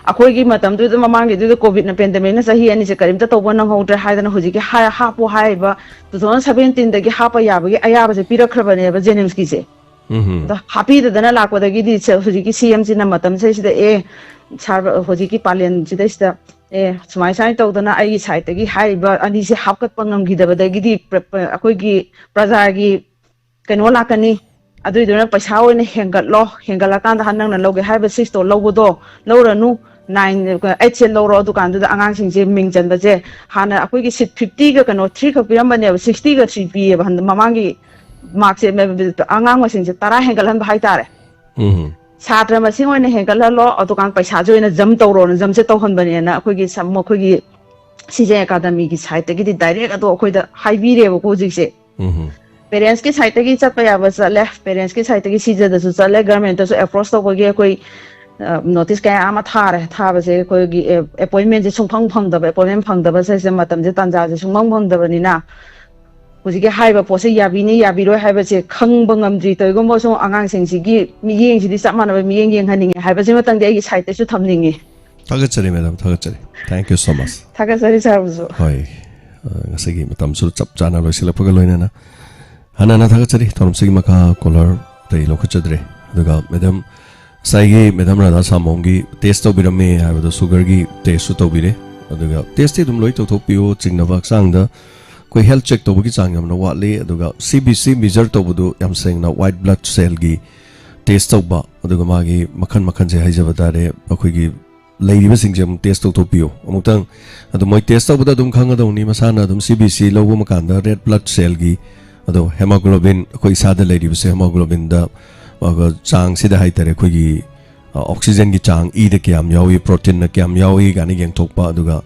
ꯑꯩꯈꯣꯏꯒꯤ ꯃꯇꯝꯗꯨꯗ, ꯃꯃꯥꯡꯒꯤꯗꯨꯗ ꯀꯣꯚꯤꯗꯅ ꯄꯦꯟꯗꯦꯃꯤꯛꯅ ꯆꯍꯤ ꯑꯅꯤꯁꯦ ꯀꯔꯤꯝꯇ ꯇꯧꯕ ꯅꯪꯍꯧꯗ꯭ꯔꯦ ꯍꯥꯏꯗꯅ ꯍꯧꯖꯤꯛꯀꯤ ꯍꯥ- ꯍꯥꯞꯄꯣ ꯍꯥꯏꯔꯤꯕ ꯇꯨ ꯊꯥꯎꯖꯟ ꯁꯚꯦꯟꯇꯤꯟꯗꯒꯤ ꯍꯥꯞꯄ ꯌꯥꯕꯒꯤ ꯑꯌꯥꯕꯁꯦ ꯄꯤꯔꯛꯈ꯭ꯔꯕꯅꯦꯕ ꯖꯦꯅꯤꯝꯁꯀꯤꯁꯦ꯫ ꯎꯝ꯫ ꯑꯗꯣ ꯍꯥꯞꯄꯤꯗꯗꯅ ꯂꯥꯛꯄꯗꯒꯤꯗꯤ ꯁ- ꯍꯧꯖꯤꯛꯀꯤ ꯁꯤ ꯑꯦꯝꯁꯤꯅ ꯃꯇꯝꯁꯤꯗꯩꯁꯤꯗ, ꯑꯦ, ꯁꯥꯔ, ꯍꯧꯖꯤꯛꯀꯤ ꯄꯥꯂꯦꯟꯁꯤꯗꯩꯁꯤꯗ, ꯑꯦ, ꯁꯨꯃꯥꯏ ꯁꯨꯃꯥꯏꯅ ꯇꯧꯗꯅ ꯑꯩꯒꯤ ꯁꯥꯏꯠꯇꯒꯤ ꯍꯥꯏꯔꯤꯕ ꯑꯅꯤꯁꯦ ꯍꯥꯞꯀꯠꯄ ꯉꯝꯈꯤꯗꯕꯗꯒꯤꯗꯤ ꯄ꯭ꯔ- ꯄ- ꯑꯩꯈꯣꯏꯒꯤ ꯄ꯭ꯔꯖꯥꯒꯤ ꯀꯩꯅꯣ ꯂꯥꯛꯀꯅꯤ, ꯑꯗꯨꯏꯗꯨꯅ ꯄꯩꯁꯥ ꯑꯣꯏꯅ ꯍꯦꯟꯒꯠꯂꯣ, ꯍꯦꯟꯒꯠꯂꯀꯥꯟꯗ ꯍ- ꯅꯪꯅ ꯂꯧꯒꯦ ꯍꯥꯏꯕ ꯁꯤꯛꯁꯇꯣ ꯂꯧꯕꯗꯣ ꯂꯧꯔꯅꯨ, ꯅꯥꯏꯟ, ꯑꯩꯠꯁꯦ ꯂꯧꯔꯣ꯫ ꯑꯗꯨꯀꯥꯟꯗꯨꯗ ꯑꯉꯥꯡꯁꯤꯡꯁꯦ ꯃꯤꯡ ꯆꯟꯕꯁꯦ, ꯍꯥꯟꯅ ꯑꯩꯈꯣꯏꯒꯤ ꯁꯤꯠ ꯐꯤꯐꯇꯤꯒ ꯀꯩꯅꯣ ꯊ꯭ꯔꯤ ꯈꯛ ꯄꯤꯔꯝꯕꯅꯦꯕ, ꯁꯤꯛꯁꯇꯤꯒ ꯊ꯭ꯔꯤ ꯄꯤꯌꯦꯕ ꯍꯟꯗꯛ ꯃꯃꯥꯡꯒꯤ ꯃꯥꯔꯛꯁꯦ, ꯑꯉꯥꯡ ꯃꯁꯤꯡꯁꯦ ꯇꯔꯥ ꯍꯦꯟꯒꯠꯍꯟꯕ ꯍꯥꯏꯇꯥꯔꯦ꯫ ꯎꯝ꯫ ꯁꯥꯇ꯭ꯔ ꯃꯁꯤꯡ ꯑꯣꯏꯅ ꯍꯦꯟꯒꯠꯍꯜꯂꯣ, ꯑꯗꯨꯀꯥꯟꯗ ꯄꯩꯁꯥꯁꯦ ꯑꯣꯏꯅ ꯖꯝ ꯇꯧꯔꯣꯅ, ꯖꯝꯁꯦ ꯇꯧꯍꯟꯕꯅꯦꯅ ꯑꯩꯈꯣꯏꯒꯤ ꯁꯝ- ꯑꯩꯈꯣꯏꯒꯤ ꯁꯤꯖꯦ ꯑꯦꯀꯥꯗꯃꯤꯒꯤ ꯁꯥꯏꯠꯇꯒꯤꯗꯤ ꯗꯥꯏꯔꯦꯛ ꯑꯗꯣ ꯑꯩꯈꯣꯏꯗ ꯍꯥꯏꯕꯤꯔꯦꯕꯀꯣ ꯍꯧꯖꯤꯛꯁꯦ꯫ ꯎꯝ꯫ ꯄꯦꯔꯦꯟꯁꯀꯤ ꯁꯥꯏꯠꯇꯒꯤ ꯆꯠꯄ ꯌꯥꯕ ꯆꯠꯂꯦ, ꯄꯦꯔꯦꯟꯁꯀꯤ ꯁꯥꯏꯠꯇꯒꯤ ꯁꯤꯖꯗꯁꯨ ꯆꯠꯂꯦ, ꯒꯔꯃꯦꯟꯇꯁꯨ ꯑꯦꯄ꯭ꯔꯣꯁ ꯇꯧꯕꯒꯤ ꯑꯩꯈꯣꯏ ꯅꯣꯇꯤꯁ ꯀꯌꯥ ꯑꯃ ꯊꯥꯔꯦ꯫ ꯊꯥꯕꯁꯦ ꯑꯩꯈꯣꯏꯒꯤ ꯑꯦꯄꯣꯏꯟꯃꯦꯟꯁꯦ ꯁꯨꯡꯐꯪ ꯐꯪꯗꯕ, ꯑꯦꯄꯣꯏꯟꯃꯦꯟ ꯐꯪꯗꯕꯁꯦ ꯃꯇꯝꯁꯦ, ꯇꯥꯟꯖꯥꯁꯦ ꯁꯨꯡꯐꯪ ꯐꯪꯗꯕꯅꯤꯅ ꯍꯧꯖꯤꯛꯀꯤ ꯍꯥꯏꯔꯤꯕ ꯄꯣꯠꯁꯦ ꯌꯥꯕꯤꯅꯤ ꯌꯥꯕꯤꯔꯣꯏ ꯍꯥꯏꯕꯁꯦ ꯈꯪꯕ ꯉꯝꯗ꯭ꯔꯤ꯫ ꯀꯔꯤꯒꯨꯝꯕ ꯁꯨꯝ ꯑꯉꯥꯡꯁꯤꯡꯁꯤꯒꯤ ꯃꯤꯠꯌꯦꯡꯁꯤꯗꯤ ꯆꯞ ꯃꯥꯟꯅꯕ ꯃꯤꯠꯌꯦꯡ ꯌꯦꯡꯍꯟꯅꯤꯡꯉꯦ ꯍꯥꯏꯕꯁꯤꯃꯇꯪꯗꯤ ꯑꯩꯒꯤ ꯁꯥꯏꯠꯇꯒꯤꯁꯨ ꯊꯝꯅꯤꯡꯉꯤ꯫ ꯊꯥꯒꯠꯆꯔꯤ ꯃꯦꯗꯥꯝ, ꯊꯥꯒꯠꯆꯔꯤ꯫ Thank you so much꯫ ꯊꯥꯒꯠꯆꯔꯤ ꯁꯥꯔꯕꯨꯁꯨ꯫ ꯍꯣꯏ, ꯑ, ꯉꯁꯤꯒꯤ ꯃꯇꯝꯁꯨ ꯆꯞ ꯆꯥꯅ ꯂꯣꯏꯁꯤꯜꯂꯛꯄꯒ ꯂꯣꯏꯅꯅ ꯍꯟꯅ ꯍꯟꯅ ꯊꯥꯒꯠꯆꯔꯤ꯫ ꯊꯧꯔꯝꯁꯤꯒꯤ ꯃꯈꯥ ꯀꯣꯂꯔ ꯑꯇꯩ ꯂꯧꯈꯠꯆꯗ꯭ꯔꯦ꯫ ꯑꯗꯨꯒ ꯃꯦꯗꯥꯝ, ꯉꯁꯥꯏꯒꯤ ꯃꯦꯗꯥꯝ ꯔꯥꯙꯥ ꯁꯥꯃꯣꯝꯒꯤ ꯇꯦꯁ ꯇꯧꯕꯤꯔꯝꯃꯦ ꯍꯥꯏꯕꯗꯣ, ꯁꯨꯒꯔꯒꯤ ꯇꯦꯁꯁꯨ ꯇꯧꯕꯤꯔꯦ꯫ ꯑꯗꯨꯒ ꯇꯦꯁꯇꯤ ꯑꯗꯨꯝ ꯂꯣꯏ ꯇꯧꯊꯣꯛꯄꯤꯌꯨ꯫ ꯆꯤꯡꯅꯕ ꯍꯛꯆꯥꯡꯗ ꯑꯩꯈꯣꯏ ꯍꯦꯜꯊ ꯆꯦꯛ ꯇꯧꯕꯒꯤ ꯆꯥꯡ ꯌꯥꯝꯅ ꯋꯥꯠꯂꯤ꯫ ꯑꯗꯨꯒ ꯁꯤ ꯕꯤ ꯁꯤ ꯃꯤꯖꯔ ꯇꯧꯕꯗꯨ ꯌꯥꯝ ꯁꯦꯡꯅ ꯋꯥꯏꯠ ꯕ꯭ꯂꯗ ꯁꯦꯜꯒꯤ ꯇꯦꯁ ꯇꯧꯕ, ꯑꯗꯨꯒ ꯃꯥꯒꯤ ꯃꯈꯜ ꯃꯈꯜꯁꯦ ꯍꯥꯏꯖꯕ ꯇꯥꯔꯦ, ꯑꯩꯈꯣꯏꯒꯤ ꯂꯩꯔꯤꯕꯁꯤꯡꯁꯦ ꯑꯃꯨꯛ ꯇꯦꯁ ꯇꯧꯊꯣꯛꯄꯤꯌꯨ꯫ ꯑꯃꯨꯛꯇꯪ ꯑꯗꯨ ꯃꯣꯏ ꯇꯦꯁ ꯇꯧꯕꯗ ꯑꯗꯨꯝ ꯈꯪꯒꯗꯧꯅꯤ, ꯃꯁꯥꯅ ꯑꯗꯨꯝ ꯁꯤ ꯕꯤ ꯁꯤ ꯂꯧꯕ ꯃꯀꯥꯟꯗ ꯔꯦꯗ ꯕ꯭ꯂꯗ ꯁꯦꯜꯒꯤ, ꯑꯗꯣ ꯍꯦꯃꯣꯒ꯭ꯂꯣꯕꯤꯟ, ꯑꯩꯈꯣꯏ ꯏꯁꯥꯗ ꯂꯩꯔꯤꯕꯁꯦ ꯍꯦꯃꯣꯒ꯭ꯂꯣꯕꯤꯟꯗ, ꯑ, ꯆꯥꯡꯁꯤꯗ ꯍꯥꯏꯇꯥꯔꯦ, ꯑꯩꯈꯣꯏꯒꯤ, ꯑ, ꯑꯣꯛꯁꯤꯖꯟꯒꯤ ꯆꯥꯡ ꯏꯗ ꯀꯌꯥꯝ ꯌꯥꯎꯏ, ꯄ꯭ꯔꯣꯇꯤꯟꯅ ꯀꯌꯥꯝ ꯌꯥꯎꯏ ꯀꯥꯏꯅ ꯌꯦꯡꯊꯣꯛꯄ, ꯑꯗꯨꯒ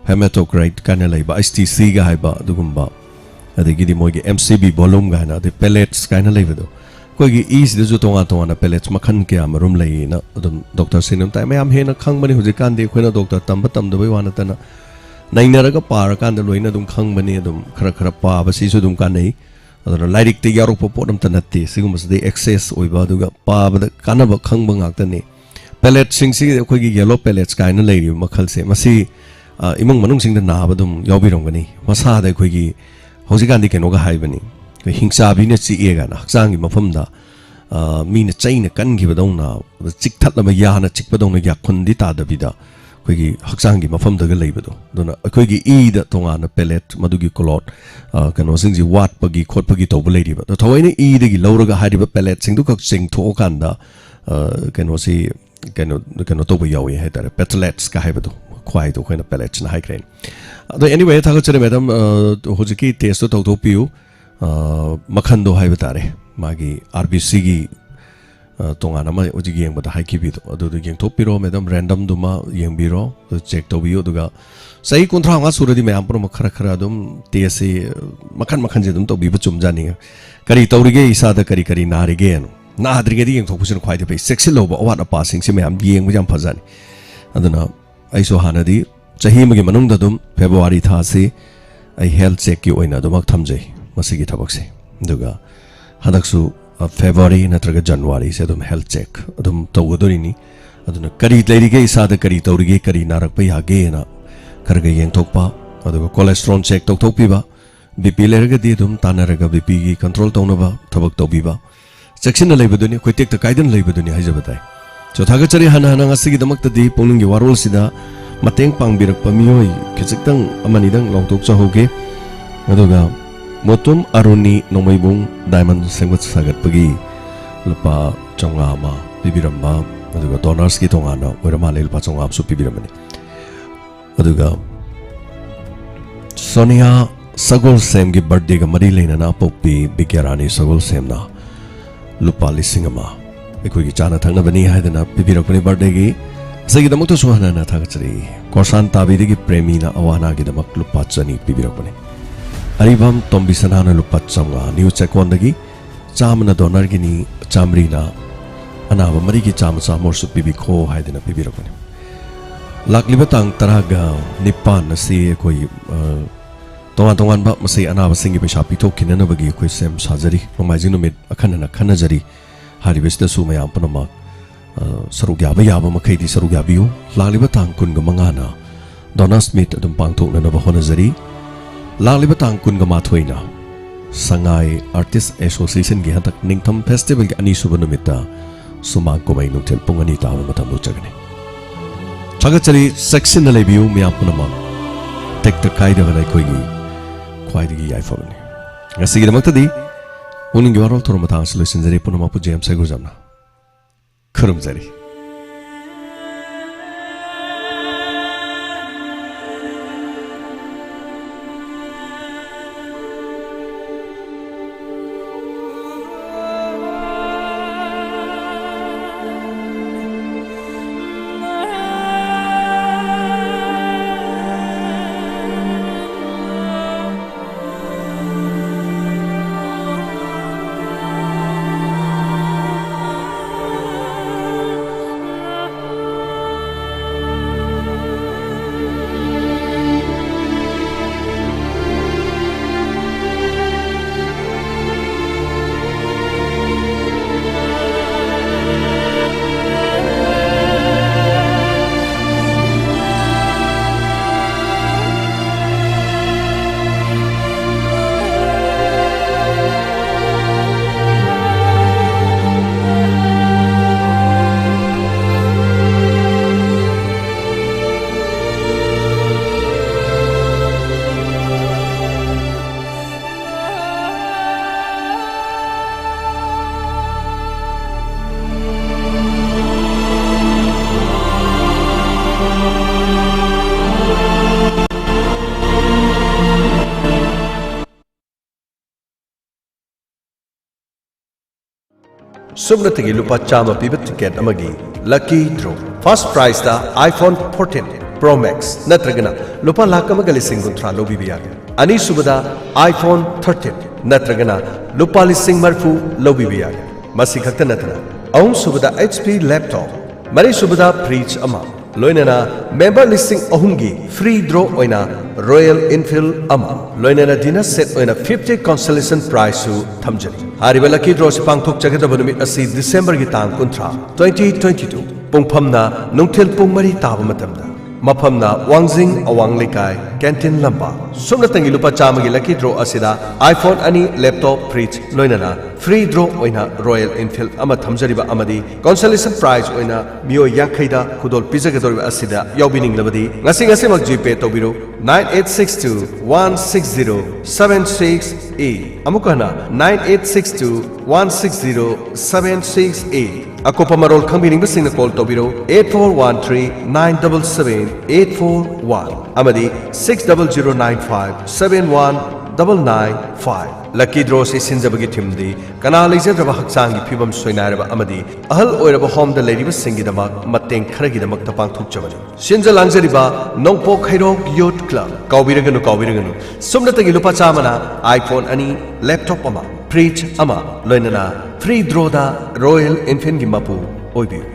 ꯍꯦꯃꯥꯇꯣꯀ꯭ꯔꯥꯏꯠ ꯀꯥꯏꯅ ꯂꯩꯕ, ꯑꯩꯆ ꯇꯤ ꯁꯤꯒ ꯍꯥꯏꯕ ꯑꯗꯨꯒꯨꯝꯕ, ꯑꯗꯒꯤꯗꯤ ꯃꯣꯏꯒꯤ ꯑꯦꯝ ꯁꯤ ꯕꯤ ꯚꯣꯂꯨꯝ ꯀꯥꯏꯅ, ꯑꯗꯩ ꯄꯦꯂꯦꯠꯁ ꯀꯥꯏꯅ ꯂꯩꯕꯗꯣ, ꯑꯩꯈꯣꯏꯒꯤ ꯏꯁꯤꯗꯁꯨ ꯇꯣꯉꯥꯟ ꯇꯣꯉꯥꯟꯅ ꯄꯦꯂꯦꯠꯁ ꯃꯈꯜ ꯀꯌꯥ ꯃꯔꯨꯝ ꯂꯩꯌꯦꯅ ꯑꯗꯨꯝ ꯗꯣꯛꯇꯔꯁꯤꯡꯅ ꯑꯗꯨꯝ ꯇꯥꯏ꯫ ꯃꯌꯥꯝ ꯍꯦꯟꯅ ꯈꯪꯕꯅꯤ꯫ ꯍꯧꯖꯤꯛꯀꯥꯟꯗꯤ ꯑꯩꯈꯣꯏꯅ ꯗꯣꯛꯇꯔ ꯇꯝꯕ ꯇꯝꯗꯕꯩ ꯋꯥ ꯅꯠꯇꯅ ꯅꯩꯅꯔꯒ ꯄꯥꯔꯀꯥꯟꯗ ꯂꯣꯏꯅ ꯑꯗꯨꯝ ꯈꯪꯕꯅꯤ꯫ ꯑꯗꯨꯝ ꯈꯔ ꯈꯔ ꯄꯥꯕꯁꯤꯁꯨ ꯑꯗꯨꯝ ꯀꯥꯟꯅꯩ꯫ ꯑꯗꯨꯅ ꯂꯥꯏꯔꯤꯛꯇ ꯌꯥꯎꯔꯛꯄ ꯄꯣꯠ ꯑꯝꯇ ꯅꯠꯇꯦ꯫ ꯁꯤꯒꯨꯝꯕꯁꯤꯗ ꯑꯦꯛꯁꯦꯁ ꯑꯣꯏꯕ ꯑꯗꯨꯒ ꯄꯥꯕꯗ ꯀꯥꯟꯅꯕ ꯈꯪꯕ ꯉꯥꯛꯇꯅꯤ꯫ ꯄꯦꯂꯦꯠꯁꯤꯡꯁꯤ ꯑꯩꯈꯣꯏꯒꯤ ꯌꯦꯂꯣ ꯄꯦꯂꯦꯠꯁ ꯀꯥꯏꯅ ꯂꯩꯔꯤꯕ ꯃꯈꯜꯁꯦ, ꯃꯁꯤ ꯑ, ꯏꯃꯨꯡ ꯃꯅꯨꯡꯁꯤꯡꯗ ꯅꯥꯕ ꯑꯗꯨꯝ ꯌꯥꯎꯕꯤꯔꯝꯒꯅꯤ꯫ ꯃꯁꯥꯗ ꯑꯩꯈꯣꯏꯒꯤ ꯍꯧꯖꯤꯛꯀꯥꯟꯗꯤ ꯀꯩꯅꯣꯒ ꯍꯥꯏꯕꯅꯤ, ꯑꯩꯈꯣꯏ ꯍꯤꯡꯆꯥꯕꯤꯅ ꯆꯤꯛꯑꯦ ꯀꯥꯏꯅ ꯍꯛꯆꯥꯡꯒꯤ ꯃꯐꯝꯗ, ꯑ, ꯃꯤꯅ ꯆꯩꯅ ꯀꯟꯈꯤꯕꯗꯧꯅ, ꯆꯤꯛꯊꯠꯂꯕ ꯌꯥꯅ ꯆꯤꯛꯄꯗꯧꯅ ꯌꯥꯈꯨꯟꯗꯤ ꯇꯥꯗꯕꯤꯗ ꯑꯩꯈꯣꯏꯒꯤ ꯍꯛꯆꯥꯡꯒꯤ ꯃꯐꯝꯗꯒ ꯂꯩꯕꯗꯣ꯫ ꯑꯗꯨꯅ ꯑꯩꯈꯣꯏꯒꯤ ꯏꯗ ꯇꯣꯉꯥꯟꯅ ꯄꯦꯂꯦꯠ, ꯃꯗꯨꯒꯤ ꯀ꯭ꯂꯣꯠ, ꯑ, ꯀꯩꯅꯣꯁꯤꯡꯁꯤ ꯋꯥꯠꯄꯒꯤ ꯈꯣꯠꯄꯒꯤ ꯇꯧꯕ ꯂꯩꯔꯤꯕ꯫ ꯑꯗꯣ ꯊꯑꯣꯏꯅ ꯏꯗꯒꯤ ꯂꯧꯔꯒ ꯍꯥꯏꯔꯤꯕ ꯄꯦꯂꯦꯠꯁꯤꯡꯗꯨꯈꯛ ꯆꯤꯡꯊꯣꯛꯑꯀꯥꯟꯗ, ꯑ, ꯀꯩꯅꯣꯁꯤ ꯀꯩꯅꯣ, ꯀꯩꯅꯣ ꯇꯧꯕ ꯌꯥꯎꯏ ꯍꯥꯏꯇꯥꯔꯦ, ꯄꯦꯇꯂꯦꯠꯁꯀ ꯍꯥꯏꯕꯗꯣ, ꯈ꯭ꯋꯥꯏꯗꯣ ꯑꯩꯈꯣꯏꯅ ꯄꯦꯂꯦꯠꯁꯅ ꯍꯥꯏꯈ꯭ꯔꯦ꯫ ꯑꯗꯣ anyway, ꯊꯥꯒꯠꯆꯔꯤ ꯃꯦꯗꯥꯝ, ꯑ, ꯍꯧꯖꯤꯛꯀꯤ ꯇꯦꯁꯇꯣ ꯇꯧꯊꯣꯛꯄꯤꯌꯨ꯫ ꯑ, ꯃꯈꯟꯗꯣ ꯍꯥꯏꯕ ꯇꯥꯔꯦ, ꯃꯥꯒꯤ ꯑꯥꯔ ꯕꯤ ꯁꯤꯒꯤ, ꯑ, ꯇꯣꯉꯥꯟꯅ ꯑꯃ ꯍꯧꯖꯤꯛ ꯌꯦꯡꯕꯗ ꯍꯥꯏꯈꯤꯕꯤꯗꯣ, ꯑꯗꯨꯗꯣ ꯌꯦꯡꯊꯣꯛꯄꯤꯔꯣ ꯃꯦꯗꯥꯝ, ꯔꯦꯟꯗꯝꯗꯨꯃ ꯌꯦꯡꯕꯤꯔꯣ, ꯑꯗꯨ ꯆꯦꯛ ꯇꯧꯕꯤꯌꯨ꯫ ꯑꯗꯨꯒ ꯆꯍꯤ ꯀꯨꯟꯊ꯭ꯔꯥ ꯃꯉꯥ ꯁꯨꯔꯗꯤ ꯃꯌꯥꯝ ꯄꯨꯝꯅꯃꯛ ꯈꯔ ꯈꯔ ꯑꯗꯨꯝ ꯇꯦꯁꯁꯤ ꯃꯈꯟ ꯃꯈꯟꯁꯦ ꯑꯗꯨꯝ ꯇꯧꯕꯤꯕ ꯆꯨꯝꯖꯥꯅꯤ꯫ ꯀꯔꯤ ꯇꯧꯔꯤꯒꯦ, ꯏꯁꯥꯗ ꯀꯔꯤ ꯀꯔꯤ ꯅꯥꯔꯤꯒꯦꯅ ꯅꯥꯗ꯭ꯔꯤꯉꯩꯗ ꯌꯦꯡꯊꯣꯛꯄꯁꯤꯅ ꯈ꯭ꯋꯥꯏꯗꯒꯤ ꯐꯩ꯫ ꯆꯦꯛꯁꯤꯜꯍꯧꯕ, ꯑꯋꯥꯠ ꯑꯄꯥꯁꯤꯡꯁꯤ ꯃꯌꯥꯝ ꯌꯦꯡꯕ ꯌꯥꯝ ꯐꯖꯅꯤ꯫ ꯑꯗꯨꯅ ꯑꯩꯁꯨ ꯍꯥꯟꯅꯗꯤ ꯆꯍꯤ ꯑꯃꯒꯤ ꯃꯅꯨꯡꯗ ꯑꯗꯨꯝ ꯐꯦꯕ꯭ꯔꯨꯋꯥꯔꯤ ꯊꯥꯁꯤ ꯑꯩ ꯍꯦꯜꯊ ꯆꯦꯛꯀꯤ ꯑꯣꯏꯅ ꯑꯗꯨꯃꯛ ꯊꯝꯖꯩ ꯃꯁꯤꯒꯤ ꯊꯕꯛꯁꯦ꯫ ꯑꯗꯨꯒ ꯍꯟꯗꯛꯁꯨ, ꯑ, ꯐꯦꯕ꯭ꯔꯨꯋꯥꯔꯤ ꯅꯠꯇ꯭ꯔꯒ ꯖꯅꯋꯥꯔꯤꯁꯦ ꯑꯗꯨꯝ ꯍꯦꯜꯊ ꯆꯦꯛ ꯑꯗꯨꯝ ꯇꯧꯒꯗꯣꯔꯤꯅꯤ꯫ ꯑꯗꯨꯅ ꯀꯔꯤ ꯂꯩꯔꯤꯒꯦ ꯏꯁꯥꯗ, ꯀꯔꯤ ꯇꯧꯔꯤꯒꯦ, ꯀꯔꯤ ꯅꯥꯔꯛꯄ ꯌꯥꯒꯦꯅ ꯈꯔ ꯈꯔ ꯌꯦꯡꯊꯣꯛꯄ, ꯑꯗꯨꯒ ꯀꯣꯂꯦꯁꯇ꯭ꯔꯣꯜ ꯆꯦꯛ ꯇꯧꯊꯣꯛꯄꯤꯕ, ꯕꯤ ꯄꯤ ꯂꯩꯔꯒꯗꯤ ꯑꯗꯨꯝ ꯇꯥꯟꯅꯔꯒ ꯕꯤ ꯄꯤꯒꯤ ꯀꯟꯇ꯭ꯔꯣꯜ ꯇꯧꯅꯕ ꯊꯕꯛ ꯇꯧꯕꯤꯕ, ꯆꯦꯛꯁꯤꯟꯅ ꯂꯩꯕꯗꯨꯅꯤ, ꯑꯩꯈꯣꯏ ꯇꯦꯛꯇ ꯀꯥꯏꯗꯅ ꯂꯩꯕꯗꯨꯅꯤ ꯍꯥꯏꯖꯕ ꯇꯥꯏ꯫ ꯁꯣ, ꯊꯥꯒꯠꯆꯔꯤ꯫ ꯍꯥꯟꯅ ꯍꯥꯟꯅ ꯉꯁꯤꯒꯤꯗꯃꯛꯇꯗꯤ ꯄꯨꯛꯅꯤꯡꯒꯤ ꯋꯥꯔꯣꯜꯁꯤꯗ ꯃꯇꯦꯡ ꯄꯥꯡꯕꯤꯔꯛꯄ ꯃꯤꯑꯣꯏ ꯈꯖꯤꯛꯇꯪ ꯑꯃꯅꯤꯗꯪ ꯂꯥꯎꯊꯣꯛꯆꯍꯧꯒꯦ꯫ ꯑꯗꯨꯒ ꯃꯣꯇꯨꯝ ꯑꯔꯨꯅꯤ ꯅꯣꯡꯃꯩꯕꯨꯡ ꯗꯥꯏꯃꯟ ꯁꯦꯝꯒꯠ ꯁꯥꯒꯠꯄꯒꯤ ꯂꯨꯄꯥ ꯆꯥꯝꯃꯉꯥ ꯑꯃ ꯄꯤꯕꯤꯔꯝꯕ, ꯑꯗꯨꯒ ꯗꯣꯅꯔꯁꯀꯤ ꯇꯣꯉꯥꯟꯅ ꯑꯣꯏꯔ ꯃꯥꯜꯂꯦ, ꯂꯨꯄꯥ ꯆꯥꯝꯃꯉꯥ ꯑꯃꯁꯨ ꯄꯤꯕꯤꯔꯝꯕꯅꯤ꯫ ꯑꯗꯨꯒ ꯁꯣꯅꯤꯌꯥ ꯁꯒꯣꯜꯁꯦꯝꯒꯤ ꯕꯥꯔꯗꯦꯒ ꯃꯔꯤ ꯂꯩꯅꯅ ꯑꯄꯣꯛꯄꯤ ꯕꯤꯒ꯭ꯌꯥꯔꯥꯅꯤ ꯁꯒꯣꯜꯁꯦꯝꯅ ꯂꯨꯄꯥ ꯂꯤꯁꯤꯡ ꯑꯃ ꯑꯩꯈꯣꯏꯒꯤ ꯆꯥꯅ ꯊꯛꯅꯕꯅꯤ ꯍꯥꯏꯗꯅ ꯄꯤꯕꯤꯔꯛꯄꯅꯤ ꯕꯥꯔꯗꯦꯒꯤ꯫ ꯉꯁꯤꯒꯤꯗꯃꯛꯇꯁꯨ ꯍꯟꯅ ꯍꯟꯅ ꯊꯥꯒꯠꯆꯔꯤ꯫ ꯀꯣꯔꯁꯥꯟ ꯇꯥꯕꯤꯗꯒꯤ ꯄ꯭ꯔꯦꯃꯤꯅ ꯑꯋꯥ ꯑꯅꯥꯒꯤꯗꯃꯛ ꯂꯨꯄꯥ ꯆꯅꯤ ꯄꯤꯕꯤꯔꯛꯄꯅꯤ꯫ ꯑꯔꯤꯕꯝ ꯇꯣꯝꯕꯤꯁꯅꯥꯅ ꯂꯨꯄꯥ ꯆꯥꯝꯃꯉꯥ, ꯅ꯭ꯌꯨ ꯆꯦꯛꯀꯣꯟꯗꯒꯤ ꯆꯥꯝꯃꯅ ꯗꯣꯅꯔꯒꯤꯅꯤ, ꯆꯥꯝꯃꯔꯤꯅ ꯑꯅꯥꯕ ꯃꯔꯤꯒꯤ ꯆꯥꯝꯃ ꯆꯥꯝꯃ ꯑꯣꯏꯔꯁꯨ ꯄꯤꯕꯤꯈꯣ ꯍꯥꯏꯗꯅ ꯄꯤꯕꯤꯔꯛꯄꯅꯤ꯫ ꯂꯥꯛꯂꯤꯕ ꯇꯥꯡ ꯇꯔꯥꯒ ꯅꯤꯄꯥꯟ ꯑꯁꯤ ꯑꯩꯈꯣꯏ, ꯑ, ꯇꯣꯉꯥꯟ ꯇꯣꯉꯥꯟꯕ ꯃꯁꯤ ꯑꯅꯥꯕꯁꯤꯡꯒꯤ ꯄꯩꯁꯥ ꯄꯤꯊꯣꯛꯈꯤꯅꯅꯕꯒꯤ ꯑꯩꯈꯣꯏ ꯁꯦꯝ ꯁꯥꯖꯔꯤ꯫ ꯅꯣꯡꯃꯥꯏꯖꯤꯡ ꯅꯨꯃꯤꯠ ꯑꯈꯟꯅꯅ ꯈꯟꯅꯖꯔꯤ꯫ ꯍꯥꯏꯔꯤꯕꯁꯤꯗꯁꯨ ꯃꯌꯥꯝ ꯄꯨꯝꯅꯃꯛ, ꯑ, ꯁꯔꯨꯛ ꯌꯥꯕ ꯌꯥꯕ ꯃꯈꯩꯗꯤ ꯁꯔꯨꯛ ꯌꯥꯕꯤꯌꯨ꯫ ꯂꯥꯛꯂꯤꯕ ꯇꯥꯡ ꯀꯨꯟꯒ ꯃꯉꯥꯅ Donors Meet ꯑꯗꯨꯝ ꯄꯥꯡꯊꯣꯛꯅꯅꯕ ꯍꯣꯠꯅꯖꯔꯤ꯫ ꯂꯥꯛꯂꯤꯕ ꯇꯥꯡ ꯀꯨꯟꯒ ꯃꯥꯊꯣꯏꯅ ꯁꯉꯥꯏ Artist Associationꯒꯤ ꯍꯟꯗꯛ ꯅꯤꯡꯊꯝ Festivalꯒꯤ ꯑꯅꯤꯁꯨꯕ ꯅꯨꯃꯤꯠꯇ ꯁꯨꯃꯥꯡ ꯀꯨꯝꯍꯩ ꯅꯨꯡꯊꯤꯜ ꯄꯨꯡ ꯑꯅꯤ ꯇꯥꯕ ꯃꯇꯝꯗ ꯎꯠꯆꯒꯅꯤ꯫ ꯊꯥꯒꯠꯆꯔꯤ, ꯆꯦꯛꯁꯤꯟꯅ ꯂꯩꯕꯤꯌꯨ ꯃꯌꯥꯝ ꯄꯨꯝꯅꯃꯛ꯫ ꯇꯦꯛꯇ ꯀꯥꯏꯗꯕꯅ ꯑꯩꯈꯣꯏꯒꯤ ꯈ꯭ꯋꯥꯏꯗꯒꯤ ꯌꯥꯏꯐꯕꯅꯤ꯫ ꯉꯁꯤꯒꯤꯗꯃꯛꯇꯗꯤ ꯄꯨꯛꯅꯤꯡꯒꯤ ꯋꯥꯔꯣꯜ ꯊꯧꯔꯝ ꯃꯇꯥꯡ ꯑꯁꯤ ꯂꯣꯏꯁꯤꯟꯖꯔꯤ꯫ ꯄꯨꯝꯅꯃꯛꯄꯨ ꯖꯦꯝꯁ ꯍꯩꯒ꯭ꯔꯨꯖꯝꯅ ꯈꯨꯔꯨꯝꯖꯔꯤ꯫ ꯁꯨꯞꯅꯇꯒꯤ ꯂꯨꯄꯥ ꯆꯥꯝꯃ ꯄꯤꯕ ꯇꯤꯀꯦꯠ ꯑꯃꯒꯤ lucky draw꯫ First prizeꯇ iPhone fourteen Pro Max ꯅꯠꯇ꯭ꯔꯒꯅ ꯂꯨꯄꯥ ꯂꯥꯈ ꯑꯃꯒ ꯂꯤꯁꯤꯡ ꯀꯨꯟꯊ꯭ꯔꯥ ꯂꯧꯕꯤꯕ ꯌꯥꯒꯅꯤ꯫ ꯑꯅꯤꯁꯨꯕꯗ iPhone thirteen, ꯅꯠꯇ꯭ꯔꯒꯅ ꯂꯨꯄꯥ ꯂꯤꯁꯤꯡ ꯃꯔꯤꯐꯨ ꯂꯧꯕꯤꯕ ꯌꯥꯏ꯫ ꯃꯁꯤ ꯈꯛꯇ ꯅꯠꯇꯅ, ꯑꯍꯨꯝꯁꯨꯕꯗ H P laptop, ꯃꯔꯤꯁꯨꯕꯗ fridge ꯑꯃ, ꯂꯣꯏꯅꯅ member ꯂꯤꯁꯤꯡ ꯑꯍꯨꯝꯒꯤ free draw ꯑꯣꯏꯅ Royal Enfield ꯑꯃ, ꯂꯣꯏꯅꯅ dinner set ꯑꯣꯏꯅ fifty consolation prizeꯁꯨ ꯊꯝꯖꯔꯤ꯫ ꯍꯥꯏꯔꯤꯕ lucky drawꯁꯤ ꯄꯥꯡꯊꯣꯛꯆꯒꯗꯕ ꯅꯨꯃꯤꯠ ꯑꯁꯤ Decemberꯒꯤ ꯇꯥꯡ ꯀꯨꯟꯊ꯭ꯔꯥ, twenty twenty-two, ꯄꯨꯡꯐꯝꯅ ꯅꯨꯡꯊꯤꯜ ꯄꯨꯡ ꯃꯔꯤ ꯇꯥꯕ ꯃꯇꯝꯗ꯫ ꯃꯐꯝꯅ ꯋꯥꯡꯖꯤꯡ ꯑꯋꯥꯡ ꯂꯩꯀꯥꯏ, canteen ꯂꯝꯕꯥ꯫ ꯁꯨꯞꯅꯇꯪꯒꯤ ꯂꯨꯄꯥ ꯆꯥꯝꯃꯒꯤ lucky draw ꯑꯁꯤꯗ iPhone ꯑꯅꯤ, laptop, fridge, ꯂꯣꯏꯅꯅ free draw ꯑꯣꯏꯅ Royal Enfield ꯑꯃ ꯊꯝꯖꯔꯤꯕ ꯑꯃꯗꯤ consolation prize ꯑꯣꯏꯅ ꯃꯤꯑꯣꯏ ꯌꯥꯡꯈꯩꯗ ꯈꯨꯗꯣꯜ ꯄꯤꯖꯒꯗꯧꯔꯤꯕ ꯑꯁꯤꯗ ꯌꯥꯎꯕꯤꯅꯤꯡꯂꯕꯗꯤ ꯉꯁꯤ ꯉꯁꯤꯃꯛ GPay ꯇꯧꯕꯤꯔꯣ, nine eight six two one six zero seven six eight꯫ ꯑꯃꯨꯛꯀ ꯍꯟꯅ, nine eight six two one six zero seven six eight꯫ ꯑꯀꯨꯞꯄ ꯃꯔꯣꯜ ꯈꯪꯕꯤꯅꯤꯡꯕꯁꯤꯡꯅ call ꯇꯧꯕꯤꯔꯣ, eight four one three nine double seven eight four one ꯑꯃꯗꯤ six double zero nine five seven one double nine five꯫ Lucky drawꯁꯤ ꯁꯤꯟꯖꯕꯒꯤ themeꯗꯤ ꯀꯅꯥ ꯂꯩꯖꯗ꯭ꯔꯕ ꯍꯛꯆꯥꯡꯒꯤ ꯐꯤꯕꯝ ꯁꯣꯏꯅꯥꯏꯔꯕ ꯑꯃꯗꯤ ꯑꯍꯜ ꯑꯣꯏꯔꯕ homeꯗ ꯂꯩꯔꯤꯕꯁꯤꯡꯒꯤꯗꯃꯛ ꯃꯇꯦꯡ ꯈꯔꯒꯤꯗꯃꯛꯇ ꯄꯥꯡꯊꯣꯛꯆꯕꯅꯤ꯫ ꯁꯤꯟꯖ ꯂꯥꯡꯖꯔꯤꯕ ꯅꯣꯡꯄꯣꯛ ꯍꯩꯔꯣꯛ Youth Club꯫ ꯀꯥꯎꯕꯤꯔꯒꯅꯨ, ꯀꯥꯎꯕꯤꯔꯒꯅꯨ, ꯁꯨꯞꯅꯇꯒꯤ ꯂꯨꯄꯥ ꯆꯥꯝꯃꯅ iPhone ꯑꯅꯤ, laptop ꯑꯃ, fridge ꯑꯃ, ꯂꯣꯏꯅꯅ free drawꯗ Royal Enfieldꯒꯤ ꯃꯄꯨ ꯑꯣꯏꯕꯤꯌꯨ꯫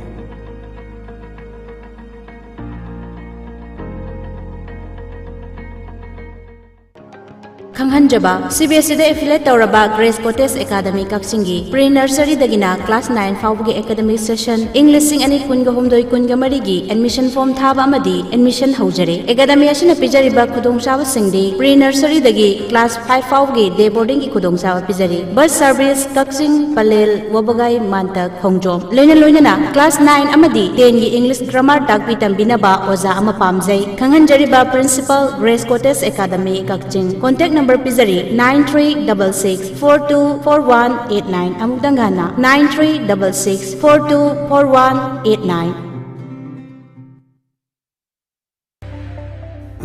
ꯈꯪꯍꯟꯖꯕ, CBSEꯗ affiliate ꯇꯧꯔꯕ Grace Cottage Academy ꯀꯛꯆꯤꯡꯒꯤ pre nurseryꯗꯒꯤꯅ class nine ꯐꯥꯎꯕꯒꯤ academic session ꯏꯪ ꯂꯤꯁꯤꯡ ꯑꯅꯤ ꯀꯨꯟꯒ ꯍꯨꯝꯗꯣꯏ ꯀꯨꯟꯒ ꯃꯔꯤꯒꯤ admission form ꯊꯥꯕ ꯑꯃꯗꯤ admission ꯍꯧꯖꯔꯦ꯫ Academy ꯑꯁꯤꯅ ꯄꯤꯖꯔꯤꯕ ꯈꯨꯗꯣꯡꯆꯥꯕꯁꯤꯡꯗꯤ pre nurseryꯗꯒꯤ class five ꯐꯥꯎꯕꯒꯤ day boardingꯒꯤ ꯈꯨꯗꯣꯡꯆꯥꯕ ꯄꯤꯖꯔꯤ꯫ Bus service ꯀꯛꯆꯤꯡ, ꯄꯂꯦꯜ, ꯋꯥꯕꯒꯥꯏ, ꯃꯥꯟꯇꯛ, ꯈꯣꯡꯖꯣꯝ, ꯂꯣꯏꯅ ꯂꯣꯏꯅꯅ class nine ꯑꯃꯗꯤ tenꯒꯤ English grammar ꯇꯥꯛꯄꯤ ꯇꯝꯕꯤꯅꯕ ꯑꯣꯖꯥ ꯑꯃ ꯄꯥꯝꯖꯩ꯫ ꯈꯪꯍꯟꯖꯔꯤꯕ principal, Grace Cottage Academy ꯀꯛꯆꯤꯡ꯫ Contact number ꯄꯤꯖꯔꯤ, nine three double six four two four one eight nine꯫ ꯑꯃꯨꯛꯇꯪ ꯍꯟꯅ, nine three double six four two four one eight nine꯫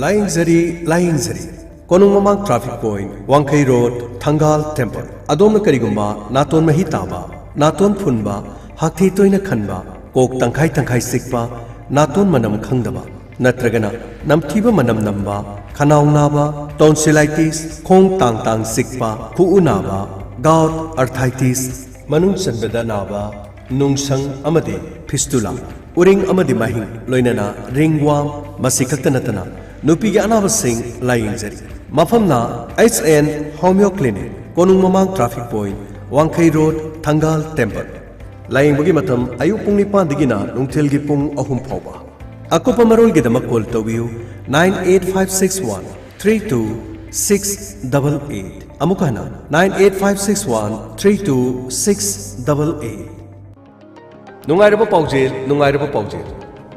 ꯂꯥꯌꯦꯡꯖꯔꯤ, ꯂꯥꯌꯦꯡꯖꯔꯤ꯫ ꯀꯣꯅꯨꯡ ꯃꯃꯥꯡ traffic point, ꯋꯥꯡꯈꯩ road, ꯊꯪꯒꯥꯜ temple꯫ ꯑꯗꯣꯝꯅ ꯀꯔꯤꯒꯨꯝꯕ ꯅꯥꯇꯣꯟ ꯃꯍꯤ ꯇꯥꯕ, ꯅꯥꯇꯣꯟ ꯐꯨꯟꯕ, ꯍꯥꯛꯊꯤ ꯇꯣꯏꯅ ꯈꯟꯕ, ꯀꯣꯛ ꯇꯪꯈꯥꯏ ꯇꯪꯈꯥꯏ ꯆꯤꯛꯄ, ꯅꯥꯇꯣꯟ ꯃꯅꯝ ꯈꯪꯗꯕ, ꯅꯠꯇ꯭ꯔꯒꯅ ꯅꯝꯊꯤꯕ ꯃꯅꯝ ꯅꯝꯕ, ꯈꯅꯥꯎ ꯅꯥꯕ, tonsillitis, ꯈꯣꯡ ꯇꯥꯡ ꯇꯥꯡ ꯆꯤꯛꯄ, ꯈꯨꯎ ꯅꯥꯕ, gout, arthritis, ꯃꯅꯨꯡ ꯆꯟꯕꯗ ꯅꯥꯕ, ꯅꯨꯡꯁꯪ ꯑꯃꯗꯤ fistula, ꯎꯔꯤꯡ ꯑꯃꯗꯤ ꯃꯍꯤꯡ, ꯂꯣꯏꯅꯅ ringworm, ꯃꯁꯤ ꯈꯛꯇ ꯅꯠꯇꯅ ꯅꯨꯄꯤꯒꯤ ꯑꯅꯥꯕꯁꯤꯡ ꯂꯥꯌꯦꯡꯖꯔꯤ꯫ ꯃꯐꯝꯅ H N Homeo Clinic, ꯀꯣꯅꯨꯡ ꯃꯃꯥꯡ traffic point, ꯋꯥꯡꯈꯩ road, ꯊꯪꯒꯥꯜ temple꯫ ꯂꯥꯌꯦꯡꯕꯒꯤ ꯃꯇꯝ ꯑꯌꯨꯛ ꯄꯨꯡ ꯅꯤꯄꯥꯟꯗꯒꯤꯅ ꯅꯨꯡꯊꯤꯜꯒꯤ ꯄꯨꯡ ꯑꯍꯨꯝ ꯐꯥꯎꯕ꯫ ꯑꯀꯨꯞꯄ ꯃꯔꯣꯜꯒꯤꯗꯃꯛ call ꯇꯧꯕꯤꯌꯨ, nine eight five six one three two six double eight꯫ ꯑꯃꯨꯛ ꯍꯟꯅ, nine eight five six one three two six double eight꯫ ꯅꯨꯡꯉꯥꯏꯔꯕ ꯄꯥꯎꯖꯦꯜ, ꯅꯨꯡꯉꯥꯏꯔꯕ ꯄꯥꯎꯖꯦꯜ꯫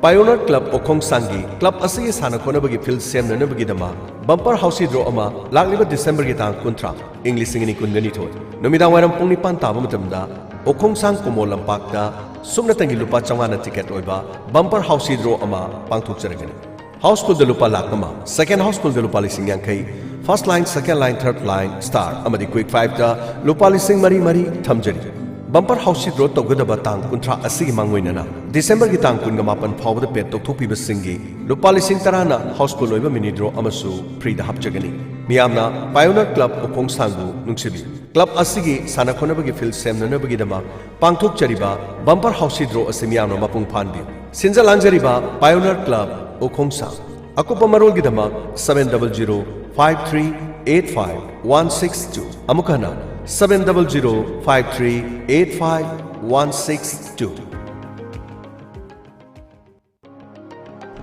Pioneer Club ꯎꯈꯣꯡꯁꯥꯡꯒꯤ club ꯑꯁꯤꯒꯤ ꯁꯥꯟꯅ ꯈꯣꯠꯅꯕꯒꯤ field ꯁꯦꯝꯅꯅꯕꯒꯤꯗꯃꯛ bumper housey draw ꯑꯃ ꯂꯥꯛꯂꯤꯕ Decemberꯒꯤ ꯇꯥꯡ ꯀꯨꯟꯊ꯭ꯔꯥ, ꯏꯪ ꯂꯤꯁꯤꯡ ꯑꯅꯤ ꯀꯨꯟꯒ ꯅꯤꯊꯣꯏ, ꯅꯨꯃꯤꯗꯥꯡ ꯋꯥꯏꯔꯝ ꯄꯨꯡ ꯅꯤꯄꯥꯟ ꯇꯥꯕ ꯃꯇꯝꯗ ꯎꯈꯣꯡꯁꯥꯡ ꯀꯨꯃꯣꯜ ꯂꯝꯄꯥꯛꯇ ꯁꯨꯞꯅꯇꯪꯒꯤ ꯂꯨꯄꯥ ꯆꯥꯝꯃꯉꯥꯅ ticket ꯑꯣꯏꯕ bumper housey draw ꯑꯃ ꯄꯥꯡꯊꯣꯛꯆꯔꯒꯅꯤ꯫ House fullꯗ ꯂꯨꯄꯥ ꯂꯥꯈ ꯑꯃ, second house fullꯗ ꯂꯨꯄꯥ ꯂꯤꯁꯤꯡ ꯌꯥꯡꯈꯩ, first line, second line, third line, star ꯑꯃꯗꯤ quick fiveꯇ ꯂꯨꯄꯥ ꯂꯤꯁꯤꯡ ꯃꯔꯤ ꯃꯔꯤ ꯊꯝꯖꯔꯤ꯫ Bumper housey draw ꯇꯧꯒꯗꯕ ꯇꯥꯡ ꯀꯨꯟꯊ꯭ꯔꯥ ꯑꯁꯤꯒꯤ ꯃꯥꯡꯑꯣꯏꯅꯅ Decemberꯒꯤ ꯇꯥꯡ ꯀꯨꯟꯒ ꯃꯥꯄꯟ ꯐꯥꯎꯕꯗ bet ꯇꯧꯊꯣꯛꯄꯤꯕꯁꯤꯡꯒꯤ ꯂꯨꯄꯥ ꯂꯤꯁꯤꯡ ꯇꯔꯥꯅ house full ꯑꯣꯏꯕ mini draw ꯑꯃꯁꯨ freeꯗ ꯍꯥꯞꯆꯒꯅꯤ꯫ ꯃꯤꯌꯥꯝꯅ Pioneer Club ꯎꯈꯣꯡꯁꯥꯡꯕꯨ ꯅꯨꯡꯁꯤꯕꯤꯌꯨ꯫ Club ꯑꯁꯤꯒꯤ ꯁꯥꯟꯅ ꯈꯣꯠꯅꯕꯒꯤ field ꯁꯦꯝꯅꯅꯕꯒꯤꯗꯃꯛ ꯄꯥꯡꯊꯣꯛꯆꯔꯤꯕ bumper housey draw ꯑꯁꯤ ꯃꯤꯌꯥꯝꯅ ꯃꯄꯨꯡ ꯐꯥꯍꯟꯕꯤꯌꯨ꯫ ꯁꯤꯟꯖ ꯂꯥꯡꯖꯔꯤꯕ Pioneer Club ꯎꯈꯣꯡꯁꯥꯡ꯫ ꯑꯀꯨꯞꯄ ꯃꯔꯣꯜꯒꯤꯗꯃꯛ seven double zero five three eight five one six two꯫ ꯑꯃꯨꯛ ꯍꯟꯅ, seven double zero five three eight five one six two꯫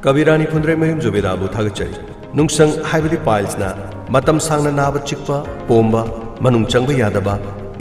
ꯀꯕꯤꯔꯥꯅꯤ ꯐꯨꯟꯗ꯭ꯔꯩꯃꯌꯨꯝ ꯖꯨꯕꯦꯗꯥꯕꯨ ꯊꯥꯒꯠꯆꯔꯤ꯫ ꯅꯨꯡꯁꯪ ꯍꯥꯏꯕꯗꯤ pilesꯅ ꯃꯇꯝ ꯁꯥꯡꯅ ꯅꯥꯕ ꯆꯤꯛꯄ, ꯄꯣꯝꯕ, ꯃꯅꯨꯡ ꯆꯪꯕ ꯌꯥꯗꯕ,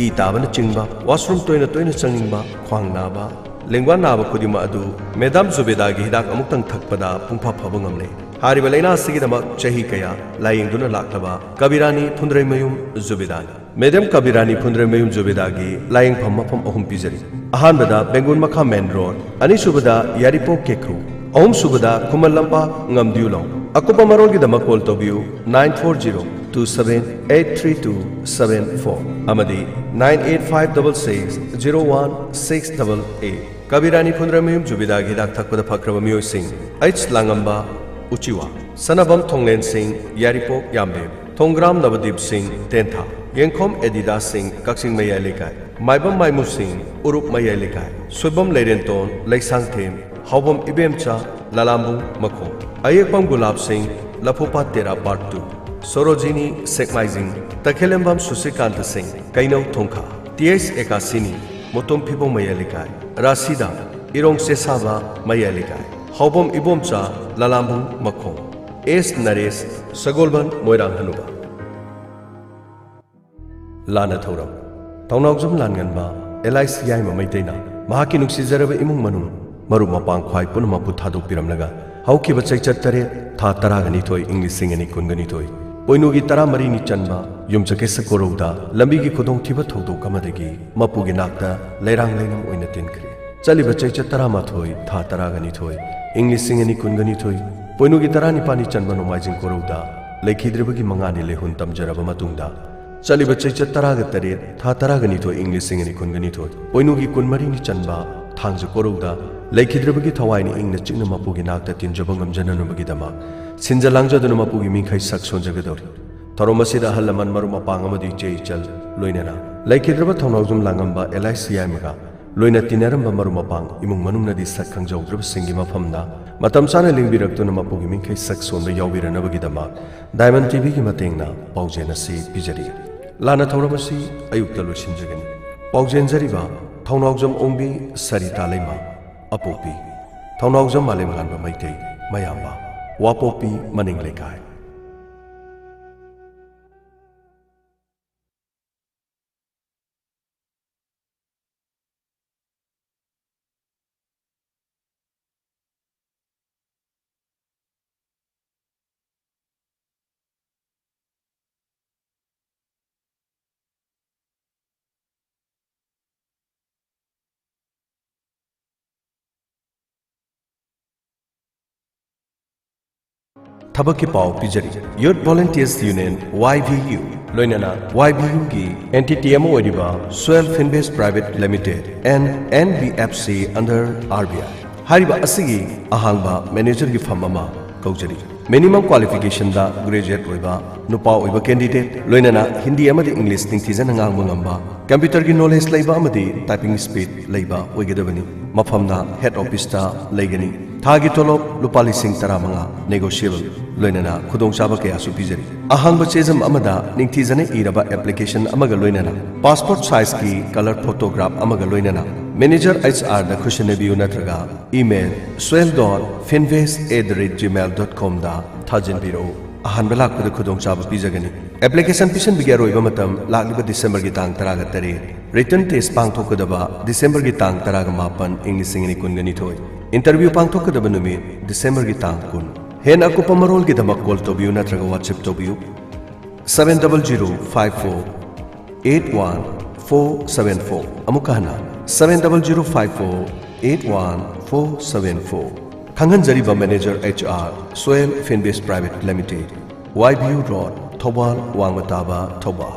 ꯏ ꯇꯥꯕꯅꯆꯤꯡꯕ, washroom ꯇꯣꯏꯅ ꯇꯣꯏꯅ ꯆꯪꯅꯤꯡꯕ, ꯈ꯭ꯋꯥꯡ ꯅꯥꯕ, ꯂꯦꯡꯕꯥꯟ ꯅꯥꯕ ꯈꯨꯗꯤꯡꯃꯛ ꯑꯗꯨ Madam ꯖꯨꯕꯦꯗꯥꯒꯤ ꯍꯤꯗꯥꯛ ꯑꯃꯨꯛꯇꯪ ꯊꯛꯄꯗ ꯄꯨꯡꯐ ꯐꯕ ꯉꯝꯂꯦ꯫ ꯍꯥꯏꯔꯤꯕ ꯂꯥꯏꯅꯥ ꯑꯁꯤꯒꯤꯗꯃꯛ ꯆꯍꯤ ꯀꯌꯥ ꯂꯥꯌꯦꯡꯗꯨꯅ ꯂꯥꯛꯂꯕ ꯀꯕꯤꯔꯥꯅꯤ ꯐꯨꯟꯗ꯭ꯔꯩꯃꯌꯨꯝ ꯖꯨꯕꯦꯗꯥꯅꯤ꯫ Madam ꯀꯕꯤꯔꯥꯅꯤ ꯐꯨꯟꯗ꯭ꯔꯩꯃꯌꯨꯝ ꯖꯨꯕꯦꯗꯥꯒꯤ ꯂꯥꯌꯦꯡꯐꯝ ꯃꯐꯝ ꯑꯍꯨꯝ ꯄꯤꯖꯔꯤ꯫ ꯑꯍꯥꯟꯕꯗ ꯕꯦꯡꯒꯨꯜ ꯃꯈꯥ main road, ꯑꯅꯤꯁꯨꯕꯗ ꯌꯥꯏꯔꯤꯄꯣꯛ ꯀꯦꯈ꯭ꯔꯨ, ꯑꯍꯨꯝꯁꯨꯕꯗ ꯈꯨꯃꯟ ꯂꯝꯄꯥꯛ ꯉꯝꯗꯤꯌꯨ ꯂꯧ꯫ ꯑꯀꯨꯞꯄ ꯃꯔꯣꯜꯒꯤꯗꯃꯛ call ꯇꯧꯕꯤꯌꯨ nine four zero two seven eight three two seven four ꯑꯃꯗꯤ nine eight five double six zero one six double eight꯫ ꯀꯕꯤꯔꯥꯅꯤ ꯐꯨꯟꯗ꯭ꯔꯩꯃꯌꯨꯝ ꯖꯨꯕꯤꯗꯥꯒꯤ ꯍꯤꯗꯥꯛ ꯊꯛꯄꯗ ꯐꯈ꯭ꯔꯕ ꯃꯤꯑꯣꯏꯁꯤꯡ: ꯑꯩꯆ ꯂꯥꯡꯉꯝꯕ, ꯎꯆꯤꯋꯥ, ꯁꯅꯥꯕꯝ ꯊꯣꯡꯂꯦꯟ ꯁꯤꯡ, ꯌꯥꯏꯔꯤꯄꯣꯛ ꯌꯥꯝꯕꯦꯝ, ꯊꯣꯡꯒ꯭ꯔꯥꯝ ꯅꯕꯗꯤꯞ ꯁꯤꯡ, ꯇꯦꯟꯊꯥ, ꯌꯦꯡꯈꯣꯝ ꯑꯦꯗꯤꯗꯥꯁ ꯁꯤꯡ, ꯀꯛꯆꯤꯡ ꯃꯌꯥꯏ ꯂꯩꯀꯥꯏ, ꯃꯥꯏꯕꯝ ꯃꯥꯏꯃꯨ ꯁꯤꯡ, ꯎꯔꯨꯞ ꯃꯌꯥꯏ ꯂꯩꯀꯥꯏ, ꯁꯣꯏꯕꯝ ꯂꯩꯔꯦꯟꯇꯣꯟ, ꯂꯩꯁꯥꯡꯊꯦꯝ, ꯍꯥꯎꯕꯝ ꯏꯕꯦꯝꯆꯥ, ꯂꯂꯥꯝꯕꯨꯡ ꯃꯈꯣꯡ, ꯑꯌꯦꯛꯄꯝ ꯒꯨꯂꯥꯞ ꯁꯤꯡ, ꯂꯐꯨꯄꯥꯠ ꯇꯦꯔꯥ ꯄꯥꯔꯠ ꯇꯨ, ꯁꯣꯔꯣꯖꯤꯅꯤ ꯁꯦꯛꯃꯥꯏꯖꯤꯡ, ꯇꯈꯦꯂꯦꯝꯕꯝ ꯁꯨꯁꯤꯀꯥꯟꯇ ꯁꯤꯡ, ꯀꯩꯅꯧ ꯊꯣꯡꯈꯥ, ꯇꯤ ꯑꯩꯆ ꯑꯦꯀꯥꯁꯤꯅꯤ, ꯃꯨꯇꯨꯝ ꯐꯤꯕꯧ ꯃꯌꯥꯏ ꯂꯩꯀꯥꯏ, ꯔꯥꯁꯤꯗꯥ, ꯏꯔꯣꯡ ꯆꯦꯁꯥꯕ ꯃꯌꯥꯏ ꯂꯩꯀꯥꯏ, ꯍꯥꯎꯕꯝ ꯏꯕꯣꯝꯆꯥ, ꯂꯂꯥꯝꯕꯨꯡ ꯃꯈꯣꯡ, ꯑꯦꯁ ꯅꯔꯦꯁ, ꯁꯒꯣꯜꯕꯟ ꯃꯣꯏꯔꯥꯡ ꯍꯅꯨꯕ꯫ ꯂꯥꯟꯅ ꯊꯧꯔꯝ꯫ ꯊꯧꯅꯥꯎꯖꯝ ꯂꯥꯟꯉꯟꯕ ꯑꯦꯂꯥꯏꯁ ꯌꯥꯏꯃ ꯃꯩꯇꯩꯅ ꯃꯍꯥꯛꯀꯤ ꯅꯨꯡꯁꯤꯖꯔꯕ ꯏꯃꯨꯡ ꯃꯅꯨꯡ, ꯃꯔꯨꯞ ꯃꯄꯥꯡ ꯈ꯭ꯋꯥꯏ ꯄꯨꯝꯅꯃꯛꯄꯨ ꯊꯥꯗꯣꯛꯄꯤꯔꯝꯂꯒ ꯍꯧꯈꯤꯕ ꯆꯩꯆꯠ ꯇꯔꯦꯠ, ꯊꯥ ꯇꯔꯥꯒ ꯅꯤꯊꯣꯏ, ꯏꯪ ꯂꯤꯁꯤꯡ ꯑꯅꯤ ꯀꯨꯟꯒ ꯅꯤꯊꯣꯏ, ꯄꯣꯏꯅꯨꯒꯤ ꯇꯔꯥꯃꯔꯤꯅꯤ ꯆꯟꯕ ꯌꯨꯝꯖꯀꯩꯁ ꯀꯣꯔꯧꯗ ꯂꯝꯕꯤꯒꯤ ꯈꯨꯗꯣꯡꯊꯤꯕ ꯊꯧꯗꯣꯛ ꯑꯃꯗꯒꯤ ꯃꯄꯨꯒꯤ ꯅꯥꯛꯇ ꯂꯩꯔꯥꯡ ꯂꯩꯅꯝ ꯑꯣꯏꯅ ꯇꯤꯟꯈ꯭ꯔꯦ꯫ ꯆꯠꯂꯤꯕ ꯆꯩꯆꯠ ꯇꯔꯥꯃꯥꯊꯣꯏ, ꯊꯥ ꯇꯔꯥꯒ ꯅꯤꯊꯣꯏ, ꯏꯪ ꯂꯤꯁꯤꯡ ꯑꯅꯤ ꯀꯨꯟꯒ ꯅꯤꯊꯣꯏ, ꯄꯣꯏꯅꯨꯒꯤ ꯇꯔꯥꯅꯤꯄꯥꯟꯅꯤ ꯆꯟꯕ ꯅꯣꯡꯃꯥꯏꯖꯤꯡ ꯀꯣꯔꯧꯗ ꯂꯩꯈꯤꯗ꯭ꯔꯕꯒꯤ ꯃꯉꯥꯅꯤ ꯂꯩꯍꯨꯟ ꯇꯝꯖꯔꯕ ꯃꯇꯨꯡꯗ, ꯆꯠꯂꯤꯕ ꯆꯩꯆꯠ ꯇꯔꯥꯒ ꯇꯔꯦꯠ, ꯊꯥ ꯇꯔꯥꯒ ꯅꯤꯊꯣꯏ, ꯏꯪ ꯂꯤꯁꯤꯡ ꯑꯅꯤ ꯀꯨꯟꯒ ꯅꯤꯊꯣꯏ, ꯄꯣꯏꯅꯨꯒꯤ ꯀꯨꯟꯃꯔꯤꯅꯤ ꯆꯟꯕ ꯊꯥꯡꯖ ꯀꯣꯔꯧꯗ ꯂꯩꯈꯤꯗ꯭ꯔꯕꯒꯤ ꯊꯋꯥꯏꯅ ꯏꯪꯅ ꯆꯤꯛꯅ ꯃꯄꯨꯒꯤ ꯅꯥꯛꯇ ꯇꯤꯟꯖꯕ ꯉꯝꯖꯅꯅꯕꯒꯤꯗꯃꯛ ꯁꯤꯟꯖ ꯂꯥꯡꯖꯗꯨꯅ ꯃꯄꯨꯒꯤ ꯃꯤꯡꯈꯩ ꯁꯛ ꯁꯣꯟꯖꯒꯗꯧꯔꯤ꯫ ꯊꯧꯔꯝ ꯑꯁꯤꯗ ꯑꯍꯜ ꯂꯃꯟ, ꯃꯔꯨꯞ ꯃꯄꯥꯡ ꯑꯃꯗꯤ ꯏꯆꯦ ꯏꯆꯜ, ꯂꯣꯏꯅꯅ ꯂꯩꯈꯤꯗ꯭ꯔꯕ ꯊꯧꯅꯥꯎꯖꯝ ꯂꯥꯡꯉꯝꯕ ꯑꯦꯂꯥꯏꯁ ꯌꯥꯏꯃꯒ ꯂꯣꯏꯅ ꯇꯤꯟꯅꯔꯝꯕ ꯃꯔꯨꯞ ꯃꯄꯥꯡ, ꯏꯃꯨꯡ ꯃꯅꯨꯡꯅꯗꯤ ꯁꯛ ꯈꯪꯖꯍꯧꯗ꯭ꯔꯕꯁꯤꯡꯒꯤ ꯃꯐꯝꯗ ꯃꯇꯝ ꯆꯥꯅ ꯂꯦꯡꯕꯤꯔꯛꯇꯨꯅ ꯃꯄꯨꯒꯤ ꯃꯤꯡꯈꯩ ꯁꯛ ꯁꯣꯟꯕ ꯌꯥꯎꯕꯤꯔꯅꯕꯒꯤꯗꯃꯛ ꯗꯥꯏꯃꯟ ꯇꯤꯚꯤꯒꯤ ꯃꯇꯦꯡꯅ ꯄꯥꯎꯖꯦꯜ ꯑꯁꯤ ꯄꯤꯖꯔꯤ꯫ ꯂꯥꯟꯅ ꯊꯧꯔꯝ ꯑꯁꯤ ꯑꯌꯨꯛꯇ ꯂꯣꯏꯁꯤꯟꯖꯒꯅꯤ꯫ ꯄꯥꯎꯖꯦꯟꯖꯔꯤꯕ ꯊꯧꯅꯥꯎꯖꯝ ꯑꯣꯡꯕꯤ ꯁꯔꯤꯇꯥ ꯂꯩꯃ, ꯑꯄꯣꯛꯄꯤ ꯊꯧꯅꯥꯎꯖꯝ ꯃꯥꯂꯦꯝꯉꯥꯟꯕ ꯃꯩꯇꯩ, ꯃꯌꯥꯝꯕ ꯋꯥꯄꯣꯛꯄꯤ ꯃꯅꯤꯡ ꯂꯩꯀꯥꯏ꯫ ꯊꯕꯛꯀꯤ ꯄꯥꯎ ꯄꯤꯖꯔꯤ꯫ Youth Volunteers Union, Y V U, ꯂꯣꯏꯅꯅ ꯋꯥꯏ ꯕꯤ ꯌꯨꯒꯤ ꯑꯦꯟꯇꯤꯇꯤ ꯑꯃ ꯑꯣꯏꯔꯤꯕ Swel Finvest private limited N N B F C under R B I ꯍꯥꯏꯔꯤꯕ ꯑꯁꯤꯒꯤ ꯑꯍꯥꯡꯕ ꯃꯦꯅꯦꯖꯔꯒꯤ ꯐꯝ ꯑꯃ ꯀꯧꯖꯔꯤ꯫ ꯃꯤꯅꯤꯃꯝ ꯀ꯭ꯋꯥꯂꯤꯐꯤꯀꯦꯁꯟꯗ ꯒ꯭ꯔꯦꯖꯨꯑꯦꯠ ꯑꯣꯏꯕ ꯅꯨꯄꯥ ꯑꯣꯏꯕ ꯀꯦꯟꯗꯤꯗꯦꯠ, ꯂꯣꯏꯅꯅ ꯍꯤꯟꯗꯤ ꯑꯃꯗꯤ ꯏꯪꯂꯤꯁ ꯅꯤꯡꯊꯤꯖꯅ ꯉꯥꯡꯕ ꯉꯝꯕ, ꯀꯝꯄ꯭ꯌꯨꯇꯔꯒꯤ ꯅꯣꯂꯦꯖ ꯂꯩꯕ ꯑꯃꯗꯤ ꯇꯥꯏꯄꯤꯡ ꯁ꯭ꯄꯤꯗ ꯂꯩꯕ ꯑꯣꯏꯒꯗꯕꯅꯤ꯫ ꯃꯐꯝꯅ ꯍꯦꯗ ꯑꯣꯐꯤꯁꯇ ꯂꯩꯒꯅꯤ꯫ ꯊꯥꯒꯤ ꯇꯣꯂꯣꯞ ꯂꯨꯄꯥ ꯂꯤꯁꯤꯡ ꯇꯔꯥꯃꯉꯥ, ꯅꯦꯒꯣꯁꯤꯌꯦꯕꯜ, ꯂꯣꯏꯅꯅ ꯈꯨꯗꯣꯡꯆꯥꯕ ꯀꯌꯥꯁꯨ ꯄꯤꯖꯔꯤ꯫ ꯑꯍꯥꯡꯕ ꯆꯦꯖꯝ ꯑꯃꯗ ꯅꯤꯡꯊꯤꯖꯅ ꯏꯔꯕ ꯑꯦꯄ꯭ꯂꯤꯀꯦꯁꯟ ꯑꯃꯒ ꯂꯣꯏꯅꯅ ꯄꯥꯁꯄꯣꯔꯠ ꯁꯥꯏꯖꯀꯤ ꯀꯂꯔ ꯐꯣꯇꯣꯒ꯭ꯔꯥꯐ ꯑꯃꯒ ꯂꯣꯏꯅꯅ ꯃꯦꯅꯦꯖꯔ ꯑꯩꯆ ꯑꯥꯔꯗ ꯈꯨꯠꯁꯤꯟꯅꯕꯤꯌꯨ ꯅꯠꯇ꯭ꯔꯒ email swell dot finvest at the rate gmail dot com ꯗ ꯊꯥꯖꯤꯟꯕꯤꯔꯛꯎ꯫ ꯑꯍꯥꯟꯕ ꯂꯥꯛꯄꯗ ꯈꯨꯗꯣꯡꯆꯥꯕ ꯄꯤꯖꯒꯅꯤ꯫ ꯑꯦꯄ꯭ꯂꯤꯀꯦꯁꯟ ꯄꯤꯁꯤꯟꯕꯒꯤ ꯑꯔꯣꯏꯕ ꯃꯇꯝ ꯂꯥꯛꯂꯤꯕ ꯗꯤꯁꯦꯝꯕꯔꯒꯤ ꯇꯥꯡ ꯇꯔꯥꯒ ꯇꯔꯦꯠ꯫ ꯔꯤꯇꯟ ꯇꯦꯁ ꯄꯥꯡꯊꯣꯛꯀꯗꯕ ꯗꯤꯁꯦꯝꯕꯔꯒꯤ ꯇꯥꯡ ꯇꯔꯥꯒ ꯃꯥꯄꯟ, ꯏꯪ ꯂꯤꯁꯤꯡ ꯑꯅꯤ ꯀꯨꯟꯒ ꯅꯤꯊꯣꯏ꯫ ꯏꯟꯇꯔꯚ꯭ꯌꯨ ꯄꯥꯡꯊꯣꯛꯀꯗꯕ ꯅꯨꯃꯤꯠ ꯗꯤꯁꯦꯝꯕꯔꯒꯤ ꯇꯥꯡ ꯀꯨꯟ꯫ ꯍꯦꯟꯅ ꯑꯀꯨꯞꯄ ꯃꯔꯣꯜꯒꯤꯗꯃꯛ ꯀꯣꯜ ꯇꯧꯕꯤꯌꯨ ꯅꯠꯇ꯭ꯔꯒ WhatsApp ꯇꯧꯕꯤꯌꯨ, seven double zero five four eight one four seven four꯫ ꯑꯃꯨꯛꯀ ꯍꯟꯅ, seven double zero five four eight one four seven four꯫ ꯈꯪꯍꯟꯖꯔꯤꯕ manager H R, Swel Finvest private limited, Y B U road, Thoubal, ꯋꯥꯡꯃ ꯇꯥꯕ, ꯊꯧꯕꯥꯜ꯫